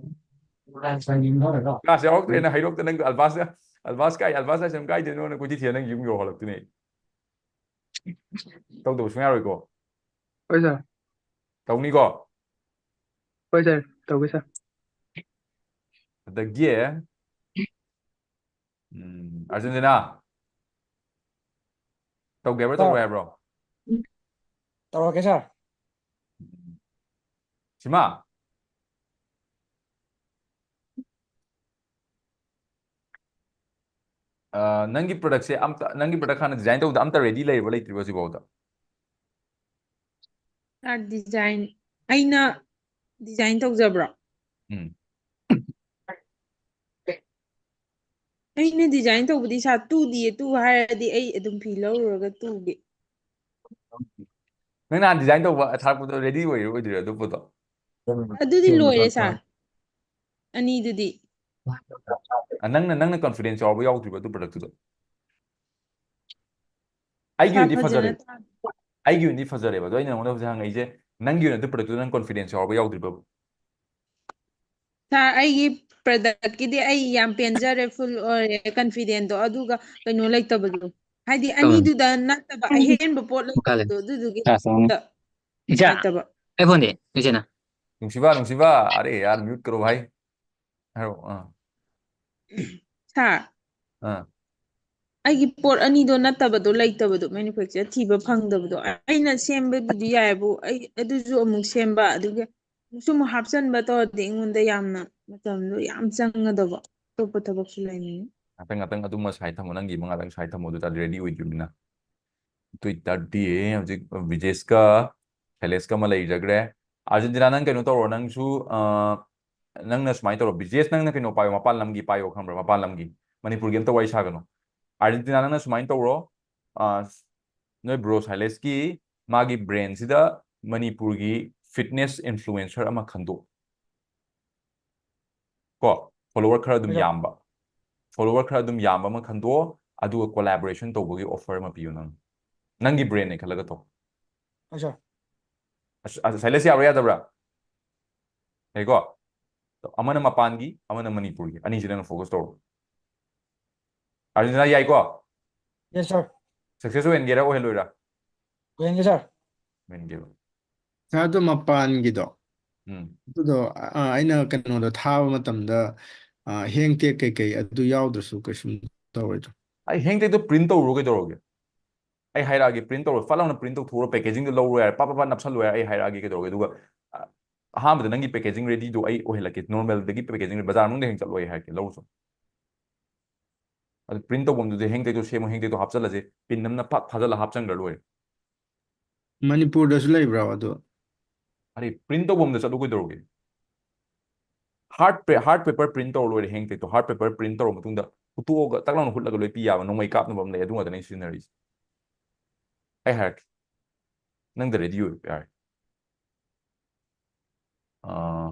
ꯀ꯭ꯂꯥꯁ ꯌꯥꯎꯔꯛꯇ꯭ꯔꯦꯅ ꯍꯩꯔꯣꯛꯇ ꯅꯪ ꯑꯜꯕꯥꯁ, ꯑꯜꯕꯥꯁ ꯀꯥꯏ, ꯑꯜꯕꯥꯁ ꯍꯥꯏꯁꯦ ꯀꯥꯏꯗꯩꯅꯣꯅ ꯀꯣꯏꯊꯤ ꯊꯤꯔ ꯅꯪ ꯌꯨꯝ ꯌꯧꯍꯜꯂꯛꯇꯣꯏꯅꯦ ꯑꯩ꯫ ꯇꯧꯗꯕ ꯁꯨꯡꯌꯥ ꯌꯥꯔꯣꯏꯀꯣ꯫ ꯍꯣꯏ ꯁꯥꯔ꯫ ꯇꯧꯅꯤꯀꯣ? ꯍꯣꯏ ꯁꯥꯔ, ꯇꯧꯒꯦ ꯁꯥꯔ꯫ ꯑꯗꯒꯤ, ꯎꯝ, ꯑꯥꯔꯖꯦꯟꯇꯤꯅꯥ ꯇꯧꯒꯦ ꯍꯥꯏꯕ꯭ꯔꯣ, ꯁꯥꯔ꯫ ꯇꯧꯔꯣꯏ ꯍꯥꯏꯕ꯭ꯔꯣ? ꯇꯧꯔꯛꯀꯦ ꯁꯥꯔ꯫ ꯁꯤꯃꯥ, ꯑ, ꯅꯪꯒꯤ ꯄ꯭ꯔꯗꯛꯁꯦ ꯑꯝꯇ, ꯅꯪꯒꯤ ꯄ꯭ꯔꯗꯛ ꯍꯥꯟꯅ ꯗꯤꯖꯥꯏꯟ ꯇꯧꯕꯗ ꯑꯝꯇ ꯔꯦꯗꯤ ꯂꯩꯔꯤꯕ ꯂꯩꯇ꯭ꯔꯤꯕ ꯍꯧꯖꯤꯛꯐꯥꯎꯗ? ꯁꯥꯔ, ꯗꯤꯖꯥꯏꯟ ꯑꯩꯅ ꯗꯤꯖꯥꯏꯟ ꯇꯧꯖꯕ꯭ꯔꯣ? ꯎꯝ꯫ ꯑꯩꯅ ꯗꯤꯖꯥꯏꯟ ꯇꯧꯕꯗꯤ ꯁꯥꯔ ꯇꯨꯗꯤꯌꯦ, ꯇꯨ ꯍꯥꯏꯔꯗꯤ ꯑꯩ ꯑꯗꯨꯝ ꯐꯤ ꯂꯧꯔꯨꯔꯒ ꯇꯨꯒꯦ꯫ ꯅꯪ ꯅꯍꯥꯟ ꯗꯤꯖꯥꯏꯟ ꯇꯧꯕ ꯊꯥꯔꯛꯄꯗꯣ ꯔꯦꯗꯤ ꯑꯣꯏꯔꯤꯔꯣ ꯑꯣꯏꯗ꯭ꯔꯤꯔꯣ ꯑꯗꯨ ꯄꯣꯠꯇꯣ? ꯑꯗꯨꯗꯤ ꯂꯣꯏꯔꯦ ꯁꯥꯔ꯫ ꯑꯅꯤꯗꯨꯗꯤ꯫ ꯑ, ꯅꯪꯅ, ꯅꯪꯅ ꯀꯟꯐꯤꯗꯦꯟꯁ ꯌꯥꯎꯕ ꯌꯥꯎꯗ꯭ꯔꯤꯕ ꯑꯗꯨ ꯄ꯭ꯔꯗꯛꯇꯨꯗ? ꯑꯩꯒꯤ ꯁꯥꯔ, ꯑꯣꯏꯅꯗꯤ ꯐꯖꯔꯦ꯫ ꯐꯖꯅ ꯇꯥꯗꯦ꯫ ꯑꯩꯒꯤ ꯑꯣꯏꯅꯗꯤ ꯐꯖꯔꯦꯕ꯫ ꯑꯗꯣ ꯑꯩꯅ ꯅꯉꯣꯟꯗ ꯍꯧꯖꯤꯛ ꯍꯪꯉꯛꯏꯁꯦ, ꯅꯪꯒꯤ ꯑꯣꯏꯅ ꯑꯗꯨ ꯄ꯭ꯔꯗꯛꯇꯨꯗ ꯅꯪ ꯀꯟꯐꯤꯗꯦꯟꯁ ꯌꯥꯎꯕ ꯌꯥꯎꯗ꯭ꯔꯤꯕ? ꯁꯥꯔ, ꯑꯩꯒꯤ ꯄ꯭ꯔꯗꯛꯀꯤꯗꯤ ꯑꯩ ꯌꯥꯝ ꯄꯦꯟꯖꯔꯦ, ꯐꯨꯜ ꯑꯣꯏꯔꯦ ꯀꯟꯐꯤꯗꯦꯟꯗꯣ꯫ ꯑꯗꯨꯒ ꯀꯩꯅꯣ ꯂꯩꯇꯕꯗꯣ, ꯍꯥꯏꯗꯤ ꯇꯧꯔꯝꯃꯤ꯫ ꯑꯅꯤꯗꯨꯗ ꯅꯠꯇꯕ ꯑꯍꯦꯟꯕ ꯄꯣꯠ ꯃꯨꯛꯀꯥꯂꯦ꯫ ꯂꯩꯇꯕꯗꯣ, ꯑꯗꯨꯗꯨꯒꯤ ꯀ꯭ꯂꯥꯁ ꯑꯃ꯫ ꯗ ꯏꯆꯥ, ꯅꯨꯡꯉꯥꯏꯇꯕ꯫ ꯑꯩ ꯐꯣꯟꯗꯤ ꯅꯨꯡꯁꯤꯅ꯫ ꯅꯨꯡꯁꯤꯕ, ꯅꯨꯡꯁꯤꯕ, ꯑꯔꯦ ꯌꯥꯔ, ꯃ꯭ꯌꯨꯠ ꯀꯔꯣ ꯚꯥꯏ꯫ ꯍꯥꯏꯔꯣ꯫ ꯑꯥ꯫ ꯁꯥꯔ, ꯑꯥ꯫ ꯑꯩꯒꯤ ꯄꯣꯠ ꯑꯅꯤꯗꯣ ꯅꯠꯇꯕꯗꯣ ꯂꯩꯇꯕꯗꯣ, ꯃꯦꯅꯨꯐꯦꯛꯆꯔ ꯊꯤꯕ ꯐꯪꯗꯕꯗꯣ, ꯑꯩꯅ ꯁꯦꯝꯕꯕꯨꯗꯤ ꯌꯥꯏꯕꯨ, ꯑꯩ ꯑꯗꯨꯁꯨ ꯑꯃꯨꯛ ꯁꯦꯝꯕ, ꯑꯗꯨꯒ ꯑꯃꯨꯛꯁꯨ ꯑꯃꯨꯛ ꯍꯥꯞꯆꯟꯕ ꯇꯧꯔꯗꯤ ꯑꯩꯉꯣꯟꯗ ꯌꯥꯝꯅ ꯃꯇꯝꯗꯣ ꯌꯥꯝ ꯆꯪꯒꯗꯕ, ꯑꯇꯣꯞꯄ ꯊꯕꯛꯁꯨ ꯂꯩꯕꯅꯤꯅ꯫ ꯉꯥꯛꯇꯪ ꯉꯥꯛꯇꯪ ꯑꯗꯨꯃ ꯁꯥꯏ ꯊꯝꯃꯣ, ꯅꯪꯒꯤ ꯃꯉꯥꯗꯪ ꯁꯥꯏ ꯊꯝꯃꯣ, ꯑꯗꯨ ꯇꯥꯔꯗꯤ ꯔꯦꯗꯤ ꯑꯣꯏꯗ꯭ꯔꯤꯕꯅꯤꯅ꯫ ꯑꯗꯨ ꯑꯣꯏꯇꯥꯔꯗꯤ ꯍꯧꯖꯤꯛ ꯕꯤꯖꯦꯁꯀ ꯁꯥꯏꯂꯦꯁꯀ ꯑꯃ ꯂꯩꯖꯈ꯭ꯔꯦ꯫ ꯑꯥꯔꯖꯦꯟꯇꯤꯅꯥ, ꯅꯪ ꯀꯩꯅꯣ ꯇꯧꯔꯣ, ꯅꯪꯁꯨ ꯑ, ꯅꯪꯅ ꯁꯨꯃꯥꯏꯅ ꯇꯧꯔꯣ, ꯕꯤꯖꯦꯁ, ꯅꯪꯅ ꯀꯩꯅꯣ ꯄꯥꯏꯌꯣ, ꯃꯄꯥꯟ ꯂꯝꯒꯤ ꯄꯥꯏꯌꯣ, ꯈꯪꯕ꯭ꯔꯥ? ꯃꯄꯥꯟ ꯂꯝꯒꯤ, ꯃꯅꯤꯄꯨꯔꯒꯤ ꯑꯝꯇ ꯋꯥꯔꯤ ꯁꯥꯒꯅꯨ꯫ ꯑꯥꯔꯖꯦꯟꯇꯤꯅꯥ, ꯅꯪꯅ ꯁꯨꯃꯥꯏꯅ ꯇꯧꯔꯣ, ꯑ, ꯅꯣꯏ ꯕ꯭ꯔꯣ ꯁꯥꯏꯂꯦꯁꯀꯤ ꯃꯥꯒꯤ ꯕ꯭ꯔꯦꯟꯁꯤꯗ ꯃꯅꯤꯄꯨꯔꯒꯤ ꯐꯤꯠꯅꯦꯁ ꯏꯟꯐ꯭ꯂꯨꯑꯦꯟꯁꯔ ꯑꯃ ꯈꯟꯗꯣꯛ, ꯀꯣ, ꯐꯣꯂꯣꯋꯔ ꯈꯔ ꯑꯗꯨꯝ ꯌꯥꯝꯕ, ꯐꯣꯂꯣꯋꯔ ꯈꯔ ꯑꯗꯨꯝ ꯌꯥꯝꯕ ꯑꯃ ꯈꯟꯗꯣꯛꯑꯣ, ꯑꯗꯨꯒ ꯀꯣꯂꯥꯕꯣꯔꯦꯁꯟ ꯇꯧꯕꯒꯤ ꯑꯣꯐꯔ ꯑꯃ ꯄꯤꯌꯨ ꯅꯪ, ꯅꯪꯒꯤ ꯕ꯭ꯔꯦꯟꯅꯦ ꯈꯜꯂꯒ ꯇꯧ꯫ ꯑꯁ, ꯑꯁ, ꯁꯥꯏꯂꯦꯁ ꯌꯥꯕ꯭ꯔꯥ ꯌꯥꯗꯕ꯭ꯔꯥ? ꯌꯥꯏꯀꯣ? ꯑꯃꯅ ꯃꯄꯥꯟꯒꯤ, ꯑꯃꯅ ꯃꯅꯤꯄꯨꯔꯒꯤ, ꯑꯅꯤꯁꯤꯗ ꯅꯪ ꯐꯣꯀꯁ ꯇꯧꯔꯣ꯫ ꯑꯥꯔꯖꯦꯟꯇꯤꯅꯥ ꯌꯥꯏꯀꯣ? Yes, sir. ꯁꯛꯁꯦꯁ ꯑꯣꯏꯍꯟꯒꯦꯔꯥ ꯑꯣꯏꯍꯜꯂꯣꯏꯔꯥ? ꯑꯣꯏꯍꯟꯒꯦ, sir. ꯑꯣꯏꯍꯟꯒꯦꯕ꯫ ꯁꯥꯔ, ꯑꯗꯣ ꯃꯄꯥꯟꯒꯤꯗꯣ, ꯎꯝ꯫ ꯑꯗꯨꯗꯣ ꯑ, ꯑꯩꯅ ꯀꯩꯅꯣꯗ ꯊꯥꯕ ꯃꯇꯝꯗ, ꯑ, ꯍꯦꯡ ꯇꯦꯛ ꯀꯩꯀꯩ ꯑꯗꯨ ꯌꯥꯎꯗ꯭ꯔꯁꯨ ꯀꯩꯁꯨꯝ ꯇꯧꯔꯣꯏꯗ꯭ꯔꯣ? ꯑꯩ ꯍꯦꯡ ꯇꯦꯛꯇꯣ ꯄ꯭ꯔꯤꯟ ꯇꯧꯔꯨꯔꯣ ꯀꯩꯗꯧꯔꯒꯦ? ꯑꯩ ꯍꯥꯏꯔꯛꯑꯒꯦ, ꯄ꯭ꯔꯤꯟ ꯇꯧꯔꯣ, ꯐꯠ ꯂꯥꯎꯅ ꯄ꯭ꯔꯤꯟ ꯇꯧꯊꯣꯛꯎꯔꯣ, ꯄꯦꯀꯦꯖꯤꯡꯗꯣ ꯂꯧꯔꯣ ꯌꯥꯔꯦ, ꯄꯥ ꯄꯥ ꯄꯥ ꯅꯞꯁꯜꯂꯣ ꯌꯥꯔꯦ, ꯑꯩ ꯍꯥꯏꯔꯛꯑꯒꯦ ꯀꯩꯗꯧꯔꯒꯦ? ꯑꯗꯨꯒ ꯑ, ꯑꯍꯥꯟꯕꯗ ꯅꯪꯒꯤ ꯄꯦꯀꯦꯖꯤꯡ ꯔꯦꯗꯤꯗꯣ ꯑꯩ ꯑꯣꯏꯍꯜꯂꯛꯀꯦ, ꯅꯣꯔꯃꯦꯜꯗꯒꯤ ꯄꯦꯀꯦꯖꯤꯡ ꯕꯖꯥꯔ ꯃꯅꯨꯡꯗ ꯍꯦꯡ ꯆꯠꯂꯣ, ꯑꯩ ꯍꯥꯏꯔꯛꯀꯦ, ꯂꯧꯔꯨꯆꯣ꯫ ꯑꯗꯨ ꯄ꯭ꯔꯤꯟ ꯇꯧꯐꯝꯗꯨꯗꯤ ꯍꯦꯡ ꯇꯦꯛꯇꯣ ꯁꯦꯝꯃꯣ, ꯍꯦꯡ ꯇꯦꯛꯇꯣ ꯍꯥꯞꯆꯜꯂꯁꯦ, ꯄꯤꯟ ꯑꯃꯅ ꯐꯛ ꯐꯥꯖꯜꯂ ꯍꯥꯞꯆꯟꯈ꯭ꯔ ꯂꯣꯏꯔꯦ꯫ ꯃꯅꯤꯄꯨꯔꯗꯁꯨ ꯂꯩꯕ꯭ꯔꯥ ꯑꯗꯨ? ꯑꯗꯩ ꯄ꯭ꯔꯤꯟ ꯇꯧꯐꯝꯗ ꯆꯠꯂꯨ ꯀꯩꯗꯧꯔꯒꯦ? ꯍꯥꯔꯠ ꯄꯦ-, ꯍꯥꯔꯠ ꯄꯦꯄꯔ ꯄ꯭ꯔꯤꯟ ꯇꯧꯔ ꯂꯣꯏꯔꯦ, ꯍꯦꯡ ꯇꯦꯛꯇꯣ꯫ ꯍꯥꯔꯠ ꯄꯦꯄꯔ ꯄ꯭ꯔꯤꯟ ꯇꯧꯔ ꯃꯇꯨꯡꯗ ꯍꯨꯠꯇꯣꯛꯑꯒ ꯇꯛ ꯂꯥꯎꯅ ꯍꯨꯠꯂꯒ ꯂꯣꯏ ꯄꯤ ꯌꯥꯕ, ꯅꯣꯡꯃꯩ ꯀꯥꯞꯅꯕ ꯑꯃ ꯂꯩ, ꯑꯗꯨ ꯉꯥꯛꯇꯅꯦ ꯑꯩ ꯁꯤꯖꯤꯟꯅꯔꯤꯁꯦ꯫ ꯑꯩ ꯍꯥꯏꯔꯛꯀꯦ, ꯅꯪꯗ ꯔꯦꯗꯤ ꯑꯣꯏꯕ ꯌꯥꯔꯦ꯫ ꯑꯥ,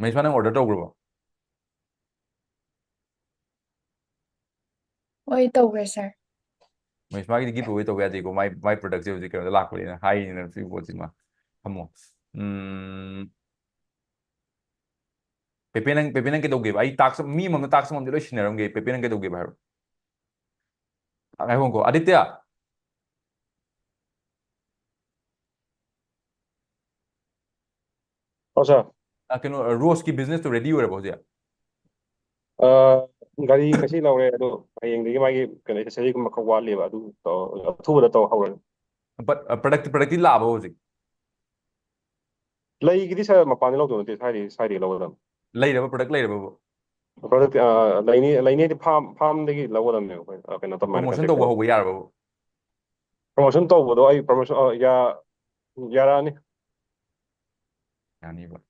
ꯃꯍꯦꯁꯃꯥ, ꯅꯪ ꯑꯣꯔꯗꯔ ꯇꯧꯈ꯭ꯔꯕꯣ? ꯍꯣꯏ, ꯇꯧꯈ꯭ꯔꯦ, ꯁꯥꯔ꯫ ꯃꯍꯦꯁꯃꯥꯒꯤꯗꯤ ꯒꯤꯐ ꯑꯋꯦ ꯇꯧꯕ ꯌꯥꯗꯦꯀꯣ, ꯃꯥꯏ, ꯃꯥꯏ ꯄ꯭ꯔꯗꯛꯁꯦ ꯍꯧꯖꯤꯛ ꯀꯩꯅꯣꯗ ꯂꯥꯛꯄꯅꯤꯅ ꯍꯥꯏꯔꯤꯅꯤꯅ, ꯁꯤ ꯄꯣꯠꯁꯤꯃ ꯊꯝꯃꯣ꯫ ꯎꯝ, ꯄꯦꯄꯦ, ꯅꯪ, ꯄꯦꯄꯦ, ꯅꯪ ꯀꯩꯗꯧꯒꯦꯕ? ꯑꯩ ꯇꯥꯛꯁ, ꯃꯤ ꯑꯃꯃꯝꯗ ꯇꯥꯛꯁ ꯑꯃꯃꯝꯗꯤ ꯂꯣꯏ ꯁꯤꯟꯅꯔꯝꯒꯦ, ꯄꯦꯄꯦ, ꯅꯪ ꯀꯩꯗꯧꯒꯦꯕ ꯍꯥꯏꯔꯣ꯫ ꯑ, ꯉꯥꯏꯈꯣꯀꯣ, ꯑꯗꯤꯇ꯭ꯌ꯫ ꯑꯣ, ꯁꯥꯔ꯫ ꯑ, ꯀꯩꯅꯣ, ꯑ, ꯔꯣꯁꯀꯤ ꯕꯤꯖꯤꯅꯦꯁꯇꯣ ꯔꯦꯗꯤ ꯑꯣꯏꯔꯕꯣ ꯍꯧꯖꯤꯛ? ꯑ, ꯒꯥꯔꯤ ꯉꯁꯤ ꯂꯧꯔꯦ, ꯑꯗꯣ ꯍꯌꯦꯡꯗꯒꯤ ꯃꯥꯒꯤ ꯀꯩꯅꯣ, ꯑꯦꯁꯦꯁꯔꯤꯒꯨꯝꯕ ꯈꯔ ꯋꯥꯠꯂꯤꯕ, ꯑꯗꯨ ꯇꯧ-, ꯑꯊꯨꯕꯗ ꯇꯧ ꯍꯧꯔꯅꯤ꯫ ꯄ꯭ꯔꯗꯛ, ꯄ꯭ꯔꯗꯛꯇꯤ ꯂꯥꯛꯑꯕꯣ ꯍꯧꯖꯤꯛ? ꯂꯩꯒꯤꯗꯤ, ꯁꯥꯔ, ꯃꯄꯥꯟꯗ ꯂꯧꯗꯧ ꯅꯠꯇꯦ, ꯁ꯭ꯋꯥꯏꯗꯒꯤ, ꯁ꯭ꯋꯥꯏꯗꯒꯤ ꯂꯧꯒꯗꯕꯅꯤ꯫ ꯂꯩꯔꯕ, ꯄ꯭ꯔꯗꯛ ꯂꯩꯔꯕꯕꯨ? Product, ꯑ, ꯂꯩꯅꯤ, ꯂꯩꯅꯤꯗꯤ farm, farmꯗꯒꯤ ꯂꯧꯒꯗꯕꯅꯦꯕ ꯑꯩꯈꯣꯏ, ꯑ, ꯀꯩꯅꯣ ꯇꯧꯕ ꯍꯥꯏꯅ, Promotion contact ꯇꯧꯕ ꯇꯧꯕ꯫ ꯍꯧꯕ ꯌꯥꯔꯕ? Promotion ꯇꯧꯕꯗꯣ ꯑꯩ promotion, ꯑ, ꯌꯥ-, ꯌꯥꯔꯛꯑꯅꯤ꯫ ꯌꯥꯅꯤꯕ꯫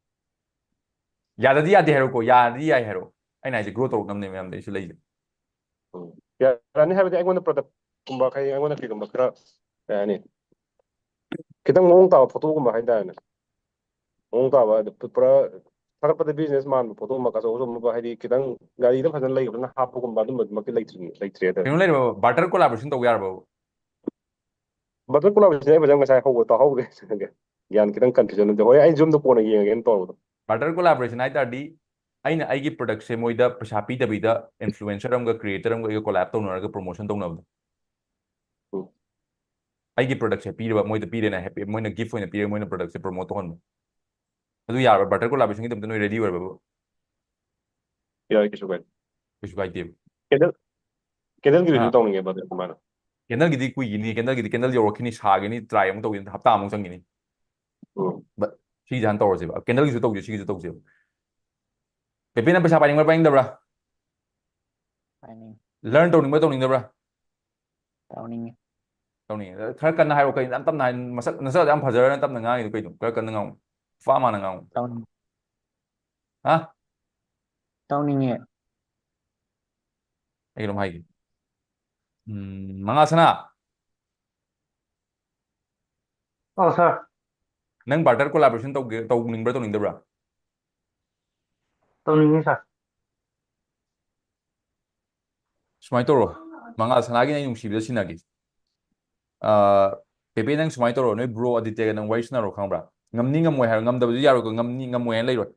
ꯌꯥꯗꯗꯤ ꯌꯥꯗꯦ ꯍꯥꯏꯔꯣꯀꯣ, ꯌꯥꯔꯗꯤ ꯌꯥꯏ ꯍꯥꯏꯔꯣ꯫ ꯑꯩꯅ ꯍꯥꯏꯁꯦ grow ꯇꯧꯔꯛꯅꯕꯅꯦ ꯃꯌꯥꯝꯗ ꯑꯩꯁꯨ ꯂꯩꯁꯦ꯫ ꯎꯝ꯫ ꯌꯥꯔꯅꯤ ꯍꯥꯏꯕꯗꯤ ꯑꯩꯉꯣꯟꯗ product ꯀꯨꯝꯕ, ꯀꯩ, ꯑꯩꯉꯣꯟꯗ ꯀꯩꯒꯨꯝꯕ ꯈꯔ, ꯀꯩ ꯍꯥꯏꯅꯤ, ꯈꯤꯇꯪ ꯃꯑꯣꯡ ꯇꯥꯕ photo ꯒꯨꯝꯕ ꯍꯥꯏꯇꯥꯔꯦꯅꯦ꯫ ꯃꯑꯣꯡ ꯇꯥꯕ ꯍꯥꯏꯗꯤ ꯄꯨ-, ꯄꯨꯔꯥ ꯊꯥꯒꯠꯄꯗ business ꯃꯥꯟꯕ photo ꯒꯨꯝꯕ, ꯑꯆꯧ ꯑꯆꯧꯕ, ꯍꯥꯏꯗꯤ ꯈꯤꯇꯪ ꯒꯥꯔꯤꯗ ꯐꯖꯅ ꯂꯩ, ꯐꯖꯅ ꯍꯥꯞꯄꯒꯨꯝꯕ ꯑꯗꯨꯝꯕꯗꯨꯃꯛꯇꯤ ꯂꯩꯇ꯭ꯔꯤ, ꯂꯩꯇ꯭ꯔꯤ ꯍꯥꯏꯇꯥꯔꯦ꯫ ꯀꯩꯅꯣ ꯂꯩꯔꯕ, barter collaboration ꯇꯧꯕ ꯌꯥꯔꯕ? Barter collaboration ꯑꯩ ꯐꯖꯅ ꯉꯁꯥꯏ ꯍꯧꯕ ꯇꯥꯍꯧꯗꯦ꯫ ꯒ꯭ꯌꯥꯟ ꯈꯤꯇꯪ confusion ꯑꯝꯇ, ꯍꯣꯔꯦꯟ ꯑꯩ ꯌꯨꯝꯗ ꯀꯣꯟꯅ ꯌꯦꯡꯉꯒꯦꯅ ꯇꯧꯕꯗꯣ꯫ Barter collaboration ꯍꯥꯏ ꯇꯥꯔꯗꯤ ꯑꯩꯅ ꯑꯩꯒꯤ product ꯁꯦ ꯃꯣꯏꯗ ꯄꯩꯁꯥ ꯄꯤꯗꯕꯤꯗ influencer ꯑꯃꯒ creator ꯑꯃꯒ ꯑꯩꯒ collab ꯇꯧꯅꯔꯒ promotion ꯇꯧꯅꯕꯗꯣ꯫ ꯎꯝ꯫ ꯑꯩꯒꯤ product ꯁꯦ ꯄꯤꯔꯕ, ꯃꯣꯏꯗ ꯄꯤꯔꯦꯅ, happy, ꯃꯣꯏꯅ gift ꯑꯣꯏꯅ ꯄꯤꯔꯒ ꯃꯣꯏꯅ product ꯁꯦ promote ꯇꯧꯍꯟꯕ꯫ ꯑꯗꯨ ꯌꯥꯔꯕ? Barter collaboration ꯒꯤꯗꯃꯛꯇ ꯅꯣꯏ ready ꯑꯣꯏꯔꯕ? ꯌꯥꯏ, ꯀꯩꯁꯨ ꯀꯥꯏꯗꯦ꯫ ꯀꯩꯁꯨ ꯀꯥꯏꯗꯦꯕ꯫ Candle, candle ꯒꯤꯗꯨꯁꯨ ꯑꯥ꯫ ꯇꯧꯅꯤꯡꯉꯦ, brother, ꯀꯃꯥꯏꯅ? Candle ꯒꯤꯗꯤ ꯀꯨꯏꯒꯤꯅꯤ, candle ꯒꯤꯗꯤ candle ꯌꯧꯔꯛꯈꯤꯅꯤ, ꯁꯥꯒꯤꯅꯤ, try ꯑꯃꯨꯛ ꯇꯧꯒꯤꯅꯤ, ꯍꯞꯇꯥ ꯑꯃꯨꯛ ꯆꯪꯒꯤꯅꯤ꯫ ꯎꯝ꯫ But ꯁꯤꯒꯤꯁꯦ ꯍꯥꯟꯅ ꯇꯧꯔꯁꯦꯕ, candle ꯒꯤꯁꯨ ꯇꯧꯁꯦ, ꯁꯤꯒꯤꯁꯨ ꯇꯧꯁꯦꯕ꯫ ꯄꯦꯄꯦ, ꯅꯪ ꯄꯩꯁꯥ ꯄꯥꯏꯅꯤꯡꯕ꯭ꯔꯥ ꯄꯥꯏꯅꯤꯡꯗꯕ꯭ꯔꯥ? ꯄꯥꯏꯅꯤꯡ Learn ꯇꯧꯅꯤꯡꯕ꯭ꯔꯥ ꯇꯧꯅꯤꯡꯗꯕ꯭ꯔꯥ? ꯇꯧꯅꯤꯡꯉꯤ ꯇꯧꯅꯤꯡꯉꯦ꯫ ꯈꯔ ꯀꯟꯅ ꯍꯥꯏꯔꯛꯑꯣ, ꯀꯩꯅꯣ ꯌꯥꯝ ꯇꯞꯅ ꯍꯥꯏ, ꯃꯁꯛ, ꯅꯁꯛ ꯌꯥꯝ ꯐꯖꯔꯒ ꯇꯞꯅ ꯉꯥꯡꯉꯤꯗꯣ ꯀꯩꯅꯣ? ꯈꯔ ꯀꯟꯅ ꯉꯥꯡꯉꯨ, ꯈꯨꯐꯥ ꯃꯥꯟꯅ ꯉꯥꯡꯉꯨ꯫ ꯇꯧꯅꯤꯡ ꯍꯥ? ꯇꯧꯅꯤꯡꯉꯦ꯫ ꯑꯩ ꯀꯩꯅꯣꯝ ꯍꯥꯏꯒꯦ꯫ ꯎꯝ, ꯃꯉꯥ ꯁꯅꯥ, ꯑꯧ, sir꯫ ꯅꯪ barter collaboration ꯇꯧꯒꯦ, ꯇꯧꯅꯤꯡꯕ꯭ꯔꯥ ꯇꯧꯅꯤꯡꯗꯕ꯭ꯔꯥ? ꯇꯧꯅꯤꯡꯉꯤ, sir꯫ ꯁꯨꯃꯥꯏꯅ ꯇꯧꯔꯣ, ꯃꯉꯥꯜ ꯁꯅꯥꯒꯤ ꯑꯩ ꯅꯨꯡꯁꯤꯕꯗ ꯁꯤꯟꯅꯒꯦ꯫ ꯑꯥ, ꯄꯦꯄꯦ, ꯅꯪ ꯁꯨꯃꯥꯏꯅ ꯇꯧꯔꯣ, ꯅꯣꯏ bro ꯑꯗꯤꯇ꯭ꯌꯒ ꯅꯪ ꯋꯥꯔꯤ ꯁꯥꯟꯅꯔꯣ, ꯈꯪꯕ꯭ꯔꯥ? ꯉꯝꯅꯤ ꯉꯝꯃꯣꯏ ꯍꯥꯏꯔꯣ, ꯉꯝꯗꯕꯁꯨ ꯌꯥꯔꯣꯏꯀꯣ, ꯉꯝꯅꯤ ꯉꯝꯃꯣꯏ ꯍꯥꯏꯅ ꯂꯩꯔꯣꯏ꯫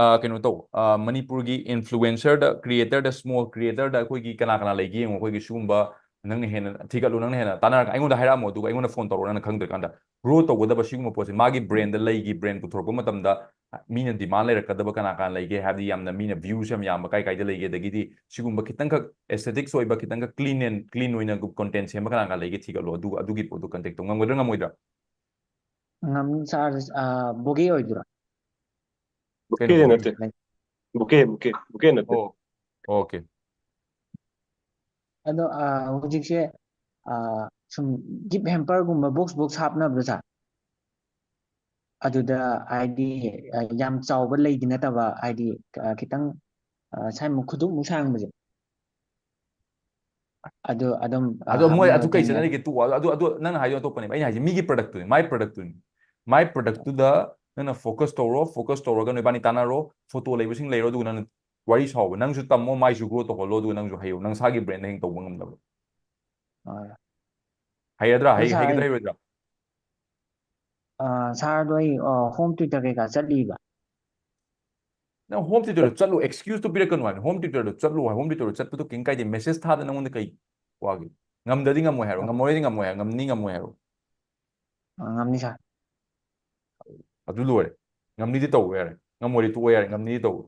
ꯑꯥ, ꯀꯩꯅꯣ ꯇꯧ, ꯑꯥ, ꯃꯅꯤꯄꯨꯔꯒꯤ influencer ꯗ, creator ꯗ, small creator ꯗ ꯑꯩꯈꯣꯏꯒꯤ ꯀꯅꯥ ꯀꯅꯥ ꯂꯩꯒꯦ ꯌꯦꯡꯉꯣ, ꯑꯩꯈꯣꯏꯒꯤ ꯁꯤꯒꯨꯝꯕ ꯅꯪꯅ ꯍꯦꯟꯅ ꯊꯤꯒꯠꯂꯨ, ꯅꯪꯅ ꯍꯦꯟꯅ ꯇꯥꯟꯅꯔꯒ ꯑꯩꯉꯣꯟꯗ ꯍꯥꯏꯔꯛꯑꯝꯃꯣ, ꯑꯗꯨꯒ ꯑꯩꯉꯣꯟꯗ phone ꯇꯧꯔꯛꯑꯣ, ꯅꯪꯅ ꯈꯪꯗ꯭ꯔꯀꯥꯟꯗ꯫ Grow ꯇꯧꯒꯗꯕ ꯁꯤꯒꯨꯝꯕ ꯄꯣꯠꯁꯦ ꯃꯥꯒꯤ brand ꯗ ꯂꯩꯒꯤ, brand ꯄꯨꯊꯣꯔꯛꯄ ꯃꯇꯝꯗ ꯃꯤꯅ demand ꯂꯩꯔꯛꯀꯗꯕ ꯀꯅꯥ ꯀꯅꯥ ꯂꯩꯒꯦ, ꯍꯥꯏꯕꯗꯤ ꯌꯥꯝꯅ ꯃꯤꯅ views ꯌꯥꯝ ꯌꯥꯝꯕ ꯀꯥꯏ ꯀꯥꯏꯗ ꯂꯩꯒꯦ, ꯑꯗꯒꯤꯗꯤ ꯁꯤꯒꯨꯝꯕ ꯈꯤꯇꯪꯈꯛ aesthetics ꯑꯣꯏꯕ, ꯈꯤꯇꯪꯈꯛ clean and clean ꯑꯣꯏꯅ content ꯁꯦꯝꯕ ꯀꯅꯥ ꯀꯅꯥ ꯂꯩꯒꯦ ꯊꯤꯒꯠꯂꯣ, ꯑꯗꯨꯒ ꯑꯗꯨꯒꯤ ꯄꯣꯠꯇꯣ contact ꯇꯧ꯫ ꯉꯝꯒꯗ꯭ꯔꯥ ꯉꯝꯃꯣꯏꯗ꯭ꯔꯥ? ꯉꯝ sir, ꯑ, ꯕꯣꯒꯦ ꯑꯣꯏꯗꯣꯏꯔꯥ? ꯕꯣꯒꯦꯗꯤ ꯅꯠꯇꯦ꯫ Bouquet, bouquet, bouquet ꯅꯠꯇꯦ. ꯑꯣ, okay. ꯑꯗꯣ ꯑ, ꯍꯧꯖꯤꯛꯁꯦ ꯑ, ꯁꯨꯝ gift hamper ꯒꯨꯝꯕ box box ꯍꯥꯞꯅꯕꯗꯣ ꯁꯥꯔ, ꯑꯗꯨꯗ ꯍꯥꯏꯗꯤ ꯑ, ꯌꯥꯝ ꯆꯥꯎꯕ ꯂꯩꯗꯤ ꯅꯠꯇꯕ, ꯍꯥꯏꯗꯤ ꯑ, ꯈꯤꯇꯪ ꯑ, ꯁꯥꯏꯃꯨꯛ, ꯈꯨꯗꯨꯞꯃꯨꯛ ꯁꯥꯡꯕꯁꯦ, ꯑꯗꯨ ꯑꯗꯨꯝ ꯑ, ꯑꯗꯣ ꯃꯣꯏ ꯑꯗꯨ ꯍꯥꯞꯅꯕ ꯀꯩ ꯊꯦꯡꯅꯩ꯫ ꯆꯠꯅꯔꯤꯒꯦ ꯇꯣꯛꯑꯣ꯫ ꯑꯗꯨ ꯑꯗꯨ ꯅꯪꯅ ꯍꯥꯏꯗꯣ ꯑꯇꯣꯞꯄꯅꯦꯕ꯫ ꯑꯩꯅ ꯍꯥꯏꯁꯦ ꯃꯤꯒꯤ product ꯇꯨꯅꯤ, my product ꯇꯨꯅꯤ꯫ My product ꯇꯨꯗ ꯅꯪꯅ focus ꯇꯧꯔꯣ, focus ꯇꯧꯔꯒ ꯅꯣꯏꯕꯥꯅꯤ ꯇꯥꯟꯅꯔꯣ, photo ꯂꯩꯕꯁꯤꯡ ꯂꯩꯔꯣ, ꯑꯗꯨꯒ ꯅꯪꯅ ꯋꯥꯔꯤ ꯁꯥꯎꯕ꯫ ꯅꯪꯁꯨ ꯇꯝꯃꯣ, ꯃꯥꯏꯁꯨ grow ꯇꯧꯍꯜꯂꯣ, ꯑꯗꯨꯒ ꯅꯪꯁꯨ ꯍꯩꯌꯣ꯫ ꯅꯪ ꯁꯥꯒꯤ brand ꯗ ꯍꯌꯦꯡ ꯇꯧꯕ ꯉꯝꯅꯕ꯫ ꯍꯣꯏ꯫ ꯍꯩꯔꯗ꯭ꯔꯥ? ꯑꯗꯨ ꯍꯩ ꯁꯥꯔ, ꯍꯩꯒꯗ꯭ꯔꯥ ꯑꯩ ꯍꯩꯔꯣꯏꯗ꯭ꯔꯥ? ꯑ, ꯁꯥꯔꯗꯣ ꯑꯩ ꯑ, home tutor ꯀꯩꯀꯥ ꯆꯠꯂꯤꯕ꯫ ꯅꯪ home tutor ꯗꯣ ꯆꯠꯂꯣ, excuse ꯇꯣ ꯄꯤꯔꯛꯀꯅꯨ ꯍꯥꯏꯕꯅꯤ꯫ Home tutor ꯗꯣ ꯆꯠꯂꯣ ꯍꯥꯏ, home tutor ꯗꯣ ꯆꯠꯄꯗꯣ ꯀꯩꯝ ꯀꯥꯏꯗꯦ꯫ Message ꯊꯥꯗ ꯅꯪꯉꯣꯟꯗ ꯀꯩ ꯋꯥꯒꯦ? ꯉꯝꯗ꯭ꯔꯗꯤ ꯉꯝꯃꯣꯏ ꯍꯥꯏꯔꯣ, ꯉꯝꯃꯔꯣꯏꯗꯤ ꯉꯝꯃꯣꯏ ꯍꯥꯏꯔꯣ, ꯉꯝꯅꯤ ꯉꯝꯃꯣꯏ ꯍꯥꯏꯔꯣ꯫ ꯑ, ꯉꯝꯅꯤ ꯁꯥꯔ꯫ ꯑꯗꯨ ꯂꯣꯏꯔꯦ꯫ ꯉꯝꯅꯤꯗꯤ ꯇꯧꯕ ꯌꯥꯔꯦ, ꯉꯝꯃꯣꯏꯗꯤ ꯇꯣꯛꯑꯣ ꯌꯥꯔꯦ, ꯉꯝꯅꯤꯗꯤ ꯇꯧꯕ꯫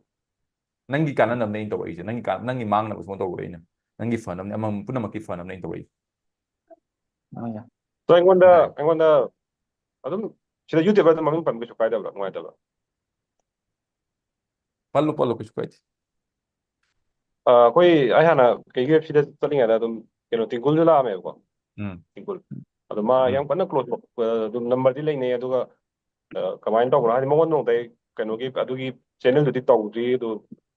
ꯅꯪꯒꯤ ꯀꯥꯟꯅꯅꯕꯅꯦ ꯑꯩꯅ ꯇꯧꯔꯛꯏꯁꯦ, ꯅꯪꯒꯤ ꯀꯥꯟ-, ꯅꯪꯒꯤ ꯃꯥꯡꯅꯕ ꯁꯨꯡꯇꯧ ꯇꯧꯔꯣꯏ ꯑꯩꯅ꯫ ꯅꯪꯒꯤ ꯐꯅꯕꯅꯦ, ꯑꯃꯃꯝ ꯄꯨꯝꯅꯃꯛꯀꯤ ꯐꯅꯕꯅꯦ ꯑꯩꯅ ꯇꯧꯔꯛꯏꯁꯦ꯫ ꯍꯣꯏ ꯁꯥꯔ꯫ ꯑꯗꯣ ꯑꯩꯉꯣꯟꯗ ꯌꯥꯏ꯫ ꯑꯩꯉꯣꯟꯗ ꯑꯗꯨꯝ ꯁꯤꯗ YouTuber ꯑꯗꯨꯝ ꯃꯃꯤꯡ ꯄꯟꯕ ꯀꯩꯁꯨ ꯀꯥꯏꯗꯕ꯭ꯔꯥ? ꯅꯨꯡꯉꯥꯏꯇꯕ꯭ꯔꯥ? ꯄꯜꯂꯣ, ꯄꯜꯂꯣ, ꯀꯩꯁꯨ ꯀꯥꯏꯗꯦ꯫ ꯑ, ꯑꯩꯈꯣꯏ, ꯑꯩ ꯍꯥꯟꯅ ꯀꯩꯒꯤ ꯁꯤꯗ ꯆꯠꯂꯤꯉꯩꯗ ꯑꯗꯨꯝ ꯀꯩꯅꯣ ꯇꯤꯡꯀꯨꯜꯁꯨ ꯂꯥꯛꯑꯝꯃꯦꯕꯀꯣ꯫ ꯎꯝ꯫ ꯇꯤꯡꯀꯨꯜ꯫ ꯑꯗꯣ ꯃꯥ ꯎꯝ꯫ ꯌꯥꯝ ꯀꯟꯅ close ꯑꯣꯏ-, ꯑꯗꯨꯝ number ꯗꯤ ꯂꯩꯅꯩ, ꯑꯗꯨꯒ ꯑ, ꯀꯃꯥꯏꯅ ꯇꯧꯕꯅꯣ? ꯍꯥꯏꯗꯤ ꯃꯉꯣꯟꯗ ꯅꯣꯡꯃꯇ ꯑꯩ ꯀꯩꯅꯣꯒꯤ ꯑꯗꯨꯒꯤ channel ꯗꯨꯗꯤ ꯇꯧꯗ꯭ꯔꯤ, ꯑꯗꯨ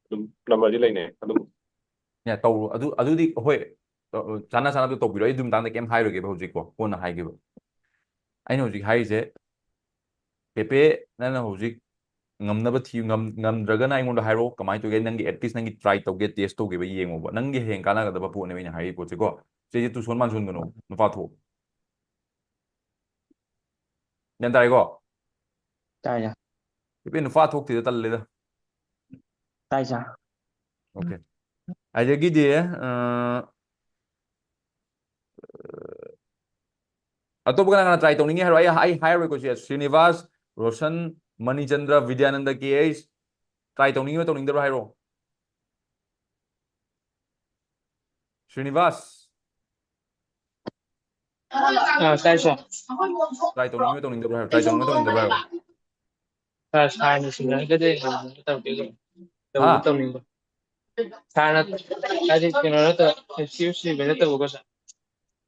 ꯑꯗꯨꯝ number ꯗꯤ ꯂꯩꯅꯩ ꯑꯗꯨꯝ꯫ ꯌꯥ, ꯇꯧꯔꯣ꯫ ꯑꯗꯨ, ꯑꯗꯨꯗꯤ ꯍꯣꯏ, ꯑ, ꯑ, ꯆꯥꯅ ꯆꯥꯅꯕꯗꯣ ꯇꯧꯕꯤꯔꯣ꯫ ꯑꯩ ꯑꯗꯨ ꯃꯇꯥꯡꯗ ꯀꯩꯝ ꯍꯥꯏꯔꯣꯏꯒꯦꯕ ꯍꯧꯖꯤꯛꯀꯣ, ꯀꯣꯟꯅ ꯍꯥꯏꯒꯦꯕ꯫ ꯑꯩꯅ ꯍꯧꯖꯤꯛ ꯍꯥꯏꯔꯤꯁꯦ, ꯄꯦꯄꯦ, ꯅꯪꯅ ꯍꯧꯖꯤꯛ ꯉꯝꯅꯕ ꯊꯤꯌꯨ, ꯉꯝ-, ꯉꯝꯗ꯭ꯔꯒꯅ ꯑꯩꯉꯣꯟꯗ ꯍꯥꯏꯔꯛꯑꯣ, ꯀꯃꯥꯏꯅ ꯇꯧꯒꯦ, ꯅꯪꯒꯤ at least ꯅꯪꯒꯤ try ꯇꯧꯒꯦ, test ꯇꯧꯒꯦꯕ, ꯌꯦꯡꯉꯣꯕ, ꯅꯪꯒꯤ ꯍꯌꯦꯡ ꯀꯥꯟꯅꯒꯗꯕ ꯄꯣꯠꯅꯦꯕ ꯑꯩꯅ ꯍꯥꯏꯔꯤ ꯄꯣꯠꯁꯦꯀꯣ꯫ ꯆꯦꯁꯦ ꯇꯨꯁꯣꯟ ꯃꯥꯟꯁꯣꯟꯒꯅꯣ, ꯅꯨꯄꯥ ꯊꯣꯛꯑꯣ꯫ ꯒ꯭ꯌꯥꯟ ꯇꯥꯔꯦꯀꯣ? ꯇꯥꯏ ꯁꯥꯔ꯫ ꯄꯦꯄꯦ, ꯅꯨꯄꯥ ꯊꯣꯛꯇꯦꯗ, ꯇꯜꯂꯦꯗ꯫ ꯇꯥꯏ ꯁꯥꯔ꯫ Okay. ꯑꯗꯒꯤꯗꯤ, ꯑ, ꯑꯇꯣꯞꯄ ꯀꯅꯥ ꯀꯅꯥ try ꯇꯧꯅꯤꯡꯉꯤ ꯍꯥꯏꯔꯣ? ꯑꯩ, ꯑꯩ ꯍꯥꯏꯔꯔꯣꯏꯀꯣ ꯁꯤ꯫ ꯁ꯭ꯔꯤꯅꯤꯕꯥꯁ, ꯔꯣꯁꯟ, ꯃꯅꯤꯆꯟꯗ꯭ꯔ, ꯕꯤꯗ꯭ꯌꯥꯅꯟꯗ, ꯀꯦ ꯑꯩꯆ꯫ Try ꯇꯧꯅꯤꯡꯉꯤꯕ ꯇꯧꯅꯤꯡꯗꯕ꯭ꯔꯥ ꯍꯥꯏꯔꯣ꯫ ꯁ꯭ꯔꯤꯅꯤꯕꯥꯁ꯫ ꯑ, ꯇꯥꯏ ꯁꯥꯔ꯫ Try ꯇꯧꯅꯤꯡꯉꯤꯕ ꯇꯧꯅꯤꯡꯗꯕ꯭ꯔꯥ ꯍꯥꯏꯔꯣ꯫ Try ꯇꯧꯅꯤꯡꯉꯤꯕ ꯇꯧꯅꯤꯡꯗꯕ꯭ꯔꯥ ꯍꯥꯏꯔꯣ꯫ ꯁꯥꯔ, ꯁꯥꯔꯅ ꯁꯤꯟꯅꯔꯒꯗꯤ ꯑꯩ ꯇꯧꯒꯦ꯫ ꯇꯧꯗꯤ ꯇꯧꯅꯤꯡꯕ꯫ ꯁꯥꯔꯅ ꯍꯥꯏꯗꯤ ꯀꯩꯅꯣ ꯅꯠꯇꯕ, ꯑꯦꯛꯁꯀ꯭ꯌꯨꯁ ꯄꯤꯕ ꯅꯠꯇꯕꯀꯣ ꯁꯥꯔ꯫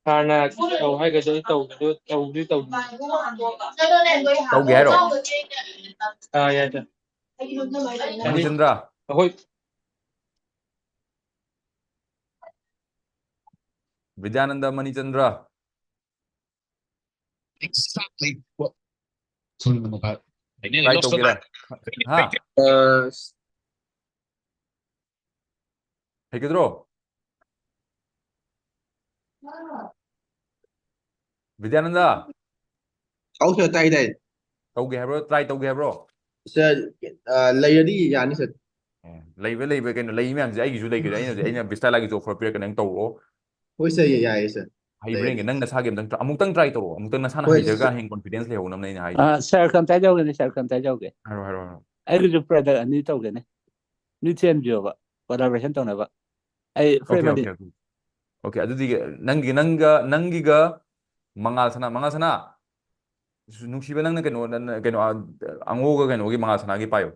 ꯁꯥꯔꯅ ꯇꯧ ꯍꯥꯏꯔꯒꯗꯤ ꯑꯩ ꯇꯧꯕꯗꯣ ꯇꯧꯗꯤ ꯇꯧꯅꯤꯡꯉꯤ꯫ ꯇꯧꯒꯦ ꯍꯥꯏꯔꯣ? ꯑꯥ, ꯌꯥꯏ, ꯁꯥꯔ꯫ ꯍꯥꯏꯗꯤ ꯃꯅꯤꯆꯟꯗ꯭ꯔ? ꯑꯩꯈꯣꯏ ꯕꯤꯗ꯭ꯌꯥꯅꯟꯗ, ꯃꯅꯤꯆꯟꯗ꯭ꯔ? Exactly what ꯇꯧꯒꯦꯔꯥ? ꯍꯥ? ꯑ, ꯍꯩꯒꯗ꯭ꯔꯣ? ꯕꯤꯗ꯭ꯌꯥꯅꯟꯗ? ꯍꯥꯎ ꯁꯥꯔ, ꯇꯥꯏ, ꯇꯥꯏ꯫ ꯇꯧꯒꯦ ꯍꯥꯏꯕ꯭ꯔꯣ? ꯇ꯭ꯔꯥꯏ ꯇꯧꯒꯦ ꯍꯥꯏꯕ꯭ꯔꯣ? ꯁꯥꯔ, ꯑ, ꯂꯩꯔꯗꯤ ꯌꯥꯅꯤ ꯁꯥꯔ꯫ ꯑꯦ, ꯂꯩꯕ, ꯂꯩꯕ ꯀꯩꯅꯣ, ꯂꯩ ꯃꯌꯥꯝꯁꯦ ꯑꯩꯒꯤꯁꯨ ꯂꯩꯈ꯭ꯔꯦ꯫ ꯑꯩꯅ, ꯑꯩꯅ ꯕꯤꯁꯇꯥꯂꯥꯒꯤꯁꯨ ꯑꯣꯐꯔ ꯄꯤꯔꯛꯀꯦ, ꯅꯪ ꯇꯧꯔꯛꯑꯣ꯫ ꯍꯣꯏ ꯁꯥꯔ, ꯌꯥꯏꯌꯦ ꯁꯥꯔ꯫ ꯍꯩꯕ꯭ꯔꯥ ꯌꯦꯡꯒꯦ, ꯂꯩꯔꯗꯤ꯫ ꯅꯪ ꯅꯁꯥꯒꯤ ꯑꯝꯇꯪ try-, ꯑꯃꯨꯛꯇꯪ ꯅꯁꯥꯅ ꯍꯣꯏ ꯍꯩꯖꯔꯒ ꯁꯥꯔ꯫ ꯍꯌꯦꯡ ꯀꯣꯟꯐꯤꯗꯦꯟꯁ ꯂꯩꯍꯧꯅꯕꯅꯦ ꯑꯩꯅ ꯍꯥꯏꯁꯦ꯫ ꯑ, ꯁꯥꯔ, ꯀꯝꯇ ꯇꯧꯒꯦꯅꯦ, ꯁꯥꯔ, ꯀꯝꯇ ꯇꯧꯒꯦ꯫ ꯍꯥꯏꯔꯣ, ꯍꯥꯏꯔꯣ, ꯍꯥꯏꯔꯣ꯫ ꯑꯩꯒꯤꯁꯨ ꯄ꯭ꯔꯗꯛ ꯑꯅꯤ ꯇꯧꯒꯦꯅꯦ꯫ ꯅꯣꯏ ꯊꯤꯍꯟꯕꯤꯌꯣꯕ, ꯀꯣꯂꯥꯕꯣꯔꯦꯁꯟ ꯇꯧꯅꯕ꯫ ꯑꯩ ꯐ꯭ꯔꯦꯟ ꯑꯣꯀꯦ, ꯑꯃꯗꯤ ꯑꯣꯀꯦ, ꯑꯣꯀꯦ꯫ ꯑꯣꯀꯦ, ꯑꯗꯨꯗꯤ ꯅꯪꯒꯤ, ꯅꯪꯒ, ꯅꯪꯒꯤꯒ ꯃꯉꯥꯜ ꯁꯅꯥ, ꯃꯉꯥꯜ ꯁꯅꯥ, ꯅꯨꯡꯁꯤꯕ, ꯅꯪꯅ ꯀꯩꯅꯣ, ꯅꯪꯅ ꯀꯩꯅꯣ, ꯑ, ꯑꯉꯧꯒ ꯀꯩꯅꯣꯒꯤ ꯃꯉꯥꯜ ꯁꯅꯥꯒꯤ ꯄꯥꯏꯌꯣ꯫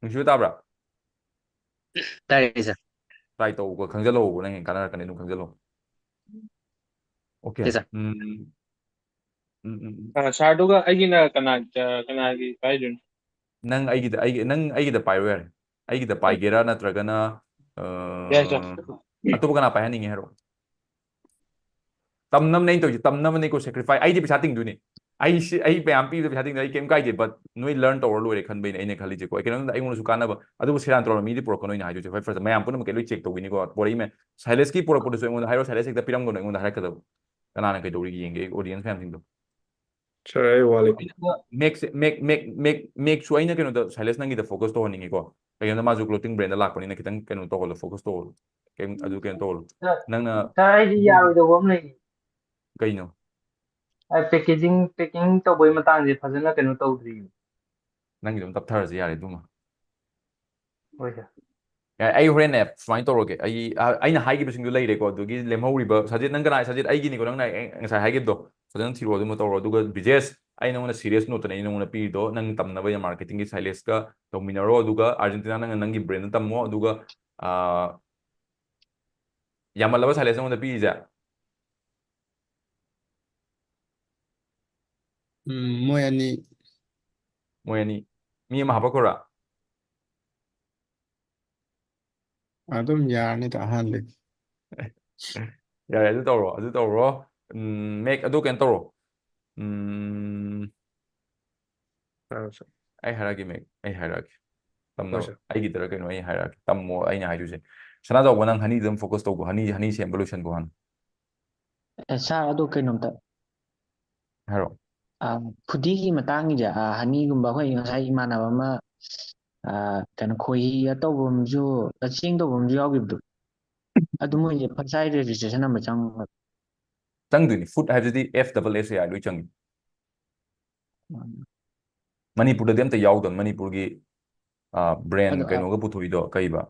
ꯅꯨꯡꯁꯤꯕ ꯇꯥꯕ꯭ꯔꯥ? ꯇꯥꯏꯌꯦ, ꯁꯥꯔ꯫ ꯇ꯭ꯔꯥꯏ ꯇꯧꯕ, ꯈꯪꯖꯜꯍꯧꯕ, ꯅꯪ ꯍꯦꯟꯅ ꯀꯥꯟꯅꯔꯛꯀꯅꯤ, ꯑꯗꯨꯝ ꯈꯪꯖꯜꯍꯧ꯫ ꯑꯣꯀꯦ꯫ ꯌꯦꯁ, ꯁꯥꯔ꯫ ꯎꯝ, ꯎꯝ, ꯎꯝ, ꯎꯝ꯫ ꯑ, ꯁꯥꯔꯗꯨꯒ ꯑꯩꯒꯤꯅ ꯀꯅꯥ, ꯑ, ꯀꯅꯥꯒꯤ ꯄꯥꯏꯗꯣꯏꯅꯣ? ꯅꯪ ꯑꯩꯒꯤꯗ, ꯑꯩꯒꯤ, ꯅꯪ ꯑꯩꯒꯤꯗ ꯄꯥꯏꯔꯣ ꯌꯥꯔꯦ꯫ ꯑꯩꯒꯤꯗ ꯄꯥꯏꯒꯦꯔꯥ ꯅꯠꯇ꯭ꯔꯒꯅ, ꯑ, ꯌꯥꯏ, ꯁꯥꯔ꯫ ꯑꯇꯣꯞꯄ ꯀꯅꯥ ꯄꯥꯏꯍꯟꯅꯤꯡꯉꯦ ꯍꯥꯏꯔꯣ? ꯇꯝꯅꯕꯅꯦ ꯑꯩꯅ ꯇꯧꯔꯤꯁꯦ, ꯇꯝꯅꯕꯅꯦꯀꯣ, ꯁꯦꯀ꯭ꯔꯤꯐꯥꯏ꯫ ꯑꯩꯗꯤ ꯄꯩꯁꯥ ꯇꯤꯡꯗꯣꯏꯅꯦ꯫ ꯑꯩ ꯁꯤ, ꯑꯩ ꯃꯌꯥꯝ ꯄꯤꯕꯗ ꯄꯩꯁꯥ ꯇꯤꯡꯗꯣꯏꯅꯦ, ꯑꯩ ꯀꯩꯝ ꯀꯥꯏꯗꯦ, but ꯅꯣꯏ ꯂꯔꯟ ꯇꯧꯔ ꯂꯣꯏꯔꯦ ꯈꯟꯕꯩꯅꯦ ꯑꯩꯅ ꯈꯜꯂꯤꯁꯦꯀꯣ꯫ ꯑꯩ ꯀꯩꯅꯣꯝꯇ ꯑꯩꯉꯣꯟꯗꯁꯨ ꯀꯥꯟꯅꯕ, ꯑꯗꯨꯕꯨ ꯁꯦꯔꯥꯟ ꯇꯧꯔ ꯃꯤꯗꯤ ꯄꯨꯔꯛꯀꯅꯣ ꯑꯩꯅ ꯍꯥꯏꯗꯣꯏꯁꯦ꯫ ꯍꯣꯏ, ꯐꯔꯁ, ꯃꯌꯥꯝ ꯄꯨꯝꯅꯃꯛꯀꯤ ꯂꯣꯏ ꯆꯦꯛ ꯇꯧꯕꯤꯅꯤꯀꯣ, ꯄꯣꯔꯛꯏ ꯃꯌꯥꯝ꯫ ꯁꯥꯏꯂꯦꯁꯀꯤ ꯄꯨꯔꯛꯄꯗꯨꯁꯨ ꯑꯩꯉꯣꯟꯗ ꯍꯥꯏꯔꯣ, ꯁꯥꯏꯂꯦꯁ ꯍꯦꯛꯇ ꯄꯤꯔꯝꯒꯅꯣ ꯑꯩꯉꯣꯟꯗ ꯍꯥꯏꯔꯛꯀꯗꯕ꯫ ꯀꯅꯥꯅ ꯀꯩꯗꯧꯔꯤꯒꯦ ꯌꯦꯡꯒꯦ ꯑꯩ ꯑꯣꯗꯤꯌꯦꯟꯁ ꯃꯌꯥꯝꯁꯤꯡꯗꯣ꯫ ꯁꯥꯔ, ꯑꯩ ꯋꯥꯠꯂꯤ꯫ ꯑꯗꯨꯒ ꯃꯦꯛꯁꯦ-, ꯃꯦꯛ-, ꯃꯦꯛ-, ꯃꯦꯛ-, ꯃꯦꯛꯁꯨ ꯑꯩꯅ ꯀꯩꯅꯣꯗ, ꯁꯥꯏꯂꯦꯁ ꯅꯪꯒꯤꯗ ꯐꯣꯀꯁ ꯇꯧꯍꯟꯅꯤꯡꯉꯤꯀꯣ꯫ ꯀꯩꯒꯤꯅꯣꯗ ꯃꯥꯁꯨ ꯀ꯭ꯂꯣꯊꯤꯡ ꯕ꯭ꯔꯦꯟꯗ ꯂꯥꯛꯄꯅꯤꯅ ꯈꯤꯇꯪ ꯀꯩꯅꯣ ꯇꯧꯍꯜꯂꯣ, ꯐꯣꯀꯁ ꯇꯧꯍꯜꯂꯣ꯫ ꯀꯩꯝ, ꯑꯗꯨ ꯀꯩꯅꯣ ꯇꯧꯍꯜꯂꯣ꯫ ꯁꯥꯔ, ꯅꯪꯅ ꯁꯥꯔ, ꯑꯩꯗꯤ ꯌꯥꯔꯣꯏꯗꯧꯕ ꯑꯃ ꯂꯩꯌꯦ꯫ ꯀꯩꯅꯣ? ꯑ, ꯄꯦꯀꯦꯖꯤꯡ, ꯄꯦꯀꯤꯡ ꯇꯧꯕꯒꯤ ꯃꯇꯥꯡꯁꯦ ꯐꯖꯅ ꯀꯩꯅꯣ ꯇꯧꯗ꯭ꯔꯤꯌꯦ꯫ ꯅꯪꯒꯤꯗꯣ ꯑꯗꯨꯝ ꯇꯞꯊꯔꯁꯨ ꯌꯥꯔꯦ ꯑꯗꯨꯃ꯫ ꯍꯣꯏ, ꯁꯥꯔ꯫ ꯌꯥꯔꯦ, ꯑꯩ ꯍꯣꯔꯦꯟꯅꯦ ꯁꯨꯃꯥꯏꯅ ꯇꯧꯔꯒꯦ꯫ ꯑꯩ, ꯑ, ꯑꯩꯅ ꯍꯥꯏꯈꯤꯕꯁꯤꯡꯗꯣ ꯂꯩꯔꯦꯀꯣ, ꯑꯗꯨꯒꯤ ꯂꯦꯝꯍꯧꯔꯤꯕ ꯁꯖꯤꯠ, ꯅꯪ ꯀꯅꯥ? ꯁꯖꯤꯠ ꯑꯩꯒꯤꯅꯤꯀꯣ, ꯅꯪꯅ ꯑꯩ, ꯑꯩ ꯉꯁꯥꯏ ꯍꯥꯏꯈꯤꯕꯗꯣ꯫ ꯐꯖꯅ ꯊꯤꯔꯣ, ꯑꯗꯨꯃ ꯇꯧꯔꯣ꯫ ꯑꯗꯨꯒ ꯕ꯭ꯔꯤꯖꯦꯁ, ꯑꯩ ꯅꯉꯣꯟꯗ serious note ꯇꯅꯦ ꯑꯩ ꯅꯉꯣꯟꯗ ꯄꯤꯔꯤꯗꯣ, ꯅꯪ ꯇꯝꯅꯕ marketing ꯒꯤ ꯁꯥꯏꯂꯦꯁꯀ ꯇꯧꯃꯤꯟꯅꯔꯣ, ꯑꯗꯨꯒ ꯑꯥꯔꯖꯦꯟꯇꯤꯅꯥ ꯅꯪꯅ ꯅꯪꯒꯤ ꯕ꯭ꯔꯦꯟꯗ ꯇꯝꯃꯣ, ꯑꯗꯨꯒ ꯑꯥ, ꯌꯥꯝꯃꯜꯂꯕ ꯁꯥꯏꯂꯦꯁ ꯅꯉꯣꯟꯗ ꯄꯤꯔꯤꯁꯦ? ꯎꯝ, ꯃꯣꯏ ꯑꯅꯤ꯫ ꯃꯣꯏ ꯑꯅꯤ꯫ ꯃꯤ ꯑꯃ ꯍꯥꯄꯛꯈꯣꯔꯥ? ꯑꯗꯨꯝ ꯌꯥꯔꯅꯤꯗ ꯑꯍꯥꯟꯕꯒꯤ꯫ ꯌꯥꯔꯦ, ꯑꯗꯨ ꯇꯧꯔꯣ, ꯑꯗꯨ ꯇꯧꯔꯣ꯫ ꯎꯝ, ꯃꯦꯛ ꯑꯗꯨ ꯀꯩꯅꯣ ꯇꯧꯔꯣ꯫ ꯎꯝ, ꯁꯥꯔꯣ, ꯁꯥꯔꯣ꯫ ꯑꯩ ꯍꯥꯏꯔꯛꯑꯒꯦ, ꯃꯦꯛ, ꯑꯩ ꯍꯥꯏꯔꯛꯑꯒꯦ꯫ ꯍꯣꯏ, ꯇꯝꯅꯕ ꯁꯥꯔ꯫ ꯑꯩꯒꯤꯗꯔ ꯀꯩꯅꯣ ꯑꯩ ꯍꯥꯏꯔꯛꯑꯒꯦ꯫ ꯇꯝꯃꯣ ꯑꯩꯅ ꯍꯥꯏꯗꯣꯏꯁꯦ꯫ ꯁꯅꯥꯖꯥꯎꯕ, ꯅꯪ ꯍꯅꯤꯗ ꯑꯗꯨꯝ ꯐꯣꯀꯁ ꯇꯧꯕ, ꯍꯅꯤ, ꯍꯅꯤ ꯁꯦꯝꯕ ꯂꯣꯏꯁꯟꯈꯣ ꯍꯥꯟꯅ꯫ ꯑꯦ, ꯁꯥꯔ, ꯑꯗꯣ ꯀꯩꯅꯣꯝꯇ꯫ ꯍꯥꯏꯔꯛꯑꯣ꯫ ꯑ, ꯐꯨꯗꯤꯒꯤ ꯃꯇꯥꯡꯒꯤꯁꯦ, ꯑ, ꯍꯅꯤꯒꯨꯝꯕ ꯑꯩꯈꯣꯏ ꯉꯁꯥꯏ ꯏꯃꯥꯟꯅꯕ ꯑꯃ, ꯑ, ꯀꯩꯅꯣ, ꯈꯣꯏꯍꯤ ꯑꯇꯧꯕ ꯑꯃꯁꯨ, ꯑ, ꯆꯦꯡ ꯇꯧꯕ ꯑꯃꯁꯨ ꯌꯥꯎꯈꯤꯕꯗꯣ꯫ ꯑꯗꯨ ꯃꯣꯏꯁꯦ ꯐꯔꯁꯥꯏ ꯔꯦꯖꯤꯁꯇ꯭ꯔꯦꯁꯟ ꯑꯃ ꯆꯪꯕ꯫ ꯆꯪꯗꯣꯏꯅꯤ꯫ ꯐꯨꯗ ꯍꯥꯏꯕꯁꯤꯗꯤ F double S A I ꯂꯣꯏ ꯆꯪꯉꯤ꯫ ꯎꯝ꯫ ꯃꯅꯤꯄꯨꯔꯗꯗꯤ ꯑꯝꯇ ꯌꯥꯎꯗꯕꯅꯤ꯫ ꯃꯅꯤꯄꯨꯔꯒꯤ, ꯑ, ꯕ꯭ꯔꯦꯟ ꯑꯗꯣ, ꯑ, ꯀꯩꯅꯣꯒ ꯄꯨꯊꯣꯛꯏꯗꯣ ꯀꯩꯕ?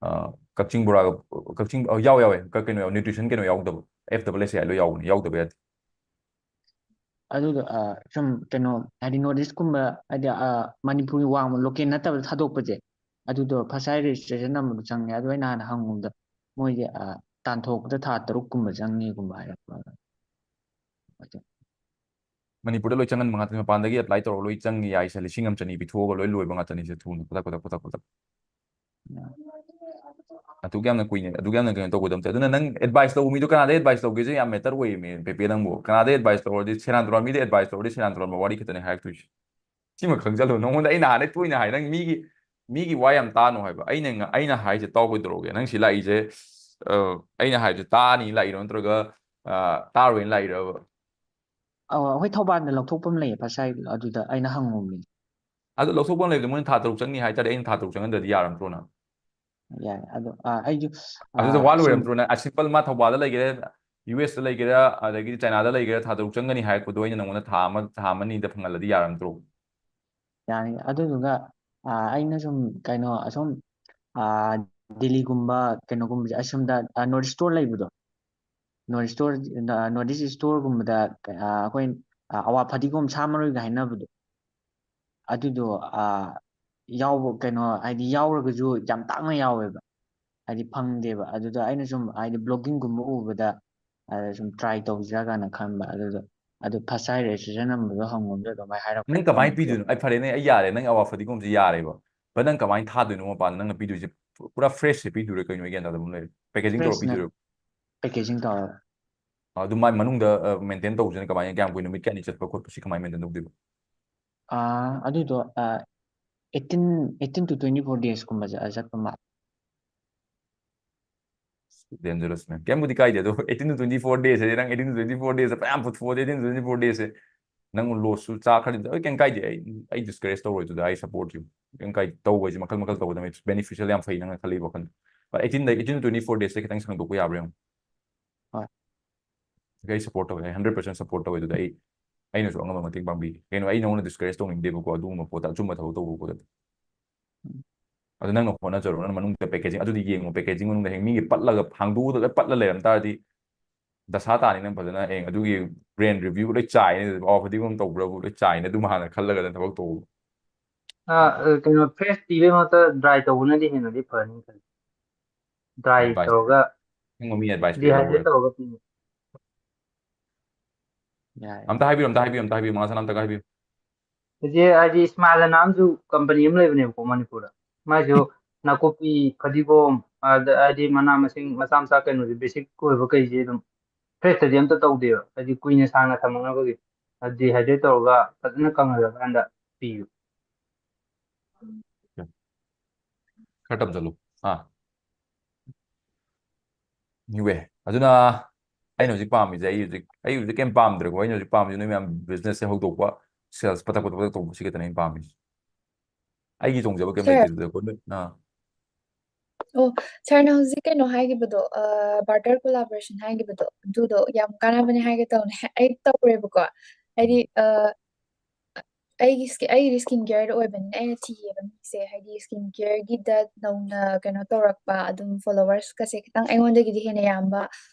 ꯑ, ꯀꯛꯆꯤꯡ ꯕꯣꯔꯥꯒ, ꯀꯛꯆꯤꯡ, ꯑ, ꯌꯥꯎꯋꯦ, ꯌꯥꯎꯋꯦ꯫ ꯀ-, ꯀꯩꯅꯣ ꯌꯥꯎ-, ꯅ꯭ꯌꯨꯇ꯭ꯔꯤꯁꯟ ꯀꯩꯅꯣ ꯌꯥꯎꯗꯕ꯫ F double S A I ꯂꯣꯏ ꯌꯥꯎꯕꯅꯤ, ꯌꯥꯎꯗꯕ ꯌꯥꯗꯦ꯫ ꯑꯗꯨꯗꯣ, ꯑ, ꯁꯨꯝ ꯀꯩꯅꯣ, ꯍꯥꯏꯗꯤ North East ꯀꯨꯝꯕ, ꯍꯥꯏꯗꯤ, ꯑ, ꯃꯅꯤꯄꯨꯔꯒꯤ ꯋꯥꯡꯃ ꯂꯣꯀꯦꯜ ꯅꯠꯇꯕꯗ ꯊꯥꯗꯣꯛꯄꯁꯦ, ꯑꯗꯨꯗꯣ ꯐꯔꯁꯥꯏ ꯔꯦꯖꯤꯁꯇ꯭ꯔꯦꯁꯟ ꯑꯃꯗꯣ ꯆꯪꯉꯦ꯫ ꯑꯗꯨ ꯑꯩꯅ ꯍꯥꯟꯅ ꯍꯪꯕꯗ ꯃꯣꯏꯁꯦ, ꯑ, ꯇꯥꯟꯊꯣꯛꯄꯗ ꯊꯥ ꯇꯔꯨꯛ ꯀꯨꯝꯕ ꯆꯪꯉꯦꯒꯨꯝꯕ ꯍꯥꯏꯔꯛꯄ꯫ ꯑꯗꯣ ꯃꯅꯤꯄꯨꯔꯗ ꯂꯣꯏ ꯆꯪꯍꯟꯕ ꯉꯥꯛꯇꯅꯤ꯫ ꯃꯄꯥꯟꯗꯒꯤ ꯑꯦꯄ꯭ꯂꯥꯏ ꯇꯧꯔꯒ ꯂꯣꯏ ꯆꯪꯉꯤ ꯍꯥꯏꯁꯦ, ꯂꯤꯁꯤꯡ ꯑꯃ ꯆꯅꯤ ꯄꯤꯊꯣꯛꯑꯒ ꯂꯣꯏ ꯂꯣꯏꯕ ꯉꯥꯛꯇꯅꯤ ꯁꯦ, ꯊꯨꯅ ꯈꯨꯗꯛ ꯈꯨꯗꯛ ꯈꯨꯗꯛ ꯈꯨꯗꯛ꯫ ꯑꯗꯨꯛ ꯌꯥꯝꯅ ꯀꯨꯏꯅ, ꯑꯗꯨꯛ ꯌꯥꯝꯅ ꯀꯩꯅꯣ ꯇꯧꯒꯗꯕ ꯅꯠꯇꯦ꯫ ꯑꯗꯨꯅ ꯅꯪ ꯑꯦꯗꯚꯥꯏꯁ ꯂꯧꯕ ꯃꯤꯗꯣ ꯀꯅꯥꯗ ꯑꯦꯗꯚꯥꯏꯁ ꯂꯧꯒꯦꯁꯦ ꯌꯥꯝ ꯃꯦꯇꯔ ꯑꯣꯏꯌꯦꯃꯦ, ꯄꯦꯄꯦ ꯅꯪꯕꯨ꯫ ꯀꯅꯥꯗ ꯑꯦꯗꯚꯥꯏꯁ ꯂꯧꯔꯗꯤ, ꯁꯦꯔꯥꯟ ꯇꯨꯔꯥꯟ ꯃꯤꯗ ꯑꯦꯗꯚꯥꯏꯁ ꯂꯧꯔꯗꯤ ꯁꯦꯔꯥꯟ ꯇꯨꯔꯥꯟꯕ ꯋꯥꯔꯤ ꯈꯛꯇꯅꯦ ꯍꯥꯏꯔꯛꯇꯣꯏꯁꯦ꯫ ꯁꯤꯃ ꯈꯪꯖꯜꯂꯨ꯫ ꯅꯉꯣꯟꯗ ꯑꯩ ꯅꯍꯥꯟꯗꯩ ꯇꯣꯏꯅ ꯍꯥꯏ, ꯅꯪ ꯃꯤꯒꯤ, ꯃꯤꯒꯤ ꯋꯥ ꯌꯥꯝ ꯇꯥꯅꯨ ꯍꯥꯏꯕ꯫ ꯑꯩꯅ ꯉ-, ꯑꯩꯅ ꯍꯥꯏꯁꯦ ꯇꯥꯎ ꯀꯩꯗꯧꯔꯒꯦ? ꯅꯪ ꯁꯤ ꯂꯥꯛꯏꯁꯦ, ꯑ, ꯑꯩꯅ ꯍꯥꯏꯕꯁꯦ ꯇꯥꯅꯤ ꯂꯥꯛꯏꯔꯣ ꯅꯠꯇ꯭ꯔꯒ, ꯑ, ꯇꯥꯔꯣꯏꯅ ꯂꯥꯛꯏꯔꯕ? ꯑꯧ, ꯑꯩꯈꯣꯏ ꯊꯧꯕꯥꯜꯗ ꯂꯧꯊꯣꯛꯄ ꯑꯃ ꯂꯩꯌꯦ ꯐꯔꯁꯥꯏ, ꯑꯗꯨꯗ ꯑꯩꯅ ꯍꯪꯉꯨꯕꯅꯤ꯫ ꯑꯗꯨ ꯂꯧꯊꯣꯛꯄ ꯑꯃ ꯂꯩꯕꯗꯣ ꯃꯣꯏꯅ ꯊꯥ ꯇꯔꯨꯛ ꯆꯪꯅꯤ ꯍꯥꯏ ꯇꯥꯔꯗꯤ ꯑꯩꯅ ꯊꯥ ꯇꯔꯨꯛ ꯆꯪꯍꯟꯗ꯭ꯔꯗꯤ ꯌꯥꯔꯝꯗ꯭ꯔꯣ ꯅꯪ? ꯌꯥꯏ꯫ ꯑꯗꯣ, ꯑ, ꯑꯩꯁꯨ, ꯑ, ꯑꯗꯨꯗ ꯋꯥ ꯁꯨꯝ ꯂꯣꯏꯔꯝꯗ꯭ꯔꯣ ꯅꯪ? ꯑ, ꯁꯤꯝꯄꯜ ꯃꯥ ꯊꯧꯕꯥꯜꯗ ꯂꯩꯒꯦꯔꯥ, ꯌꯨ ꯑꯦꯁꯇ ꯂꯩꯒꯦꯔꯥ, ꯑꯗꯒꯤꯗꯤ ꯆꯥꯏꯅꯥꯗ ꯂꯩꯒꯦꯔꯥ, ꯊꯥ ꯇꯔꯨꯛ ꯆꯪꯒꯅꯤ ꯍꯥꯏꯔꯛꯄꯗꯣ ꯑꯩꯅ ꯅꯉꯣꯟꯗ ꯊꯥ ꯑꯃ, ꯊꯥ ꯑꯃ ꯑꯅꯤꯗ ꯐꯪꯍꯜꯂꯗꯤ ꯌꯥꯔꯝꯗ꯭ꯔꯣ? ꯌꯥꯅꯤ꯫ ꯑꯗꯨꯗꯨꯒ, ꯑ, ꯑꯩꯅ ꯁꯨꯝ ꯀꯩꯅꯣ ꯑꯁꯣꯝ, ꯑ, ꯗꯤꯜꯂꯤꯒꯨꯝꯕ ꯀꯩꯅꯣꯒꯨꯝꯕꯁꯦ ꯑꯁꯣꯝꯗ, ꯑ, North East Store ꯂꯩꯕꯗꯣ, North East Store, ꯑ, North East Storeꯒꯨꯝꯕꯗ, ꯑ, ꯑꯩꯈꯣꯏ ꯑꯋꯥ ꯐꯗꯤꯒꯣꯝ ꯁꯥ ꯃꯔꯣꯏꯒ ꯍꯥꯏꯅꯕꯗꯣ, ꯑꯗꯨꯗꯣ ꯌꯥꯎꯕ, ꯀꯩꯅꯣ, ꯍꯥꯏꯗꯤ ꯌꯥꯎꯔꯒꯁꯨ ꯌꯥꯝ ꯇꯥꯡꯅ ꯌꯥꯎꯋꯦꯕ, ꯍꯥꯏꯗꯤ ꯐꯪꯗꯦꯕ꯫ ꯑꯗꯨꯗ ꯑꯩꯅ ꯁꯨꯝ ꯍꯥꯏꯗꯤ ꯕ꯭ꯂꯣꯒꯤꯡꯒꯨꯝꯕ ꯎꯕꯗ, ꯑꯗ ꯁꯨꯝ ꯇ꯭ꯔꯥꯏ ꯇꯧꯁꯤꯔꯥ ꯀꯥꯏꯅ ꯈꯟꯕ꯫ ꯑꯗꯨꯗ ꯑꯗꯨ ꯐꯁꯥꯏ ꯔꯦꯖꯤꯁꯇ꯭ꯔꯦꯁꯟ ꯅꯝꯕꯔꯗꯣ ꯍꯪꯉꯨꯕꯗ ꯑꯗꯨꯃꯥꯏꯅ ꯍꯥꯏꯔꯛꯄ꯫ ꯅꯪ ꯀꯃꯥꯏꯅ ꯄꯤꯗꯣꯏꯅꯣ? ꯑꯩ ꯐꯔꯦꯅꯦ, ꯑꯩ ꯌꯥꯔꯦ, ꯅꯪ ꯑꯋꯥ ꯐꯗꯤꯒꯣꯝꯁꯦ ꯌꯥꯔꯦꯕ, ꯕꯠ ꯅꯪ ꯀꯃꯥꯏꯅ ꯊꯥꯗꯣꯏꯅꯣ ꯃꯄꯥꯟꯗ? ꯅꯪꯅ ꯄꯤꯗꯣꯏꯁꯦ ꯄꯨꯔꯥ ꯐ꯭ꯔꯦꯁꯁꯦ ꯄꯤꯗꯣꯏꯔꯥ ꯀꯩꯅꯣ? ꯑꯩ ꯒ꯭ꯌꯥꯟ ꯇꯥꯗꯕ ꯑꯃ ꯂꯩꯔꯦ꯫ ꯄꯦꯀꯦꯖꯤꯡ ꯇꯧꯔ ꯄꯤꯗꯣꯏꯔꯥ? ꯄꯦꯀꯦꯖꯤꯡ ꯇꯧꯔ꯫ ꯑꯗꯨ ꯃꯥꯏ ꯃꯅꯨꯡꯗ ꯃꯦꯟꯇꯦꯟ ꯇꯧꯕꯁꯤꯅ ꯀꯃꯥꯏꯅ, ꯀꯌꯥꯝ ꯀꯨꯏꯅ, ꯅꯨꯃꯤꯠ ꯀꯌꯥꯅꯤ ꯆꯠꯄ ꯈꯣꯠꯄ, ꯁꯤ ꯀꯃꯥꯏꯅ ꯃꯦꯟꯇꯦꯟ ꯇꯧꯗꯣꯏꯕ? ꯑꯗꯨꯗꯣ eighteen eighteen to twenty four days ꯀꯨꯝꯕ ꯆꯠꯄ ꯃꯥꯜꯂꯦ꯫ Dangerous man. ꯀꯩꯝꯕꯨꯗꯤ ꯀꯥꯏꯗꯦ, ꯑꯗꯣ eighteen to twenty four days ꯍꯥꯏꯗꯤ ꯅꯪ eighteen to twenty four days ꯐꯅꯌꯥꯝ ꯄꯨꯊꯣꯛꯑꯗꯤ, eighteen to twenty four days ꯁꯦ ꯅꯪ ꯂꯣꯁꯁꯨ ꯆꯥ ꯈꯔꯗꯤ, ꯑꯩ ꯀꯩꯝ ꯀꯥꯏꯗꯦ, ꯑꯩ ꯑꯩ ꯗꯤꯁꯀꯔꯦꯖ ꯇꯧꯔꯣꯏ ꯑꯗꯨꯗ, ꯑꯩ ꯁꯞꯄꯣꯔꯠ ꯌꯨ꯫ ꯀꯩꯝ ꯀꯥꯏꯗꯦ, ꯇꯧꯕ ꯍꯥꯏꯁꯦ ꯃꯈꯜ ꯃꯈꯜ ꯇꯧꯒꯗꯕꯅꯤ, ꯕꯦꯅꯤꯐꯤꯁꯤꯌꯦꯜ ꯌꯥꯝ ꯐꯩ ꯅꯪꯅ ꯈꯜꯂꯤ ꯋꯥꯈꯜ꯫ But eighteen the, eighteen to twenty four days ꯁꯦ ꯈꯤꯇꯪ ꯁꯥꯡꯗꯣꯛꯄ ꯌꯥꯕ꯭ꯔꯥ ꯌꯦꯡꯉꯨ꯫ ꯍꯣꯏ꯫ ꯑꯩ ꯁꯞꯄꯣꯔꯠ ꯇꯧꯋꯦ, ꯑꯩ hundred percent ꯁꯞꯄꯣꯔꯠ ꯇꯧꯋꯦ ꯑꯗꯨꯗ꯫ ꯑꯩ ꯑꯩꯅꯁꯨ ꯑꯉꯝꯕ ꯃꯇꯦꯡ ꯄꯥꯡꯕꯤꯒꯦ꯫ ꯀꯩꯅꯣ, ꯑꯩ ꯅꯉꯣꯟꯗ ꯗꯤꯁꯀꯔꯦꯖ ꯇꯧꯅꯤꯡꯗꯦꯕꯀꯣ ꯑꯗꯨꯒꯨꯝꯕ ꯄꯣꯠꯇ, ꯑꯆꯨꯝꯕ ꯊꯕꯛ ꯇꯧꯕ ꯄꯣꯠꯇ꯫ ꯑꯗꯨ ꯅꯪꯅ ꯍꯣꯠꯅꯖꯔꯣ, ꯅꯪ ꯃꯅꯨꯡꯗ ꯄꯦꯀꯦꯖꯤꯡ ꯑꯗꯨꯗꯤ ꯌꯦꯡꯉꯣ, ꯄꯦꯀꯦꯖꯤꯡ ꯃꯅꯨꯡꯗ ꯍꯌꯦꯡ ꯃꯤꯒꯤ ꯄꯠꯂꯒ ꯍꯥꯡꯗꯣꯛꯎꯗ ꯂꯣꯏ ꯄꯠꯂ ꯂꯩꯔꯝ ꯇꯥꯔꯗꯤ ꯗꯁꯥ ꯇꯥꯅꯤ ꯅꯪ꯫ ꯐꯖꯅ ꯍꯌꯦꯡ ꯑꯗꯨꯒꯤ ꯕ꯭ꯔꯦꯟ ꯔꯤꯚ꯭ꯌꯨ ꯂꯣꯏ ꯆꯥꯏꯅꯤ, ꯑꯋꯥ ꯐꯗꯤꯒꯣꯝ ꯇꯧꯕ꯭ꯔꯕꯨ ꯂꯣꯏ ꯆꯥꯏꯅꯤ, ꯑꯗꯨꯝ ꯍꯥꯟꯅ ꯈꯜꯂꯒ ꯅꯪ ꯊꯕꯛ ꯇꯧꯕ꯫ ꯑ, ꯑ, ꯀꯩꯅꯣ, ꯐ꯭ꯔꯦꯁ ꯄꯤꯕꯩ ꯃꯍꯨꯠꯇ ꯗ꯭ꯔꯥꯏ ꯇꯧꯕꯅꯗꯤ ꯍꯦꯟꯅꯗꯤ ꯐꯅꯤ ꯈꯜꯂꯤ꯫ ꯗ꯭ꯔꯥꯏ ꯑꯦꯗꯚꯥꯏꯁ ꯇꯧꯔꯒ ꯑꯁꯦꯡꯕ ꯃꯤ ꯑꯦꯗꯚꯥꯏꯁ ꯗꯤꯍꯥꯏꯗ꯭ꯔꯦꯠ ꯄꯤꯒꯗꯧꯕ꯫ ꯇꯧꯔꯒ ꯄꯤꯕ꯫ ꯌꯥꯏ꯫ ꯑꯝꯇ ꯍꯥꯏꯕꯤꯌꯨ, ꯑꯝꯇ ꯍꯥꯏꯕꯤꯌꯨ, ꯃꯉꯥ ꯁꯅꯥ ꯑꯝꯇ ꯍꯥꯏꯕꯤꯌꯨ꯫ ꯍꯧꯖꯤꯛ ꯍꯥꯏꯗꯤ ꯏꯁꯃꯥꯏꯜ ꯑꯅ ꯑꯃꯁꯨ ꯀꯝꯄꯅꯤ ꯑꯃ ꯂꯩꯕꯅꯦꯕꯀꯣ ꯃꯅꯤꯄꯨꯔꯗ, ꯃꯥꯏꯁꯨ ꯅꯥꯀꯨꯞꯄꯤ, ꯐꯗꯤꯒꯣꯝ, ꯑꯗ ꯍꯥꯏꯗꯤ ꯃꯅꯥ ꯃꯁꯤꯡ ꯃꯆꯥ ꯃꯆꯥ, ꯀꯩꯅꯣꯁꯦ, ꯕꯦꯁꯤꯛ ꯑꯣꯏꯕ ꯀꯩꯁꯦ ꯑꯗꯨꯝ ꯐ꯭ꯔꯦꯁꯇꯗꯤ ꯑꯝꯇ ꯇꯧꯗꯦꯕ, ꯍꯥꯏꯗꯤ ꯀꯨꯏꯅ ꯁꯥꯡꯅ ꯊꯝꯃꯛꯅꯕꯒꯤ꯫ ꯗꯤꯍꯥꯏꯗ꯭ꯔꯦꯠ ꯇꯧꯔꯒ ꯐꯖꯅ ꯀꯪꯍꯜꯂꯀꯥꯟꯗ ꯄꯤꯌꯨ꯫ ꯈꯔ ꯇꯞꯖꯜꯂꯨ꯫ ꯑꯥ꯫ ꯌꯨꯑꯦ꯫ ꯑꯗꯨꯅ ꯑꯩꯅ ꯍꯧꯖꯤꯛ ꯄꯥꯝꯃꯤꯁꯦ, ꯑꯩ ꯍꯧꯖꯤꯛ, ꯑꯩ ꯍꯧꯖꯤꯛ ꯀꯩꯝ ꯄꯥꯝꯗ꯭ꯔꯦꯀꯣ꯫ ꯑꯩꯅ ꯍꯧꯖꯤꯛ ꯄꯥꯝꯃꯤꯁꯦ ꯅꯣꯏ ꯃꯌꯥꯝ ꯕꯤꯖꯤꯅꯦꯁꯁꯦ ꯍꯧꯗꯣꯛꯄ, ꯁꯦꯜꯁ ꯄꯇꯛ ꯄꯇꯛ ꯄꯇꯛ ꯇꯧꯕ, ꯁꯤ ꯈꯛꯇꯅꯦ ꯑꯩꯅ ꯄꯥꯝꯃꯤꯁꯦ꯫ ꯑꯩꯒꯤ ꯇꯣꯡꯖꯕ ꯀꯩꯝ ꯁꯥꯔ꯫ ꯂꯩꯇꯦ ꯑꯗꯨꯗꯀꯣ꯫ ꯅꯣꯏ, ꯑꯥ꯫ ꯑꯣ, ꯁꯥꯔꯅ ꯍꯧꯖꯤꯛ ꯀꯩꯅꯣ ꯍꯥꯏꯈꯤꯕꯗꯣ, ꯑ, ꯕꯥꯔꯇꯔ ꯀꯣꯂꯥꯕꯣꯔꯦꯁꯟ ꯍꯥꯏꯈꯤꯕꯗꯣ, ꯑꯗꯨꯗꯣ ꯌꯥꯝ ꯀꯥꯟꯅꯕꯅꯦ ꯍꯥꯏꯒꯦ ꯇꯧꯅꯦ꯫ ꯑꯩ ꯇꯧꯔꯦꯕꯀꯣ꯫ ꯍꯥꯏꯗꯤ, ꯑ, ꯑꯩꯒꯤ ꯁ꯭ꯀꯤ-, ꯑꯩꯒꯤꯗꯤ ꯁ꯭ꯀꯤꯟ ꯀꯦꯌꯔꯗ ꯑꯣꯏꯕꯅꯤꯅ ꯑꯩꯅ ꯊꯤꯌꯦꯕ ꯃꯤꯁꯦ꯫ ꯍꯥꯏꯗꯤ ꯁ꯭ꯀꯤꯟ ꯀꯦꯌꯔꯒꯤꯗ ꯅꯧꯅ ꯀꯩꯅꯣ ꯇꯧꯔꯛꯄ, ꯑꯗꯨꯝ ꯐꯣꯂꯣꯋꯔꯁꯀꯁꯦ ꯈꯤꯇꯪ ꯑꯩꯉꯣꯟꯗꯒꯤꯗꯤ ꯍꯦꯟꯅ ꯌꯥꯝꯕ,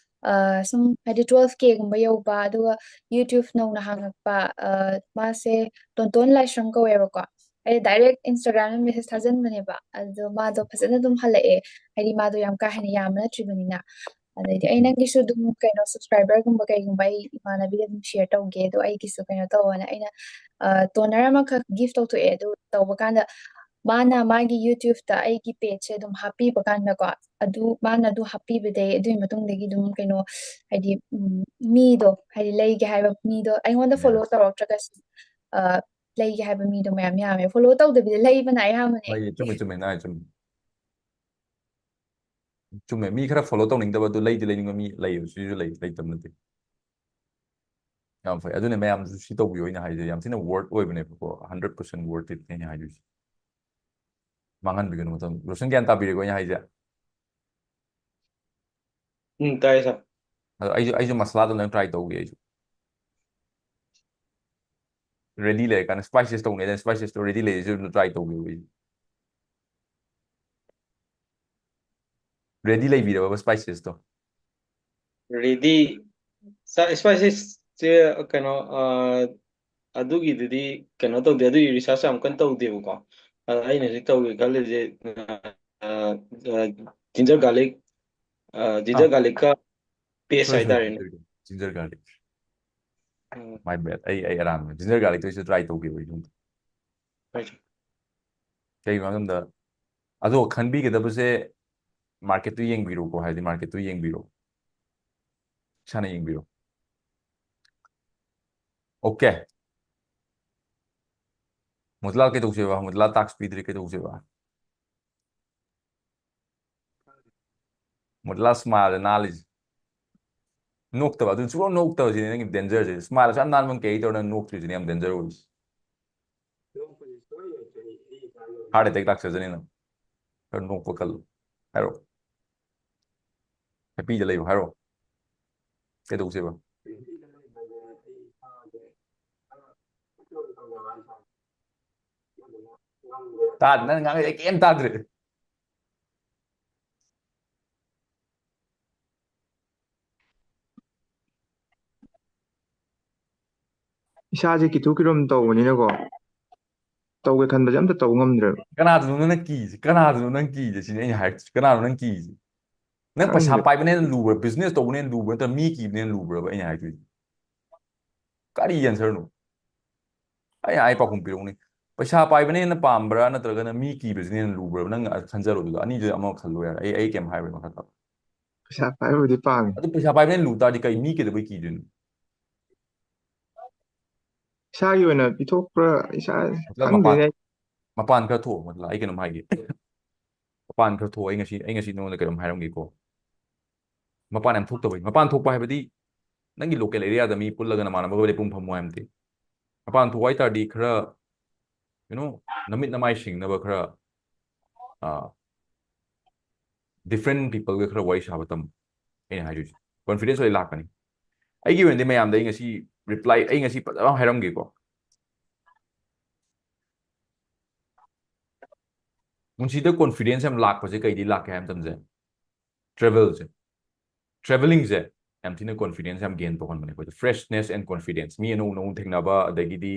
ꯑ, ꯁꯨꯝ ꯍꯥꯏꯗꯤ twelve K ꯒꯨꯝꯕ ꯌꯧꯕ, ꯑꯗꯨꯒ YouTube ꯅꯧꯅ ꯍꯥꯡꯉꯛꯄ, ꯑ, ꯃꯥꯁꯦ ꯇꯣꯟꯇꯣꯟ ꯂꯥꯏꯁ꯭ꯔꯝ ꯀꯧꯋꯦꯕꯀꯣ꯫ ꯑꯩ direct Instagram ꯗ message ꯊꯥꯖꯤꯟꯕꯅꯦꯕ, ꯑꯗꯣ ꯃꯥꯗꯣ ꯐꯖꯅ ꯑꯗꯨꯝ ꯍꯜꯂꯛꯑꯦ, ꯍꯥꯏꯗꯤ ꯃꯥꯗꯣ ꯌꯥꯝ ꯀꯥ ꯍꯦꯟꯅ ꯌꯥꯝꯕ ꯅꯠꯇ꯭ꯔꯤꯕꯅꯤꯅ꯫ ꯑꯗꯩꯗꯤ ꯑꯩ ꯎꯝ꯫ ꯅꯪꯒꯤꯁꯨ ꯑꯗꯨꯝ ꯀꯩꯅꯣ subscriber ꯒꯨꯝꯕ ꯀꯩꯒꯨꯝꯕ ꯑꯩ ꯏꯃꯥꯟꯅꯕꯤꯗ ꯑꯗꯨꯝ share ꯇꯧꯒꯦ, ꯑꯗꯣ ꯑꯩꯒꯤꯁꯨ ꯀꯩꯅꯣ ꯇꯧꯋꯣꯅ ꯑꯩꯅ, ꯑ, toner ꯑꯃꯈꯛ gift ꯇꯧꯊꯣꯛꯑꯦ꯫ ꯑꯗꯨ ꯇꯧꯕ ꯀꯥꯟꯗ ꯃꯥꯅ ꯃꯥꯒꯤ YouTube ꯇ ꯑꯩꯒꯤ page ꯁꯦ ꯑꯗꯨꯝ ꯍꯥꯞꯄꯤꯕ ꯀꯥꯟꯗꯀꯣ, ꯑꯗꯨ ꯃꯥꯅ ꯑꯗꯨ ꯍꯥꯞꯄꯤꯕꯗꯩ ꯑꯗꯨꯒꯤ ꯃꯇꯨꯡꯗꯒꯤ ꯑꯗꯨꯝ ꯀꯩꯅꯣ ꯍꯥꯏꯗꯤ, ꯎꯝ, ꯃꯤꯗꯣ ꯍꯥꯏꯗꯤ ꯂꯩꯒꯦ ꯍꯥꯏꯕ ꯃꯤꯗꯣ ꯑꯩꯉꯣꯟꯗ ꯎꯝ꯫ Follow ꯇꯧꯔꯛꯇ꯭ꯔꯒꯁꯨ, ꯑ, ꯂꯩꯒꯦ ꯍꯥꯏꯕ ꯃꯤꯗꯣ ꯃꯌꯥꯝ ꯌꯥꯝꯃꯦ꯫ Follow ꯇꯧꯗꯕꯤꯗ ꯂꯩꯕꯅ ꯑꯌꯥꯝꯕꯅꯦ꯫ ꯍꯣꯏ, ꯆꯨꯝꯃꯦ, ꯆꯨꯝꯃꯦ, ꯅꯪ ꯍꯥꯏ ꯆꯨꯝꯃꯦ꯫ ꯆꯨꯝꯃꯦ, ꯃꯤ ꯈꯔ follow ꯇꯧꯅꯤꯡꯗꯕ ꯑꯗꯨ ꯂꯩꯗꯤ ꯂꯩꯅꯤꯡꯕ ꯃꯤ ꯂꯩꯌꯦꯕ, ꯁꯤꯁꯨ ꯂꯩ, ꯂꯩꯇꯕ ꯅꯠꯇꯦ꯫ ꯌꯥꯝ ꯐꯩ꯫ ꯑꯗꯨꯅꯦ ꯃꯌꯥꯝꯁꯨ ꯁꯤ ꯇꯧꯕꯤꯌꯣ ꯑꯩꯅ ꯍꯥꯏꯁꯦ, ꯌꯥꯝ ꯊꯤꯅ worth ꯑꯣꯏꯕꯅꯦꯕꯀꯣ, hundred percent worth it ꯅꯦ ꯑꯩꯅ ꯍꯥꯏꯗꯣꯏꯁꯦ꯫ ꯃꯥꯡꯍꯟꯕꯤꯒꯅꯨ ꯃꯇꯝ꯫ ꯔꯣꯁꯟ ꯒ꯭ꯌꯥꯟ ꯇꯥꯕꯤꯔꯦꯀꯣ ꯑꯩꯅ ꯍꯥꯏꯁꯦ? ꯎꯝ, ꯇꯥꯏ, ꯁꯥꯔ꯫ ꯑꯗꯣ ꯑꯩꯁꯨ, ꯑꯩꯁꯨ ꯃꯁꯂꯥꯗꯣ ꯅꯪ try ꯇꯧꯒꯦ ꯑꯩꯁꯨ꯫ Ready ꯂꯩꯔꯀꯥꯟꯗ spices ꯇꯧꯅꯤ, ꯑꯗꯨꯅ spices ꯇꯣ ready ꯂꯩꯔꯁꯨ ꯑꯗꯨꯝ try ꯇꯧꯒꯦ ꯑꯩꯁꯨ꯫ Ready ꯂꯩꯕꯤꯔꯕ spices ꯇꯣ? Ready, ꯁꯥꯔ, spices ꯁꯦ ꯀꯩꯅꯣ, ꯑ, ꯑꯗꯨꯒꯤꯗꯨꯗꯤ ꯀꯩꯅꯣ ꯇꯧꯗꯦ, ꯑꯗꯨꯒꯤ research ꯌꯥꯝ ꯀꯟꯅ ꯇꯧꯗꯦꯕꯀꯣ꯫ ꯑꯗ ꯑꯩꯅ ꯍꯧꯖꯤꯛ ꯇꯧꯒꯦ ꯈꯜꯂꯤꯁꯦ, ꯑ, ꯑ, ginger garlic, ꯑ, ginger ꯑꯥ꯫ Garlic ꯀ paste ꯁꯣꯏ, ꯁꯣꯏ, ꯍꯥꯏꯇꯥꯔꯦꯅꯦ꯫ ꯁꯣꯏ, ꯁꯣꯏ꯫ Ginger garlic꯫ Um. My bad꯫ ꯑꯩ, ꯑꯩ ꯑꯔꯥꯟꯕꯅꯦ꯫ Ginger garlic ꯇꯣ ꯑꯩꯁꯨ try ꯇꯧꯒꯦꯕ ꯑꯩ ꯑꯗꯨꯝ꯫ ꯍꯣꯏ, ꯁꯥꯔ꯫ ꯀꯩꯒꯤꯅꯣ ꯍꯥꯏꯕ ꯃꯇꯝꯗ, ꯑꯗꯣ ꯈꯟꯕꯤꯒꯗꯕꯁꯦ market ꯇꯨ ꯌꯦꯡꯕꯤꯔꯣꯀꯣ, ꯍꯥꯏꯗꯤ market ꯇꯨ ꯌꯦꯡꯕꯤꯔꯣ꯫ ꯏꯁꯥꯅ ꯌꯦꯡꯕꯤꯔꯣ꯫ Okay꯫ ꯃꯨꯗꯂꯥ ꯀꯩꯗꯧꯁꯦꯕ? ꯃꯨꯗꯂꯥ task ꯄꯤꯗ꯭ꯔꯤ, ꯀꯩꯗꯧꯁꯦꯕ? ꯃꯨꯗꯂꯥ smile ꯅꯥꯜꯂꯤꯁꯦ꯫ ꯅꯣꯛꯇꯕ, ꯑꯗꯨ ꯁꯨꯡꯅꯣꯛ ꯅꯣꯛꯇꯕꯁꯤꯅꯦ ꯅꯪꯒꯤ danger ꯁꯦ꯫ Smile ꯑꯁꯨꯛ ꯌꯥꯝ ꯅꯥꯟꯕ ꯑꯃ carry ꯇꯧꯔ ꯅꯪ ꯅꯣꯛꯇ꯭ꯔꯤꯁꯤꯅꯦ ꯌꯥꯝ danger ꯑꯣꯏꯔꯤꯁꯦ꯫ Heart attack ꯂꯥꯛꯆꯖꯅꯤ ꯅꯪ꯫ ꯈꯔ ꯅꯣꯛꯄ ꯀꯜꯂꯨ꯫ ꯍꯥꯏꯔꯣ꯫ Happy ꯗ ꯂꯩꯌꯨ ꯍꯥꯏꯔꯣ꯫ ꯀꯩꯗꯧꯁꯦꯕ? ꯇꯥꯗꯦ, ꯅꯪ ꯉꯥꯡꯉꯤꯁꯦ ꯑꯩ ꯀꯩꯝ ꯇꯥꯗ꯭ꯔꯦ꯫ ꯏꯁꯥꯁꯦ ꯀꯤꯊꯨ ꯀꯤꯔꯨꯝ ꯇꯧꯕꯅꯤꯅꯀꯣ, ꯇꯧꯒꯦ ꯈꯟꯕꯁꯦ ꯑꯝꯇ ꯇꯧ ꯉꯝꯗ꯭ꯔꯦꯕ꯫ ꯀꯅꯥꯗꯅꯣ ꯅꯪꯅ ꯀꯤꯁꯦ? ꯀꯅꯥꯗꯅꯣ ꯅꯪ ꯀꯤꯁꯦ? ꯁꯤꯅꯤ ꯑꯩꯅ ꯍꯥꯏꯔꯛꯇꯣꯏꯁꯦ꯫ ꯀꯅꯥꯅꯣ ꯅꯪ ꯀꯤꯁꯦ? ꯅꯪ ꯄꯩꯁꯥ ꯈꯪꯗꯦ꯫ ꯄꯥꯏꯕꯅ ꯍꯦꯟꯅ ꯂꯨꯕ꯭ꯔꯥ, ꯕꯤꯖꯤꯅꯦꯁ ꯇꯧꯕꯅ ꯍꯦꯟꯅ ꯂꯨꯕ꯭ꯔꯥ, ꯅꯠꯇ꯭ꯔꯒ ꯃꯤ ꯀꯤꯕꯅ ꯍꯦꯟꯅ ꯂꯨꯕ꯭ꯔꯕ? ꯑꯩꯅ ꯍꯥꯏꯔꯛꯇꯣꯏꯁꯦ ꯀꯔꯤ ꯑꯦꯟꯁꯔꯅꯣ? ꯑꯩ ꯑꯩ ꯄꯥꯎꯈꯨꯝ ꯄꯤꯔꯛꯎꯅꯦ꯫ ꯄꯩꯁꯥ ꯄꯥꯏꯕꯅ ꯍꯦꯟꯅ ꯄꯥꯝꯕ꯭ꯔꯥ, ꯅꯠꯇ꯭ꯔꯒꯅ ꯃꯤ ꯀꯤꯕꯁꯤꯅ ꯍꯦꯟꯅ ꯂꯨꯕ꯭ꯔꯕ? ꯅꯪ ꯈꯟꯖꯔꯣ, ꯑꯗꯨꯗ ꯑꯅꯤꯗꯨꯗ ꯑꯃ ꯈꯜꯂꯣ ꯌꯥꯔꯦ꯫ ꯑꯩ ꯑꯩ ꯀꯩꯝ ꯍꯥꯏꯔꯣꯏ ꯃꯈꯥ ꯇꯥꯕ꯫ ꯄꯩꯁꯥ ꯄꯥꯏꯕꯕꯨꯗꯤ ꯄꯥꯝꯃꯤ꯫ ꯑꯗꯨ ꯄꯩꯁꯥ ꯄꯥꯏꯕꯅ ꯍꯦꯟꯅ ꯂꯨ ꯇꯥꯔꯗꯤ ꯀꯩ, ꯃꯤ ꯀꯩꯗꯧꯕꯩ ꯀꯤꯗꯣꯏꯅꯣ? ꯏꯁꯥꯒꯤ ꯑꯣꯏꯅ ꯄꯤꯊꯣꯛꯄ꯭ꯔꯥ? ꯏꯁꯥ ꯃꯇꯂꯕ ꯈꯪꯗꯦꯅꯦ꯫ ꯃꯄꯥꯟ ꯃꯄꯥꯟ ꯈꯔ ꯊꯣꯛꯑꯣ, ꯃꯇꯂꯕ ꯑꯩ ꯀꯩꯅꯣꯝ ꯍꯥꯏꯒꯦ꯫ ꯃꯄꯥꯟ ꯈꯔ ꯊꯣꯛꯑꯣ꯫ ꯑꯩ ꯉꯁꯤ ꯑꯩ ꯉꯁꯤ ꯅꯉꯣꯟꯗ ꯀꯩꯅꯣꯝ ꯍꯥꯏꯔꯝꯒꯦꯀꯣ꯫ ꯃꯄꯥꯟ ꯌꯥꯝ ꯊꯣꯛꯇꯕꯩ꯫ ꯃꯄꯥꯟ ꯊꯣꯛꯄ ꯍꯥꯏꯕꯗꯤ ꯅꯪꯒꯤ ꯂꯣꯀꯦꯜ ꯑꯦꯔꯤꯌꯥꯗ ꯃꯤ ꯄꯨꯜꯂꯒ ꯅꯃꯥꯟꯅꯕꯒ ꯂꯦꯞꯄ ꯐꯝꯃꯣ ꯍꯥꯏꯕ ꯅꯠꯇꯦ꯫ ꯃꯄꯥꯟ ꯊꯣꯛꯄ ꯍꯥꯏ ꯇꯥꯔꯗꯤ ꯈꯔ, you know, ꯅꯃꯤꯠ ꯅꯃꯥꯏ ꯁꯤꯡꯅꯕ ꯈꯔ, ꯑꯥ, ꯗꯤꯐ꯭ꯔꯦꯟ ꯄꯤꯄꯜꯒ ꯈꯔ ꯋꯥꯔꯤ ꯁꯥꯕ ꯇꯝꯃꯨ꯫ ꯑꯩꯅ ꯍꯥꯏꯗꯣꯏꯁꯦ ꯀꯣꯟꯐꯤꯗꯦꯟꯁ ꯂꯣꯏ ꯂꯥꯛꯀꯅꯤ꯫ ꯑꯩꯒꯤ ꯑꯣꯏꯅꯗꯤ ꯃꯌꯥꯝꯗ ꯑꯩ ꯉꯁꯤ ꯔꯤꯄ꯭ꯂꯥꯏ, ꯑꯩ ꯉꯁꯤ ꯐꯖꯅ ꯍꯥꯏꯔꯝꯒꯦꯀꯣ꯫ ꯄꯨꯟꯁꯤꯗ ꯀꯣꯟꯐꯤꯗꯦꯟꯁ ꯌꯥꯝ ꯂꯥꯛꯄꯁꯦ ꯀꯩꯗꯤ ꯂꯥꯛꯀꯦ ꯍꯥꯏꯕ ꯃꯇꯝꯗ, ꯇ꯭ꯔꯦꯚꯦꯜꯁꯦ꯫ ꯇ꯭ꯔꯦꯚꯦꯂꯤꯡꯁꯦ ꯌꯥꯝ ꯊꯤꯅ ꯀꯣꯟꯐꯤꯗꯦꯟꯁ ꯌꯥꯝ ꯒꯦꯟ ꯇꯧꯍꯟꯕꯅꯦ ꯑꯩꯈꯣꯏꯗ꯫ ꯐ꯭ꯔꯦꯁꯅꯦꯁ ꯑꯦꯟ ꯀꯣꯟꯐꯤꯗꯦꯟꯁ, ꯃꯤ ꯑꯅꯧ ꯑꯅꯧꯕ ꯊꯦꯡꯅꯕ, ꯑꯗꯒꯤꯗꯤ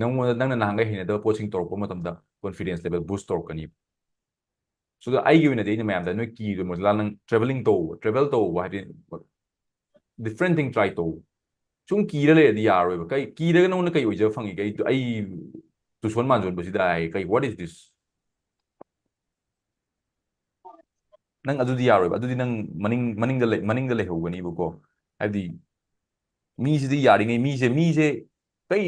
ꯅꯪꯉꯣꯟꯗ, ꯅꯪꯅ ꯅꯍꯥꯟꯈꯩ ꯍꯩꯅꯗꯕ ꯄꯣꯠꯁꯤꯡ ꯇꯧꯔꯛꯄ ꯃꯇꯝꯗ ꯀꯣꯟꯐꯤꯗꯦꯟꯁ ꯂꯦꯚꯦꯜ ꯕꯨꯁ ꯇꯧꯔꯛꯀꯅꯤ꯫ ꯁꯤꯗ ꯑꯩꯒꯤ ꯑꯣꯏꯅꯗꯤ ꯑꯩꯅ ꯃꯌꯥꯝꯗ, ꯅꯣꯏ ꯀꯤꯗꯣ ꯃꯣꯖꯤꯂꯥ, ꯅꯪ ꯇ꯭ꯔꯦꯚꯦꯂꯤꯡ ꯇꯧꯕ, ꯇ꯭ꯔꯦꯚꯦꯜ ꯇꯧꯕ ꯍꯥꯏꯗꯤ ꯗꯤꯐ꯭ꯔꯦꯟ ꯊꯤꯡ ꯇ꯭ꯔꯥꯏ ꯇꯧ꯫ ꯁꯨꯝ ꯀꯤꯔ ꯂꯩꯔꯗꯤ ꯌꯥꯔꯣꯏꯕ꯫ ꯀꯩ ꯀꯤꯔꯒ ꯅꯉꯣꯟꯗ ꯀꯩ ꯑꯣꯏꯖꯕ ꯐꯪꯉꯤꯒꯦ? ꯑꯩ ꯑꯩ ꯇꯨꯁꯣꯟ ꯃꯥꯟꯖꯣꯟꯕꯁꯤꯗ ꯍꯥꯏ ꯀꯩ, what is this? ꯅꯪ ꯑꯗꯨꯗꯤ ꯌꯥꯔꯣꯏꯕ꯫ ꯑꯗꯨꯗꯤ ꯅꯪ ꯃꯅꯤꯡ ꯃꯅꯤꯡꯗ ꯂꯩ ꯃꯅꯤꯡꯗ ꯂꯩꯍꯧꯒꯅꯤꯕꯀꯣ꯫ ꯍꯥꯏꯕꯗꯤ ꯃꯤꯁꯤꯗꯤ ꯌꯥꯔꯤꯉꯩ ꯃꯤꯁꯦ ꯃꯤꯁꯦ ꯀꯩ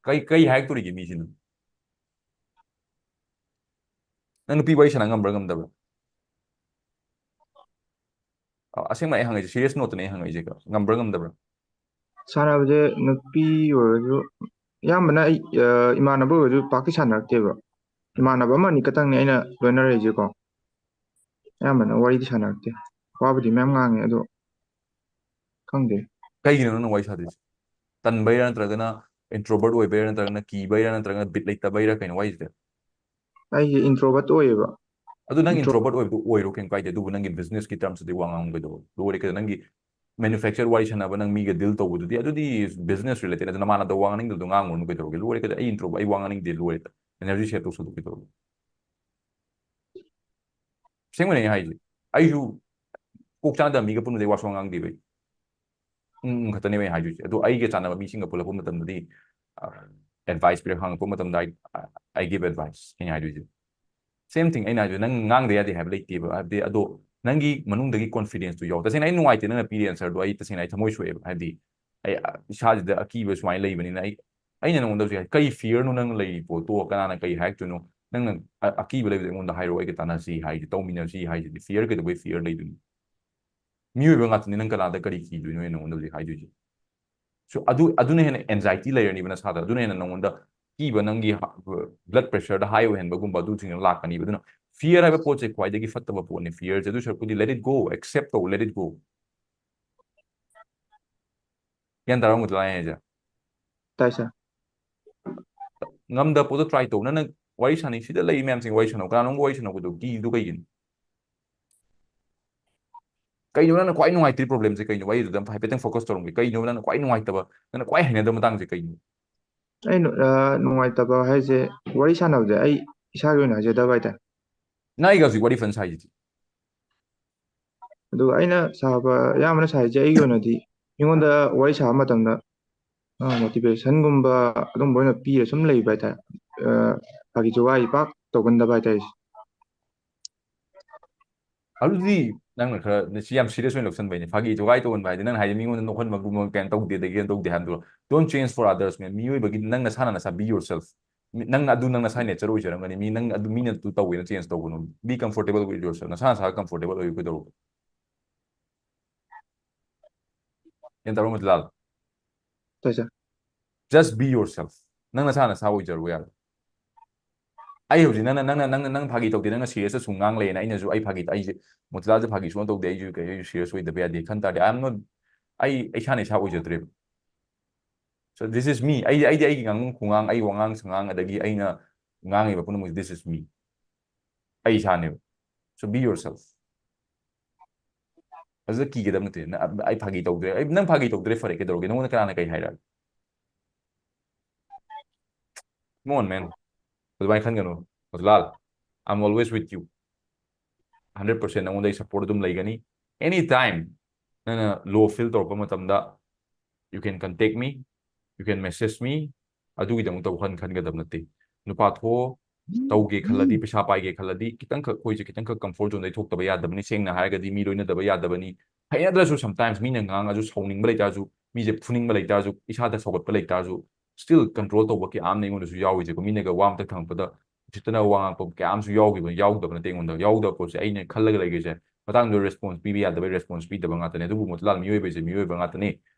ꯀꯩ ꯀꯩ ꯍꯥꯏꯔꯛꯇꯣꯔꯤꯒꯦ ꯃꯤꯁꯤꯅ? ꯅꯪ ꯅꯨꯄꯤ ꯋꯥꯔꯤ ꯁꯥꯟꯅ ꯉꯝꯕ꯭ꯔꯥ ꯉꯝꯗꯕ꯭ꯔꯥ? ꯑ, ꯑꯁꯦꯡꯕ ꯑꯩ ꯍꯪꯉꯛꯏꯁꯦ, ꯁꯤꯔꯤꯌꯁ ꯅꯣꯠꯇꯅꯦ ꯑꯩ ꯍꯪꯉꯛꯏꯁꯦ꯫ ꯉꯝꯕ꯭ꯔꯥ ꯉꯝꯗꯕ꯭ꯔꯥ? ꯁꯥꯟꯅꯕꯁꯦ ꯅꯨꯄꯤ ꯑꯣꯏꯔꯁꯨ ꯑꯌꯥꯝꯕꯅ ꯑꯩ ꯑ, ꯏꯃꯥꯟꯅꯕ ꯑꯣꯏꯔꯁꯨ ꯄꯥꯛꯇꯤ ꯁꯥꯟꯅꯔꯛꯇꯦꯕ꯫ ꯏꯃꯥꯟꯅꯕ ꯑꯃ ꯑꯅꯤ ꯈꯛꯇꯪꯅꯦ ꯑꯩꯅ ꯂꯣꯏꯅꯔꯛꯏꯁꯦꯀꯣ꯫ ꯑꯌꯥꯝꯕꯅ ꯋꯥꯔꯤꯗꯤ ꯁꯥꯟꯅꯔꯛꯇꯦ꯫ ꯋꯥꯕꯨꯗꯤ ꯃꯌꯥꯝ ꯉꯥꯡꯉꯦ ꯑꯗꯣ ꯈꯪꯗꯦ꯫ ꯀꯩꯒꯤꯅꯣ ꯅꯪꯅ ꯋꯥꯔꯤ ꯁꯥꯗꯣꯏꯁꯦ? ꯇꯟꯕꯩꯔꯥ, ꯅꯠꯇ꯭ꯔꯒꯅ ꯏꯟꯇ꯭ꯔꯣꯕꯔꯠ ꯑꯣꯏꯕꯩꯔꯥ, ꯅꯠꯇ꯭ꯔꯒꯅ ꯀꯤꯕꯩꯔꯥ, ꯅꯠꯇ꯭ꯔꯒꯅ ꯕꯤꯠ ꯂꯩꯇꯕꯩꯔꯥ, ꯀꯩꯅꯣ ꯋꯥꯔꯤꯁꯤꯗꯤ? ꯑꯩꯁꯦ ꯏꯟꯇ꯭ꯔꯣꯕꯔꯠ ꯑꯣꯏꯌꯦꯕ꯫ ꯑꯗꯨ ꯅꯪ ꯏꯟꯇ꯭ꯔꯣ- ꯏꯟꯇ꯭ꯔꯣꯕꯔꯠ ꯑꯣꯏꯕꯗꯨ ꯑꯣꯏꯔꯣ, ꯀꯩꯝ ꯀꯥꯏꯗꯦ꯫ ꯑꯗꯨꯕꯨ ꯅꯪꯒꯤ ꯕꯤꯖꯤꯅꯦꯁꯀꯤ ꯇꯔꯝꯁꯇꯗꯤ ꯋꯥ ꯉꯥꯡꯕꯩꯗꯣ ꯂꯣꯏꯔꯦ ꯀꯩꯅꯣ꯫ ꯅꯪꯒꯤ manufacture ꯋꯥꯔꯤ ꯁꯥꯟꯅꯕ, ꯅꯪ ꯃꯤꯒ deal ꯇꯧꯕꯗꯨꯗꯤ, ꯑꯗꯨꯗꯤ business related, ꯑꯗꯨ ꯅꯃꯥꯟꯅꯕꯗ ꯋꯥ ꯉꯥꯡꯅꯤꯡꯗꯕꯗꯣ ꯉꯥꯡꯉꯨꯔꯅꯨ ꯀꯩꯗꯧꯔꯒꯦ? ꯂꯣꯏꯔꯦ, ꯀꯩꯗꯧ-, ꯑꯩ intro, ꯑꯩ ꯋꯥ ꯉꯥꯡꯅꯤꯡꯗꯦ, ꯂꯣꯏꯔꯦ꯫ Energy save ꯇꯧꯁꯜꯂꯨ ꯀꯩꯗꯧꯔꯒꯦ? ꯑꯁꯦꯡꯕꯅꯦ ꯑꯩ ꯍꯥꯏꯁꯦ꯫ ꯑꯩꯁꯨ ꯀꯣꯛ ꯆꯥꯟꯅꯗꯕ ꯃꯤꯒ ꯄꯨꯟꯕꯗꯤ ꯋꯥ ꯁꯨꯡꯉꯥꯡ ꯉꯥꯡꯗꯦꯕ ꯑꯩ꯫ ꯎꯝ, ꯎꯝ ꯈꯛꯇꯅꯦꯕ ꯑꯩ ꯍꯥꯏꯗꯣꯏꯁꯦ꯫ ꯑꯗꯣ ꯑꯩꯒ ꯆꯥꯟꯅꯕ ꯃꯤꯁꯤꯡꯒ ꯄꯨꯜꯂꯛꯄ ꯃꯇꯝꯗꯗꯤ, ꯑ, advice ꯄꯤꯔꯛ ꯍꯪꯉꯛꯄ ꯃꯇꯝꯗ, I, I give advice, ꯑꯩꯅ ꯍꯥꯏꯗꯣꯏꯁꯦ꯫ Same thing ꯑꯩꯅ ꯍꯥꯏꯗꯣꯏꯁꯦ, ꯅꯪ ꯉꯥꯡꯗ ꯌꯥꯗꯦ ꯍꯥꯏꯕ ꯂꯩꯇꯦꯕ꯫ ꯍꯥꯏꯕꯗꯤ, ꯑꯗꯣ ꯅꯪꯒꯤ ꯃꯅꯨꯡꯗꯒꯤ confidenceꯇꯨ ꯌꯥꯎ꯫ ꯇꯁꯦꯡꯅ ꯑꯩ ꯅꯨꯡꯉꯥꯏꯇꯦ ꯅꯪꯅ ꯄꯤꯔꯤ answerꯗꯣ, ꯑꯩ ꯇꯁꯦꯡꯅ ꯑꯩ ꯊꯃꯣꯏ ꯁꯣꯛꯑꯦꯕ꯫ ꯍꯥꯏꯕꯗꯤ, ꯑꯩ, ꯑ, ꯏꯁꯥꯁꯤꯗ ꯑꯀꯤꯕ ꯁꯨꯃꯥꯏꯅ ꯂꯩꯕꯅꯤꯅ, ꯑꯩ, ꯑꯩꯅ ꯅꯪꯉꯣꯟꯗ ꯍꯧꯖꯤꯛ ꯍꯥꯏ-, ꯀꯔꯤ fearꯅꯣ ꯅꯪ ꯂꯩꯔꯤ ꯄꯣꯠꯇꯣ? ꯀꯅꯥꯅ ꯀꯔꯤ ꯍꯥꯏꯔꯛꯇꯣꯏꯅꯣ? ꯅꯪꯅ ꯑ-, ꯑꯀꯤꯕ ꯂꯩꯕꯗꯣ ꯑꯩꯉꯣꯟꯗ ꯍꯥꯏꯔꯛꯑꯣ, ꯑꯩꯒ ꯇꯥꯟꯅꯁꯤ ꯍꯥꯏꯁꯦ, ꯇꯧꯃꯤꯟꯅꯁꯤ ꯍꯥꯏꯁꯤꯗꯤ꯫ Fear ꯀꯩꯗꯧꯕꯩ fear ꯂꯩꯗꯣꯏꯅꯣ? ꯃꯤꯑꯣꯏꯕ ꯉꯥꯛꯇꯅꯤ, ꯅꯪ ꯀꯅꯥꯗ ꯀꯔꯤ ꯀꯤꯗꯣꯏꯅꯣ ꯑꯩꯅ ꯅꯪꯉꯣꯟꯗ ꯍꯧꯖꯤꯛ ꯍꯥꯏꯗꯣꯏꯁꯦ? So, ꯑꯗꯨ, ꯑꯗꯨꯅ ꯍꯦꯟꯅ anxiety ꯂꯩꯔꯅꯤꯕ ꯅꯁꯥꯗ, ꯑꯗꯨꯅ ꯍꯦꯟꯅ ꯅꯪꯉꯣꯟꯗ ꯀꯤꯕ, ꯅꯪꯒꯤ ꯍ-, blood pressureꯗ high ꯑꯣꯏꯍꯟꯕꯒꯨꯝꯕ ꯑꯗꯨꯁꯤꯡꯗꯣ ꯂꯥꯛꯀꯅꯤꯕ꯫ ꯑꯗꯨꯅ fear ꯍꯥꯏꯕ ꯄꯣꯠꯁꯦ ꯈ꯭ꯋꯥꯏꯗꯒꯤ ꯐꯠꯇꯕ ꯄꯣꯠꯅꯤ, fearꯁꯦ꯫ ꯑꯗꯨ ꯁꯔꯨꯛꯄꯨꯗꯤ let it go, accept ꯇꯧ, let it go꯫ ꯒ꯭ꯌꯥꯟ ꯇꯥꯔꯕ ꯃꯨꯇꯨꯂꯥ ꯑꯩ ꯍꯥꯏꯁꯦ? ꯇꯥꯏ, sir꯫ ꯉꯝꯗꯕ ꯄꯣꯠꯇꯣ try ꯇꯧ꯫ ꯅꯪꯅ ꯋꯥꯔꯤ ꯁꯥꯟꯅꯩ, ꯁꯤꯗ ꯂꯩꯔꯤ ꯃꯌꯥꯝꯁꯤꯡ ꯋꯥꯔꯤ ꯁꯥꯟꯅꯧ꯫ ꯀꯅꯥꯅꯣꯝꯒ ꯋꯥꯔꯤ ꯁꯥꯟꯅꯧ, ꯀꯩꯗꯧ-, ꯀꯤꯗꯣ ꯀꯩꯒꯤꯅꯣ? ꯀꯩꯅꯣ ꯅꯪꯅ ꯈ꯭ꯋꯥꯏ ꯅꯨꯡꯉꯥꯏꯇ꯭ꯔꯤ problemꯁꯦ ꯀꯩꯅꯣ? ꯋꯥꯔꯤꯗꯨꯗ ꯑꯝꯇ ꯍꯥꯏꯐꯦꯠꯇꯪ focus ꯇꯧꯔꯝꯒꯦ꯫ ꯀꯩꯅꯣ ꯅꯪꯅ ꯈ꯭ꯋꯥꯏ ꯅꯨꯡꯉꯥꯏꯇꯕ, ꯅꯪꯅ ꯈ꯭ꯋꯥꯏ ꯍꯩꯅꯗꯕ ꯃꯇꯥꯡꯁꯦ ꯀꯩꯅꯣ? ꯑꯩ ꯅꯨ-, ꯑ, ꯅꯨꯡꯉꯥꯏꯇꯕ ꯍꯥꯏꯁꯦ, ꯋꯥꯔꯤ ꯁꯥꯟꯅꯕꯁꯦ ꯑꯩ ꯏꯁꯥꯒꯤ ꯑꯣꯏꯅ ꯍꯥꯏꯖꯗꯕ ꯍꯥꯏꯇꯥꯔꯦ꯫ ꯅꯪ ꯑꯩꯒ ꯍꯧꯖꯤꯛ ꯋꯥꯔꯤ ꯐꯖꯅ ꯁꯥꯏꯁꯤꯗꯤ꯫ ꯑꯗꯨꯒ ꯑꯩꯅ ꯁꯥꯕ, ꯑꯌꯥꯝꯕꯅ ꯁꯥꯏꯁꯦ ꯑꯩꯒꯤ ꯑꯣꯏꯅꯗꯤ ꯃꯤꯉꯣꯟꯗ ꯋꯥꯔꯤ ꯁꯥꯕ ꯃꯇꯝꯗ, ꯑ, motivationꯒꯨꯝꯕ ꯑꯗꯨꯝꯕ ꯑꯣꯏꯅ ꯄꯤꯔ ꯁꯨꯝ ꯂꯩꯕ ꯍꯥꯏꯇꯥꯔꯦ꯫ ꯑ, ꯐꯥꯒꯤ ꯖꯣꯒꯥꯏ ꯄꯥꯛ ꯇꯧꯒꯟꯗꯕ ꯍꯥꯏꯇꯥꯔꯦ꯫ ꯑꯗꯨꯗꯤ ꯅꯪꯅ ꯈꯔ ꯁꯤ ꯌꯥꯝ serious ꯑꯣꯏꯅ ꯂꯧꯁꯟꯕꯩꯅꯦ꯫ ꯐꯥꯒꯤ ꯖꯣꯒꯥꯏ ꯇꯧꯒꯟꯕ ꯍꯥꯏꯗꯤ ꯅꯪ ꯍꯥꯏꯗꯤ ꯃꯤꯉꯣꯟꯗ ꯅꯣꯛꯍꯟꯕꯒꯨꯝꯕ ꯀꯩꯅꯣ ꯇꯧꯗꯦ, ꯑꯗꯒꯤ ꯀꯩꯅꯣ ꯇꯧꯗꯦ ꯍꯥꯏꯕꯗꯣ, don't change for others, man꯫ ꯃꯤꯑꯣꯏꯕꯒꯤ ꯅꯪ ꯅꯁꯥꯅ ꯅꯁꯥ, be yourself꯫ ꯃꯤ-, ꯅꯪ ꯑꯗꯨ ꯅꯪ ꯅꯁꯥ nature ꯑꯣꯏꯖꯔꯝꯒꯅꯤ꯫ ꯃꯤ ꯅꯪ ꯑꯗꯨ ꯃꯤꯅ ꯑꯗꯨ ꯇꯧꯋꯦꯅ change ꯇꯧꯒꯅꯨ꯫ Be comfortable with yourself꯫ ꯅꯁꯥ ꯅꯁꯥ comfortable ꯑꯣꯏꯌꯨ ꯀꯩꯗꯧꯔꯒꯦ? ꯒ꯭ꯌꯥꯟ ꯇꯥꯔꯕ ꯃꯨꯇꯨꯂꯥꯜ? ꯇꯥꯏ, sir꯫ Just be yourself꯫ ꯅꯪ ꯅꯁꯥ ꯅꯁꯥ ꯑꯣꯏꯖꯔꯣ ꯌꯥꯔꯦ꯫ ꯑꯩ ꯍꯧꯖꯤꯛ ꯅꯪꯅ, ꯅꯪꯅ, ꯅꯪꯅ, ꯅꯪ ꯐꯥꯒꯤ ꯇꯧꯗꯦ, ꯅꯪꯅ serious ꯁꯨꯝ ꯉꯥꯡ ꯂꯩꯌꯦꯅ ꯑꯩꯅꯁꯨ ꯑꯩ ꯐꯥꯒꯤ, ꯑꯩꯁꯦ ꯃꯨꯇꯨꯂꯥꯜꯁꯦ ꯐꯥꯒꯤ ꯁꯨꯡꯇꯧ ꯇꯧꯗꯦ, ꯑꯩꯁꯨ ꯀꯩ, ꯑꯩꯁꯨ serious ꯑꯣꯏꯗꯕ ꯌꯥꯗꯦ ꯈꯟ ꯇꯥꯔꯗꯤ, I am not, ꯑꯩ ꯏꯁꯥꯅ ꯏꯁꯥ ꯑꯣꯏꯖꯗ꯭ꯔꯦꯕ꯫ So this is me꯫ ꯑꯩꯗꯤ, ꯑꯩꯗꯤ ꯑꯩꯒꯤ ꯉꯥꯡꯐꯝ ꯈꯣꯡꯉꯥꯡ, ꯑꯩ ꯋꯥꯉꯥꯡ ꯁꯉꯥꯡ, ꯑꯗꯒꯤ ꯑꯩꯅ ꯉꯥꯡꯉꯤꯕ ꯄꯨꯝꯅꯃꯛꯁꯦ, this is me꯫ ꯑꯩ ꯏꯁꯥꯅꯦꯕ꯫ So be yourself꯫ ꯑꯗꯨꯗ ꯀꯤꯒꯗꯕ ꯅꯠꯇꯦ꯫ ꯅ-, ꯑꯩ ꯐꯥꯒꯤ ꯇꯧꯗ꯭ꯔꯦ, ꯑꯩ, ꯅꯪ ꯐꯥꯒꯤ ꯇꯧꯗ꯭ꯔꯦ, ꯐꯔꯦ, ꯀꯩꯗꯧꯔꯒꯦ? ꯅꯉꯣꯟꯗ ꯀꯅꯥꯅ ꯀꯩ ꯍꯥꯏꯔꯛꯑꯒꯦ? Come on, man. ꯑꯗꯨꯃꯥꯏꯅ ꯈꯟꯒꯅꯨ, Motilal. I'm always with you. Hundred percent ꯅꯉꯣꯟꯗ ꯑꯩ support ꯑꯗꯨꯝ ꯂꯩꯒꯅꯤ. Anytime ꯅꯪꯅ low feel ꯇꯧꯔꯛꯄ ꯃꯇꯝꯗ, you can contact me, you can message me. ꯑꯗꯨꯒꯤꯗꯃꯛꯇ ꯋꯥꯈꯜ ꯈꯟꯒꯗꯕ ꯅꯠꯇꯦ꯫ ꯅꯨꯄꯥ ꯊꯣꯛꯑꯣ, ꯇꯧꯒꯦ ꯈꯜꯂꯗꯤ, ꯄꯩꯁꯥ ꯄꯥꯏꯒꯦ ꯈꯜꯂꯗꯤ, ꯈꯤꯇꯪꯈꯛ, ꯑꯩꯈꯣꯏꯁꯦ ꯈꯤꯇꯪꯈꯛ comfort zoneꯗꯩ ꯊꯣꯛꯇꯕ ꯌꯥꯗꯕꯅꯤ꯫ ꯁꯦꯡꯅ ꯍꯥꯏꯔꯒꯗꯤ, ꯃꯤ ꯂꯣꯏꯅꯗꯕ ꯌꯥꯗꯕꯅꯤ꯫ ꯍꯩꯅꯗ꯭ꯔꯁꯨ, sometimes ꯃꯤꯅ ꯉꯥꯡꯉꯁꯨ, ꯁꯥꯎꯅꯤꯡꯕ ꯂꯩꯇꯥꯔꯁꯨ, ꯃꯤꯁꯦ ꯐꯨꯅꯤꯡꯕ ꯂꯩꯇꯥꯔꯁꯨ, ꯏꯁꯥꯗ ꯁꯧꯒꯠꯄ ꯂꯩꯇꯥꯔꯁꯨ, still control ꯇꯧꯕ ꯀꯌꯥ ꯑꯃꯅ ꯑꯩꯉꯣꯟꯗꯁꯨ ꯌꯥꯎꯔꯤꯁꯦꯀꯣ꯫ ꯃꯤꯅꯒ ꯋꯥ ꯑꯝꯇ ꯊꯪꯉꯛꯄꯗ ꯎꯁꯤꯠꯇꯅ ꯋꯥ ꯉꯥꯡꯉꯛꯄ ꯀꯌꯥ ꯑꯃꯁꯨ ꯌꯥꯎꯈꯤꯕ, ꯌꯥꯎꯗꯕ ꯅꯠꯇꯦ꯫ ꯑꯩꯉꯣꯟꯗ ꯌꯥꯎꯗꯕ ꯄꯣꯠꯁꯦ, ꯑꯩꯅ ꯈꯜꯂꯒ ꯂꯩꯈ꯭ꯔꯤꯁꯦ, ꯃꯇꯥꯡꯗꯨꯗ response ꯄꯤꯕ ꯌꯥꯗꯕꯩ response ꯄꯤꯗꯕ ꯉꯥꯛꯇꯅꯦ꯫ ꯑꯗꯨꯕꯨ ꯃꯣꯇꯤꯂꯥꯜ, ꯃꯤꯑꯣꯏꯕꯁꯦ ꯃꯤꯑꯣꯏꯕ ꯉꯥꯛꯇꯅꯤ꯫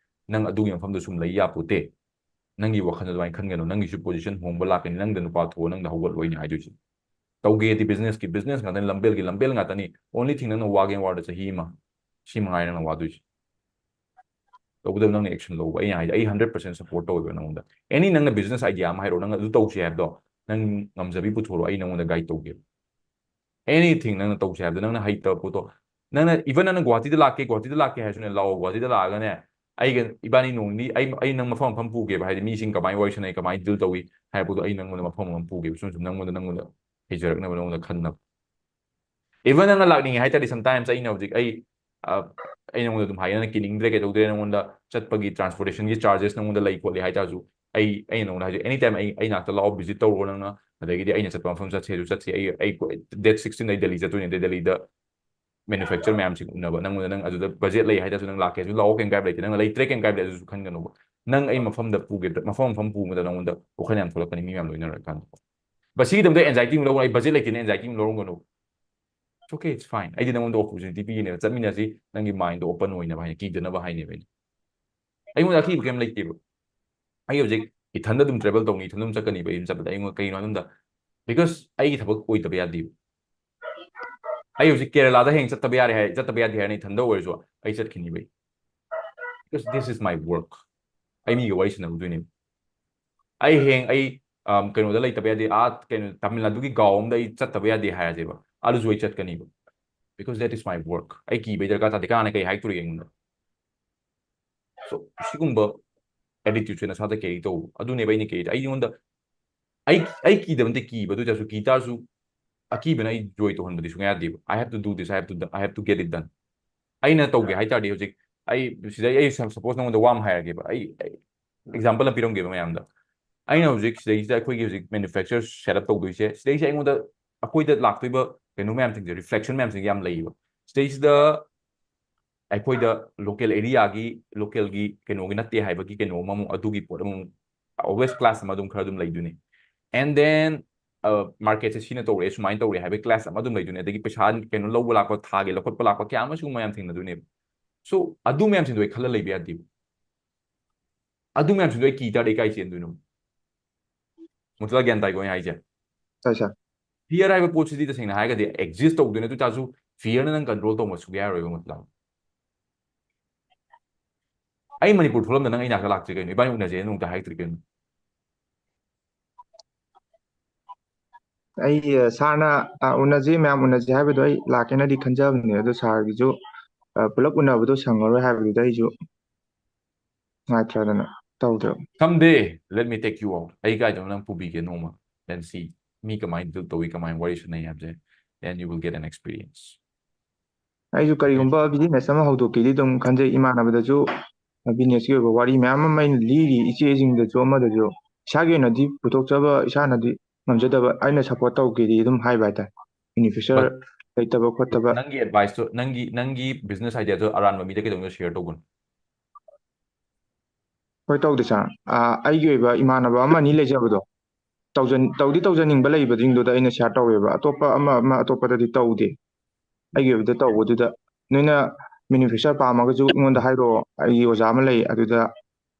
ꯅꯪ ꯑꯗꯨꯒꯤ ꯃꯐꯝꯗ ꯁꯨꯝ ꯂꯩ ꯌꯥꯄꯣꯠꯇꯦ꯫ ꯅꯪꯒꯤ ꯋꯥꯈꯜꯗ ꯑꯗꯨꯃꯥꯏꯅ ꯈꯟꯒꯅꯨ꯫ ꯅꯪꯒꯤꯁꯨ position ꯍꯣꯡꯕ ꯂꯥꯛꯀꯅꯤ꯫ ꯅꯪꯗ ꯅꯨꯄꯥ ꯊꯣꯛꯑꯣ, ꯅꯪꯗ ꯍꯧꯒꯠꯂꯣ, ꯑꯩꯅ ꯍꯥꯏꯗꯣꯏꯁꯦ꯫ ꯇꯧꯒꯦꯗꯤ businessꯀꯤ business ꯉꯥꯛꯇꯅꯤ, ꯂꯝꯕꯦꯜꯒꯤ ꯂꯝꯕꯦꯜ ꯉꯥꯛꯇꯅꯤ꯫ Only thing, ꯅꯪꯅ ꯋꯥꯒꯦꯅ ꯋꯥꯔꯗ ꯆꯍꯤ ꯑꯃ, ꯁꯤ ꯃꯉꯥꯏꯔꯦ ꯅꯪꯅ ꯋꯥꯗꯣꯏꯁꯦ꯫ ꯇꯧꯕꯇꯕꯨ ꯅꯪꯅ action ꯂꯧꯕ꯫ ꯑꯩꯅ ꯍꯥꯏꯗꯤ, ꯑꯩ hundred percent support ꯇꯧꯋꯦꯕ ꯅꯪꯉꯣꯟꯗ꯫ Any ꯅꯪꯅ business idea ꯑꯃ ꯍꯥꯏꯔꯛꯑꯣ, ꯅꯪ ꯑꯗꯨ ꯇꯧꯁꯦ ꯍꯥꯏꯕꯗꯣ, ꯅꯪ ꯉꯝꯖꯕꯤ ꯄꯨꯊꯣꯔꯛꯑꯣ, ꯑꯩ ꯅꯪꯉꯣꯟꯗ guide ꯇꯧꯒꯦꯕ꯫ Anything ꯅꯪꯅ ꯇꯧꯁꯦ ꯍꯥꯏꯕꯗꯣ, ꯅꯪꯅ ꯍꯩꯇꯕ ꯄꯣꯠꯇꯣ, ꯅꯪꯅ, even ꯅꯪꯅ ꯒꯨꯍꯥꯇꯤꯗ ꯂꯥꯛꯀꯦ, ꯒꯨꯍꯥꯇꯤꯗ ꯂꯥꯛꯀꯦ ꯍꯥꯏꯔꯁꯨꯅꯦ, ꯂꯥꯛꯑꯣ, ꯒꯨꯍꯥꯇꯤꯗ ꯂꯥꯛꯑꯒꯅꯦ, ꯑꯩꯒ ꯏꯕꯥꯅꯤ ꯅꯣꯡ ꯅꯤꯅꯤ, ꯑꯩ, ꯑꯩ ꯅꯪ ꯃꯐꯝ ꯃꯐꯝ ꯄꯨꯒꯦꯕ, ꯍꯥꯏꯗꯤ ꯃꯤꯁꯤꯡ ꯀꯃꯥꯏꯅ ꯋꯥꯔꯤ ꯁꯥꯟꯅꯩ, ꯀꯃꯥꯏꯅ deal ꯇꯧꯏ ꯍꯥꯏꯕꯗꯣ, ꯑꯩ ꯅꯪꯉꯣꯟꯗ ꯃꯐꯝ ꯃꯐꯝ ꯄꯨꯒꯦꯕ, ꯁꯨꯝ ꯁꯨꯝ ꯅꯪꯉꯣꯟꯗ, ꯅꯪꯉꯣꯟꯗ ꯍꯩꯖꯔꯛꯅꯕ, ꯅꯪꯉꯣꯟꯗ ꯈꯟꯅꯕ꯫ Even ꯅꯪꯅ ꯂꯥꯛꯅꯤꯡꯉꯦ ꯍꯥꯏ ꯇꯥꯔꯗꯤ, sometimes ꯑꯩꯅ ꯍꯧꯖꯤꯛ, ꯑꯩ, ꯑ, ꯑꯩ ꯅꯉꯣꯟꯗ ꯑꯗꯨꯝ ꯍꯥꯏ, ꯅꯪꯅ ꯀꯤꯅꯤꯡꯗ꯭ꯔꯦ, ꯀꯩꯗꯧꯗ꯭ꯔꯦ, ꯅꯉꯣꯟꯗ ꯆꯠꯄꯒꯤ transportationꯒꯤ charges ꯅꯉꯣꯟꯗ ꯂꯩ ꯈꯣꯠꯂꯤ ꯍꯥꯏ ꯇꯥꯔꯁꯨ, ꯑꯩ, ꯑꯩꯅ ꯅꯉꯣꯟꯗ ꯍꯥꯏꯖꯩ, anytime ꯑꯩ, ꯑꯩ ꯅꯥꯛꯇ ꯂꯥꯛꯑꯣ, visit ꯇꯧꯔꯣ ꯅꯪꯅ, ꯑꯗꯒꯤꯗꯤ ꯑꯩꯅ ꯆꯠꯄ ꯃꯐꯝ ꯆꯠꯁꯦ ꯍꯥꯏꯁꯨ ꯆꯠꯁꯦ꯫ ꯑꯩ, ꯑꯩ date sixteen ꯑꯩ ꯗꯦꯜꯂꯤ ꯆꯠꯇꯣꯏꯅꯦ, ꯑꯗꯩ ꯗꯦꯜꯂꯤꯗ manufacture ꯃꯌꯥꯝꯁꯤꯡ ꯎꯅꯕ꯫ ꯅꯪꯉꯣꯟꯗ, ꯅꯪ ꯑꯗꯨꯗ budget ꯂꯩ ꯍꯥꯏ ꯇꯥꯔꯁꯨ, ꯅꯪ ꯂꯥꯛꯀꯦ ꯍꯥꯏꯁꯨ ꯂꯥꯛꯑꯣ, ꯀꯩꯝ ꯀꯥꯏꯕ ꯂꯩꯇꯦ꯫ ꯅꯪꯅ ꯂꯩꯇ꯭ꯔꯦ, ꯀꯩꯝ ꯀꯥꯏꯕ ꯂꯩꯇꯦ, ꯑꯗꯨꯁꯨ ꯈꯟꯒꯅꯣꯕ꯫ ꯅꯪ ꯑꯩ ꯃꯐꯝꯗ ꯄꯨꯒꯦ, ꯃꯐꯝ ꯃꯐꯝ ꯄꯨꯕꯗ ꯅꯉꯣꯟꯗ ꯋꯥꯈꯜ ꯌꯥꯝ ꯊꯣꯛꯂꯛꯀꯅꯤ, ꯃꯤ ꯃꯌꯥꯝ ꯂꯣꯏꯅꯔꯀꯥꯟꯗ꯫ ꯃꯁꯤꯒꯤꯗꯃꯛꯇ anxiety ꯑꯃ ꯂꯧꯒꯅꯨ, ꯑꯩ budget ꯂꯩꯇꯦꯅ anxiety ꯑꯃ ꯂꯧꯔꯝꯒꯅꯨ꯫ It's okay, it's fine. ꯑꯩꯗꯤ ꯅꯉꯣꯟꯗ opportunity ꯄꯤꯒꯅꯦꯕ, ꯆꯠꯃꯤꯟꯅꯁꯤ, ꯅꯪꯒꯤ mindꯗꯣ open ꯑꯣꯏꯅꯕ ꯍꯥꯏꯅ, ꯀꯤꯗꯅꯕ ꯍꯥꯏꯅꯦꯕ ꯑꯩꯅ꯫ ꯑꯩꯉꯣꯟꯗ ꯑꯀꯤꯕ ꯀꯩꯝ ꯂꯩꯇꯦꯕ꯫ ꯑꯩ ꯍꯧꯖꯤꯛ ꯏꯊꯟꯗ ꯑꯗꯨꯝ travel ꯇꯧꯅꯤ, ꯏꯊꯟꯗ ꯑꯗꯨꯝ ꯆꯠꯀꯅꯤꯕ, ꯑꯩ ꯑꯗꯨꯝ ꯆꯠꯄꯗ꯫ ꯑꯩꯉꯣꯟꯗ ꯀꯩꯒꯤꯅꯣ ꯍꯥꯏꯕꯗ, because ꯑꯩꯒꯤ ꯊꯕꯛ ꯑꯣꯏꯗꯕ ꯌꯥꯗꯦꯕ꯫ ꯑꯩ ꯍꯧꯖꯤꯛ ꯀꯦꯔꯂꯥꯗ ꯍꯌꯦꯡ ꯆꯠꯇꯕ ꯌꯥꯔꯦ ꯍꯥꯏ, ꯆꯠꯇꯕ ꯌꯥꯗꯦ ꯍꯥꯏꯔꯅꯤ, ꯏꯊꯟꯗ ꯑꯣꯏꯔꯁꯨ ꯑꯩ ꯆꯠꯈꯤꯅꯤꯕ ꯑꯩ꯫ Because this is my work. ꯑꯩ ꯃꯤꯒ ꯋꯥꯔꯤ ꯁꯥꯟꯅꯔꯨꯗꯣꯏꯅꯦꯕ꯫ ꯑꯩ ꯍꯌꯦꯡ ꯑꯩ, ꯑꯝ, ꯀꯩꯅꯣꯗ ꯂꯩꯇꯕ ꯌꯥꯗꯦ, ꯑꯥ, ꯀꯩꯅꯣ, ꯇꯥꯃꯤꯜ ꯅꯥꯗꯨꯒꯤ ꯒꯥꯎ ꯑꯝꯗ ꯑꯩ ꯆꯠꯇꯕ ꯌꯥꯗꯦ ꯍꯥꯏꯔꯁꯦꯕ, ꯑꯗꯨꯁꯨ ꯑꯩ ꯆꯠꯀꯅꯤꯕ꯫ Because that is my work. ꯑꯩ ꯀꯤꯕꯩ ꯗꯔꯀꯥꯔ ꯇꯥꯗꯦ, ꯀꯅꯥꯅ ꯀꯩ ꯍꯥꯏꯔꯛꯇꯣꯔꯤꯒꯦ ꯑꯩꯉꯣꯟꯗ? So ꯁꯤꯒꯨꯝꯕ attitude ꯁꯦ ꯅꯁꯥꯗ carry ꯇꯧ, ꯑꯗꯨꯅꯦꯕ ꯑꯩꯅ ꯀꯤꯔꯤꯗꯣ꯫ ꯑꯩꯉꯣꯟꯗ ꯑꯩ ꯑꯩ ꯀꯤꯗꯕ ꯅꯠꯇꯦ, ꯀꯤꯕ ꯑꯗꯨ ꯑꯣꯏꯇꯥꯔꯁꯨ, ꯀꯤ ꯇꯥꯔꯁꯨ ꯑꯀꯤꯕꯅ ꯑꯩ joy ꯇꯧꯍꯟꯕꯗꯤ ꯁꯨꯡꯌꯥ ꯌꯥꯗꯦꯕ꯫ I have to do this, I have to, I have to get it done. ꯑꯩꯅ ꯇꯧꯒꯦ ꯍꯥꯏ ꯇꯥꯔꯗꯤ ꯍꯧꯖꯤꯛ ꯑꯩ ꯁꯤꯗꯩ ꯑꯩ suppose ꯅꯉꯣꯟꯗ ꯋꯥ ꯑꯃ ꯍꯥꯏꯔꯒꯦꯕ, ꯑꯩ example ꯑꯃ ꯄꯤꯔꯝꯒꯦꯕ ꯃꯌꯥꯝꯗ꯫ ꯑꯩꯅ ꯍꯧꯖꯤꯛ ꯁꯤꯗꯩꯁꯤꯗ ꯑꯩꯈꯣꯏꯒꯤ ꯍꯧꯖꯤꯛ manufacture set up ꯇꯧꯗꯣꯏꯁꯦ, ꯁꯤꯗꯩꯁꯦ ꯑꯩꯉꯣꯟꯗ, ꯑꯩꯈꯣꯏꯗ ꯂꯥꯛꯇꯣꯏꯕ ꯀꯩꯅꯣ ꯃꯌꯥꯝꯁꯤꯡꯁꯦ, reflection ꯃꯌꯥꯝꯁꯤꯡꯁꯦ ꯌꯥꯝ ꯂꯩꯌꯦꯕ꯫ ꯁꯤꯗꯩꯁꯤꯗ ꯑꯩꯈꯣꯏꯗ local area ꯒꯤ, local ꯒꯤ ꯀꯩꯅꯣꯒꯤ ꯅꯠꯇꯦ ꯍꯥꯏꯕꯒꯤ ꯀꯩꯅꯣ ꯑꯃꯃꯨꯛ, ꯑꯗꯨꯒꯤ ꯄꯣꯠ ꯑꯃꯃꯨꯛ, always clash ꯑꯃ ꯑꯗꯨꯝ ꯈꯔ ꯑꯗꯨꯝ ꯂꯩꯗꯣꯏꯅꯤ꯫ And then market ꯁꯦ ꯁꯤꯅ ꯇꯧꯔꯛꯑꯦ, ꯁꯨꯃꯥꯏꯅ ꯇꯧꯔꯦ ꯍꯥꯏꯕꯒꯤ clash ꯑꯃ ꯑꯗꯨꯝ ꯂꯩꯗꯣꯏꯅꯤ꯫ ꯑꯗꯒꯤ ꯄꯩꯁꯥ ꯀꯩꯅꯣ ꯂꯧꯕ ꯂꯥꯛꯄ, ꯊꯥꯒꯤ ꯂꯧꯈꯠꯄ ꯂꯥꯛꯄ ꯀꯌꯥ ꯑꯃ ꯁꯤꯒꯨꯝꯕ ꯃꯌꯥꯝ ꯊꯦꯡꯅꯗꯣꯏꯅꯦꯕ꯫ So ꯑꯗꯨ ꯃꯌꯥꯝꯁꯤꯡꯗꯣ ꯑꯩ ꯈꯜꯂ ꯂꯩꯕ ꯌꯥꯗꯦꯕ꯫ ꯑꯗꯨ ꯃꯌꯥꯝꯁꯤꯡꯗꯣ ꯑꯩ ꯀꯤ ꯇꯥꯔꯗꯤ ꯑꯩ ꯀꯥꯏ ꯆꯦꯟꯗꯣꯏꯅꯣ? ꯃꯨꯇꯂꯥ, ꯒ꯭ꯌꯥꯟ ꯇꯥꯏꯀꯣ ꯑꯩꯅ ꯍꯥꯏꯁꯦ? ꯇꯥꯏ, ꯁꯥꯔ꯫ Fear ꯍꯥꯏꯕ ꯄꯣꯠꯁꯤꯗꯤ ꯇꯁꯦꯡꯅ ꯍꯥꯏꯔꯒꯗꯤ exist ꯇꯧꯗꯣꯏꯅꯦ꯫ ꯑꯗꯨ ꯑꯣꯏ ꯇꯥꯔꯁꯨ fear ꯅ ꯅꯪ control ꯇꯧꯕ ꯁꯨꯡꯌꯥ ꯌꯥꯔꯣꯏꯕ, ꯃꯨꯇꯂꯥ꯫ ꯑꯩ ꯃꯅꯤꯄꯨꯔ ꯊꯣꯛꯂꯝꯗ ꯅꯪ ꯑꯩ ꯅꯥꯛꯇ ꯂꯥꯛꯇ꯭ꯔꯤ ꯀꯩꯅꯣ? ꯏꯕꯥꯅꯤ ꯎꯅꯁꯦꯅ ꯅꯣꯡꯃꯇ ꯍꯥꯏꯔꯛꯇ꯭ꯔꯤ ꯀꯩꯅꯣ? ꯑꯩ, ꯑ, ꯁꯥꯔꯅ, ꯑ, ꯎꯅꯁꯤ, ꯃꯌꯥꯝ ꯎꯅꯁꯤ ꯍꯥꯏꯕꯗꯣ ꯑꯩ ꯂꯥꯛꯀꯦꯅꯗꯤ ꯈꯟꯖꯕꯅꯦ, ꯑꯗꯣ ꯁꯥꯔꯒꯤꯁꯨ, ꯑ, ꯄꯨꯂꯞ ꯎꯅꯕꯗꯣ ꯁꯪꯉꯔꯣꯏ ꯍꯥꯏꯕꯗꯨꯗ ꯑꯩꯁꯨ ꯅꯨꯡꯉꯥꯏꯇ꯭ꯔꯗꯅ ꯇꯧꯗ꯭ꯔꯕ꯫ Someday, let me take you out. ꯑꯩ ꯀꯥꯏꯗꯅꯣ ꯅꯪ ꯄꯨꯕꯤꯒꯦ ꯅꯣꯡꯃ꯫ Then see ꯃꯤ ꯀꯃꯥꯏꯅ deal ꯇꯧꯏ, ꯀꯃꯥꯏꯅ ꯋꯥꯔꯤ ꯁꯥꯟꯅꯩ ꯍꯥꯏꯕꯁꯦ, then you will get an experience. ꯑꯩꯁꯨ ꯀꯔꯤꯒꯨꯝꯕ business ꯑꯃ ꯍꯧꯗꯣꯛꯀꯦꯗꯤ ꯑꯗꯨꯝ ꯈꯟꯖꯩ꯫ ꯏꯃꯥꯟꯅꯕꯗꯁꯨ business ꯀꯤ ꯑꯣꯏꯕ ꯋꯥꯔꯤ ꯃꯌꯥꯝ ꯑꯃ ꯑꯩꯅ ꯂꯤꯔꯤ, ꯏꯆꯦꯁꯤꯡꯗꯁꯨ, ꯑꯃꯗꯁꯨ꯫ ꯏꯁꯥꯒꯤ ꯑꯣꯏꯅꯗꯤ ꯄꯨꯊꯣꯛꯆꯕ, ꯏꯁꯥꯅꯗꯤ ꯉꯝꯖꯗꯕ, ꯑꯩꯅ support ꯇꯧꯒꯦꯗꯤ ꯑꯗꯨꯝ ꯍꯥꯏꯕ ꯍꯥꯏꯇꯥꯔꯦ꯫ Beneficiary But ꯂꯩꯇꯕ ꯈꯣꯠꯇꯕ꯫ ꯅꯪꯒꯤ advice ꯇꯣ, ꯅꯪꯒꯤ, ꯅꯪꯒꯤ business idea ꯗꯣ ꯑꯔꯥꯟꯕ ꯃꯤꯗ ꯀꯩꯗꯧꯅ share ꯇꯧꯒꯅꯨ? ꯍꯣꯏ, ꯇꯧꯗꯦ ꯁꯥꯔ꯫ ꯑ, ꯑꯩꯒꯤ ꯑꯣꯏꯕ ꯏꯃꯥꯟꯅꯕ ꯑꯃ ꯑꯅꯤ ꯂꯩꯖꯕꯗꯣ, ꯇꯧꯖꯟ-, ꯇꯧꯗꯤ ꯇꯧꯖꯅꯤꯡꯕ ꯂꯩꯕꯁꯤꯡꯗꯨꯗ ꯑꯩꯅ share ꯇꯧꯋꯦꯕ꯫ ꯑꯇꯣꯞꯄ ꯑꯃ, ꯑꯃ ꯑꯇꯣꯞꯄꯗꯗꯤ ꯇꯧꯗꯦ꯫ ꯑꯩꯒꯤ ꯑꯣꯏꯕꯗ ꯇꯧꯕꯗꯨꯗ, "ꯅꯣꯏꯅ beneficiary ꯄꯥꯝꯃꯒꯁꯨ ꯑꯩꯉꯣꯟꯗ ꯍꯥꯏꯔꯛꯑꯣ, ꯑꯩꯒꯤ ꯑꯣꯖꯥ ꯑꯃ ꯂꯩ, ꯑꯗꯨꯗ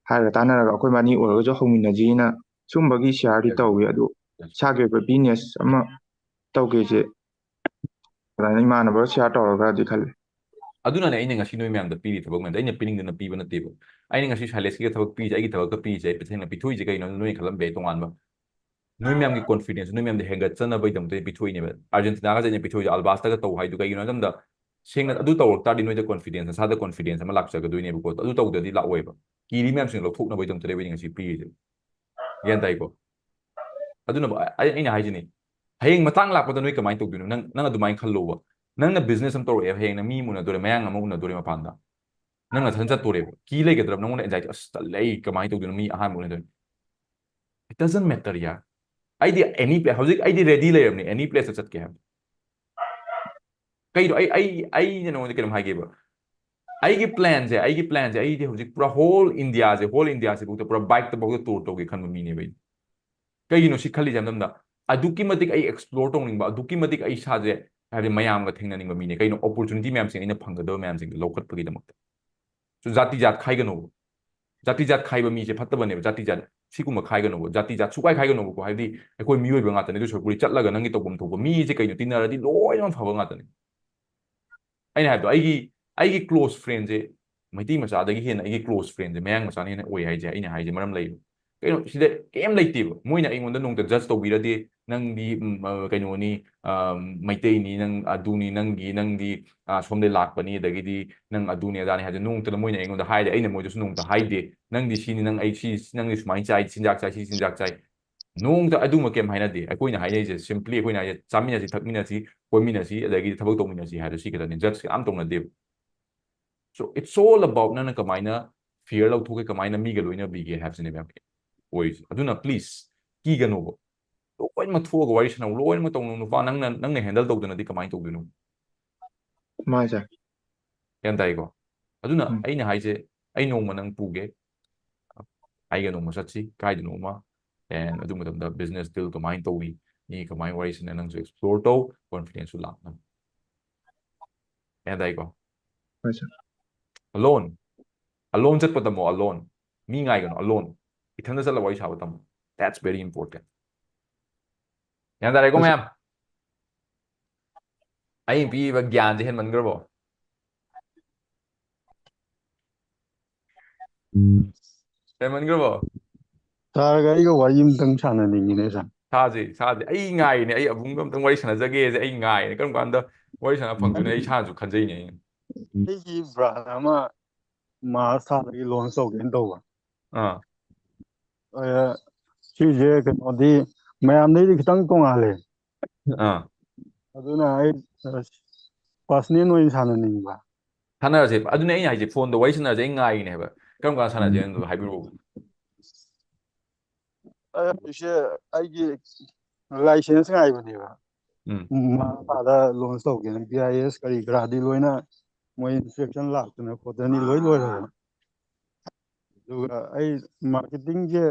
ꯍꯥꯏꯔꯒ ꯇꯥꯟꯅꯔꯒ ꯑꯩꯈꯣꯏ ꯃꯥꯅꯤ ꯑꯣꯏꯔꯒꯁꯨ ꯍꯧꯃꯤꯟꯅꯁꯤꯅ", ꯁꯨꯝꯕꯒꯤ share ꯗꯤ ꯇꯧꯋꯤ꯫ ꯑꯗꯨ ꯏꯁꯥꯒꯤ ꯑꯣꯏꯕ business ꯑꯃ ꯇꯧꯒꯦꯁꯦ ꯑꯗꯨꯃꯥꯏꯅ ꯏꯃꯥꯟꯅꯕꯒ share ꯇꯧꯔꯒꯗꯤ ꯈꯜꯂꯤ꯫ ꯑꯗꯨꯅꯅꯦ ꯑꯩꯅ ꯉꯁꯤ ꯅꯣꯏ ꯃꯌꯥꯝꯗ ꯄꯤꯔꯤ ꯊꯕꯛ ꯃꯌꯥꯝꯗꯣ꯫ ꯑꯩꯅ ꯄꯤꯅꯤꯡꯗꯅ ꯄꯤꯕ ꯅꯠꯇꯦꯕ꯫ ꯑꯩꯅ ꯉꯁꯤ ꯁꯥꯏꯂꯦꯁꯀꯤꯒ ꯊꯕꯛ ꯄꯤꯔꯤꯁꯦ, ꯑꯩꯒꯤ ꯊꯕꯛꯀ ꯄꯤꯔꯤꯁꯦ, ꯑꯩ ꯇꯁꯦꯡꯅ ꯄꯤꯊꯣꯛꯏꯁꯦ ꯀꯩꯅꯣ ꯅꯣꯏꯅ ꯈꯜꯂꯝꯕ ꯌꯥꯏ ꯇꯣꯉꯥꯟꯕ꯫ ꯅꯣꯏ ꯃꯌꯥꯝꯒꯤ ꯀꯣꯟꯐꯤꯗꯦꯟꯁ ꯅꯣꯏ ꯃꯌꯥꯝꯗ ꯍꯦꯟꯒꯠꯆꯅꯕꯒꯤꯗꯃꯛꯇ ꯄꯤꯊꯣꯛꯏꯅꯦꯕ꯫ ꯑꯥꯔꯖꯦꯟꯇꯤꯅꯥꯒꯁꯦ ꯑꯩꯅ ꯄꯤꯊꯣꯛꯏꯁꯦ ꯑꯜꯕꯥꯁꯇꯒ ꯇꯧ ꯍꯥꯏꯗꯨ ꯀꯩꯒꯤꯅꯣ ꯍꯥꯏꯕ ꯃꯇꯝꯗ ꯁꯦꯡꯅ ꯑꯗꯨ ꯇꯧꯔꯛ ꯇꯥꯔꯗꯤ ꯅꯣꯏꯗ ꯀꯣꯟꯐꯤꯗꯦꯟꯁ, ꯅꯁꯥꯗ ꯀꯣꯟꯐꯤꯗꯦꯟꯁ ꯑꯃ ꯂꯥꯛꯆꯒꯗꯣꯏꯅꯦꯕꯀꯣ꯫ ꯑꯗꯨ ꯇꯧꯗ꯭ꯔꯗꯤ ꯂꯥꯛꯑꯣꯏꯕ꯫ ꯀꯤꯔꯤ ꯃꯌꯥꯝꯁꯤꯡ ꯂꯧꯊꯣꯛꯅꯕꯒꯤꯗꯃꯛꯇ ꯑꯩꯅ ꯉꯁꯤ ꯄꯤꯔꯤꯁꯦ꯫ ꯒ꯭ꯌꯥꯟ ꯇꯥꯏꯀꯣ? ꯑꯗꯨꯅ ꯑꯩ-, ꯑꯩꯅ ꯍꯥꯏꯁꯤꯅꯤ, ꯍꯌꯦꯡ ꯃꯇꯥꯡ ꯂꯥꯛꯄꯗ ꯅꯣꯏ ꯀꯃꯥꯏꯅ ꯇꯧꯗꯣꯏꯅꯣ? ꯅꯪ, ꯅꯪ ꯑꯗꯨꯃꯥꯏꯅ ꯈꯜꯂꯣꯕ꯫ ꯅꯪꯅ ꯕꯤꯖꯤꯅꯦꯁ ꯑꯃ ꯇꯧꯔꯛꯑꯦ, ꯍꯌꯦꯡ ꯅꯪ ꯃꯤ ꯑꯃ ꯎꯅꯗꯣꯔꯦ, ꯃꯌꯥꯡ ꯑꯃ ꯎꯅꯗꯣꯔꯦ ꯃꯄꯥꯟꯗ꯫ ꯅꯪ ꯅꯊꯟ ꯆꯠꯇꯣꯔꯦꯕ꯫ ꯀꯤ ꯂꯩꯒꯗ꯭ꯔꯕ? ꯅꯪꯉꯣꯟꯗ ꯑꯦꯟꯖꯥꯏꯇꯤ, "ꯑꯁ, ꯇꯜꯂꯦ, ꯑꯩ ꯀꯃꯥꯏꯅ ꯇꯧꯗꯣꯏꯅꯣ? ꯃꯤ ꯑꯍꯥꯟꯕ ꯎꯅꯗꯣꯏꯅꯤ꯫" It doesn't matter, ꯌꯥꯔ꯫ ꯑꯩꯗꯤ ꯑꯦꯅꯤ ꯄ꯭ꯂꯦ-, ꯍꯧꯖꯤꯛ ꯑꯩꯗꯤ ꯔꯦꯗꯤ ꯂꯩꯔꯕꯅꯤ, ꯑꯦꯅꯤ ꯄ꯭ꯂꯦꯁꯇ ꯆꯠꯀꯦ ꯍꯥꯏꯕ꯫ ꯀꯩꯅꯣ, ꯑꯩ, ꯑꯩ, ꯑꯩꯅ ꯅꯉꯣꯟꯗ ꯀꯩꯅꯣꯝ ꯍꯥꯏꯒꯦꯕ꯫ ꯑꯩꯒꯤ ꯄ꯭ꯂꯥꯟꯁꯦ, ꯑꯩꯒꯤ ꯄ꯭ꯂꯥꯟꯁꯦ, ꯑꯩꯗꯤ ꯍꯧꯖꯤꯛ ꯄꯨꯔꯥ ꯍꯣꯜ ꯏꯟꯗꯤꯌꯥꯁꯦ, ꯍꯣꯜ ꯏꯟꯗꯤꯌꯥꯁꯤꯐꯥꯎꯗ ꯄꯨꯔꯥ ꯕꯥꯏꯛꯇꯐꯥꯎꯗ ꯇꯨꯔ ꯇꯧꯒꯦ ꯈꯟꯕ ꯃꯤꯅꯦꯕ ꯑꯩꯗꯤ꯫ ꯀꯩꯒꯤꯅꯣ ꯁꯤ ꯈꯜꯂꯤꯁꯦ ꯍꯥꯏꯕ ꯃꯇꯝꯗ, ꯑꯗꯨꯛꯀꯤ ꯃꯇꯤꯛ ꯑꯩ ꯑꯦꯛꯁꯄ꯭ꯂꯣꯔ ꯇꯧꯅꯤꯡꯕ, ꯑꯗꯨꯛꯀꯤ ꯃꯇꯤꯛ ꯑꯩ ꯏꯁꯥꯁꯦ, ꯍꯥꯏꯗꯤ, ꯃꯌꯥꯝꯒ ꯊꯦꯡꯅꯅꯤꯡꯕ ꯃꯤꯅꯦ꯫ ꯀꯩꯅꯣ, ꯑꯣꯄꯣꯔꯆꯨꯅꯤꯇꯤ ꯃꯌꯥꯝꯁꯤꯡ ꯑꯩꯅ ꯐꯪꯒꯗꯕ ꯃꯌꯥꯝꯁꯤꯡꯗꯣ ꯂꯧꯈꯠꯄꯒꯤꯗꯃꯛꯇ꯫ So, ꯖꯥꯇꯤ ꯖꯥꯠ ꯈꯥꯏꯒꯅꯣꯕ꯫ ꯖꯥꯇꯤ ꯖꯥꯠ ꯈꯥꯏꯕ ꯃꯤꯁꯦ ꯐꯠꯇꯕꯅꯦꯕ꯫ ꯖꯥꯇꯤ ꯖꯥꯠ ꯁꯤꯒꯨꯝꯕ ꯈꯥꯏꯒꯅꯣꯕ꯫ ꯖꯥꯇꯤ ꯖꯥꯠ ꯁꯨꯛꯈꯥꯏ ꯈꯥꯏꯒꯅꯣꯕꯀꯣ꯫ ꯍꯥꯏꯕꯗꯤ, ꯑꯩꯈꯣꯏ ꯃꯤꯑꯣꯏꯕ ꯉꯥꯛꯇꯅꯦ꯫ ꯑꯗꯨ ꯁꯔꯨꯛꯄꯨꯗꯤ ꯆꯠꯂꯒ ꯅꯪꯒꯤ ꯇꯧꯐꯝ ꯊꯣꯛꯄ ꯃꯤꯁꯦ ꯀꯩꯅꯣ ꯇꯤꯟꯅꯔꯗꯤ ꯂꯣꯏꯅꯃꯛ ꯐꯕ ꯉꯥꯛꯇꯅꯦ꯫ ꯑꯩꯅ ꯍꯥꯏꯕꯗꯣ, ꯑꯩꯒꯤ, ꯑꯩꯒꯤ ꯀ꯭ꯂꯣꯁ ꯐ꯭ꯔꯦꯟꯁꯦ, ꯃꯩꯇꯩ ꯃꯆꯥꯗꯒꯤ ꯍꯦꯟꯅ ꯑꯩꯒꯤ ꯀ꯭ꯂꯣꯁ ꯐ꯭ꯔꯦꯟꯁꯦ ꯃꯌꯥꯡ ꯃꯆꯥꯅ ꯍꯦꯟꯅ ꯑꯣꯏ ꯍꯥꯏꯁꯦ, ꯑꯩꯅ ꯍꯥꯏꯁꯦ ꯃꯔꯝ ꯂꯩꯌꯦꯕ꯫ ꯀꯩꯅꯣ, ꯁꯤꯗ ꯀꯩꯝ ꯂꯩꯇꯦꯕ꯫ ꯃꯣꯏꯅ ꯑꯩꯉꯣꯟꯗ ꯅꯣꯡꯃꯇ ꯖꯁ ꯇꯧꯕꯤꯔꯗꯦ, "ꯅꯪꯗꯤ, ꯎꯝ, ꯑ, ꯀꯩꯅꯣꯅꯤ, ꯑ, ꯃꯩꯇꯩꯅꯤ, ꯅꯪ ꯑꯗꯨꯅꯤ, ꯅꯪꯒꯤ, ꯅꯪꯗꯤ, ꯑ, ꯁꯣꯝꯗꯩ ꯂꯥꯛꯄꯅꯤ, ꯑꯗꯒꯤꯗꯤ ꯅꯪ ꯑꯗꯨꯅꯤ, ꯑꯗꯥꯅꯤ" ꯍꯥꯏꯕꯁꯦ ꯅꯣꯡꯃꯇ ꯃꯣꯏꯅ ꯑꯩꯉꯣꯟꯗ ꯍꯥꯏꯗꯦ, ꯑꯩꯅ ꯃꯣꯏꯗꯁꯨ ꯅꯣꯡꯃꯇ ꯍꯥꯏꯗꯦ, "ꯅꯪꯗꯤ ꯁꯤꯅꯤ, ꯅꯪ ꯑꯩ ꯁꯤ, ꯅꯪꯗꯤ ꯁꯨꯃꯥꯏꯅ ꯆꯥꯏ, ꯆꯤꯟꯖꯥꯛ ꯆꯥꯏ, ꯁꯤ ꯆꯤꯟꯖꯥꯛ ꯆꯥꯏ"꯫ ꯅꯣꯡꯃꯇ ꯑꯗꯨꯒꯨꯝꯕ ꯀꯩꯝ ꯍꯥꯏꯅꯗꯦ꯫ ꯑꯩꯈꯣꯏꯅ ꯍꯥꯏꯅꯔꯤꯁꯦ simply ꯑꯩꯈꯣꯏꯅ ꯍꯥꯏꯁꯦ ꯆꯥꯃꯤꯟꯅꯁꯤ, ꯊꯛꯃꯤꯟꯅꯁꯤ, ꯀꯣꯏꯃꯤꯟꯅꯁꯤ, ꯑꯗꯒꯤꯗꯤ ꯊꯕꯛ ꯇꯧꯃꯤꯟꯅꯁꯤ ꯍꯥꯏꯕ ꯁꯤ ꯈꯛꯇꯅꯤ꯫ ꯖꯁ ꯀꯅꯥꯝ ꯇꯧꯅꯗꯦꯕ꯫ So, it's all about ꯅꯪꯅ ꯀꯃꯥꯏꯅ ꯐꯤꯌꯔ ꯂꯧꯊꯣꯛꯀꯦ, ꯀꯃꯥꯏꯅ ꯃꯤꯒ ꯂꯣꯏꯅꯕꯤꯒꯦ ꯍꯥꯏꯕꯁꯤꯅꯦ ꯃꯌꯥꯝ ꯑꯣꯏꯔꯤꯁꯦ꯫ ꯑꯗꯨꯅ please, ꯀꯤꯒꯅꯣꯕ꯫ ꯂꯣꯏꯅꯃꯛ ꯊꯣꯛꯑꯒ ꯋꯥꯔꯤ ꯁꯥꯟꯅꯧ, ꯂꯣꯏꯅꯃꯛ ꯇꯧꯅꯧ꯫ ꯅꯨꯄꯥ ꯅꯪꯅ, ꯅꯪꯅ ꯍꯦꯟꯗꯜ ꯇꯧꯗꯅꯗꯤ ꯀꯃꯥꯏꯅ ꯇꯧꯗꯣꯏꯅꯣ? ꯃꯥꯅꯦ, ꯁꯥꯔ꯫ ꯒ꯭ꯌꯥꯟ ꯇꯥꯏꯀꯣ? ꯑꯗꯨꯅ ꯎꯝ꯫ ꯑꯩꯅ ꯍꯥꯏꯁꯦ, ꯑꯩ ꯅꯣꯡꯃ ꯅꯪ ꯄꯨꯒꯦ, ꯑꯩꯒ ꯅꯣꯡꯃ ꯆꯠꯁꯤ ꯀꯥꯏꯗꯅꯣ ꯑꯃ, and ꯑꯗꯨ ꯃꯇꯝꯗ ꯕꯤꯖꯤꯅꯦꯁ ꯗꯤꯜ ꯀꯃꯥꯏꯅ ꯇꯧꯏ, ꯃꯤ ꯀꯃꯥꯏꯅ ꯋꯥꯔꯤ ꯁꯥꯟꯅ, ꯅꯪꯁꯨ ꯑꯦꯛꯁꯄ꯭ꯂꯣꯔ ꯇꯧ, ꯀꯣꯟꯐꯤꯗꯦꯟꯁꯁꯨ ꯂꯥꯛꯅꯕ꯫ ꯒ꯭ꯌꯥꯟ ꯇꯥꯏꯀꯣ? ꯍꯣꯏ, ꯁꯥꯔ꯫ Alone, alone ꯆꯠꯄ ꯇꯝꯃꯣ, alone꯫ ꯃꯤ ꯉꯥꯏꯒꯅꯨ, alone꯫ ꯏꯊꯟꯗ ꯆꯠꯂ ꯋꯥꯔꯤ ꯁꯥꯕ ꯇꯝꯃꯣ꯫ That's very important. ꯒ꯭ꯌꯥꯟ ꯇꯥꯔꯦꯀꯣ, ꯍꯣꯏ, ꯁꯥꯔ꯫ ꯃꯌꯥꯝ? ꯑꯩꯅ ꯄꯤꯔꯤꯕ ꯒ꯭ꯌꯥꯟꯁꯦ ꯍꯦꯟꯃꯟꯈ꯭ꯔꯕꯣ? ꯍꯦꯟꯃꯟꯈ꯭ꯔꯕꯣ? ꯁꯥꯔꯒ ꯑꯩꯒ ꯋꯥꯔꯤ ꯑꯃꯇꯪ ꯁꯥꯟꯅꯅꯤꯡꯉꯤꯅꯦ, ꯁꯥꯔ꯫ ꯁꯥꯁꯦ ꯁꯥꯁꯦ, ꯑꯩ ꯉꯥꯏꯔꯤꯅꯦ, ꯑꯩ ꯑꯕꯨꯡꯒ ꯑꯝꯇꯪ ꯋꯥꯔꯤ ꯁꯥꯟꯅꯖꯒꯦꯁꯦ ꯑꯩ ꯉꯥꯏꯔꯤꯅꯦ꯫ ꯀꯔꯝ ꯀꯥꯟꯗ ꯋꯥꯔꯤ ꯁꯥꯟꯅ ꯐꯪꯗꯣꯏꯅꯣ? ꯑꯩ ꯏꯁꯥꯅꯁꯨ ꯈꯟꯖꯩꯅꯦ ꯑꯩꯅ꯫ ꯑꯩꯒꯤ ꯕ꯭ꯔꯥꯟ ꯑꯃ ꯃꯥꯔꯁ ꯊꯥꯗꯒꯤ ꯂꯣꯟꯁ ꯇꯧꯒꯦꯅ ꯇꯧꯕ꯫ ꯑꯥ ꯑ, ꯁꯤꯁꯦ ꯀꯩꯅꯣꯗꯤ ꯃꯌꯥꯝꯗꯩꯗꯤ ꯈꯤꯇꯪ ꯇꯣꯡꯉꯥꯜꯂꯦ꯫ ꯑꯥ ꯑꯗꯨꯅ ꯑꯩ ꯄꯥꯔꯁꯅꯦꯜ ꯑꯣꯏꯅ ꯁꯥꯟꯅꯅꯤꯡꯕ꯫ ꯁꯥꯟꯅꯔꯁꯦ꯫ ꯑꯗꯨꯅꯦ ꯑꯩꯅ ꯍꯥꯏꯁꯦ, ꯐꯣꯟꯗ ꯋꯥꯔꯤ ꯁꯥꯟꯅꯔꯁꯦ, ꯑꯩ ꯉꯥꯏꯔꯤꯅꯦ ꯍꯥꯏꯕ꯫ ꯀꯔꯝ ꯀꯥꯟꯗ ꯁꯥꯟꯅꯁꯦ ꯍꯥꯏꯅꯣ ꯍꯥꯏꯕꯤꯔꯛꯑꯣ꯫ ꯑꯩ ꯍꯧꯖꯤꯛꯁꯦ ꯑꯩꯒꯤ ꯂꯥꯏꯁꯦꯟꯁ ꯉꯥꯏꯕꯅꯦꯕ꯫ ꯎꯝ ꯃꯥꯔꯁ ꯊꯥꯗ ꯂꯣꯟꯁ ꯇꯧꯒꯦꯅ ꯕꯤ ꯑꯥꯏ ꯑꯦꯁ ꯀꯔꯤ ꯀꯔꯥꯗꯤ ꯂꯣꯏꯅ ꯃꯣꯏ ꯏꯟꯁꯄꯦꯛꯁꯟ ꯂꯥꯛꯇꯅ ꯈꯣꯠꯇꯅꯤ ꯂꯣꯏ ꯂꯣꯏꯔꯦꯕ꯫ ꯑꯗꯨꯒ ꯑꯩ ꯃꯥꯔꯀꯦꯇꯤꯡꯁꯦ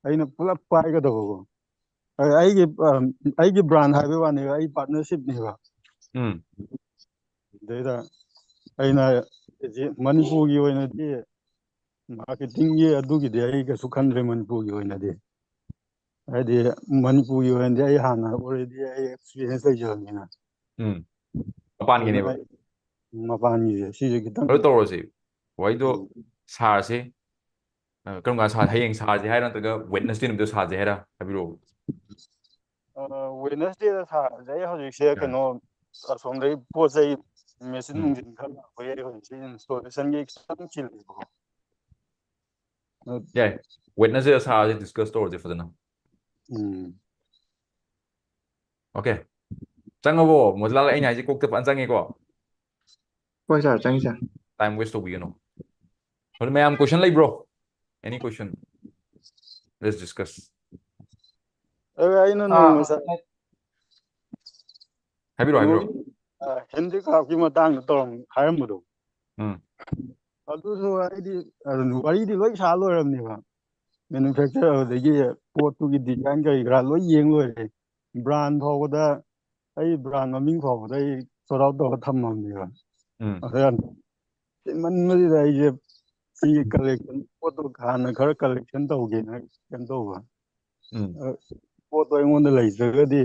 ꯑꯩꯅ ꯄꯨꯂꯞ ꯄꯥꯏꯒꯗꯕꯀꯣ꯫ ꯑꯩ- ꯑꯩꯒꯤ ꯑ, ꯑꯩꯒꯤ ꯕ꯭ꯔꯥꯟ ꯍꯥꯏꯕꯩ ꯋꯥꯅꯦꯕ, ꯑꯩ ꯄꯥꯔꯠꯅꯔꯁꯤꯞꯅꯦꯕ꯫ ꯎꯝ ꯑꯗꯩꯗ ꯑꯩꯅ ꯍꯧꯖꯤꯛ ꯃꯅꯤꯄꯨꯔꯒꯤ ꯑꯣꯏꯅꯗꯤ ꯃꯥꯔꯀꯦꯇꯤꯡꯒꯤ ꯑꯗꯨꯒꯤꯗꯤ ꯑꯩ ꯀꯩꯁꯨ ꯈꯟꯗ꯭ꯔꯦ ꯃꯅꯤꯄꯨꯔꯒꯤ ꯑꯣꯏꯅꯗꯤ꯫ ꯍꯥꯏꯗꯤ ꯃꯅꯤꯄꯨꯔꯒꯤ ꯑꯣꯏꯅꯗꯤ ꯑꯩ ꯍꯥꯟꯅ ꯑꯣꯜꯔꯦꯗꯤ ꯑꯩ ꯑꯦꯛꯁꯄꯤꯔꯤꯌꯦꯟꯁ ꯂꯩꯖꯔꯕꯅꯤꯅ꯫ ꯎꯝ ꯃꯄꯥꯟꯒꯤꯅꯦꯕ꯫ ꯃꯄꯥꯟꯒꯤꯁꯦ ꯁꯤꯁꯦ ꯈꯤꯇꯪ ꯀꯩꯅꯣ ꯇꯧꯔꯁꯤ, ꯋꯥꯔꯤꯗꯣ ꯁꯥꯔꯁꯤ꯫ ꯑ, ꯀꯔꯝ ꯀꯥꯟꯗ ꯁꯥ-, ꯍꯌꯦꯡ ꯁꯥꯔꯁꯤ ꯍꯥꯏꯔ ꯅꯠꯇ꯭ꯔꯒ ꯋꯦꯠꯅꯁꯗꯦ ꯅꯨꯃꯤꯠꯇ ꯁꯥꯔꯁꯤ ꯍꯥꯏꯔ? ꯍꯥꯏꯕꯤꯔꯛꯑꯣ꯫ ꯋꯦꯅꯁꯗꯦꯗ ꯁꯥꯔꯁꯦ꯫ ꯑꯩ ꯍꯧꯖꯤꯛꯁꯦ ꯑꯥ꯫ ꯀꯩꯅꯣ ꯑꯁꯣꯝꯗꯒꯤ ꯄꯣꯠ ꯆꯩ ꯃꯦꯆꯤꯟ ꯎꯝ꯫ ꯅꯨꯡꯆꯤꯟ ꯈꯔ ꯂꯥꯛꯄ ꯌꯥꯏ, ꯍꯧꯖꯤꯛꯁꯦ ꯏꯟꯁꯇꯣꯂꯦꯁꯟꯒꯤ ꯈꯤꯇꯪ ꯆꯤꯜꯂꯤꯕꯀꯣ꯫ ꯌꯥꯏ, ꯋꯦꯠꯅꯁꯗꯦꯗ ꯁꯥꯔꯁꯤ, ꯗꯤꯁꯀꯁ ꯇꯧꯔꯁꯤ ꯐꯖꯅ꯫ ꯎꯝ ꯑꯣꯀꯦ, ꯆꯪꯉꯕꯣ ꯃꯣꯇꯤꯂꯥꯜ? ꯑꯩꯅ ꯍꯥꯏꯁꯦ ꯀꯣꯛꯇ ꯐꯖꯅ ꯆꯪꯉꯦꯀꯣ? ꯍꯣꯏ ꯁꯥꯔ, ꯆꯪꯉꯤ ꯁꯥꯔ꯫ ꯇꯥꯏꯝ ꯋꯦꯁ ꯇꯧꯕꯤꯒꯅꯨ꯫ ꯑꯗꯨ ꯃꯌꯥꯝ ꯀꯣꯏꯁꯟ ꯂꯩꯕ꯭ꯔꯣ? Any question? Let's discuss. ꯑꯗꯨꯒ ꯑꯩꯅ ꯅꯣꯡꯃ ꯁꯥ- ꯍꯥꯏꯕꯤꯔꯣ, ꯍꯥꯏꯕꯤꯔꯣ꯫ ꯀꯩꯅꯣꯒꯤ, ꯑ, ꯍꯦꯟꯗꯤꯀ꯭ꯔꯥꯐꯀꯤ ꯃꯇꯥꯡꯗ ꯇꯧꯔꯝ ꯍꯥꯏꯔꯝꯕꯗꯣ꯫ ꯎꯝ꯫ ꯑꯗꯨꯁꯨ ꯑꯩꯗꯤ, ꯑ, ꯋꯥꯔꯤꯗꯤ ꯂꯣꯏ ꯁꯥ ꯂꯣꯏꯔꯕꯅꯦꯕ꯫ ꯃꯦꯅꯨꯐꯦꯛꯆꯔ ꯑꯗꯨꯗꯒꯤ ꯄꯣꯠꯇꯨꯒꯤ ꯗꯤꯖꯥꯏꯟ ꯀꯔꯤ ꯀꯔꯥ ꯂꯣꯏ ꯌꯦꯡ ꯂꯣꯏꯔꯦ꯫ ꯕ꯭ꯔꯥꯟ ꯐꯥꯎꯕꯗ, ꯑꯩ ꯕ꯭ꯔꯥꯟ ꯃꯃꯤꯡ ꯐꯥꯎꯕꯗ ꯑꯩ ꯁꯣꯔꯠ ꯑꯥꯎꯠ ꯇꯧꯔꯒ ꯊꯝꯃꯕꯅꯦꯕ꯫ ꯎꯝ꯫ ꯑꯗ ꯍꯦꯟꯃꯟꯕꯁꯤꯗ ꯑꯩꯁꯦ ꯁꯤꯒꯤ ꯀꯂꯦꯛꯁꯟ ꯄꯣꯠꯇꯣ ꯍꯥꯟꯅ ꯈꯔ ꯀꯂꯦꯛꯁꯟ ꯇꯧꯒꯦꯅ ꯀꯩꯅꯣ ꯇꯧꯕ꯫ ꯎꯝ꯫ ꯑ, ꯄꯣꯠꯇꯣ ꯑꯩꯉꯣꯟꯗ ꯂꯩꯇ꯭ꯔꯒꯗꯤ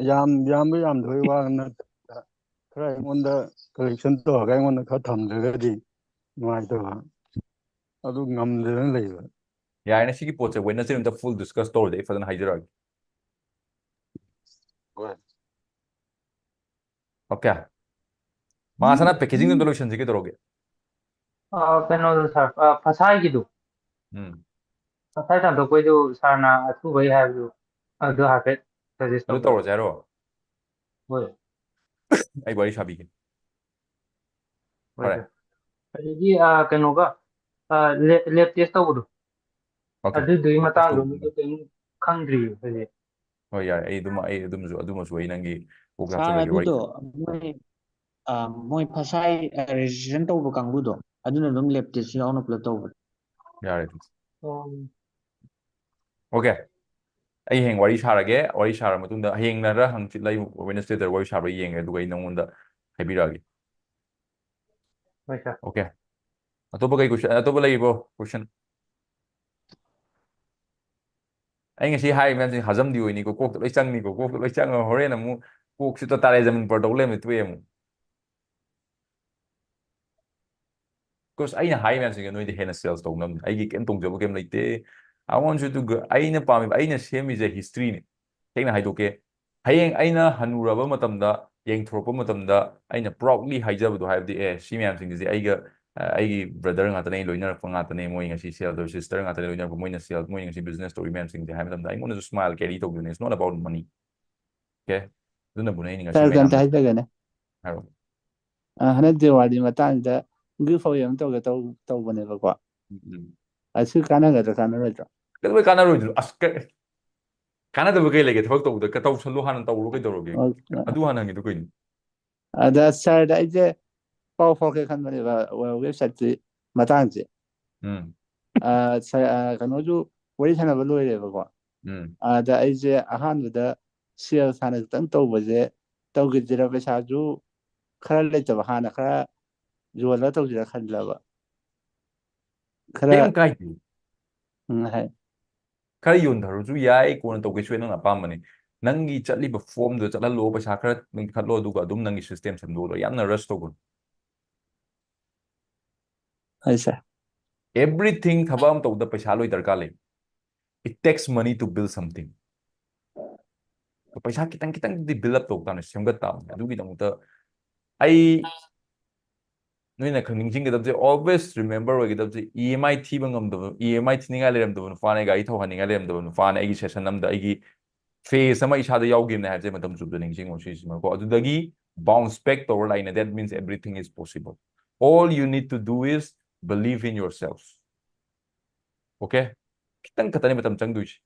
ꯌꯥꯝ ꯌꯥꯝꯕ ꯌꯥꯝꯗꯕꯩ ꯋꯥ ꯅꯠꯇꯕ ꯈꯔ ꯑꯩꯉꯣꯟꯗ ꯀꯂꯦꯛꯁꯟ ꯇꯧꯔꯒ ꯑꯩꯉꯣꯟꯗ ꯈꯔ ꯊꯝꯗ꯭ꯔꯒꯗꯤ ꯅꯨꯡꯉꯥꯏꯇꯕ꯫ ꯑꯗꯨ ꯉꯝꯗꯗꯅ ꯂꯩꯕ꯫ ꯌꯥꯏꯅ ꯁꯤꯒꯤ ꯄꯣꯠꯁꯦ Wednesday ꯅꯨꯃꯤꯠꯇ full discuss ꯇꯧꯔꯗꯤ ꯑꯩ ꯐꯖꯅ ꯍꯥꯏꯖꯔꯛꯑꯒꯦ꯫ ꯍꯣꯏ꯫ Okay, ꯃꯥꯁꯅ packaging ꯑꯝꯇ ꯂꯣꯏꯁꯟꯁꯤ ꯀꯩꯗꯧꯔꯒꯦ? ꯑ, ꯀꯩꯅꯣꯗꯣ ꯁꯥꯔ, ꯑ, ꯐꯁꯥꯏꯒꯤꯗꯣ, ꯎꯝ ꯐꯁꯥꯏ ꯊꯥꯡꯗꯣꯛꯄꯩꯗꯣ ꯁꯥꯔꯅ ꯑꯊꯨꯕꯩ ꯍꯥꯏꯕꯗꯣ, ꯑꯗꯨ ꯍꯥꯏꯐꯦꯠ suggest ꯑꯗꯨ ꯇꯧꯕꯤꯌꯨ꯫ ꯇꯧꯔꯁꯦ ꯍꯥꯏꯔꯣ? ꯍꯣꯏ꯫ ꯑꯩ ꯋꯥꯔꯤ ꯁꯥꯕꯤꯒꯦ꯫ ꯍꯣꯏ ꯐꯔꯦ꯫ ꯁꯥꯔ꯫ ꯑꯗꯒꯤ, ꯑ, ꯀꯩꯅꯣꯒ, ꯑ, lab, lab test ꯇꯧꯕꯗꯣ, Okay, ꯑꯗꯨꯗꯨꯒꯤ test ꯃꯇꯥꯡꯗꯣ ꯇꯧꯕꯗꯣ꯫ ꯑꯃꯨꯛ ꯀꯩꯝ ꯈꯪꯗ꯭ꯔꯤꯌꯦ ꯍꯧꯖꯤꯛ꯫ ꯍꯣꯏ, ꯌꯥꯔꯦ, ꯑꯩ ꯑꯗꯨꯃ, ꯑꯩ ꯑꯗꯨꯃꯁꯨ, ꯑꯗꯨꯃꯁꯨ ꯑꯩ ꯅꯪꯒꯤ ꯀꯣꯛꯇ ꯁꯥꯔ, ꯍꯥꯞꯆꯜꯂꯒꯦ ꯋꯥꯔꯤ꯫ ꯑꯗꯨꯗꯣ ꯃꯣꯏ, ꯑ, ꯃꯣꯏ ꯐꯁꯥꯏ, ꯑ, registration ꯇꯧꯕ ꯀꯥꯡꯕꯨꯗꯣ, ꯑꯗꯨꯅ ꯑꯗꯨꯝ lab test ꯌꯥꯎꯅ ꯄꯨꯂꯞ ꯇꯧꯕꯅꯦ꯫ ꯌꯥꯔꯦ ꯑꯗꯨꯗꯤ꯫ ꯑꯣ, Okay, ꯑꯩ ꯍꯌꯦꯡ ꯋꯥꯔꯤ ꯁꯥꯔꯒꯦ꯫ ꯋꯥꯔꯤ ꯁꯥꯔ ꯃꯇꯨꯡꯗ ꯍꯌꯦꯡ ꯅꯠꯇ꯭ꯔ ꯍꯪꯆꯤꯠ ꯂꯩ Wednesdayꯗ ꯋꯥꯔꯤ ꯁꯥꯕ꯭ꯔꯥ ꯌꯦꯡꯉꯦ, ꯑꯗꯨꯒ ꯑꯩ ꯅꯉꯣꯟꯗ ꯍꯥꯏꯕꯤꯔꯛꯑꯒꯦ꯫ ꯍꯣꯏ ꯁꯥꯔ꯫ Okay, ꯑꯇꯣꯞꯄ ꯀꯩ question, ꯑꯇꯣꯞꯄ ꯂꯩꯔꯤꯕꯣ question? ꯑꯩ ꯉꯁꯤ ꯍꯥꯏꯔꯤꯕ ꯃꯌꯥꯝꯁꯤ ꯍꯥꯖꯝꯗꯤ ꯑꯣꯏꯅꯤꯀꯣ, ꯀꯣꯛꯇ ꯂꯣꯏ ꯆꯪꯅꯤꯀꯣ, ꯀꯣꯛꯇ ꯂꯣꯏ ꯆꯪꯉꯒ ꯍꯣꯔꯦꯟ ꯑꯃꯨꯛ ꯀꯣꯛꯁꯤꯗ ꯇꯥꯔꯦ ꯖꯃꯤꯟ ꯄꯔ ꯇꯧ ꯂꯩꯔꯝꯃꯦ, ꯇꯣꯛꯑꯦ ꯑꯃꯨꯛ꯫ Because ꯑꯩꯅ ꯍꯥꯏꯔꯤꯕ ꯃꯌꯥꯝꯁꯤꯡꯁꯦ ꯅꯣꯏꯗ ꯍꯦꯟꯅ sales ꯇꯧꯅꯕꯅꯤ, ꯑꯩꯒꯤ ꯀꯩꯝ ꯇꯣꯡꯖꯕ ꯀꯩꯝ ꯂꯩꯇꯦ꯫ I want you to go, ꯑꯩꯅ ꯄꯥꯝꯃꯤꯕ, ꯑꯩꯅ ꯁꯦꯝꯃꯤꯁꯦ historyꯅꯤ꯫ ꯁꯦꯡꯅ ꯍꯥꯏꯗꯣꯛꯀꯦ, ꯍꯌꯦꯡ ꯑꯩꯅ ꯍꯟꯅꯨꯔꯕ ꯃꯇꯝꯗ, ꯌꯦꯡꯊꯣꯔꯛꯄ ꯃꯇꯝꯗ, ꯑꯩꯅ proudly ꯍꯥꯏꯖꯕꯗꯣ, ꯍꯥꯏꯕꯗꯤ, "ꯑꯦ, ꯁꯤ ꯃꯌꯥꯝꯁꯤꯡꯁꯦ ꯑꯩꯒ, ꯑ, ꯑꯩꯒꯤ brother ꯉꯥꯛꯇꯅꯦ, ꯑꯩ ꯂꯣꯏꯅꯔꯛꯄ ꯉꯥꯛꯇꯅꯦ, ꯃꯣꯏ ꯉꯁꯤ sales ꯇꯧꯔꯤ sister ꯉꯥꯛꯇꯅꯦ, ꯂꯣꯏꯅꯔꯛꯄ, ꯃꯣꯏꯅ sales, ꯃꯣꯏ ꯉꯁꯤ business ꯇꯧꯔꯤ ꯃꯌꯥꯝꯁꯤꯡꯁꯦ" ꯍꯥꯏꯕ ꯃꯇꯝꯗ ꯑꯩꯉꯣꯟꯗꯁꯨ smile carry ꯇꯧꯗꯣꯏꯅꯦ꯫ It's not about money. Okay? ꯑꯗꯨꯅꯕꯨꯅꯦ ꯑꯩꯅ ꯉꯁꯤ ꯁꯥꯔ, ꯀꯩꯝꯇ ꯃꯌꯥꯝ ꯍꯥꯏꯖꯒꯦꯅꯦ꯫ ꯍꯥꯏꯔꯣ꯫ ꯑ, ꯍꯟꯗꯛ ꯗꯤꯋꯥꯂꯤ ꯃꯇꯥꯡꯁꯤꯗ giveaway ꯑꯃ ꯇꯧꯒꯦ ꯇꯧ-, ꯇꯧꯕꯅꯦꯕꯀꯣ꯫ ꯎꯝ, ꯎꯝ꯫ ꯑꯁꯤ ꯀꯥꯟꯅꯒꯗ꯭ꯔꯥ ꯀꯥꯟꯅꯔꯣꯏꯗ꯭ꯔꯥ? ꯀꯩꯗꯧꯕꯩ ꯀꯥꯟꯅꯔꯣꯏꯗꯣꯏꯅꯣ? ꯑꯁ, ꯀ-, ꯀꯥꯟꯅꯗꯕ ꯀꯩ ꯂꯩꯒꯦ? ꯊꯕꯛ ꯇꯧꯕꯗ ꯀ-, ꯇꯧꯁꯜꯂꯣ, ꯍꯥꯟꯅ ꯇꯧꯔꯣ, ꯀꯩꯗꯧꯔꯒꯦ? ꯑꯣ, ꯑꯗꯨ ꯍꯥꯟꯅ ꯍꯪꯉꯤꯗꯣ ꯀꯩꯅꯣ? ꯑꯗ ꯁꯥꯔꯗ ꯑꯩꯁꯦ ꯄꯥꯎ ꯐꯥꯎꯔꯛꯀꯦ ꯈꯟꯕꯅꯦꯕ, ꯋꯦ-, websiteꯁꯤ ꯃꯇꯥꯡꯁꯦ꯫ ꯎꯝ꯫ ꯑ, ꯁꯥꯔ, ꯑ, ꯀꯩꯅꯣꯁꯨ ꯋꯥꯔꯤ ꯁꯥꯟꯅꯕ ꯂꯣꯏꯔꯦꯕꯀꯣ꯫ ꯎꯝ꯫ ꯑꯗ ꯑꯩꯁꯦ ꯑꯍꯥꯟꯕꯗ sales ꯍꯥꯟꯅ ꯈꯤꯇꯪ ꯇꯧꯕꯁꯦ ꯇꯧꯈꯤꯁꯤꯔ, ꯄꯩꯁꯥꯁꯨ ꯈꯔ ꯂꯩꯇꯕ, ꯍꯥꯟꯅ ꯈꯔ ꯌꯣꯜꯂꯒ ꯇꯧꯁꯤꯔ ꯈꯜꯂꯕ꯫ ꯈꯔ ꯀꯩꯝ ꯀꯥꯏꯗꯦ꯫ ꯎꯝ, ꯍꯥꯏ꯫ ꯈꯔ ꯌꯣꯟꯊꯔꯁꯨ ꯌꯥꯏ, ꯀꯣꯟꯅ ꯇꯧꯒꯦꯁꯨ ꯌꯥꯏ, ꯅꯪꯅ ꯑꯄꯥꯝꯕꯅꯤ꯫ ꯅꯪꯒꯤ ꯆꯠꯂꯤꯕ formꯗꯨ ꯆꯠꯍꯜꯂꯣ, ꯄꯩꯁꯥ ꯈꯔ ꯂꯤꯡꯈꯠꯂꯣ, ꯑꯗꯨꯒ ꯑꯗꯨꯝ ꯅꯪꯒꯤ system ꯁꯦꯝꯗꯣꯛꯑꯣ꯫ ꯌꯥꯝꯅ rush ꯇꯧꯒꯅꯨ꯫ ꯍꯣꯏ ꯁꯥꯔ꯫ Everything, ꯊꯕꯛ ꯑꯃ ꯇꯧꯕꯗ ꯄꯩꯁꯥ ꯂꯣꯏ ꯗꯔꯀꯥꯔ ꯂꯩ. It takes money to build something. ꯄꯩꯁꯥ ꯈꯤꯇꯪ ꯈꯤꯇꯪꯗꯤ build up ꯇꯧ ꯇꯥꯕꯅꯤ, ꯁꯦꯝꯒꯠ ꯇꯥꯕꯅꯤ꯫ ꯑꯗꯨꯒꯤꯗꯃꯛꯇ ꯑꯩ ꯅꯣꯏꯅ ꯈꯪ ꯅꯤꯡꯁꯤꯡꯒꯗꯕꯁꯦ, always remember ꯑꯣꯏꯒꯗꯕꯁꯦ, ꯏ ꯑꯦꯝ ꯑꯥꯏ ꯊꯤꯕ ꯉꯝꯗꯕ, ꯏ ꯑꯦꯝ ꯑꯥꯏ ꯊꯤꯅꯤꯡꯉꯥꯏ ꯂꯩꯔꯝꯗꯕ ꯅꯨꯄꯥꯅꯦ, ꯒꯥꯔꯤ ꯊꯧꯍꯟꯅꯤꯡꯉꯥꯏ ꯂꯩꯔꯝꯗꯕ ꯅꯨꯄꯥꯅꯦ꯫ ꯑꯩꯒꯤ session ꯑꯃꯗ ꯑꯩꯒꯤ phase ꯑꯃ ꯏꯁꯥꯗ ꯌꯥꯎꯈꯤꯕꯅꯦ ꯍꯥꯏꯕꯁꯦ ꯃꯇꯝ ꯆꯨꯞꯇ ꯅꯤꯡꯁꯤꯡꯉꯣ ꯁꯤꯁꯤꯃꯀꯣ꯫ ꯑꯗꯨꯗꯒꯤ bounce back ꯇꯧꯔ ꯂꯥꯛꯏꯅꯦ, that means everything is possible. All you need to do is believe in yourself. Okay? ꯈꯤꯇꯪ ꯈꯛꯇꯅꯤ ꯃꯇꯝ ꯆꯪꯗꯣꯏꯁꯦ꯫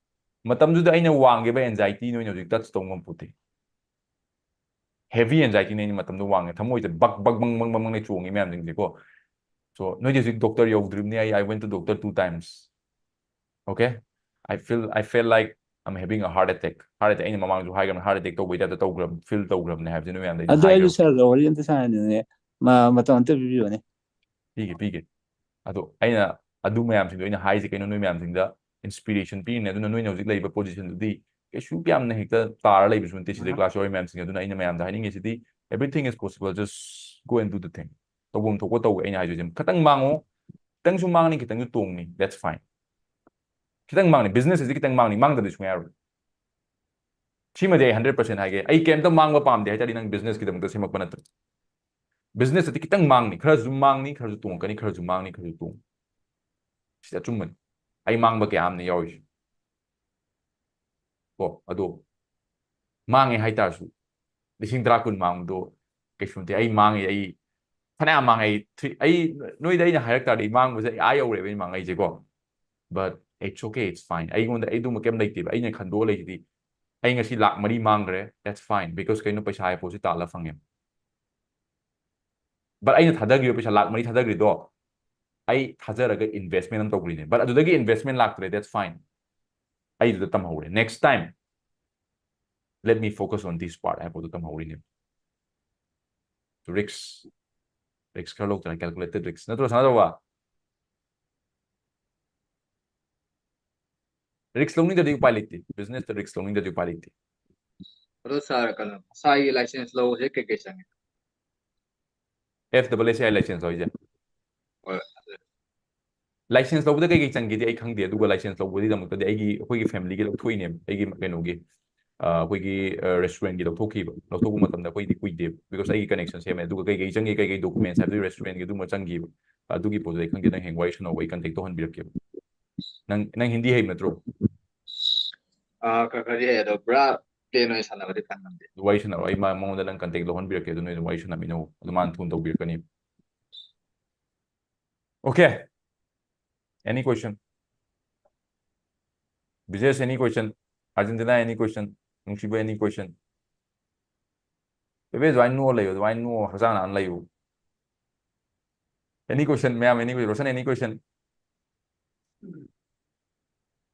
ꯃꯇꯝꯗꯨꯗ ꯑꯩꯅ ꯋꯥꯡꯈꯤꯕ anxiety ꯅꯣꯏꯅ ꯍꯧꯖꯤꯛ touch ꯇꯧ ꯉꯝꯄꯣꯠꯇꯦ꯫ Heavy anxiety ꯅꯦ ꯑꯩꯅ ꯃꯇꯝꯗꯣ ꯋꯥꯡꯉꯦ, ꯊꯃꯣꯏꯗ ꯕꯛ ꯕꯛ ꯕꯪ ꯕꯪ ꯕꯪ ꯕꯪ ꯆꯣꯡꯉꯤ ꯃꯌꯥꯝꯁꯤꯡꯁꯦꯀꯣ꯫ So ꯅꯣꯏꯗꯤ ꯍꯧꯖꯤꯛ doctor ꯌꯧꯗ꯭ꯔꯤꯕꯅꯤ꯫ ꯑꯩ, I went to doctor two times. Okay? I feel, I feel like I'm having a heart attack. Heart attack, ꯑꯩꯅ ꯃꯃꯥꯡꯁꯨ ꯍꯥꯏꯈ꯭ꯔꯕꯅꯤ, heart attack ꯇꯧꯕꯩ type ꯇ ꯇꯧꯈ꯭ꯔꯕ, feel ꯇꯧꯈ꯭ꯔꯕꯅꯦ ꯍꯥꯏꯕꯁꯦ ꯅꯣꯏ ꯃꯌꯥꯝꯗ ꯑꯩꯅ ꯑꯗꯣ ꯑꯩꯁꯨ ꯍꯥꯏꯈ꯭ꯔꯕꯅꯤ꯫ Sir ꯒ ꯋꯥꯔꯤ ꯑꯝꯇ ꯁꯥꯟꯅꯅꯤꯡꯉꯦ꯫ ꯃ-, ꯃꯇꯝ ꯑꯝꯇ ꯄꯤꯕꯤꯌꯣꯅꯦ꯫ ꯄꯤꯒꯦ, ꯄꯤꯒꯦ꯫ ꯑꯗꯣ ꯑꯩꯅ ꯑꯗꯨ ꯃꯌꯥꯝꯁꯤꯡꯗꯣ ꯑꯩꯅ ꯍꯥꯏꯁꯦ ꯀꯩꯅꯣ, ꯅꯣꯏ ꯃꯌꯥꯝꯁꯤꯡꯗ inspiration ꯄꯤꯔꯤꯅꯦ꯫ ꯑꯗꯨꯅ ꯅꯣꯏꯅ ꯍꯧꯖꯤꯛ ꯂꯩꯔꯤꯕ position ꯗꯨꯗꯤ ꯀꯩꯁꯨ ꯌꯥꯝꯅ ꯍꯦꯛꯇ ꯇꯥꯔ ꯂꯩꯕꯁꯨ ꯅꯠꯇꯦ ꯁꯤꯗ꯫ ꯑꯍꯥ꯫ Class ꯌꯥꯎꯔꯤ ꯃꯌꯥꯝꯁꯤꯡ꯫ ꯑꯗꯨꯅ ꯑꯩꯅ ꯃꯌꯥꯝꯗ ꯍꯥꯏꯅꯤꯡꯉꯤꯁꯤꯗꯤ, everything is possible, just go and do the thing. ꯇꯧꯐꯝ ꯊꯣꯛꯄ ꯇꯧ꯫ ꯑꯩꯅ ꯍꯥꯏꯗꯣꯏꯁꯦ, ꯈꯤꯇꯪ ꯃꯥꯡꯉꯣ, ꯈꯤꯇꯪꯁꯨ ꯃꯥꯡꯅꯤ, ꯈꯤꯇꯪꯁꯨ ꯇꯣꯡꯅꯤ, that's fine. ꯈꯤꯇꯪ ꯃꯥꯡꯅꯤ, business ꯑꯁꯤ ꯈꯤꯇꯪ ꯃꯥꯡꯅꯤ, ꯃꯥꯡꯗꯕꯗꯤ ꯁꯨꯡꯌꯥ ꯌꯥꯔꯣꯏ꯫ ꯁꯤꯃꯗꯤ ꯑꯩ hundred percent ꯍꯥꯏꯒꯦ, ꯑꯩ ꯀꯩꯝꯇ ꯃꯥꯡꯕ ꯄꯥꯝꯗꯦ ꯍꯥꯏꯇꯥꯔꯗꯤ ꯅꯪ business ꯀꯤꯗꯃꯛꯇ ꯁꯦꯝꯃꯛꯄ ꯅꯠꯇ꯭ꯔꯦ꯫ Business ꯑꯗꯤ ꯈꯤꯇꯪ ꯃꯥꯡꯅꯤ, ꯈꯔꯁꯨ ꯃꯥꯡꯅꯤ, ꯈꯔꯁꯨ ꯇꯣꯡꯉꯛꯀꯅꯤ, ꯈꯔꯁꯨ ꯃꯥꯡꯅꯤ, ꯈꯔꯁꯨ ꯇꯣꯡꯉꯤ꯫ ꯁꯤꯗꯤ ꯑꯆꯨꯝꯕꯅꯤ꯫ ꯑꯩ ꯃꯥꯡꯕ ꯀꯌꯥ ꯑꯃꯅ ꯌꯥꯎꯔꯤꯁꯦ꯫ ꯀꯣ, ꯑꯗꯣ ꯃꯥꯡꯉꯦ ꯍꯥꯏꯇꯥꯔꯁꯨ, ꯂꯤꯁꯤꯡ ꯇꯔꯥ ꯀꯨꯟ ꯃꯥꯡꯕꯗꯣ ꯀꯩꯁꯨ ꯅꯠꯇꯦ꯫ ꯑꯩ ꯃꯥꯡꯉꯦ, ꯑꯩ ꯐꯅꯌꯥꯝ ꯃꯥꯡꯉꯦ꯫ ꯑꯩ three, ꯑꯩ ꯅꯣꯏꯗ ꯑꯩꯅ ꯍꯥꯏꯔꯛ ꯇꯥꯔꯗꯤ, ꯑꯩ ꯃꯥꯡꯕꯁꯦ ꯑꯩ ꯑꯥ ꯌꯧꯔꯦꯕ ꯑꯩꯅ ꯃꯥꯡꯉꯛꯏꯁꯦꯀꯣ꯫ But it's okay, it's fine. ꯑꯩꯉꯣꯟꯗ ꯑꯩ ꯑꯗꯨꯝꯕ ꯀꯩꯝ ꯂꯩꯇꯦꯕ꯫ ꯑꯩꯅ ꯈꯟꯗꯣꯛꯑ ꯂꯩꯁꯤꯗꯤ, ꯑꯩ ꯉꯁꯤ ꯂꯥꯛ ꯃꯔꯤ ꯃꯥꯡꯈ꯭ꯔꯦ, that's fine, because ꯀꯩꯅꯣ, ꯄꯩꯁꯥ ꯍꯥꯏ ꯄꯣꯠꯁꯤ ꯇꯥꯜꯂ ꯐꯪꯉꯦ꯫ But ꯑꯩꯅ ꯊꯥꯗꯈꯤꯕ ꯄꯩꯁꯥ ꯂꯥꯛ ꯃꯔꯤ ꯊꯥꯗꯈ꯭ꯔꯤꯗꯣ, ꯑꯩ ꯊꯥꯖꯔꯒ investment ꯑꯃ ꯇꯧꯈ꯭ꯔꯤꯅꯦ꯫ But ꯑꯗꯨꯗꯒꯤ investment ꯂꯥꯛꯇ꯭ꯔꯦ, that's fine. ꯑꯩꯗꯨꯗ ꯇꯝꯍꯧꯔꯦ꯫ Next time, let me focus on this part ꯍꯥꯏꯕꯗꯨ ꯇꯝꯍꯧꯔꯤꯅꯦ꯫ Risk, risk ꯈꯔ ꯂꯧꯗꯅ, calculated risk ꯅꯠꯇ꯭ꯔꯣ, ꯁꯅꯥꯇꯣꯝꯕ? Risk ꯂꯧꯅꯤꯡꯗ꯭ꯔꯗꯤ ꯎꯄꯥꯏ ꯂꯩꯇꯦ꯫ Business ꯇ risk ꯂꯧꯅꯤꯡꯗ꯭ꯔꯗꯤ ꯎꯄꯥꯏ ꯂꯩꯇꯦ꯫ ꯑꯗꯣ sir, ꯀꯩꯅꯣ, ꯃꯁꯥꯒꯤ license ꯂꯧꯕꯁꯦ ꯀꯩꯀꯩ ꯆꯪꯉꯤ? F double S I license ꯍꯣꯏꯁꯦ꯫ ꯍꯣꯏ꯫ ꯂꯥꯏꯁꯦꯟꯁ ꯂꯧꯕꯗ ꯀꯩ ꯀꯩ ꯆꯪꯒꯦꯗꯤ ꯑꯩ ꯈꯪꯗꯦ, ꯑꯗꯨꯒ ꯂꯥꯏꯁꯦꯟꯁ ꯂꯧꯕꯒꯤꯗꯃꯛꯇꯗꯤ ꯑꯩꯒꯤ, ꯑꯩꯈꯣꯏꯒꯤ ꯐꯦꯃꯤꯂꯤꯒꯤ ꯂꯧꯊꯣꯛꯏꯅꯦꯕ, ꯑꯩꯒꯤ ꯀꯩꯅꯣꯒꯤ, ꯑ, ꯑꯩꯈꯣꯏꯒꯤ, ꯑ, ꯔꯦꯁꯇꯨꯔꯦꯟꯒꯤ ꯂꯧꯊꯣꯛꯈꯤꯕ꯫ ꯂꯧꯊꯣꯛꯄ ꯃꯇꯝꯗ ꯑꯩꯈꯣꯏꯗꯤ ꯀꯨꯏꯗꯦꯕ, because ꯑꯩꯒꯤ ꯀꯅꯦꯛꯁꯟ ꯁꯦꯝꯃꯦ꯫ ꯑꯗꯨꯒ ꯀꯩ ꯀꯩ ꯆꯪꯒꯦ, ꯀꯩ ꯀꯩ ꯗꯣꯀꯨꯃꯦꯟꯁ ꯍꯥꯏꯕꯗꯨ ꯔꯦꯁꯇꯨꯔꯦꯟꯒꯤ ꯑꯗꯨꯝꯕ ꯆꯪꯈꯤꯕ꯫ ꯑꯗꯨꯒꯤ ꯄꯣꯠꯇꯨꯗꯤ ꯑꯩ ꯈꯪꯗꯦ, ꯅꯪ ꯍꯌꯦꯡ ꯋꯥꯔꯤ ꯁꯥꯟꯅꯧꯕ ꯑꯩ ꯀꯟꯇꯦꯛ ꯇꯧꯍꯟꯕꯤꯔꯛꯀꯦꯕ꯫ ꯅꯪ, ꯅꯪ ꯍꯤꯟꯗꯤ ꯍꯩꯕ ꯅꯠꯇ꯭ꯔꯣ? ꯑꯥ, ꯈꯔ ꯈꯔꯗꯤ ꯍꯩ, ꯑꯗꯣ ꯄꯨꯔꯥ ꯄ꯭ꯂꯦꯟ ꯑꯣꯏꯅ ꯁꯥꯟꯅꯕꯗꯤ ꯈꯔ ꯉꯝꯗꯦ꯫ ꯑꯗꯨ ꯋꯥꯔꯤ ꯁꯥꯟꯅꯔꯣ, ꯑꯩ ꯃꯥ-, ꯃꯉꯣꯟꯗ ꯅꯪ ꯀꯟꯇꯦꯛ ꯂꯧꯍꯟꯕꯤꯔꯛꯀꯦ, ꯑꯗꯨ ꯅꯣꯏ ꯑꯗꯨꯝ ꯋꯥꯔꯤ ꯁꯥꯟꯅꯃꯤꯟꯅꯧ, ꯑꯗꯨ ꯃꯥꯅ ꯊꯨꯅ ꯇꯧꯕꯤꯔꯛꯀꯅꯤ꯫ Okay. Any question? Bijesh, any question? Argentina, any question? ꯅꯨꯡꯁꯤꯕ, any question? ꯕꯦꯕꯦ, ꯑꯗꯨꯃꯥꯏꯅ ꯅꯣꯛꯑ ꯂꯩꯌꯨ, ꯑꯗꯨꯃꯥꯏꯅ ꯅꯣꯛꯑ ꯍꯛꯆꯥꯡ ꯅꯥꯟꯅ ꯂꯩꯌꯨ꯫ Any question, ꯃꯌꯥꯝ, any question? Roshan, any question?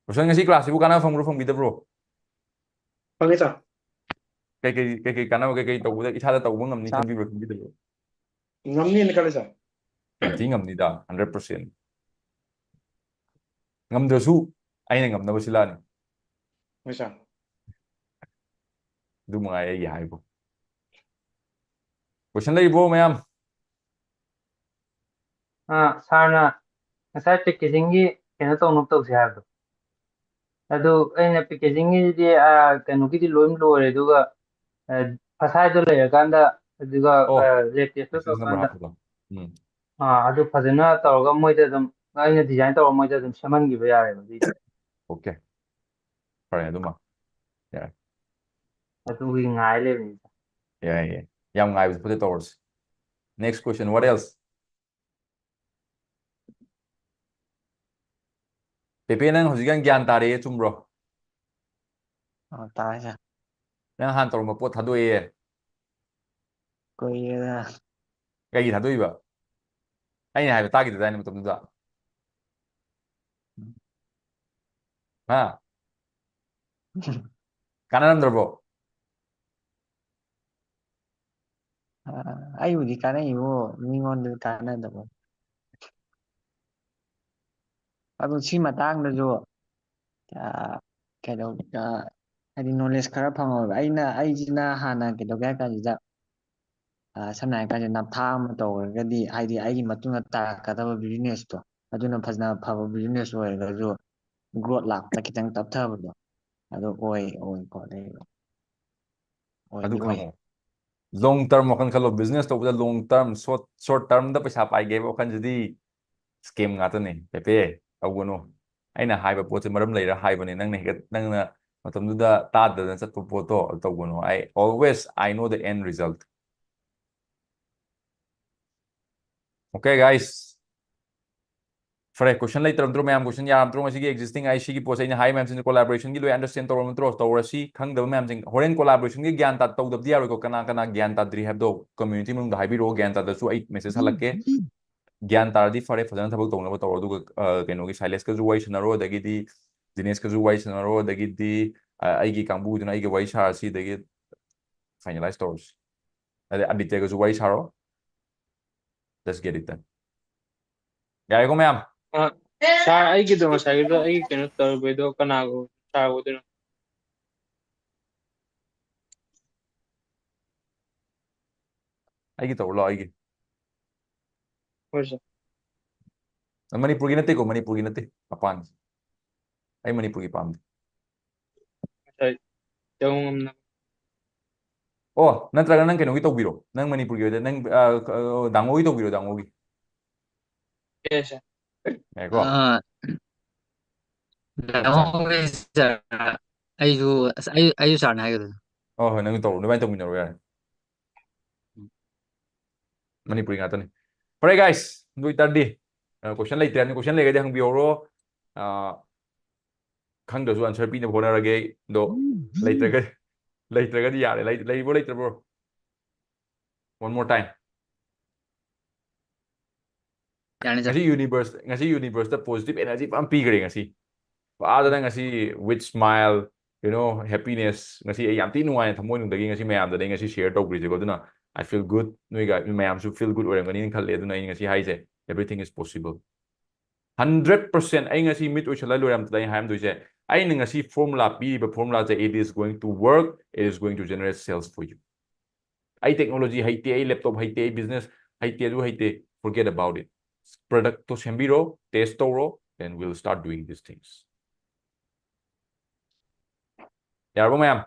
Roshan, ꯉꯁꯤ ꯀ꯭ꯂꯥꯁꯁꯤꯕꯨ ꯀꯥꯟꯅꯕ ꯐꯪꯕ꯭ꯔꯣ, ꯐꯪꯕꯤꯗꯕ꯭ꯔꯣ? ꯐꯪꯉꯦ, ꯁꯥꯔ꯫ ꯀꯩꯀꯩ, ꯀꯩꯀꯩ ꯀꯥꯟꯅꯕ, ꯀꯩꯀꯩ ꯇꯧꯕꯗ ꯏꯁꯥꯗ ꯇꯧꯕ ꯉꯝꯅꯤ ꯁꯥꯔ, ꯈꯟꯕꯤꯕ꯭ꯔꯣ, ꯈꯟꯕꯤꯗꯕ꯭ꯔꯣ? ꯉꯝꯅꯤꯅ ꯈꯜꯂꯦ, ꯁꯥꯔ꯫ ꯌꯥꯝ ꯊꯤ ꯉꯝꯅꯤꯗ, ꯍꯟꯗ꯭ꯔꯦꯠ ꯄꯥꯔꯁꯦꯟ꯫ ꯉꯝꯗ꯭ꯔꯁꯨ ꯑꯩꯅ ꯉꯝꯅꯕ ꯁꯤꯜꯂꯛꯑꯅꯤ꯫ ꯍꯣꯏ, ꯁꯥꯔ꯫ ꯑꯗꯨ ꯃꯉꯥꯏ ꯑꯩꯒꯤ ꯍꯥꯏꯕꯨ꯫ Question ꯂꯩꯔꯤꯕꯣ, ꯃꯌꯥꯝ? ꯑꯥ, ꯁꯥꯔꯅ ꯉꯁꯥꯏ ꯄꯦꯀꯦꯖꯤꯡꯒꯤ ꯀꯩꯅꯣ ꯇꯧꯅꯕ ꯇꯧꯁꯦ ꯍꯥꯏꯕꯗꯣ, ꯑꯗꯨ ꯑꯩꯅ ꯄꯦꯀꯦꯖꯤꯡꯒꯤꯗꯤ, ꯑꯥ, ꯀꯩꯅꯣꯒꯤꯗꯤ ꯂꯣꯏ ꯂꯣꯏꯔꯦ, ꯑꯗꯨꯒ, ꯑꯥ, ꯐꯁꯥꯏꯗꯣ ꯂꯩꯔꯀꯥꯟꯗ, ꯑꯗꯨꯒ, ꯑꯣ, ꯑꯥ, ꯂꯦꯕ ꯇꯦꯁꯇꯣ ꯂꯤꯁꯦꯟꯁ ꯅꯝꯕꯔ ꯇꯧꯔꯀꯥꯟꯗ, ꯍꯥꯞꯄꯗꯣ꯫ ꯎꯝ꯫ ꯑꯥ, ꯑꯗꯨ ꯐꯖꯅ ꯇꯧꯔꯒ ꯃꯣꯏꯗ ꯑꯗꯨꯝ, ꯑꯩꯅ ꯗꯤꯖꯥꯏꯟ ꯇꯧꯔꯒ ꯃꯣꯏꯗ ꯑꯗꯨꯝ ꯁꯦꯝꯍꯟꯈꯤꯕ ꯌꯥꯔꯦꯕ ꯑꯗꯨꯏꯗꯤ꯫ Okay. ꯐꯔꯦ, ꯑꯗꯨꯃ꯫ ꯌꯥꯔꯦ꯫ ꯑꯗꯨꯒꯤ ꯉꯥꯏ ꯂꯩꯕꯅꯤꯗ꯫ ꯌꯥꯏ, ꯌꯥꯏ꯫ ꯌꯥꯝ ꯉꯥꯏꯕꯁꯨ ꯐꯠꯇꯦ, ꯇꯧꯔꯁꯤ꯫ Next question, what else? ꯄꯦꯄꯦ, ꯅꯪ ꯍꯧꯖꯤꯛꯀꯥꯟ ꯒ꯭ꯌꯥꯟ ꯇꯥꯔꯦ, ꯆꯨꯝꯕ꯭ꯔꯣ? ꯑ, ꯇꯥꯏ, ꯁꯥꯔ꯫ ꯅꯪ ꯍꯥꯟꯅ ꯇꯧꯔꯝꯕ ꯄꯣꯠ ꯊꯥꯗꯣꯛꯑꯦ꯫ ꯀꯨꯏꯔꯦꯗ꯫ ꯀꯩꯒꯤ ꯊꯥꯗꯣꯛꯏꯕ? ꯑꯩꯅ ꯍꯥꯏꯕ ꯇꯥꯈꯤꯗꯗꯥꯏꯅꯦ ꯃꯇꯝꯗꯨꯗ? ꯍꯥ? ꯀꯥꯟꯅꯔꯝꯗ꯭ꯔꯕꯣ? ꯑ, ꯑꯩꯕꯨꯗꯤ ꯀꯥꯟꯅꯩꯕꯨ, ꯃꯤꯉꯣꯟꯗꯗꯤ ꯀꯥꯟꯅꯗꯕ꯫ ꯑꯗꯨ ꯁꯤ ꯃꯇꯥꯡꯗꯁꯨ, ꯑ, ꯀꯩꯗꯧ-, ꯑ, ꯍꯥꯏꯗꯤ knowledge ꯈꯔ ꯐꯪꯍꯧꯋꯦꯕ꯫ ꯑꯩꯅ, ꯑꯩꯁꯤꯅ ꯍꯥꯟꯅ ꯀꯩꯗꯧꯒꯦ ꯍꯥꯏ ꯀꯥꯟꯁꯤꯗ, ꯑ, ꯁꯝꯅ ꯍꯥꯏꯔ ꯀꯥꯟꯁꯤꯗ ꯅꯞꯊꯥ ꯑꯃ ꯇꯧꯔꯒꯗꯤ, ꯍꯥꯏꯗꯤ ꯑꯩꯒꯤ ꯃꯇꯨꯡꯗ ꯇꯥꯔꯛꯀꯗꯕ business ꯇꯣ, ꯑꯗꯨꯅ ꯐꯖꯅ ꯐꯕ business ꯑꯣꯏꯔꯒꯁꯨ growth ꯂꯥꯛꯄꯗ ꯈꯤꯇꯪ ꯇꯞꯊꯕꯗꯣ ꯑꯗꯨ ꯑꯣꯏ ꯑꯣꯏꯀꯣ ꯑꯗꯩ ꯑꯣꯏ ꯑꯗꯨ ꯑꯣꯏ ꯈꯪꯉꯣ, long term ꯋꯥꯈꯜ ꯈꯜꯂꯣ꯫ Business ꯇꯧꯕꯗ long term, short short term ꯗ ꯄꯩꯁꯥ ꯄꯥꯏꯒꯦ ꯍꯥꯏꯕ ꯋꯥꯈꯜꯁꯤꯗꯤ scam ꯉꯥꯛꯇꯅꯦ꯫ ꯄꯦꯄꯦ, ꯇꯧꯒꯅꯨ꯫ ꯑꯩꯅ ꯍꯥꯏꯕ ꯄꯣꯠꯁꯦ ꯃꯔꯝ ꯂꯩꯔ ꯍꯥꯏꯕꯅꯦ꯫ ꯅꯪꯅ ꯍꯦꯛ ꯅꯪꯅ ꯃꯇꯝꯗꯨꯗ ꯇꯥꯗꯗꯅ ꯆꯠꯄ ꯄꯣꯠꯇꯣ ꯑꯗꯨ ꯇꯧꯒꯅꯨ꯫ I always, I know the end result. Okay guys, ꯐꯔꯦ, question ꯂꯩꯇ꯭ꯔꯕ ꯅꯠꯇ꯭ꯔꯣ ꯃꯌꯥꯝ? Question ꯌꯥꯔꯕ ꯅꯠꯇ꯭ꯔꯣ? ꯉꯁꯤꯒꯤ existing ꯑꯩ ꯁꯤꯒꯤ ꯄꯣꯠꯁꯦ ꯑꯩꯅ ꯍꯥꯏ ꯃꯌꯥꯝꯁꯤꯡꯁꯦ collaboration ꯒꯤ ꯂꯣꯏ understand ꯇꯧꯔꯕ ꯅꯠꯇ꯭ꯔꯣ? ꯇꯧꯔꯁꯤ꯫ ꯈꯪꯗꯕ ꯃꯌꯥꯝꯁꯤꯡ ꯍꯣꯔꯦꯟ collaboration ꯒꯤ ꯒ꯭ꯌꯥꯟ ꯇꯥ ꯇꯧꯗꯕꯗꯤ ꯌꯥꯔꯣꯏꯀꯣ꯫ ꯀꯅꯥ ꯀꯅꯥ ꯒ꯭ꯌꯥꯟ ꯇꯥꯗ꯭ꯔꯤ ꯍꯥꯏꯕꯗꯣ community ꯃꯅꯨꯡꯗ ꯍꯥꯏꯕꯤꯔꯛꯑꯣ꯫ ꯒ꯭ꯌꯥꯟ ꯇꯥꯗꯁꯨ ꯑꯩ message ꯍꯜꯂꯛꯀꯦ꯫ ꯒ꯭ꯌꯥꯟ ꯇꯥꯔꯗꯤ ꯐꯔꯦ, ꯐꯖꯅ ꯊꯕꯛ ꯇꯧꯅꯕ ꯇꯧꯔꯣ꯫ ꯑꯗꯨꯒ ꯑ, ꯀꯩꯅꯣꯒꯤ ꯁꯥꯏꯂꯦꯁꯀꯁꯨ ꯋꯥꯔꯤ ꯁꯥꯟꯅꯔꯣ, ꯑꯗꯒꯤꯗꯤ ꯖꯤꯅꯦꯁꯀꯁꯨ ꯋꯥꯔꯤ ꯁꯥꯟꯅꯔꯣ, ꯑꯗꯒꯤꯗꯤ ꯑ, ꯑꯩꯒꯤ ꯀꯥꯡꯕꯨꯗꯨꯅ ꯑꯩꯒ ꯋꯥꯔꯤ ꯁꯥꯔꯁꯤ, ꯑꯗꯒꯤ finalize ꯇꯧꯔꯁꯤ꯫ ꯑꯗꯩ ꯑꯗꯤꯇ꯭ꯌꯒꯁꯨ ꯋꯥꯔꯤ ꯁꯥꯔꯣ꯫ Let's get it done. ꯌꯥꯔꯦꯀꯣ ꯃꯌꯥꯝ? ꯁꯥꯔ, ꯑꯩꯒꯤꯗꯣ ꯉꯁꯥꯏꯒꯤꯗꯣ ꯑꯩꯒꯤ ꯀꯩꯅꯣ ꯇꯧꯔꯨꯕꯩꯗꯣ ꯀꯅꯥꯒ ꯁꯥꯔ ꯑꯣꯏꯗꯣꯏꯅꯣ? ꯑꯩꯒꯤ ꯇꯧꯔꯣ ꯂꯥꯛꯑꯣ, ꯑꯩꯒꯤ꯫ ꯍꯣꯏ ꯁꯥꯔ꯫ ꯃꯅꯤꯄꯨꯔꯒꯤ ꯅꯠꯇꯦꯀꯣ, ꯃꯅꯤꯄꯨꯔꯒꯤ ꯅꯠꯇꯦ, ꯃꯄꯥꯟꯒꯤ꯫ ꯑꯩ ꯃꯅꯤꯄꯨꯔꯒꯤ ꯄꯥꯝꯗꯦ꯫ ꯉꯁꯥꯏ ꯇꯧ ꯉꯝꯅꯕ꯫ ꯑꯣ, ꯅꯠꯇ꯭ꯔꯒ ꯅꯪ ꯀꯩꯅꯣꯒꯤ ꯇꯧꯕꯤꯔꯣ, ꯅꯪ ꯃꯅꯤꯄꯨꯔꯒꯤ ꯑꯣꯏꯗ ꯅꯪ ꯑ, ꯑ, ꯗꯥꯡꯉꯣꯒꯤ ꯇꯧꯕꯤꯔꯣ, ꯗꯥꯡꯉꯣꯒꯤ꯫ ꯌꯦꯁ ꯁꯥꯔ꯫ ꯌꯥꯏꯀꯣ? ꯑꯥ, ꯗꯥꯡꯉꯣꯒꯤ ꯁꯥꯔ, ꯑꯩꯁꯨ ꯑꯁ, ꯑꯩ ꯑꯩꯁꯨ ꯁꯥꯔꯅ ꯍꯥꯏꯒꯗꯣꯏꯅꯣ꯫ ꯍꯣꯏ ꯍꯣꯏ, ꯅꯪ ꯇꯧꯔꯣ, ꯑꯗꯨꯃꯥꯏꯅ ꯇꯧꯃꯤꯟꯅꯔꯣ, ꯌꯥꯔꯦ꯫ ꯃꯅꯤꯄꯨꯔꯤ ꯉꯥꯛꯇꯅꯤ꯫ ꯐꯔꯦ guys, ꯑꯗꯨ ꯑꯣꯏꯇꯥꯔꯗꯤ question ꯂꯩꯇ꯭ꯔꯦ ꯍꯥꯏꯕꯅꯤ꯫ Question ꯂꯩꯔꯒꯗꯤ ꯍꯪꯕꯤꯍꯧꯔꯣ꯫ ꯑ, ꯈꯪꯗ꯭ꯔꯁꯨ answer ꯄꯤꯅꯕ ꯍꯣꯠꯅꯔꯒꯦ ꯑꯩ꯫ ꯑꯗꯣ ꯂꯩꯇ꯭ꯔꯒꯗꯤ ꯂꯩꯇ꯭ꯔꯒꯗꯤ ꯌꯥꯔꯦ꯫ ꯂꯩ- ꯂꯩꯕ꯭ꯔꯣ ꯂꯩꯇ꯭ꯔꯕ꯭ꯔꯣ? One more time. ꯌꯥꯅꯤ ꯁꯥꯔ꯫ ꯉꯁꯤ universe, ꯉꯁꯤ universe ꯇ positive energy ꯐꯖꯅ ꯄꯤꯈ꯭ꯔꯦ ꯉꯁꯤ꯫ ꯐꯖꯅ ꯉꯁꯤ with smile, you know, happiness, ꯉꯁꯤ ꯑꯩ ꯌꯥꯝ ꯊꯤ ꯅꯨꯡꯉꯥꯏꯅ ꯊꯃꯣꯏꯅꯨꯡꯗꯒꯤ ꯉꯁꯤ ꯃꯌꯥꯝꯗ ꯑꯩ ꯉꯁꯤ share ꯇꯧꯈ꯭ꯔꯤꯁꯦꯀꯣ꯫ ꯑꯗꯨꯅ I feel good, ꯅꯣꯏꯒ ꯃꯌꯥꯝꯁꯨ feel good ꯑꯣꯏꯔꯝꯒꯅꯤꯅ ꯈꯜꯂꯦ꯫ ꯑꯗꯨꯅ ꯑꯩ ꯉꯁꯤ ꯍꯥꯏꯁꯦ, everything is possible. Hundred percent ꯑꯩ ꯉꯁꯤ ꯃꯤꯠ ꯑꯣꯏꯁꯜꯂ ꯂꯣꯏꯔꯝꯗꯥꯏꯗ ꯑꯩ ꯍꯥꯏꯔꯝꯗꯣꯏꯁꯦ, ꯑꯩꯅ ꯉꯁꯤ formula ꯄꯤꯔꯤꯕ formula say, it is going to work, it is going to generate sales for you. ꯑꯩ technology ꯍꯩꯇꯦ, ꯑꯩ laptop ꯍꯩꯇꯦ, ꯑꯩ business ꯍꯩꯇꯦ, ꯑꯗꯨ ꯍꯩꯇꯦ, forget about it. productꯇꯣ ꯁꯦꯝꯕꯤꯔꯣ, test ꯇꯧꯔꯣ, then we'll start doing these things. ꯌꯥꯔꯕꯣ ꯃꯌꯥꯝ?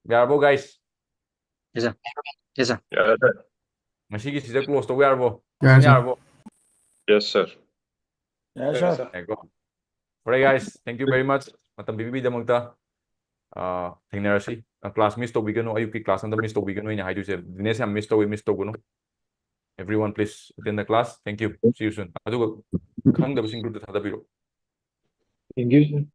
ꯌꯥꯔꯕꯣ, guys? Yes, sir. Yes, sir. ꯌꯥꯔꯦ, sir. ꯉꯁꯤꯒꯤ ꯁꯤꯗ close ꯇꯧꯕ ꯌꯥꯔꯕꯣ? ꯌꯥꯔꯦ, sir. ꯌꯥꯔꯕꯣ? Yes, sir. Yes, sir. ꯉꯥꯏꯈꯣ. Alright, guys, thank you very much. ꯃꯇꯝ ꯄꯤꯕꯤꯕꯒꯤꯗꯃꯛꯇ꯫ ꯑꯥ, ꯊꯦꯡꯅꯔꯁꯤ꯫ ꯑꯥ, class miss ꯇꯧꯕꯤꯒꯅꯨ, ꯑꯌꯨꯛꯀꯤ class ꯑꯝꯇ miss ꯇꯧꯕꯤꯒꯅꯨ, ꯑꯩꯅ ꯍꯥꯏꯗꯣꯏꯁꯦ꯫ ꯗꯤꯅꯦꯁ ꯌꯥꯝ miss ꯇꯧꯋꯤ, miss ꯇꯧꯒꯅꯨ꯫ Everyone, please attend the class. Thank you. See you soon. ꯑꯗꯨꯒ ꯈꯪꯗꯕꯁꯤꯡ group ꯇ ꯊꯥꯗꯕꯤꯔꯛꯑꯣ꯫ Thank you, sir.